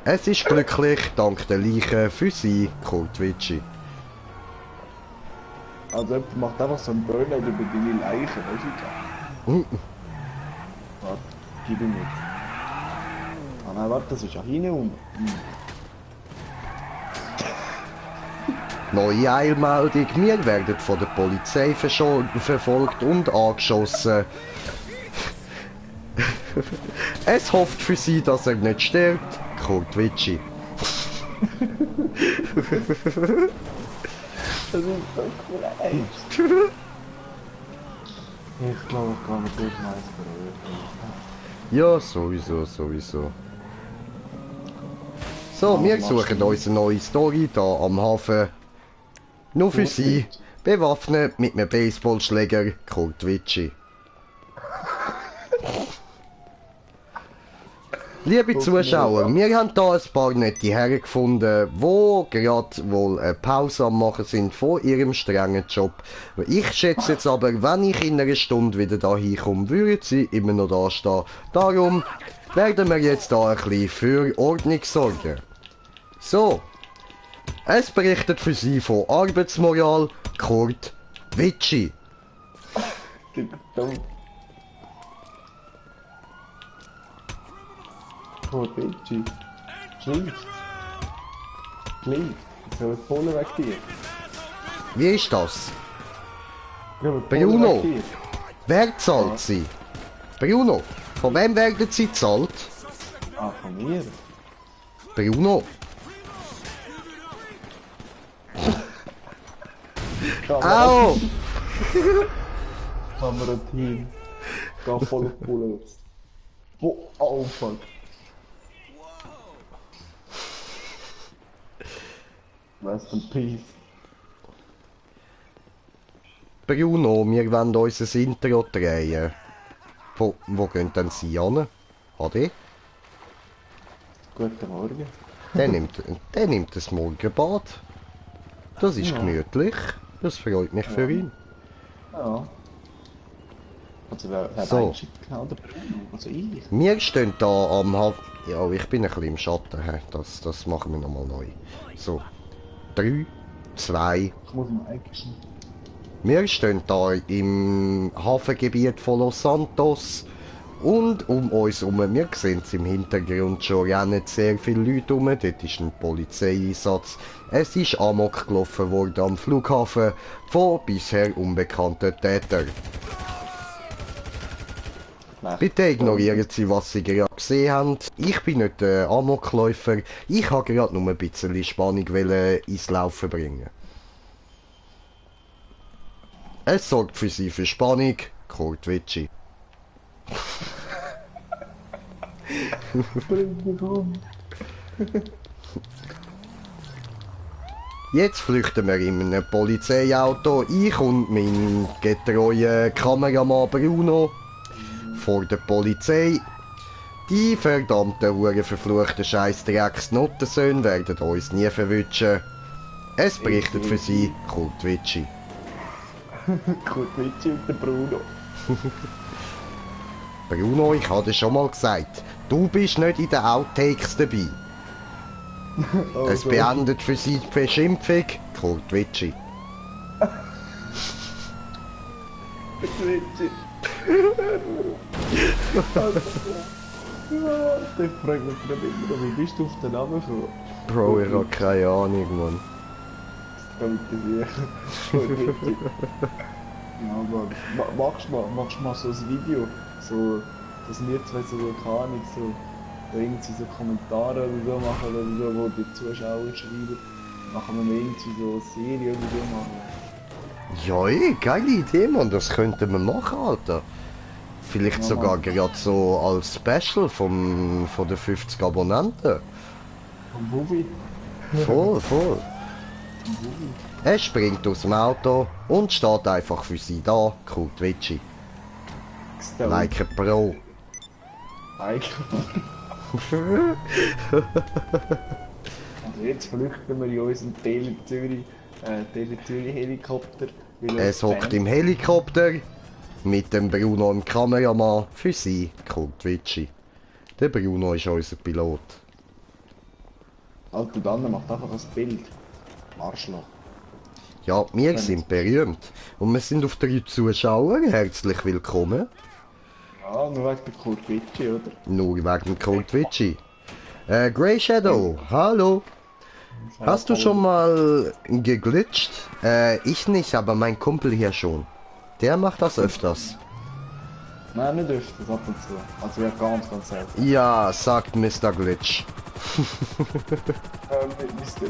[SPEAKER 1] Es ist glücklich, dank der Leiche für Sie, Kurt Witschi.
[SPEAKER 10] Also jemand macht einfach so einen Burnout über deine Leiche, weißt du? Warte, gib ihm nicht. Ah nein, warte, das ist ja hinten unten.
[SPEAKER 1] Neue Eilmeldung, wir werden von der Polizei verfolgt und angeschossen. Es hofft für Sie, dass er nicht stirbt, Kurt Witschi.
[SPEAKER 10] Das ist so vielleicht. Ich glaube, ich kann mit dir Meister.
[SPEAKER 1] Ja, sowieso. So, wir suchen uns eine neue Story da am Hafen. Nur für Sie, bewaffnet mit einem Baseballschläger, Kurt Witschi. Liebe Zuschauer, wir haben hier ein paar nette Herren gefunden, die gerade wohl eine Pause am machen sind von ihrem strengen Job. Ich schätze jetzt aber, wenn ich in einer Stunde wieder da hinkomme, würden sie immer noch da stehen. Darum werden wir jetzt da ein bisschen für Ordnung sorgen. So, es berichtet für Sie von Arbeitsmoral Kurt Witschi.
[SPEAKER 10] Kurt Witschi. Please. Ich soll voll weg dir.
[SPEAKER 1] Wie ist das? Bruno, wer zahlt Sie? Bruno, von wem werden Sie gezahlt?
[SPEAKER 10] Ah, von mir.
[SPEAKER 1] Bruno. Au!
[SPEAKER 10] Kamerateam. Geh voll auf Bullets. Oh fuck. Rest in peace.
[SPEAKER 1] Bruno, wir wollen unser Intro drehen. Wo gehen denn Sie hin? HD?
[SPEAKER 10] Guten Morgen.
[SPEAKER 1] Der nimmt das Morgenbad. Das ist gemütlich. Das freut mich für ihn.
[SPEAKER 10] Ja. Also wer
[SPEAKER 1] So.
[SPEAKER 10] genau der Bruno? Also ich.
[SPEAKER 1] Wir stehen da am Hafen. Ja, ich bin ein bisschen im Schatten. Das machen wir nochmal neu. So. 3, 2.
[SPEAKER 10] Ich muss mal Action.
[SPEAKER 1] Wir stehen da im Hafengebiet von Los Santos. Und um uns herum, wir sehen es im Hintergrund schon, rennen sehr viele Leute rum. Dort ist ein Polizeieinsatz. Es ist Amok gelaufen worden am Flughafen von bisher unbekannten Tätern. Bitte ignorieren Sie, was Sie gerade gesehen haben. Ich bin nicht der Amokläufer. Ich wollte gerade nur ein bisschen Spannung ins Laufen bringen. Es sorgt für Sie für Spannung, Kurt Witschi. Jetzt flüchten wir in einem Polizeiauto, ich und mein getreuer Kameramann Bruno, vor der Polizei. Die verdammten, verfluchten Scheissdrecks-Nottensöhne werden uns nie verwischen. Es berichtet für Sie Kurt Witschi.
[SPEAKER 10] Kurt Witschi und der Bruno.
[SPEAKER 1] Bruno, ich habe dir schon mal gesagt, du bist nicht in den Outtakes dabei. Es beendet für Sie die Beschimpfung, Kurt Witschi.
[SPEAKER 10] Ich frage mich gerade immer, wie bist du auf den Namen gekommen?
[SPEAKER 1] Bro, ich hab keine Ahnung, Mann.
[SPEAKER 10] Das kann ich dir sicher. Ja, aber machst du mal so ein Video, so, dass wir zwei so, keine Ahnung, so irgendwie so Kommentare oder so machen oder so, wo die Zuschauer schreiben. Machen wir irgendwie so eine Serie oder so machen.
[SPEAKER 1] Ja, geile Idee, Mann, das könnten wir machen, Alter. Vielleicht
[SPEAKER 10] Ja,
[SPEAKER 1] sogar
[SPEAKER 10] Mann.
[SPEAKER 1] gerade so als Special von den 50 Abonnenten.
[SPEAKER 10] Vom Bubi.
[SPEAKER 1] Voll.
[SPEAKER 10] Vom Bubi.
[SPEAKER 1] Er springt aus dem Auto und steht einfach für sie da. Cool, Twitchy. Like a Pro.
[SPEAKER 10] Like. Und jetzt flüchten wir in unseren Tele Zürich Helikopter.
[SPEAKER 1] Es hockt im Helikopter mit dem Bruno im Kameramann für sie. Cool, Twitchy. Der Bruno ist unser Pilot.
[SPEAKER 10] Alter, dann macht einfach ein Bild. Arschloch.
[SPEAKER 1] Ja, wir sind berühmt. Und wir sind auf 3 Zuschauer. Herzlich willkommen.
[SPEAKER 10] Ja, nur wegen der Kurt Witschi, oder?
[SPEAKER 1] Nur wegen Kurt Witschi. Grey Shadow, hallo. Hast du schon mal geglitscht? Ich nicht, aber mein Kumpel hier schon. Der macht das öfters.
[SPEAKER 10] Nein, nicht öfters, ab und zu. Also ja, ganz selten.
[SPEAKER 1] Ja, sagt Mr. Glitch.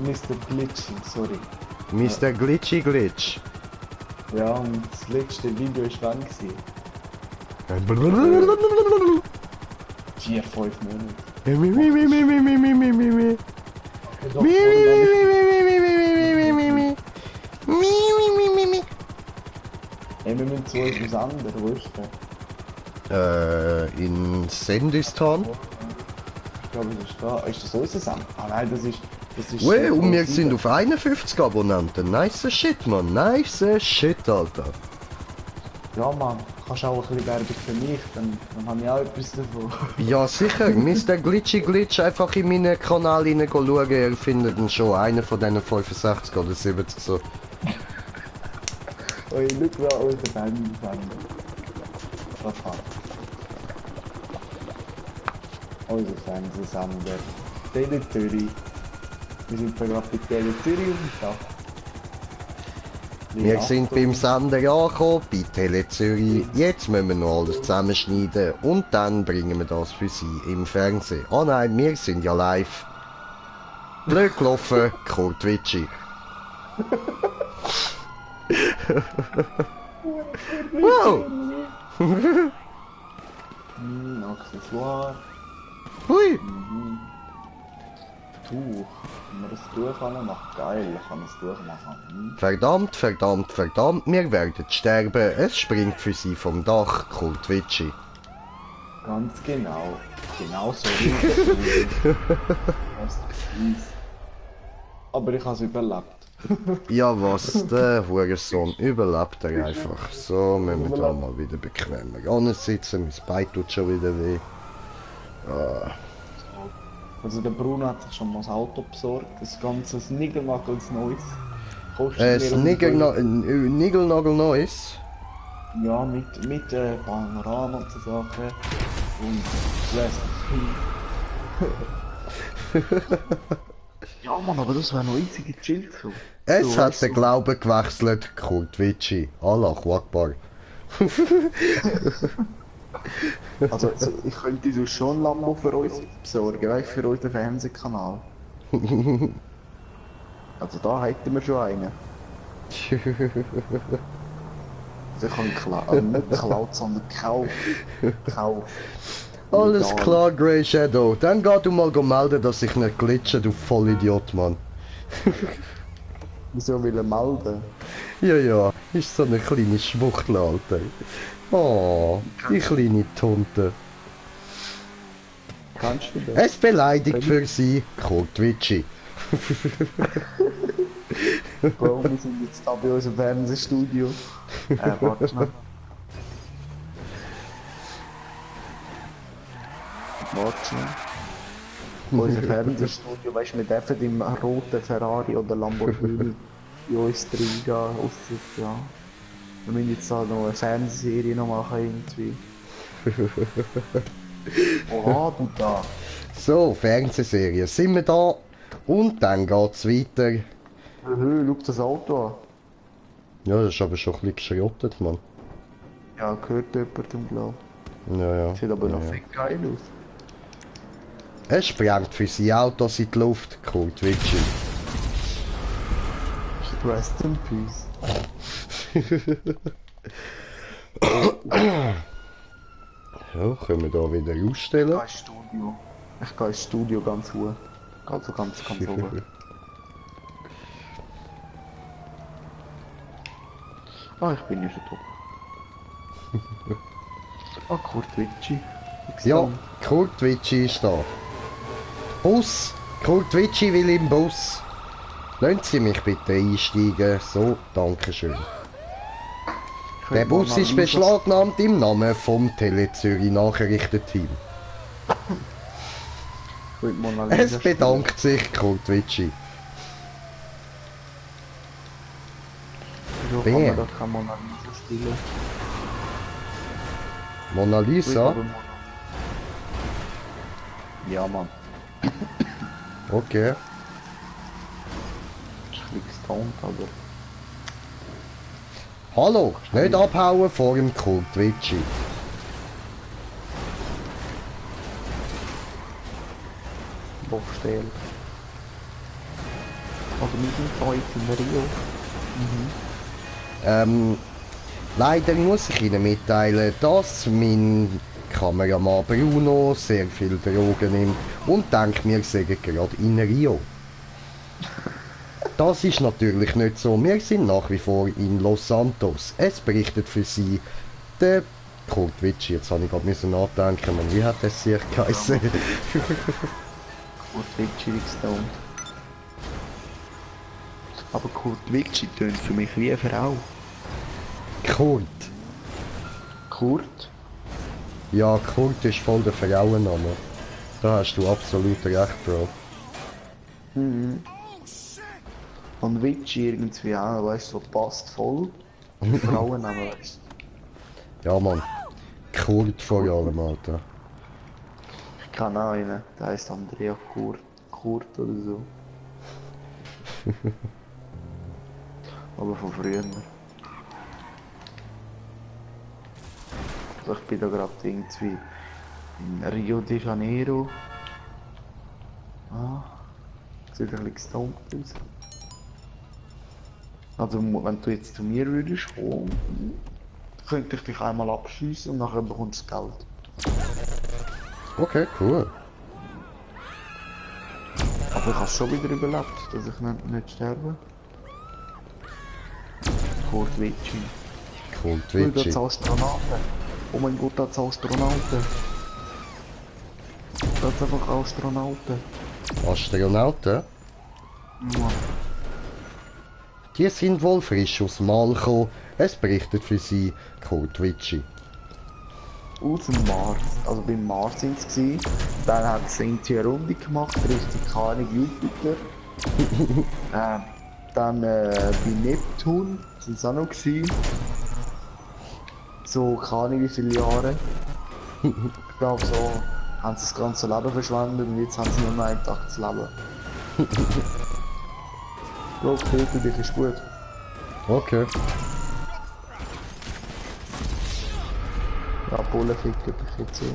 [SPEAKER 10] Mr. Glitching, sorry.
[SPEAKER 1] Mr. Glitchy Glitch.
[SPEAKER 10] Ja, und das letzte Video ist wann gewesen? 4, 5 Monate. Hey, wir müssen zu uns auseinander, wo ist der?
[SPEAKER 1] In Sendistan.
[SPEAKER 10] Ich glaube, das ist da. Ist das unser Sender? Ah nein, das ist...
[SPEAKER 1] Well, und wir sind auf 51 Abonnenten. Nice shit, man. Nice shit, Alter.
[SPEAKER 10] Ja, Mann. Kannst auch ein bisschen Werbung für mich, dann habe ich auch etwas davon.
[SPEAKER 1] Ja, sicher. Mr. Glitchy Glitch einfach in meinen Kanal rein schauen. Ihr findet ihn schon. Einer von diesen 65 oder 70 so.
[SPEAKER 10] Oi, schau mal unser Fernsehsender. Was hat? Unser Fernsehsender. Tele Zürich. Wir sind da gerade bei Tele Zürich auf dem Dach.
[SPEAKER 1] Wir sind beim Sender angekommen, bei Tele Zürich. Jetzt müssen wir noch alles zusammenschneiden und dann bringen wir das für Sie im Fernsehen. Oh nein, wir sind ja live. Blöd gelaufen, Kurt Witschi. Wow!
[SPEAKER 10] Accessoire.
[SPEAKER 1] Hui!
[SPEAKER 10] Tuch. Wenn wir das Tuch anmachen, geil, ich kann das Tuch machen.
[SPEAKER 1] Verdammt, verdammt, verdammt, wir werden sterben. Es springt für Sie vom Dach, Kurt Witschi.
[SPEAKER 10] Ganz genau. Genau so wie aber ich habe es überlebt.
[SPEAKER 1] Ja was, der Hurensohn überlebt er einfach. So, müssen wir da mal wieder bequemer sitzen. Mein Bein tut schon wieder weh.
[SPEAKER 10] Also der Bruno hat sich schon mal das Auto besorgt. Das ganze Nigelnagels Neues.
[SPEAKER 1] Nigelnagel Neues?
[SPEAKER 10] Ja, mit Panorama und so Sachen. Und Plastic. Ja Mann, aber das wäre noch easy gechillt so.
[SPEAKER 1] Es hat den Glauben gewechselt, Kurt Witschi. Allah Akbar.
[SPEAKER 10] Also ich könnte so schon ein Lambo für uns besorgen, weißt du, für unseren Fernsehkanal. Also da hätten wir schon einen. Also ich kann also nicht geklaut, sondern Kauf.
[SPEAKER 1] Alles klar, Grey Shadow. Dann geh du mal melden, dass ich nicht glitsche, du Vollidiot, Mann.
[SPEAKER 10] Wieso will er melden?
[SPEAKER 1] Ja, ist so eine kleine Schwuchtel, Alter. Oh, die kleine Tunte.
[SPEAKER 10] Kannst du das?
[SPEAKER 1] Es beleidigt für sie, Kurt Witschi.
[SPEAKER 10] Bro, wir sind jetzt da bei unserem Fernsehstudio. Warte schnell. Warte schnell. Unser Fernsehstudio, weißt du, wir dürfen im roten Ferrari oder Lamborghini in uns reingehen, ausser, ja. Wir müssen jetzt da noch eine Fernsehserie noch machen irgendwie. Oha, du da.
[SPEAKER 1] So, Fernsehserie. Sind wir da? Und dann geht's weiter.
[SPEAKER 10] Schau das Auto an.
[SPEAKER 1] Ja, das ist aber schon ein bisschen geschrottet, Mann.
[SPEAKER 10] Ja, gehört jemandem, glaube
[SPEAKER 1] ich. Ja.
[SPEAKER 10] Sieht aber noch
[SPEAKER 1] ja.
[SPEAKER 10] fett geil aus.
[SPEAKER 1] Es sprengt für sein Autos in die Luft, Kurt Witschi.
[SPEAKER 10] Rest in peace.
[SPEAKER 1] Ja, können wir da wieder ausstellen?
[SPEAKER 10] Ich gehe ins Studio ganz hoch. Also ganz oben. Ah, ich bin ja schon da. Ah, Kurt Witschi.
[SPEAKER 1] Ja, Kurt Witschi ist da. Bus! Kurt Witschi will im Bus. Lassen Sie mich bitte einsteigen. So, danke schön. Der Bus ist beschlagnahmt im Namen vom Tele Zürich Nachrichtenteam. Es bedankt sich Kurt Witschi.
[SPEAKER 10] Wieso kann man da keine Mona Lisa spielen?
[SPEAKER 1] Mona Lisa?
[SPEAKER 10] Ja, Mann.
[SPEAKER 1] Okay.
[SPEAKER 10] Ich krieg's getonnt, aber...
[SPEAKER 1] Hallo, nicht abhauen vor dem Kurt Witschi.
[SPEAKER 10] Aufstellen. Also wir sind da jetzt in Rio.
[SPEAKER 1] Leider muss ich Ihnen mitteilen, dass mein Kameramann Bruno sehr viel Drogen nimmt und denkt, wir seien gerade in Rio. Das ist natürlich nicht so. Wir sind nach wie vor in Los Santos. Es berichtet für Sie der Kurt Witschi. Jetzt habe ich gerade nachdenken, man, wie hat es sich geheißen?
[SPEAKER 10] Kurt Witschi Stone. Aber Kurt Witschi tönt für mich wie eine Frau.
[SPEAKER 1] Kurt?
[SPEAKER 10] Kurt?
[SPEAKER 1] Ja, Kurt ist voll der Frauenname. Da hast du absolut recht, Bro.
[SPEAKER 10] Mhm. Und Witschi irgendwie auch, weißt du, so passt voll. Frauenname, weißt
[SPEAKER 1] du. Ja, Mann. Kurt vor allem, Alter.
[SPEAKER 10] Ich kann auch einen, der heißt Andrea Kurt oder so. Aber von früher. Also ich bin da gerade irgendwie in Rio de Janeiro. Ah, sieht ein bisschen gestummt aus. Also wenn du jetzt zu mir würdest kommen, könnte ich dich einmal abschießen und nachher bekommst du Geld.
[SPEAKER 1] Okay, cool.
[SPEAKER 10] Aber ich habe schon wieder überlebt, dass ich nicht sterbe. Kurt Witschi.
[SPEAKER 1] Kurt Witschi.
[SPEAKER 10] Das Astronauten. Oh mein Gott, das Astronauten. Das ist einfach Astronauten.
[SPEAKER 1] Astronauten?
[SPEAKER 10] Ja.
[SPEAKER 1] Die sind wohl frisch aus dem All gekommen. Es berichtet für sie Kurt Witschi.
[SPEAKER 10] Aus dem Mars. Also beim Mars sind sie. Dann haben sie irgendwie eine Runde gemacht, Richtung keine Jupiter. Dann bei Neptun sind sie auch noch gewesen. So keine wie viele Jahre. Ich glaube so haben sie das ganze Leben verschwendet und jetzt haben sie nur noch einen Tag zu leben. Bro, töte dich, ist gut.
[SPEAKER 1] Okay.
[SPEAKER 10] Ja, Bullen fickt dich jetzt so.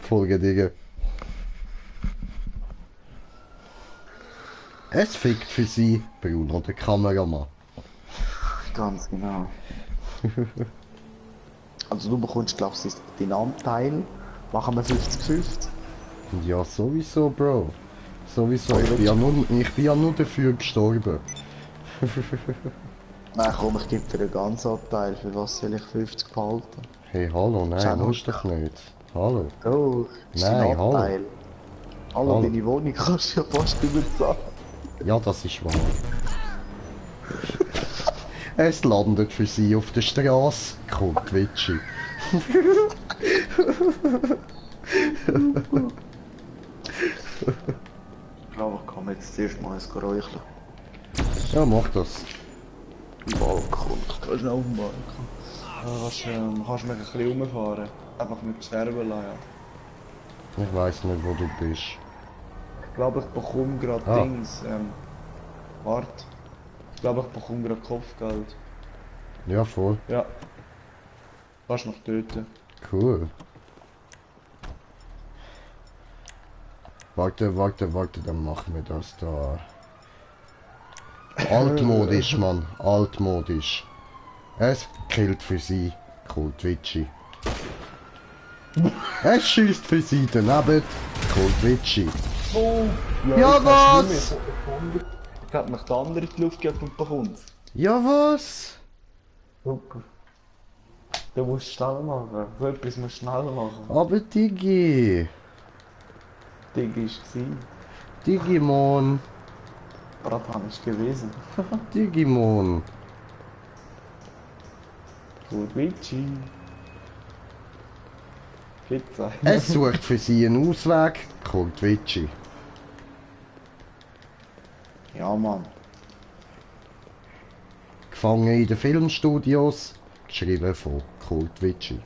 [SPEAKER 1] Folge Digga. Es fickt für sie Bruno, der Kameramann.
[SPEAKER 10] Ganz genau. Also du bekommst, glaubst du, den Anteil. Machen wir 50-50?
[SPEAKER 1] Ja, sowieso, Bro. Sowieso, ich bin ja nur dafür gestorben.
[SPEAKER 10] Nein, komm, ich gebe dir den ganzen Anteil. Für was soll ich 50 behalten?
[SPEAKER 1] Hey, hallo, nein, musst doch nicht. Hallo.
[SPEAKER 10] Oh, ist
[SPEAKER 1] nein,
[SPEAKER 10] hallo. Hallo, deine Wohnung kannst du ja fast überzahlen.
[SPEAKER 1] Ja, das ist wahr. Es landet für sie auf der Straße. Kurt Witschi.
[SPEAKER 10] Ich glaube, ich kann jetzt zuerst mal ein räucheln.
[SPEAKER 1] Ja, mach das.
[SPEAKER 10] Balkon. Ich gehe schnell auf den Balkon. Kannst du mich ein bisschen rumfahren? Einfach nicht sterben lassen.
[SPEAKER 1] Ich weiss nicht, wo du bist.
[SPEAKER 10] Ich glaube, ich bekomme gerade Dings. Warte. Ich glaube, ich bekomme gerade Kopfgeld.
[SPEAKER 1] Ja, voll.
[SPEAKER 10] Ja. Kannst noch töten.
[SPEAKER 1] Cool. Warte, dann machen wir das da. Altmodisch, Mann. Altmodisch. Es killt für sie. Cool, Twitchy. Es schießt für sie daneben. Cool, Twitchy.
[SPEAKER 10] Oh,
[SPEAKER 1] ja was?
[SPEAKER 10] Ich hab mich der andere in die Luft gegeben und bekommt.
[SPEAKER 1] Ja was?
[SPEAKER 10] Super. Du musst schnell machen. So etwas musst du schnell machen.
[SPEAKER 1] Aber Digi.
[SPEAKER 10] Digi ist gewesen.
[SPEAKER 1] Digimon.
[SPEAKER 10] Bratan ist gewesen.
[SPEAKER 1] Digimon.
[SPEAKER 10] Gut, Witschi. Pizza.
[SPEAKER 1] Es sucht für sie einen Ausweg. Cool, Twitchy.
[SPEAKER 10] Ja, Mann.
[SPEAKER 1] Gefangen in den Filmstudios. Geschrieben von Cool, Twitchy.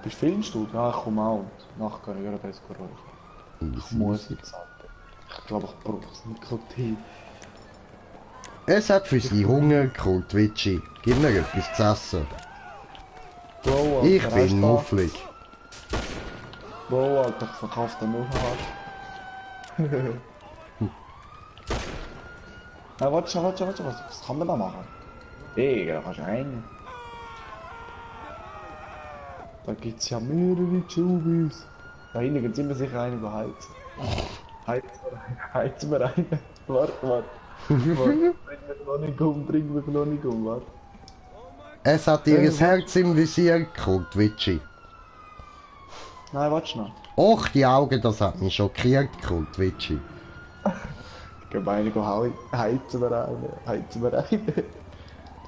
[SPEAKER 10] Bist du Filmstudio? Ja, ich komme auch. Nachher kann ich gerade Geräusch. Ich muss jetzt sagen. Ich glaube, ich brauche das Nikotin.
[SPEAKER 1] Es hat für sie Hunger. Cool, Twitchy. Gib mir etwas zu essen.
[SPEAKER 10] Bro, Alter,
[SPEAKER 1] Ich bin mufflig.
[SPEAKER 10] Bro, Alter, ich verkaufe den Nullhard. Ja, warte schon, was kann man da machen? Digga, da kannst du rein. Da gibt's ja mehrere Chubis. Da hinten gibt's immer sicher einen überheizt. Heizen wir rein. Warte. Bring mich noch nicht um, warte.
[SPEAKER 1] Es hat ihr Herz im Visier. Cool, Twitchy.
[SPEAKER 10] Nein, warte schnell.
[SPEAKER 1] Och, die Augen, das hat mich schockiert. Cool, Twitchy.
[SPEAKER 10] Ich geh meine heizen wir rein.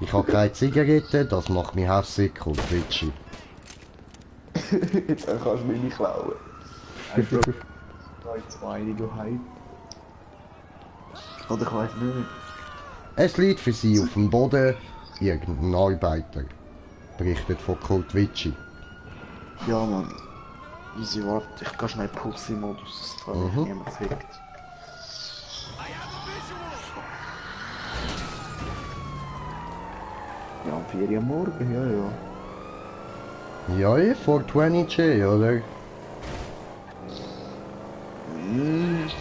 [SPEAKER 1] Ich habe keine Zigarette, das macht mich hässlich. Cool, Twitchy.
[SPEAKER 10] Jetzt kannst du mich nicht klauen. Jetzt meine heizen. Oder ich weiß nicht.
[SPEAKER 1] Es liegt für sie auf dem Boden irgendein Arbeiter. Berichtet von Cool, Twitchy.
[SPEAKER 10] Ja, Mann. Easy, warte. Ich gehe schnell Pussy-Modus, dass mich niemand fickt. Ja, um 4 Uhr morgen, ja.
[SPEAKER 1] Ja, 420J, oder?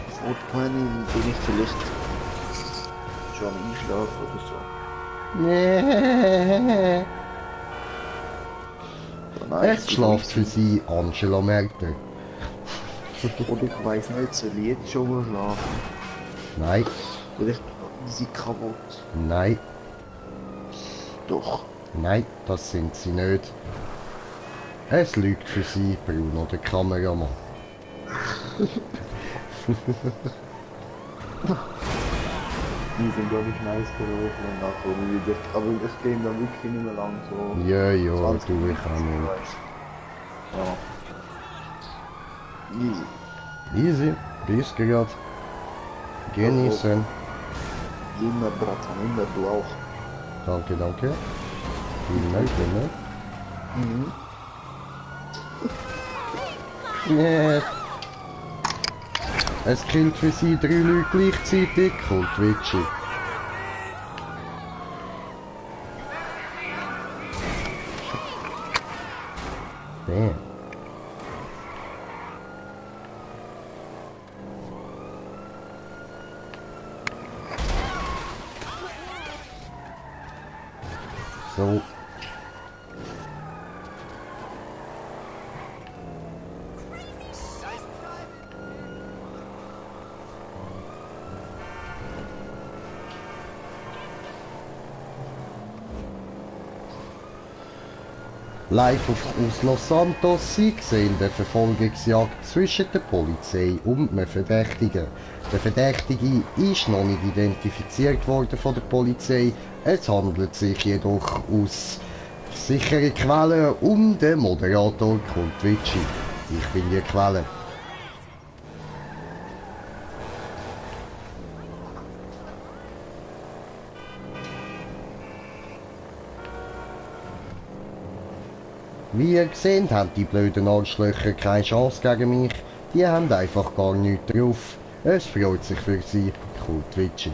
[SPEAKER 10] Vor 20 bin ich vielleicht schon am Einschlafen oder so.
[SPEAKER 1] Nee.
[SPEAKER 10] Nein,
[SPEAKER 1] Es schläft für sie Angela Merkel.
[SPEAKER 10] Und ich weiss nicht, soll ich jetzt schon mal schlafen?
[SPEAKER 1] Nein.
[SPEAKER 10] Vielleicht easy kaputt.
[SPEAKER 1] Nein.
[SPEAKER 10] Doch.
[SPEAKER 1] Nein, das sind sie nicht. Es lügt für sie, Bruno, der Kameramann.
[SPEAKER 10] Die sind glaube ich nice gerufen und nachher wieder. Aber ich gehe da wirklich nicht mehr lang so.
[SPEAKER 1] Ja, du, ich auch nicht.
[SPEAKER 10] Ja.
[SPEAKER 1] Easy, bis grad. Genießen.
[SPEAKER 10] Immer, Bratan, immer, du auch.
[SPEAKER 1] Danke. Vielen Dank. Nee. Es killt für sie 3 Leute gleichzeitig. Cool, Twitchy. Damn. So. Live aus Los Santos, Sie sehen die Verfolgungsjagd zwischen der Polizei und einem Verdächtigen. Der Verdächtige ist noch nicht identifiziert worden von der Polizei. Es handelt sich jedoch aus sicheren Quellen um den Moderator Cool, Twitchy. Ich bin die Quelle. Wie ihr gesehen haben die blöden Arschlöcher keine Chance gegen mich. Die haben einfach gar nichts drauf. Es freut sich für sie, Kultwitschi.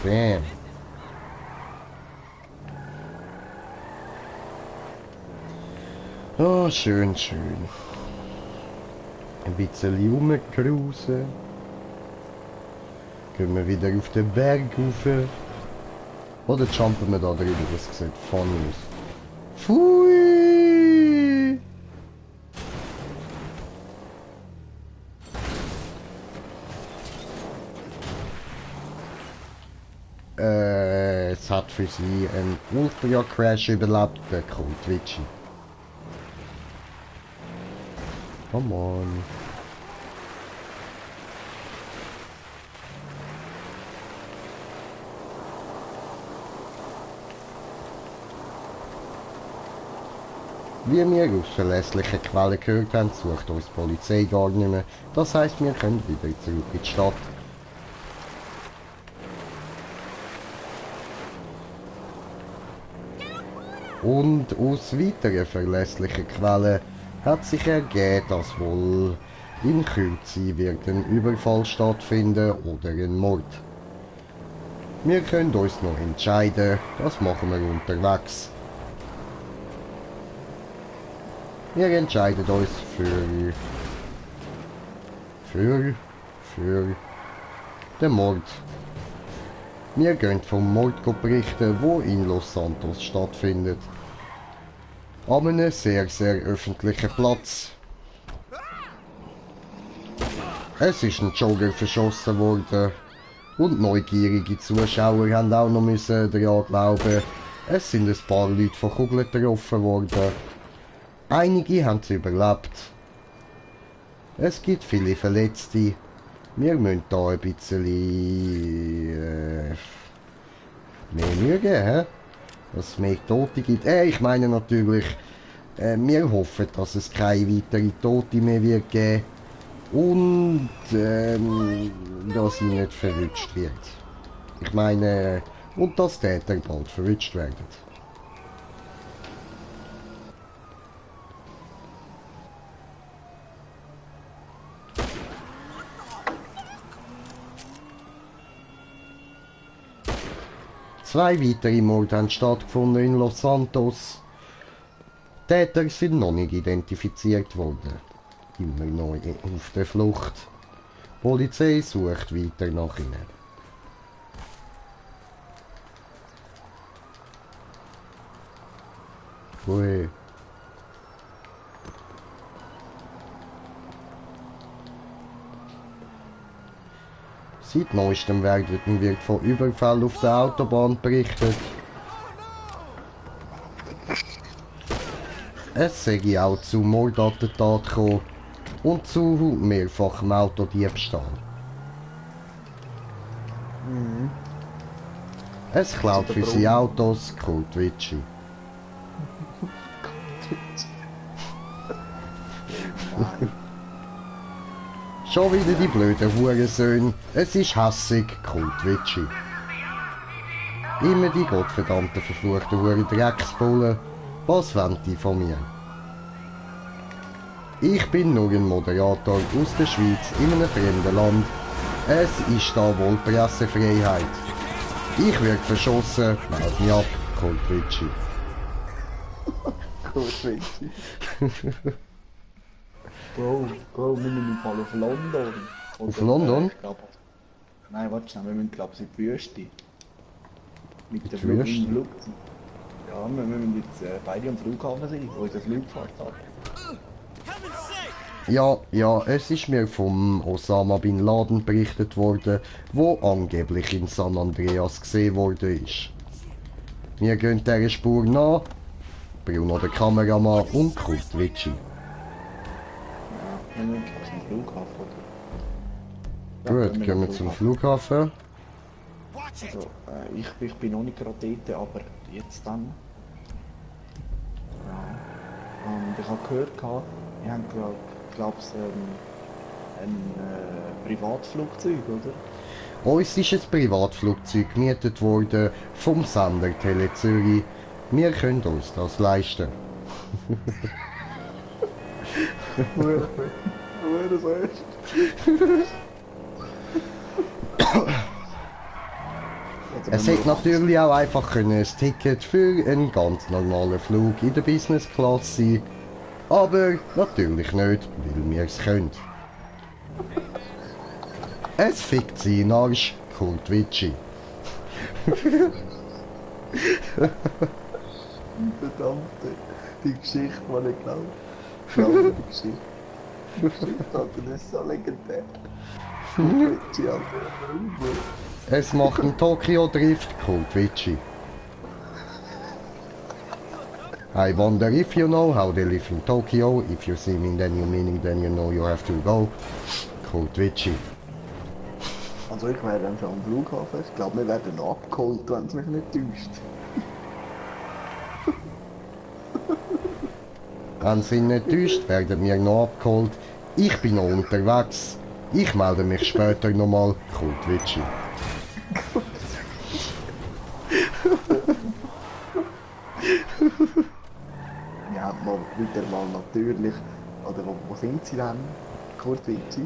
[SPEAKER 1] Bam. Oh, schön, schön. Ein bisschen rumcruisen. Gehen wir wieder auf den Berg rauf. Oder jumpen wir da drüber, das sieht funny aus. Pfui! Es hat für sie einen Ultra-Crash überlebt, der Kultwitschi. Come on. Wie wir aus verlässlichen Quellen gehört haben, sucht uns die Polizei gar nicht mehr. Das heisst, wir können wieder zurück in die Stadt. Und aus weiteren verlässlichen Quellen hat sich ergeben, dass wohl in Kürze wird ein Überfall stattfinden oder ein Mord. Wir können uns noch entscheiden, das machen wir unterwegs. Wir entscheiden uns für den Mord. Wir gehen vom Mord berichten, wo in Los Santos stattfindet. An einem sehr, sehr öffentlichen Platz. Es ist ein Jogger verschossen worden und neugierige Zuschauer haben auch noch daran glauben. Es sind ein paar Leute von Kugeln getroffen worden. Einige haben es überlebt. Es gibt viele Verletzte. Wir müssen da ein bisschen mehr Mühe geben, dass es mehr Tote gibt. Ich meine natürlich, wir hoffen, dass es keine weiteren Tote mehr wird geben und dass sie nicht verwünscht wird. Ich meine, und dass Täter bald verwünscht werden. Zwei weitere Morde haben stattgefunden in Los Santos. Täter sind noch nicht identifiziert worden. Immer noch auf der Flucht. Die Polizei sucht weiter nach ihnen. Ui. Seit neuestem wird von Überfällen auf der Autobahn berichtet. Es sei auch zu Mordattentaten gekommen und zu mehrfachem Autodiebstahl. Es klaut für sie Autos, Kultwitschi. Schon wieder die blöden Hurensöhne. Es ist hässig, Kultwitschi. Immer die gottverdammten verfluchten Hure-Drecksbullen. Was wollen die von mir? Ich bin nur ein Moderator aus der Schweiz in einem fremden Land. Es ist da wohl Pressefreiheit. Ich werde verschossen, meld mich ab, Kultwitschi.
[SPEAKER 10] Kultwitschi. Bro, wir müssen im Fall auf London.
[SPEAKER 1] Auf London?
[SPEAKER 10] Nein, warte schnell, wir müssen glaube ich in die Wüste. Mit der
[SPEAKER 1] Wüste?
[SPEAKER 10] Flug. Ja, wir müssen jetzt beide am Flughafen sein, wo unser Flugfahrt hat.
[SPEAKER 1] Ja, es ist mir vom Osama Bin Laden berichtet worden, wo angeblich in San Andreas gesehen worden ist. Wir gehen dieser Spur nach. Bruno der Kameramann und Kultwitschi.
[SPEAKER 10] Wir müssen zum Flughafen, oder?
[SPEAKER 1] Gut, gehen wir zum Flughafen.
[SPEAKER 10] Also, ich bin noch nicht gerade dort, aber jetzt dann. Ja. Und ich habe gehört, ihr habt, Privatflugzeug, oder?
[SPEAKER 1] Uns ist ein Privatflugzeug gemietet worden vom Sender Tele Zürich. Wir können uns das leisten. Es hätte natürlich auch einfach ein Ticket für einen ganz normalen Flug in der Business Class sein, aber natürlich nicht, weil wir es können. Es fickt sie in den Arsch, Kurt Witschi.
[SPEAKER 10] Verdammte, die Geschichte, die ich glaube. Die Geschichte. Die Geschichte, Alter, das ist so legendär. Witschi, Alter,
[SPEAKER 1] Es macht einen Tokyo-Drift, Kurt Witschi. I wonder if you know how they live in Tokyo. If you see me then you meaning then you know you have to go. Kurt Witschi.
[SPEAKER 10] Also ich wäre dann schon am Flughafen. Ich glaube, wir werden noch abgeholt, wenn es mich nicht täuscht.
[SPEAKER 1] Wenn sie nicht täuscht, werden wir noch abgeholt. Ich bin noch unterwegs. Ich melde mich später nochmal, Kurt Witschi.
[SPEAKER 10] Ja, mal wieder mal natürlich. Oder wo sind sie denn, Kurt Witschi?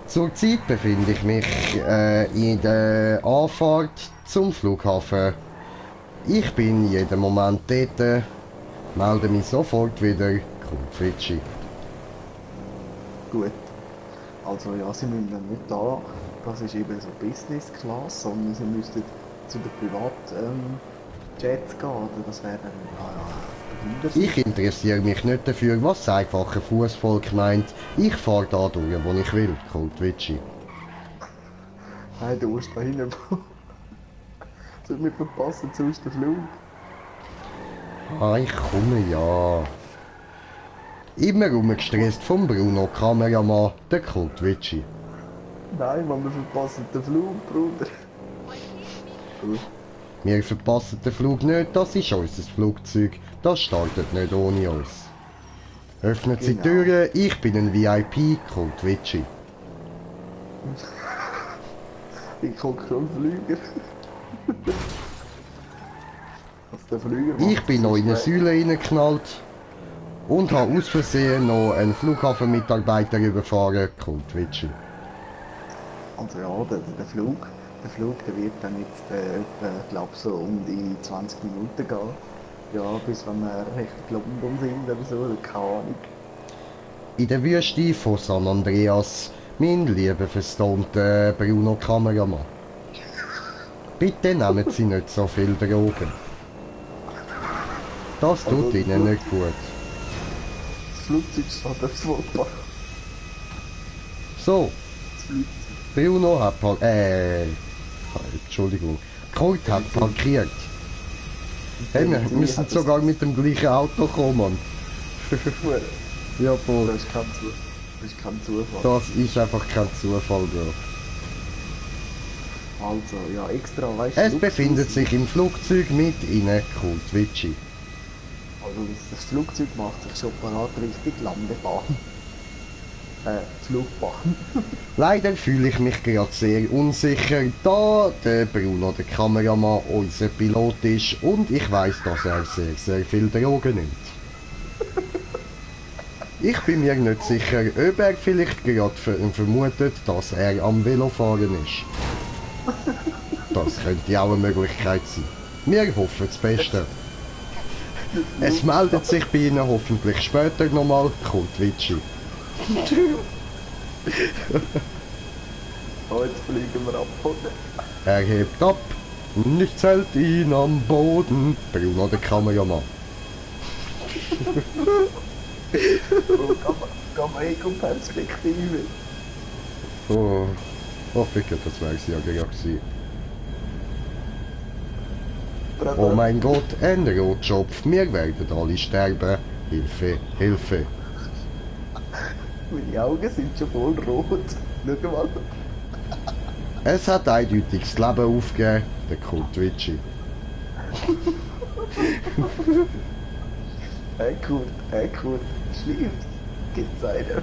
[SPEAKER 1] Zurzeit befinde ich mich in der Anfahrt zum Flughafen. Ich bin jeden Moment dort, melde mich sofort wieder, Kurt Witschi.
[SPEAKER 10] Gut. Also ja, sie müssen dann nicht da, das ist eben so Business Class, sondern sie müssten zu den Privatjets gehen, oder das wäre dann,
[SPEAKER 1] Ich interessiere mich nicht dafür, was das einfache Fußvolk meint. Ich fahre da durch, wo ich will, Kurt Witschi.
[SPEAKER 10] Nein, du musst da hinten. Soll mich verpassen, sonst den Flug.
[SPEAKER 1] Ah, ich komme ja. Immer rumgestresst vom Bruno Kameramann, der Kurt Witschi.
[SPEAKER 10] Nein, Mann, wir verpassen den Flug, Bruder.
[SPEAKER 1] Wir verpassen den Flug nicht, das ist unser Flugzeug. Das startet nicht ohne uns. Öffnet Sie die Türen, ich bin ein VIP, Kurt Witschi.
[SPEAKER 10] Ich gucke schon Flüger. Was der Flüger macht,
[SPEAKER 1] Ich bin noch in eine Säule reingeknallt und habe aus Versehen noch einen Flughafenmitarbeiter überfahren, Kurt Witschi.
[SPEAKER 10] Also ja, der Flug der wird dann jetzt, ich glaube so um die 20 Minuten gehen. Ja, bis wenn wir richtig London sind oder so, keine Ahnung.
[SPEAKER 1] In der Wüste von San Andreas, mein lieber verstammter Bruno Kameramann. Bitte nehmen Sie nicht so viel Drogen. Das tut Ihnen nicht gut.
[SPEAKER 10] Das Flugzeug steht aufs Foto.
[SPEAKER 1] So. Bruno hat Entschuldigung. Kurt hat parkiert. Hey, wir müssen sogar mit dem gleichen Auto kommen, Mann. Ja, voll.
[SPEAKER 10] Das ist kein Zufall.
[SPEAKER 1] Das ist einfach kein Zufall, Bro.
[SPEAKER 10] Also, ja, extra, weißt du...
[SPEAKER 1] Es befindet sich im Flugzeug mit Ihnen, Kurt Witschi.
[SPEAKER 10] Also, das Flugzeug macht sich schon parat Richtung Landebahn. Flugbahn.
[SPEAKER 1] Leider fühle ich mich gerade sehr unsicher, da der Bruno, der Kameramann, unser Pilot ist und ich weiß, dass er sehr, sehr viel Drogen nimmt. Ich bin mir nicht sicher, ob er vielleicht gerade vermutet, dass er am Velofahren ist. Das könnte auch eine Möglichkeit sein. Wir hoffen das Beste. Es meldet sich bei Ihnen hoffentlich später nochmal, Kurt Witschi.
[SPEAKER 10] Oh, jetzt fliegen wir ab, oder?
[SPEAKER 1] Er hebt ab, nichts hält ihn am Boden. Bruno, der Kameramann.
[SPEAKER 10] Ego-Perspektive.
[SPEAKER 1] Oh, Ficker, das wäre sie ja gerade gewesen. Oh mein Gott, ein Rotschopf, wir werden alle sterben. Hilfe, Hilfe.
[SPEAKER 10] Meine Augen sind schon voll rot. Schau mal.
[SPEAKER 1] Es hat eindeutig das Leben aufgegeben, der Kurt Witschi.
[SPEAKER 10] Hey Kurt, schlimm. Gibt's einen?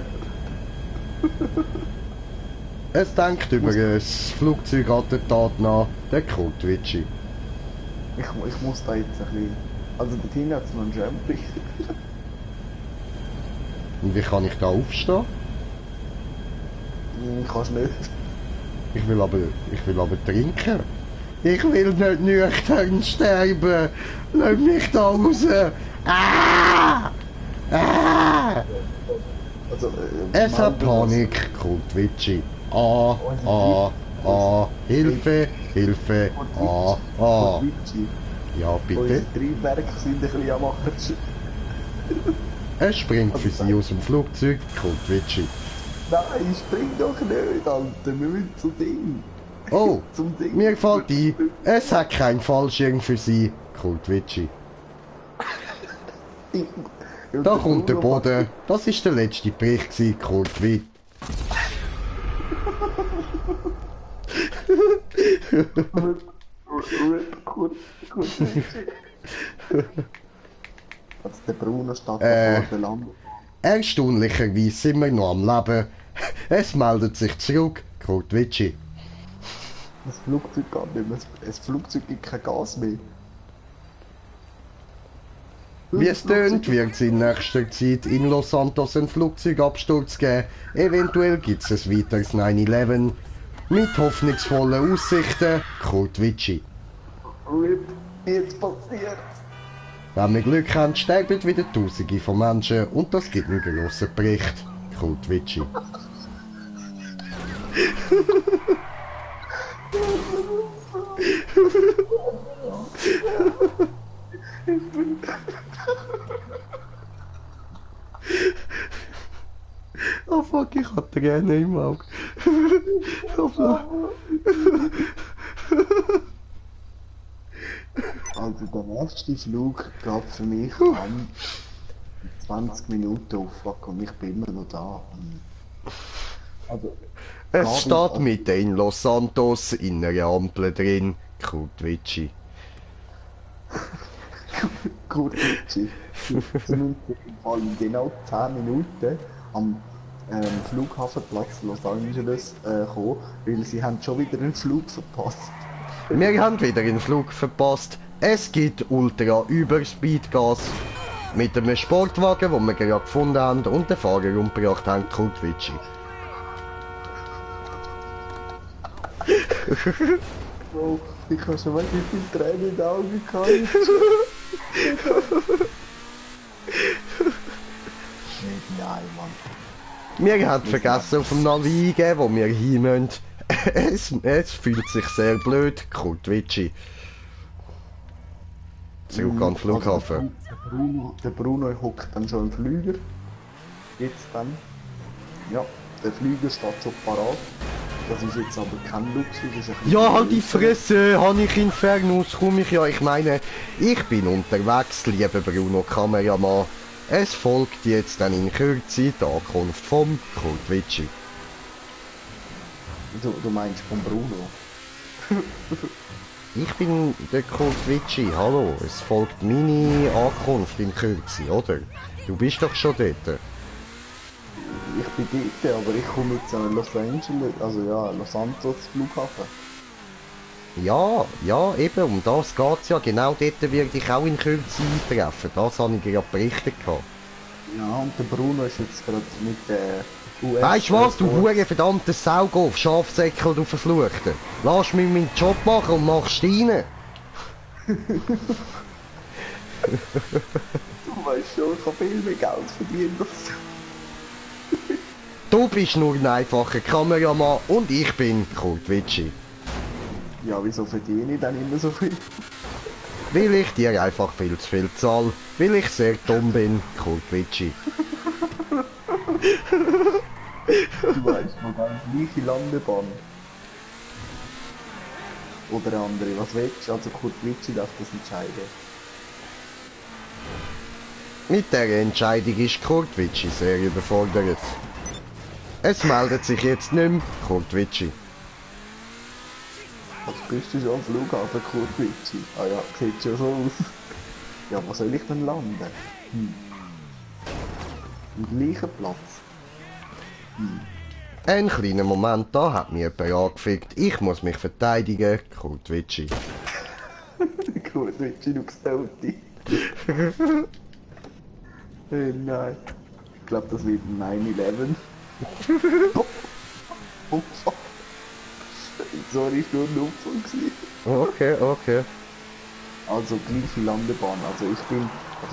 [SPEAKER 1] Es denkt über ein Flugzeugattentat nach, der Kultwitschi.
[SPEAKER 10] Ich muss da jetzt ein bisschen... Also dort hinten hat es noch einen Jumping.
[SPEAKER 1] Und wie kann ich da aufstehen?
[SPEAKER 10] Kannst nicht.
[SPEAKER 1] Ich will aber trinken. Ich will nicht nüchtern sterben. Lass mich da raus. Ah! Ah!
[SPEAKER 10] Also,
[SPEAKER 1] es hat Panik, Kultwitschi. Hilfe, Hilfe, Ja, bitte.
[SPEAKER 10] Unsere Triebwerke sind ein bisschen am Arsch.
[SPEAKER 1] Es springt für sie aus dem Flugzeug, Kultwitschi.
[SPEAKER 10] Nein, spring doch nicht, Alter. Wir müssen zu Ding.
[SPEAKER 1] Oh,
[SPEAKER 10] Zum Ding.
[SPEAKER 1] mir fällt ein, es hat keinen Fallschirm für sie, Kultwitschi. Da kommt der Boden. Das ist der letzte Bericht gewesen, Kultwitschi.
[SPEAKER 10] Also der Bruno steht vor der Landung.
[SPEAKER 1] Erstaunlicherweise sind wir noch am Leben. Es meldet sich zurück, Kultwitschi.
[SPEAKER 10] Das Flugzeug geht nicht mehr. Das Flugzeug gibt kein Gas mehr.
[SPEAKER 1] Wie es tönt, wird es in nächster Zeit in Los Santos einen Flugzeugabsturz geben. Eventuell gibt es ein weiteres 9/11. Mit hoffnungsvollen Aussichten, Kultwitschi.
[SPEAKER 10] RIP, jetzt passiert.
[SPEAKER 1] Wenn wir Glück haben, sterben wieder Tausende von Menschen und das gibt einen grossen Bericht, Kultwitschi. Oh fuck, ich hatte Tränen im Auge.
[SPEAKER 10] Also der nächste Flug geht für mich an 20 Minuten auf, fuck, und ich bin immer noch da. Also,
[SPEAKER 1] es steht mitten in Los Santos in einer Ampel drin, Kultwitschi.
[SPEAKER 10] Kultwitschi. Sie müssen im Fall in genau 10 Minuten am Flughafenplatz Los Angeles kommen, weil sie haben schon wieder einen Flug verpasst.
[SPEAKER 1] Wir haben wieder einen Flug verpasst. Es gibt Ultra Überspeedgas mit einem Sportwagen, den wir gerade gefunden haben und den Fahrer umgebracht haben, Kultwitschi.
[SPEAKER 10] Bro, ich habe schon mal wie viele Tränen in den Augen gehabt. Nein, Mann.
[SPEAKER 1] Wir haben vergessen auf dem Navi eingeben, wo wir hin müssen. Es fühlt sich sehr blöd, Kultwitschi. Zurück an den Flughafen.
[SPEAKER 10] Also der Bruno hockt dann schon im Flüger. Jetzt dann. Ja, der Flüger steht schon parat. Das ist jetzt aber kein Luxus.
[SPEAKER 1] Ja, halt die Fresse, habe ich Infernus, komme ich ja. Ich meine, ich bin unterwegs, lieber Bruno Kameramann. Es folgt jetzt dann in Kürze die Ankunft vom Kultwitschi.
[SPEAKER 10] Du meinst von Bruno?
[SPEAKER 1] Ich bin der Kultwitschi, hallo. Es folgt meine Ankunft in Kürze, oder? Du bist doch schon dort.
[SPEAKER 10] Ich bin dort, aber ich komme jetzt an Los Angeles, also ja, Los Santos Flughafen.
[SPEAKER 1] Ja, eben, um das geht's ja. Genau dort werde ich auch in Kürze eintreffen. Das habe ich gerade berichtet.
[SPEAKER 10] Ja, und der Bruno ist jetzt gerade mit der US...
[SPEAKER 1] Weißt du was, du hure verdammter Saugoff, Schafsäckel, du Verfluchter. Lass mich meinen Job machen und machst rein.
[SPEAKER 10] Du weißt schon, ich habe viel mehr Geld verdient.
[SPEAKER 1] Du bist nur ein einfacher Kameramann und ich bin Kultwitschi.
[SPEAKER 10] Ja, wieso verdiene ich dann immer so viel?
[SPEAKER 1] Weil ich dir einfach viel zu viel zahle. Weil ich sehr dumm bin, Kultwitschi.
[SPEAKER 10] Du weißt noch gar nicht, gleiche Landebahn. Oder eine andere, was willst du? Also Kultwitschi darf das entscheiden.
[SPEAKER 1] Mit der Entscheidung ist Kultwitschi sehr überfordert. Es meldet sich jetzt nicht mehr, Kultwitschi.
[SPEAKER 10] Also bist du schon am Flughafen, Kultwitschi? Ah ja, sieht schon so aus. Ja, wo soll ich denn landen? Am gleichen Platz.
[SPEAKER 1] Ein kleiner Moment, da hat mich jemand angefickt. Ich muss mich verteidigen. Kurt Witschi.
[SPEAKER 10] Kurt Witschi, du Gestote. Hey, nein. Ich glaube, das wird 9/11. Sorry, ich war nur ein Unfall gewesen.
[SPEAKER 1] Okay, okay.
[SPEAKER 10] Also gleiche Landebahn. Also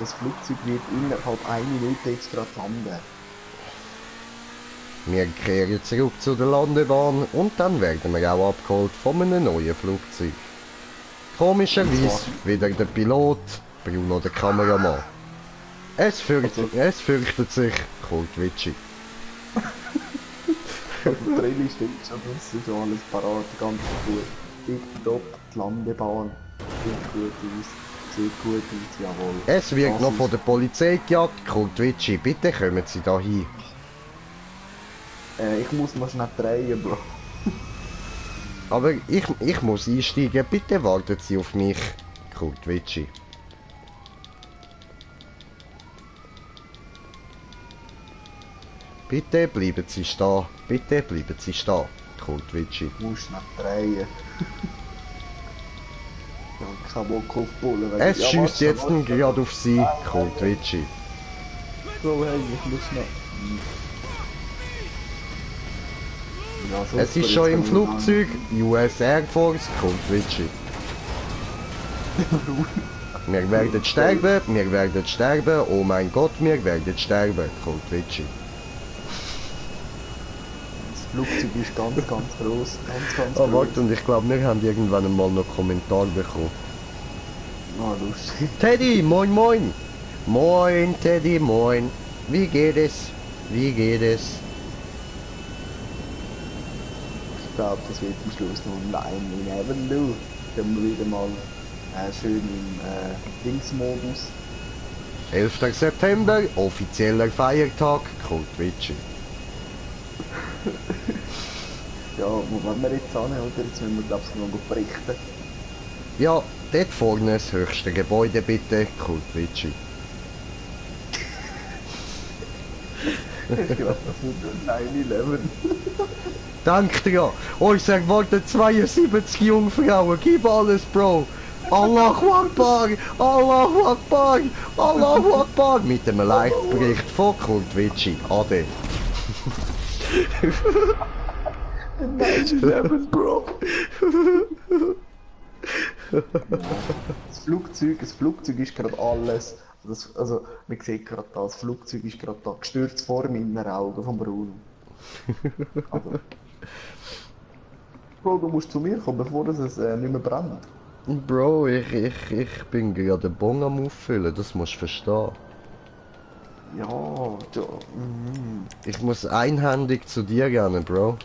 [SPEAKER 10] das Flugzeug wird innerhalb 1 Minute extra landen.
[SPEAKER 1] Wir kehren zurück zu der Landebahn und dann werden wir auch abgeholt von einem neuen Flugzeug. Komischerweise wieder der Pilot, Bruno der Kameramann. Es fürchtet sich Kurt Witschi.
[SPEAKER 10] Der Trailer stimmt schon, das ist schon alles parat, ganz gut. Tipptopp, die Landebahn, sieht gut aus, jawohl.
[SPEAKER 1] Es wird noch von der Polizei gejagt. Kurt Witschi, bitte kommen Sie da hin.
[SPEAKER 10] Ich muss mal schnell drehen, Bro.
[SPEAKER 1] Aber ich muss einsteigen, bitte warten Sie auf mich, Kurt Witschi. Bitte bleiben Sie stehen, bitte bleiben Sie stehen, Kurt Witschi.
[SPEAKER 10] Ich muss schnell drehen. Ich habe Bock auf Bullen.
[SPEAKER 1] Es schießt jetzt gerade auf Sie, Kurt Witschi.
[SPEAKER 10] So, hey, ich muss schnell... Ja, so
[SPEAKER 1] es ist schon im Flugzeug, US Air Force, Kurt Witschi. Wir werden sterben, oh mein Gott, wir werden sterben, Kurt Witschi.
[SPEAKER 10] Das Flugzeug ist ganz groß, ganz
[SPEAKER 1] groß. Warte, und ich glaube, wir haben irgendwann einmal noch Kommentar bekommen.
[SPEAKER 10] Ah, lustig.
[SPEAKER 1] Teddy, moin moin! Moin, Teddy, moin! Wie geht es? Wie geht es?
[SPEAKER 10] Ich glaube, das wird am Schluss noch ein 9/11, du. Können wir wieder mal schön im Dingsmodus.
[SPEAKER 1] 11. September, offizieller Feiertag, Kurt Witschi.
[SPEAKER 10] Ja, wo wollen wir jetzt hin, oder? Jetzt müssen wir, glaube ich, noch berichten.
[SPEAKER 1] Ja, dort vorne das höchste Gebäude, bitte, Kurt Witschi.
[SPEAKER 10] Ich glaube, das wird 9/11.
[SPEAKER 1] Danke dir. Uns erwarten 72 Jungfrauen. Gib alles, Bro. Allahu Akbar, Allahu Akbar, Allahu Akbar. Mit dem Live-Bericht von Kurt Witschi. Ade.
[SPEAKER 10] 9/11, Bro. Das Flugzeug ist gerade alles. Also, man sieht gerade das Flugzeug ist gerade da gestürzt vor meinen Augen vom Bruno. Also. Bro, du musst zu mir kommen, bevor es nicht mehr brennt.
[SPEAKER 1] Bro, ich bin gerade den Bon am Auffüllen, das musst du verstehen.
[SPEAKER 10] Ja, ja.
[SPEAKER 1] Ich muss einhändig zu dir gehen, Bro.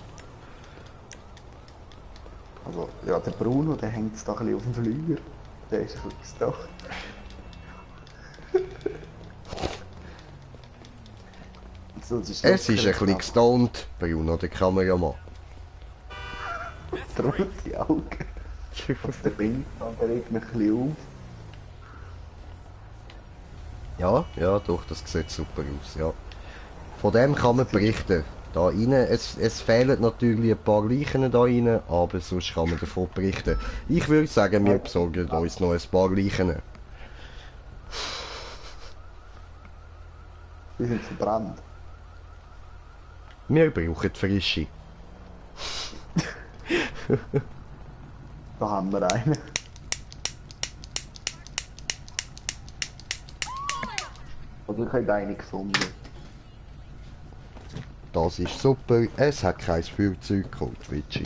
[SPEAKER 10] Also, ja, der Bruno, der hängt jetzt da ein bisschen auf dem Flüger. Der ist ein bisschen gedacht. So,
[SPEAKER 1] es ist ein bisschen gestoned, Bruno, der Kameramann.
[SPEAKER 10] Trotz die Augen. Was der Bild, der regt mich ein bisschen auf.
[SPEAKER 1] Ja, doch, das sieht super aus, ja. Von dem kann man berichten. Da rein, es fehlen natürlich ein paar Leichen da rein, aber sonst kann man davon berichten. Ich würde sagen, wir besorgen uns noch ein paar Leichen.
[SPEAKER 10] Die sind verbrannt.
[SPEAKER 1] Wir brauchen frische.
[SPEAKER 10] Da haben wir einen. Oder ich habe einen gefunden.
[SPEAKER 1] Das ist super, es hat kein Feuerzeug, Kurt Witschi.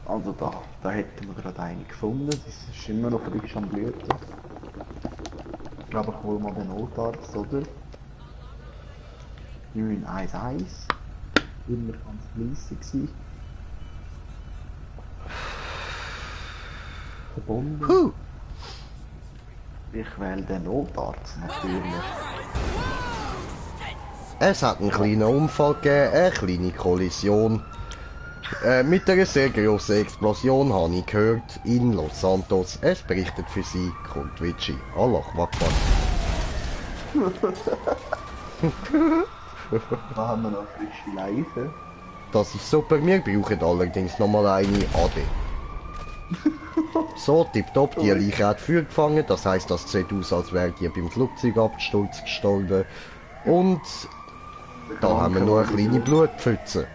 [SPEAKER 10] Also da hätten wir gerade einen gefunden, das ist immer noch frisch am Blüten. Ich glaube, ich hole mal den Notarzt, oder? 911. Immer ganz fleissig gewesen. Verbunden. Ich wähle den Notarzt natürlich.
[SPEAKER 1] Es hat einen kleinen Unfall gegeben, eine kleine Kollision. Mit einer sehr grossen Explosion habe ich gehört in Los Santos. Es berichtet für Sie Kurt Witschi. Allah Akbar.
[SPEAKER 10] Da haben wir noch frische Leise.
[SPEAKER 1] Das ist super, wir brauchen allerdings nochmal eine AD. So, tipptopp, die Leiche hat Feuer gefangen, das heisst, das sieht aus, als wäre die beim Flugzeugabsturz gestorben. Und da haben wir noch eine kleine Blutpfütze.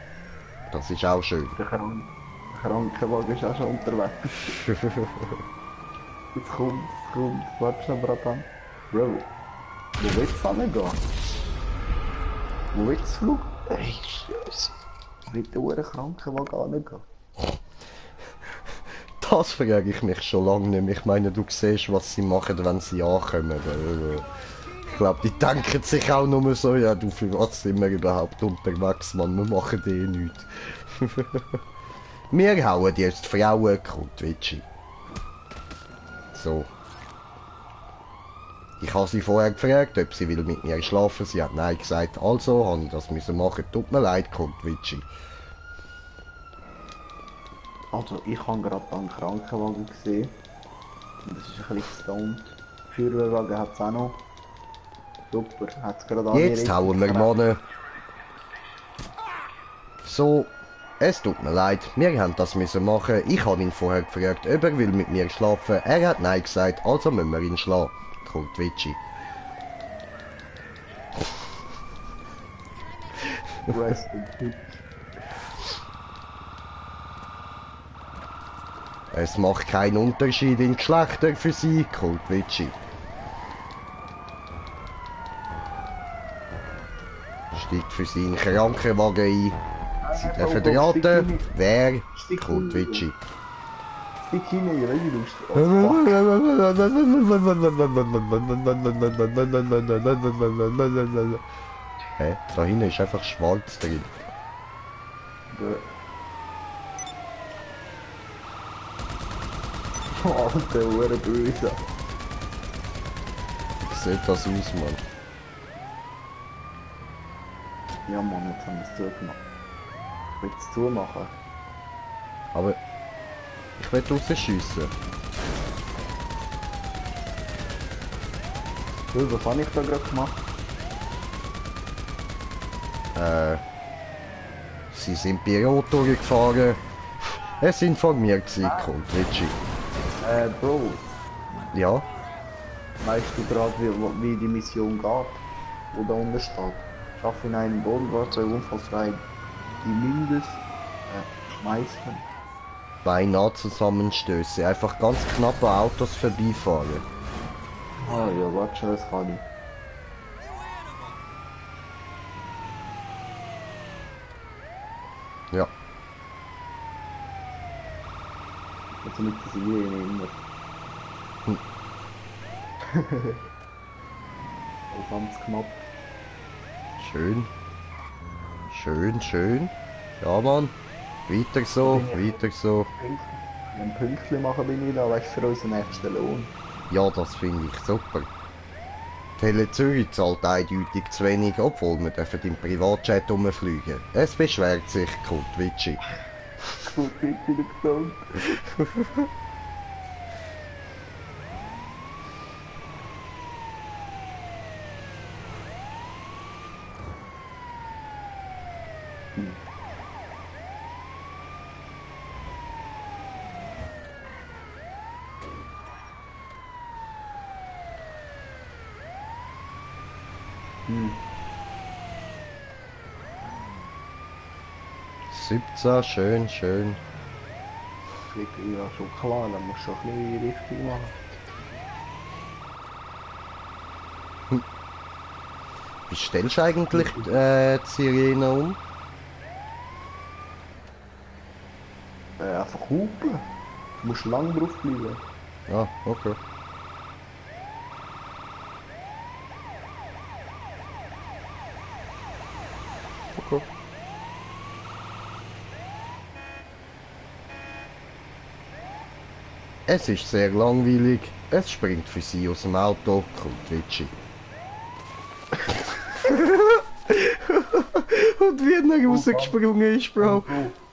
[SPEAKER 1] Das ist auch schön.
[SPEAKER 10] Der Krankenwagen ist auch schon unterwegs. Jetzt kommt. Warte schon, Bratan. Bro, wo willst du hingehen? Wo willst du Flug? Ey, Scheiße. Mit der Krankenwagen hingehen?
[SPEAKER 1] Das frage ich mich schon lange nicht mehr. Ich meine, du siehst, was sie machen, wenn sie ankommen. Ich glaube, die denken sich auch nur so, ja, du, für was sind wir überhaupt unterwegs, Mann, wir machen nichts. Wir hauen jetzt Frauen, Krutwitschi. So. Ich habe sie vorher gefragt, ob sie will mit mir schlafen. Sie hat nein gesagt, also habe ich das müssen machen. Tut mir leid, Krutwitschi.
[SPEAKER 10] Also, ich habe gerade einen Krankenwagen gesehen. Und das ist ein bisschen gestunnt. Feuerwehrwagen hat es auch noch. Super, hat es gerade
[SPEAKER 1] Jetzt hauen wir Mann. So, es tut mir leid, wir haben das müssen machen. Ich habe ihn vorher gefragt, ob er will mit mir schlafen. Er hat nein gesagt, also müssen wir ihn schlafen. Krutwitschi.
[SPEAKER 10] Rest in peace.
[SPEAKER 1] Es macht keinen Unterschied in Geschlechter für sie, Krutwitschi. Steigt für sie in den Krankenwagen ein. Sie dürfen raten, wer? Krutwitschi.
[SPEAKER 10] Stick hinein, weil du
[SPEAKER 1] Hä? Da hinten ist einfach schwarz drin.
[SPEAKER 10] Alter, hure böse.
[SPEAKER 1] Wie sieht das aus, Mann?
[SPEAKER 10] Ja, Mann, jetzt haben wir es zugemacht. Ich will es zumachen.
[SPEAKER 1] Aber ich will rausschiessen.
[SPEAKER 10] Was habe ich da gerade gemacht?
[SPEAKER 1] Sie sind bei Rot durchgefahren. Es sind von mir gewesen, Krutwitschi.
[SPEAKER 10] Bro.
[SPEAKER 1] Ja?
[SPEAKER 10] Weißt du gerade, wie die Mission geht? Wo da unten steht? Schaffe in einem Bodenfahrzeug unfallfrei. Die Mindes schmeißen.
[SPEAKER 1] Beinahe Zusammenstöße. Einfach ganz knapp an Autos vorbeifahren.
[SPEAKER 10] Ah ja, warte schon, das kann ich.
[SPEAKER 1] Ja.
[SPEAKER 10] Jetzt mit der Sirene immer. Ganz knapp.
[SPEAKER 1] Schön. Schön, schön. Ja, Mann. Weiter so, weiter so.
[SPEAKER 10] Ein Pünktchen machen bin ich da, weißt du, für unseren nächsten Lohn.
[SPEAKER 1] Ja, das finde ich super. Tele Zürich zahlt eindeutig zu wenig, obwohl wir dürfen im Privatjet rumfliegen. Es beschwert sich Krutwitschi.
[SPEAKER 10] Krutwitschi, du gesund. Hm.
[SPEAKER 1] 17, schön, schön.
[SPEAKER 10] Ja, schon klar, dann musst du schon ein bisschen richtig machen.
[SPEAKER 1] Wie stellst du eigentlich die Sirene um?
[SPEAKER 10] Einfach hupen. Du musst lang drauf bleiben.
[SPEAKER 1] Ah, okay. Okay. Es ist sehr langweilig. Es springt für sie aus dem Auto, Krutwitschi. Und wie er rausgesprungen ist, Bro.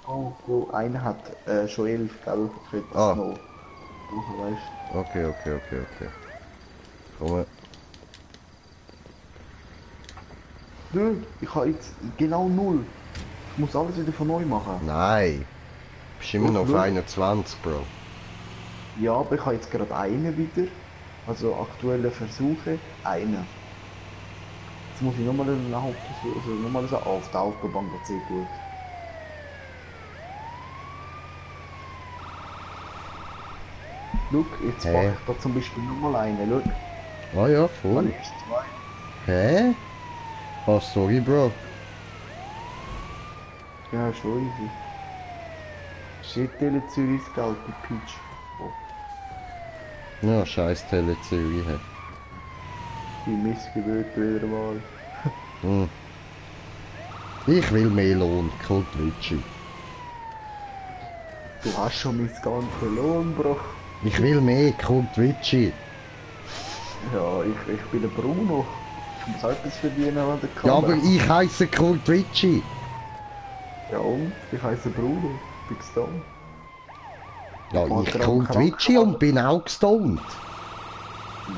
[SPEAKER 10] Oh, einer hat schon 11, gell? Für das
[SPEAKER 1] Ah.
[SPEAKER 10] noch. Weißt du?
[SPEAKER 1] Okay. Komm.
[SPEAKER 10] Nö, ich habe jetzt genau 0. Ich muss alles wieder von neu machen.
[SPEAKER 1] Nein. Du bist immer noch auf 21, Bro.
[SPEAKER 10] Ja, aber ich habe jetzt gerade einen wieder. Also aktuelle Versuche, einen. Jetzt muss ich nochmal einen Hauptversuch, also nochmal so auf der Autobahn, das sehr gut. Schau, jetzt mache ich da zum Beispiel nochmal einen, schau.
[SPEAKER 1] Ah ja, voll.
[SPEAKER 10] Dann ist 2.
[SPEAKER 1] Hä? Oh, sorry, Bro.
[SPEAKER 10] Ja, schon easy. Shit, Tele Zürichs Geld, die Peach. Oh.
[SPEAKER 1] Ja, scheiß Tele Zürich.
[SPEAKER 10] Die Missgeburt wieder mal.
[SPEAKER 1] Hm. Ich will mehr Lohn, Kultwitschi.
[SPEAKER 10] Du hast schon mein ganzes Lohn, Bro.
[SPEAKER 1] Ich will mehr, Kultwitschi.
[SPEAKER 10] Ja, ich bin der Bruno. Ich muss etwas verdienen an der Kamera.
[SPEAKER 1] Ja, aber ich heiße Kultwitschi.
[SPEAKER 10] Ja und? Ich heiße Bruno. Ich bin gestorben.
[SPEAKER 1] Ja, ich Kultwitschi und bin auch gestoned.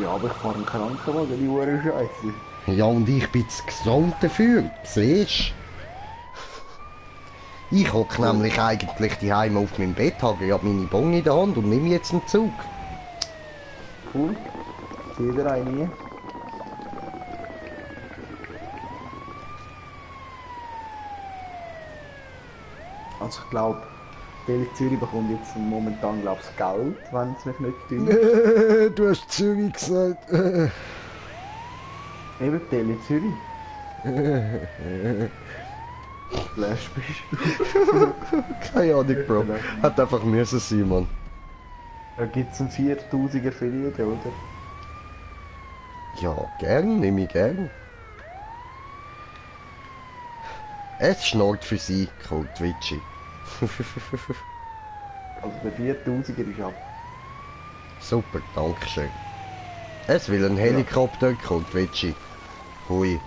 [SPEAKER 10] Ja, aber ich fahre einen Krankenwagen, die Uhr Scheiße.
[SPEAKER 1] Ja, und ich bin zu gesund dafür, siehst du? Ich hocke nämlich eigentlich daheim auf meinem Bett, habe gerade meine Bon in der Hand und nehme jetzt einen Zug.
[SPEAKER 10] Cool. Jeder eine. Also ich glaube, Tele Zürich bekommt jetzt momentan glaube ich Geld, wenn es mich nicht tun.
[SPEAKER 1] Du hast Zürich gesagt.
[SPEAKER 10] Eben Tele Zürich. Flash bist du.
[SPEAKER 1] Keine Ahnung, Bro. Hat einfach müssen sein, Mann.
[SPEAKER 10] Da gibt es einen 4000er Affiliate, oder?
[SPEAKER 1] Ja, gern, nehme ich gern. Es schnurrt für sie, Kultwitschi.
[SPEAKER 10] Also der 4000er ist ab.
[SPEAKER 1] Super, dankeschön. Es will ein Helikopter, Kultwitschi. Hui.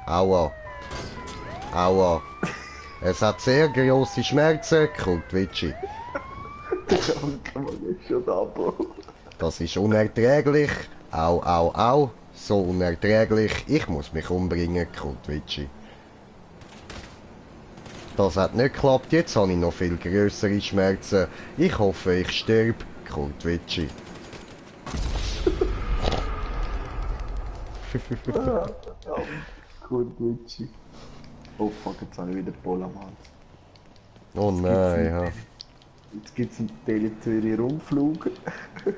[SPEAKER 1] Aua. Aua. Es hat sehr große Schmerzen, Kultwitschi.
[SPEAKER 10] Schon da, Bro.
[SPEAKER 1] Das ist unerträglich. Au, au, au. So unerträglich. Ich muss mich umbringen, Kultwitschi. Das hat nicht geklappt. Jetzt habe ich noch viel größere Schmerzen. Ich hoffe, ich sterbe, Kultwitschi.
[SPEAKER 10] Kultwitschi. Oh fuck, jetzt habe ich wieder Pol am Hals.
[SPEAKER 1] Oh nein, ja.
[SPEAKER 10] Jetzt gibt es einen Tele Zürich Rundflug.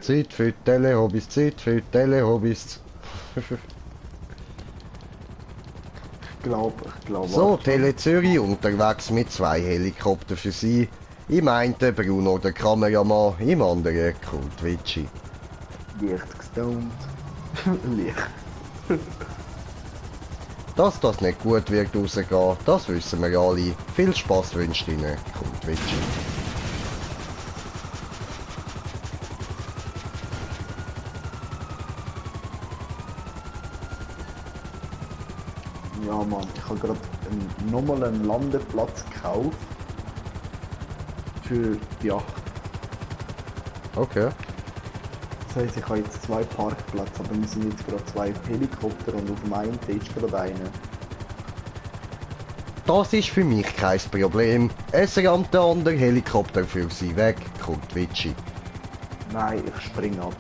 [SPEAKER 1] Zeit für die Telehobbys, Zeit für die Telehobbys.
[SPEAKER 10] Ich glaube.
[SPEAKER 1] So, Tele Zürich unterwegs mit 2 Helikoptern für Sie. Im einen Bruno, der Kameramann, im anderen Kultwitschi.
[SPEAKER 10] Leicht gestoned. Leicht.
[SPEAKER 1] Dass das nicht gut wird rausgehen, das wissen wir alle. Viel Spaß wünscht Ihnen, Kultwitschi.
[SPEAKER 10] Ja Mann, ich habe gerade nochmal einen Landeplatz gekauft. Für die Yacht.
[SPEAKER 1] Okay.
[SPEAKER 10] Das heisst, ich habe jetzt 2 Parkplätze, aber wir sind jetzt gerade 2 Helikopter und auf dem einen ist gerade einer.
[SPEAKER 1] Das ist für mich kein Problem. Es rammt der andere Helikopter für Sie weg, Kultwitschi.
[SPEAKER 10] Nein, ich spring ab.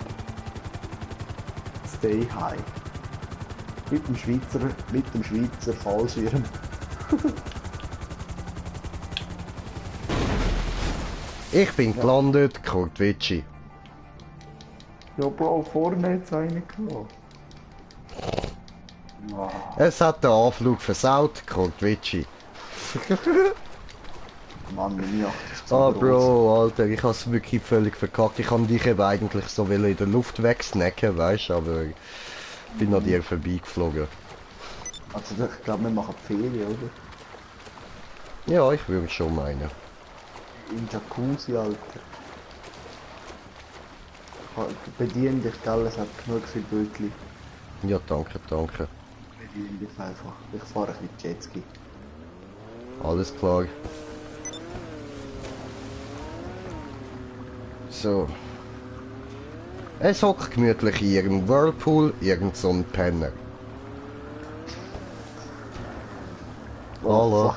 [SPEAKER 10] Stay high. Mit dem Schweizer Fallschirm.
[SPEAKER 1] Ich bin gelandet, Kultwitschi.
[SPEAKER 10] Ja, Bro, vorne hat es einen gehabt. Wow.
[SPEAKER 1] Es hat den Anflug versaut, Kultwitschi.
[SPEAKER 10] Mann, meine Yacht ist zu
[SPEAKER 1] Ah,
[SPEAKER 10] groß.
[SPEAKER 1] Bro, Alter, ich hab's wirklich völlig verkackt. Ich kann dich eben eigentlich so in der Luft wegsnacken, weißt du, aber ich bin an dir vorbeigeflogen.
[SPEAKER 10] Also ich glaube, wir machen Ferien, oder?
[SPEAKER 1] Ja, ich würde schon meinen.
[SPEAKER 10] Im Jacuzzi, Alter. Bedien dich, gell? Es hat genug für Bötli.
[SPEAKER 1] Ja, danke, danke.
[SPEAKER 10] Bedien dich einfach. Ich fahre ein bisschen Jetski.
[SPEAKER 1] Alles klar. So. Es hockt gemütlich in ihrem Whirlpool irgend so ein Penner. Hallo.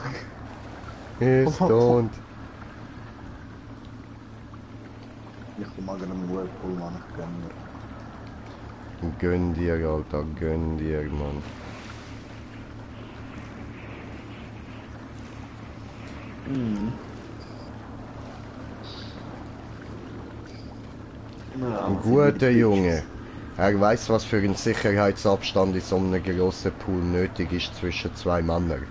[SPEAKER 1] Ist tot.
[SPEAKER 10] Ich komme mal einen Whirlpool, Mann, ich gönn mir.
[SPEAKER 1] Gönn dir, Alter, gönn dir, Mann.
[SPEAKER 10] Ja,
[SPEAKER 1] Ein guter Junge. Er weiß, was für ein Sicherheitsabstand in so einem grossen Pool nötig ist zwischen zwei Männern.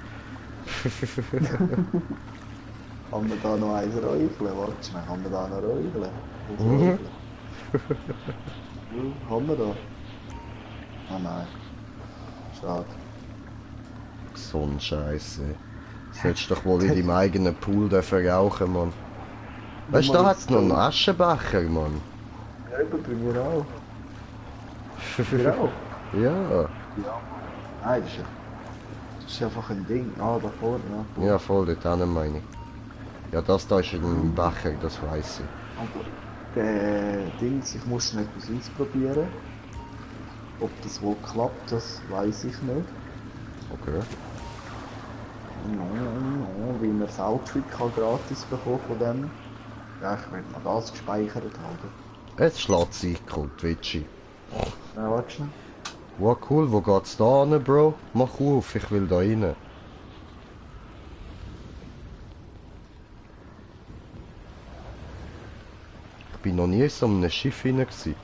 [SPEAKER 10] Kann man da noch eins räucheln? Warte schnell, kann man da noch räucheln? Kann man da? Ah nein. Schade.
[SPEAKER 1] So ein Scheiße. Solltest doch wohl in deinem eigenen Pool dürfen rauchen, Mann. Weißt du, da hat's noch einen Aschenbecher, Mann.
[SPEAKER 10] Ja, bei mir auch. Bei mir auch?
[SPEAKER 1] Ja.
[SPEAKER 10] Ja. Nein, das ist einfach ein Ding. Ah, da vorne, ja.
[SPEAKER 1] Ja, voll, dort hinten meine ich. Ja, das da ist ein Becher, das weiss ich.
[SPEAKER 10] Aber der Dings, ich muss schnell etwas ausprobieren. Ob das wohl klappt, das weiß ich nicht.
[SPEAKER 1] Okay.
[SPEAKER 10] No, wie man das Outfit kann gratis bekommen von dem. Ja, ich werde mal das gespeichert haben.
[SPEAKER 1] Jetzt schlägt sich Twitchy.
[SPEAKER 10] Ja, warte schnell.
[SPEAKER 1] Wow, cool, wo geht's da hin, Bro? Mach auf, ich will da rein. Ich bin noch nie in so einem Schiff hinein gewesen.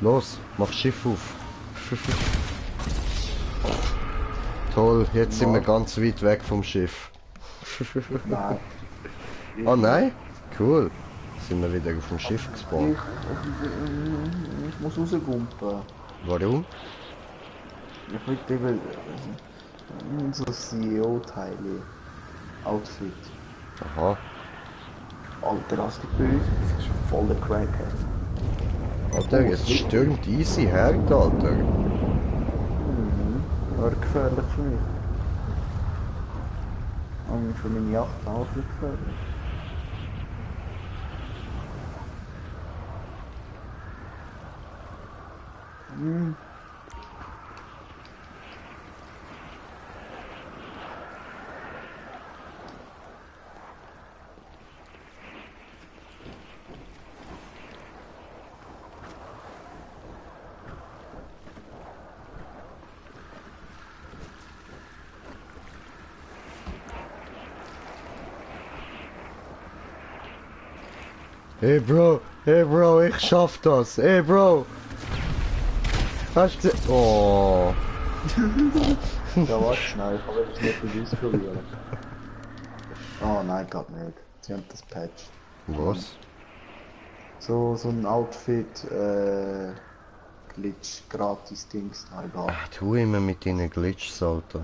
[SPEAKER 1] Los, mach Schiff auf. Toll, jetzt sind wir ganz weit weg vom Schiff.
[SPEAKER 10] Nein.
[SPEAKER 1] Oh nein? Cool. Sind wir wieder auf dem Schiff gespawnt.
[SPEAKER 10] Ich muss rausgumpen.
[SPEAKER 1] Warum?
[SPEAKER 10] Ich will eben so CEO-Teile. Outfit.
[SPEAKER 1] Aha.
[SPEAKER 10] Alter, hast du böse? Das ist voller Crackhead.
[SPEAKER 1] Alter, es stürmt easy her, Alter.
[SPEAKER 10] War gefährlich für mich. Und für meine Yacht auch gefährlich.
[SPEAKER 1] Hey Bro, ich schaff das. Hey Bro. Hast du... Oh.
[SPEAKER 10] Ja, warte schnell, ich will das nicht ausprobieren. Oh nein, geht nicht. Sie haben das Patch.
[SPEAKER 1] Was?
[SPEAKER 10] So ein Outfit, Glitch, gratis Dings, na egal.
[SPEAKER 1] Tu immer mit deinen Glitches, Alter.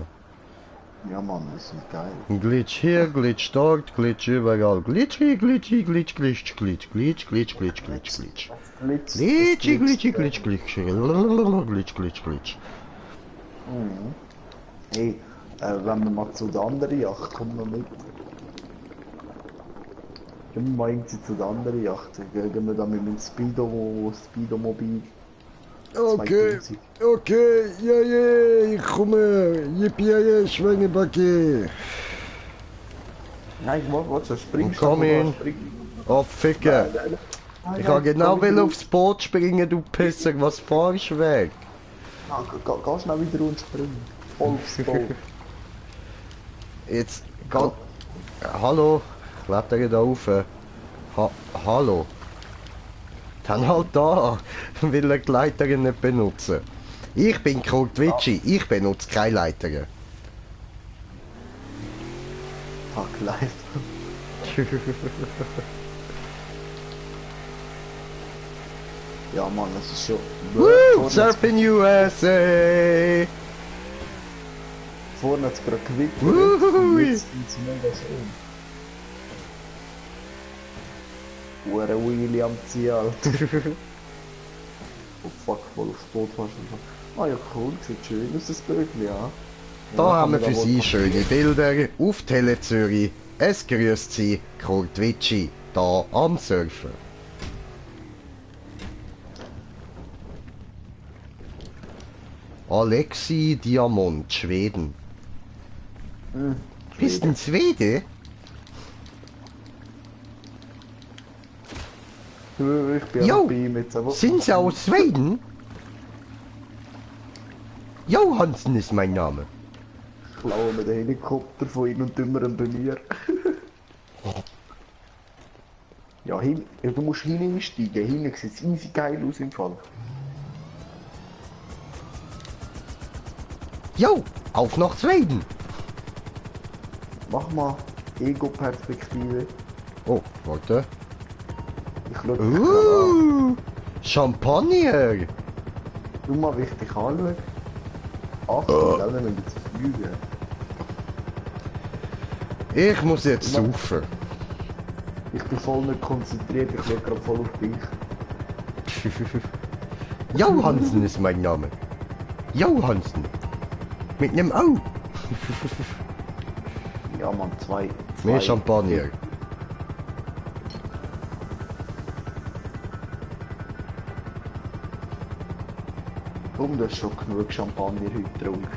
[SPEAKER 10] Ja Mann, die sind geil.
[SPEAKER 1] Glitch hier, Glitch dort, Glitch überall. Glitchy, glitchy, glitch, glitch, glitch, glitch, glitch, glitch, glitch, glitch. Glitchy, glitchy, glitch, glitch, glitch, glitch, glitch.
[SPEAKER 10] Hey, wenn wir mal zu der anderen Yacht, komm noch mit. Gehen wir mal irgendwie zu der anderen Yacht. Gehen wir da mit dem Speedomobil.
[SPEAKER 1] Okay, okay, ja, ich komme. Yippie, Schweinebacke.
[SPEAKER 10] Nein, warte, springst
[SPEAKER 1] du. Komm hin. Oh, Ficker. Ich kann genau aufs Boot springen, du Pisser. Was fahrst du weg?
[SPEAKER 10] Geh schnell wieder und springen. Voll aufs Boot.
[SPEAKER 1] Jetzt, hallo. Kletter da rauf. Hallo. Dann halt da, will er die Leitern nicht benutzen. Ich bin Twitchy, ich benutze keine Leitern.
[SPEAKER 10] Fuck Leiter. Ja Mann, das ist schon...
[SPEAKER 1] Woo! Surfing USA!
[SPEAKER 10] Vorne hat es gerade gewickelt und jetzt geht's mega schön. Ure William Zial. Oh fuck, voll aufs Boot fast. Ah ja cool, sieht schön aus das Böckli, ja.
[SPEAKER 1] Da haben wir für Sie schöne Bilder auf Tele Zürich. Es grüßt Sie Twitchy, da am Surfen. Alexi Diamond, Schweden. Bist ein Schwede?
[SPEAKER 10] Ich bin
[SPEAKER 1] Jo,
[SPEAKER 10] auch bei ihm jetzt, aber...
[SPEAKER 1] sind Sie aus Schweden? Johansen ist mein Name.
[SPEAKER 10] Klauen wir den Helikopter von ihm und tun wir ihn bei mir. Ja, du musst hineinsteigen. Hinten sieht es easy geil aus im Fall.
[SPEAKER 1] Jo, auf nach Schweden.
[SPEAKER 10] Mach mal Ego-Perspektive.
[SPEAKER 1] Oh, warte.
[SPEAKER 10] Ich schau
[SPEAKER 1] Champagner.
[SPEAKER 10] Du mal richtig anschauen. Achtung, wir müssen jetzt fliegen.
[SPEAKER 1] Ich muss jetzt saufen.
[SPEAKER 10] Ich bin voll nicht konzentriert, ich schaue gerade voll auf dich.
[SPEAKER 1] Johansen ist mein Name. Johansen. Mit einem O.
[SPEAKER 10] Ja, Mann, zwei.
[SPEAKER 1] Mehr Champagner.
[SPEAKER 10] Komm, du hast schon genug Champagner heute getrunken.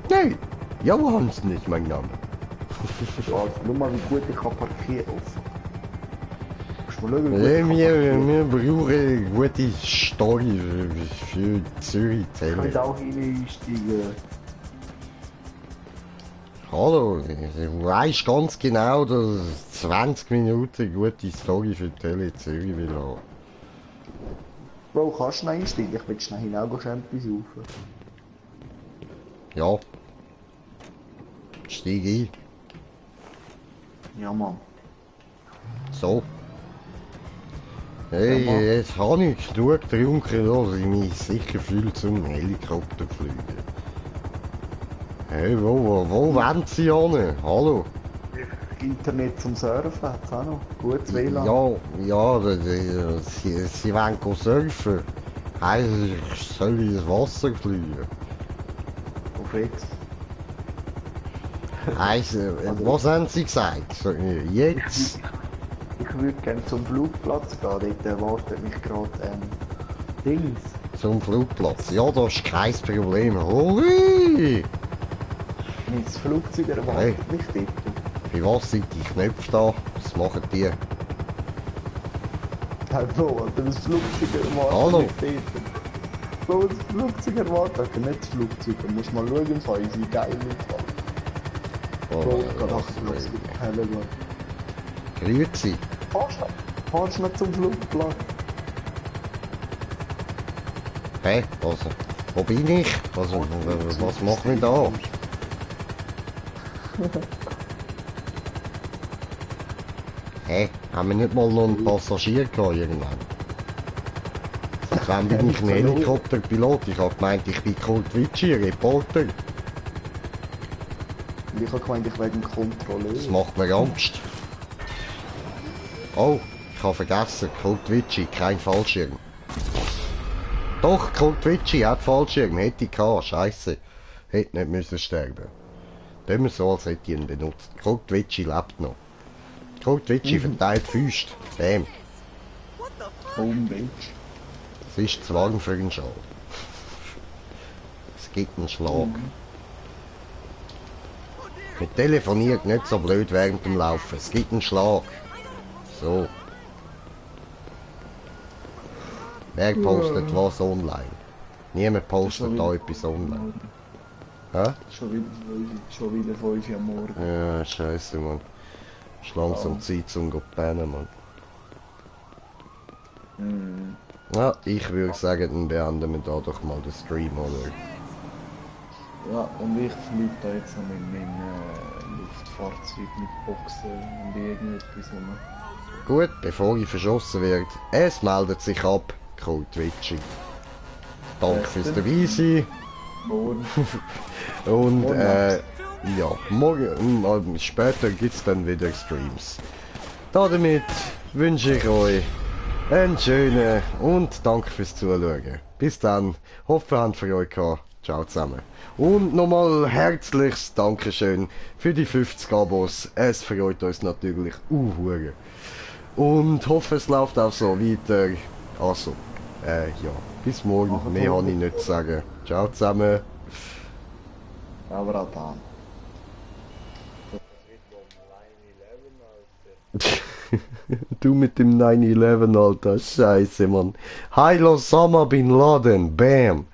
[SPEAKER 1] Nein, Johansen ist mein Name.
[SPEAKER 10] Ja, also, schau mal, wie gut ich kann parkieren. Musst mal schauen, wie gut
[SPEAKER 1] Wir brauchen eine gute Story für Zürich
[SPEAKER 10] ich
[SPEAKER 1] Tele.
[SPEAKER 10] kann auch hineinsteigen.
[SPEAKER 1] Hallo, du weißt ganz genau, dass 20 Minuten gute Story für Tele Zürich will haben.
[SPEAKER 10] Bro, kannst du schnell einsteigen? Ich will schnell hinaus Champions saufen.
[SPEAKER 1] Ja. Steig ein.
[SPEAKER 10] Ja, Mann.
[SPEAKER 1] So. Hey,
[SPEAKER 10] Ja, Mann.
[SPEAKER 1] jetzt habe ich genug getrunken, dass ich mich sicher fühle zum Helikopter fliegen. Hey, wo wollen Sie hin? Hallo?
[SPEAKER 10] Internet zum Surfen hat's auch noch. Gutes WLAN.
[SPEAKER 1] Sie wollen go surfen. Heißt, ich soll ins Wasser fliegen.
[SPEAKER 10] Auf X.
[SPEAKER 1] Heißt, was haben Sie gesagt? So, jetzt?
[SPEAKER 10] Ich würde gerne zum Flugplatz gehen. Dort erwartet mich gerade Dings.
[SPEAKER 1] Zum Flugplatz? Ja, das ist kein Problem. Hui!
[SPEAKER 10] Mein Flugzeug erwartet mich dort.
[SPEAKER 1] Für was sind die Knöpfe da? Was machen die?
[SPEAKER 10] Hey Bro, das Flugzeug erwartet
[SPEAKER 1] Hallo.
[SPEAKER 10] mich dort. Bro, das Flugzeug erwartet nicht das Flugzeug. Du musst mal schauen, im Fall, wie geil im Fall. Bro, ich kann auch das helle gehen.
[SPEAKER 1] Grüezi.
[SPEAKER 10] Fahrst du nicht zum Flugplatz?
[SPEAKER 1] Hä? Also, wo bin ich? Also, was machen wir da? Hä? Haben wir nicht mal noch einen Passagier gehabt irgendwann? Seit wann bin ich ein Helikopterpilot? Ich hab gemeint, ich bin Colt Ritchie, Reporter.
[SPEAKER 10] Und ich habe gemeint, ich werde Kontrolleur.
[SPEAKER 1] Das macht mir Angst. Oh, ich habe vergessen, Colt Ritchie, kein Fallschirm. Doch, Colt Ritchie hat Fallschirm, hätte ich gehabt, scheisse. Hätte nicht müssen sterben. Tun wir so, als hätte ich ihn benutzt. Colt Ritchie lebt noch. Colt Ritchie verteilt Füße. Bam.
[SPEAKER 10] Homepage.
[SPEAKER 1] Das ist zu warm für einen Schal. Es gibt einen Schlag. Man telefoniert nicht so blöd während dem Laufen. Es gibt einen Schlag. So. Wer postet was online? Niemand postet da etwas online. Hä?
[SPEAKER 10] Schon wieder 5 Uhr am Morgen.
[SPEAKER 1] Ja, scheiße, Mann. Ist langsam Zeit zum pennen, Mann. Ja, ich würde sagen, dann beenden wir da doch mal den Stream, oder?
[SPEAKER 10] Ja, und ich fliege da jetzt noch mit meinem Luftfahrzeug mit Boxen und irgendetwas rum.
[SPEAKER 1] Gut, bevor ich verschossen werde, es meldet sich ab, Colt Ritchie. Danke fürs Dabeisein. Und ja, morgen, später gibt es dann wieder Streams. Damit wünsche ich euch einen schönen und danke fürs Zuschauen. Bis dann, hoffe ihr habt für euch gehabt. Ciao zusammen. Und nochmal herzliches Dankeschön für die 50 Abos. Es freut uns natürlich hure. Und hoffe es läuft auch so weiter. Also, ja, bis morgen. Mehr habe ich nicht zu sagen. Ciao zusammen.
[SPEAKER 10] Aber auch dann.
[SPEAKER 1] Du mit dem 9/11, Alter. Scheiße, Mann. Heil Osama Bin Laden. Bam.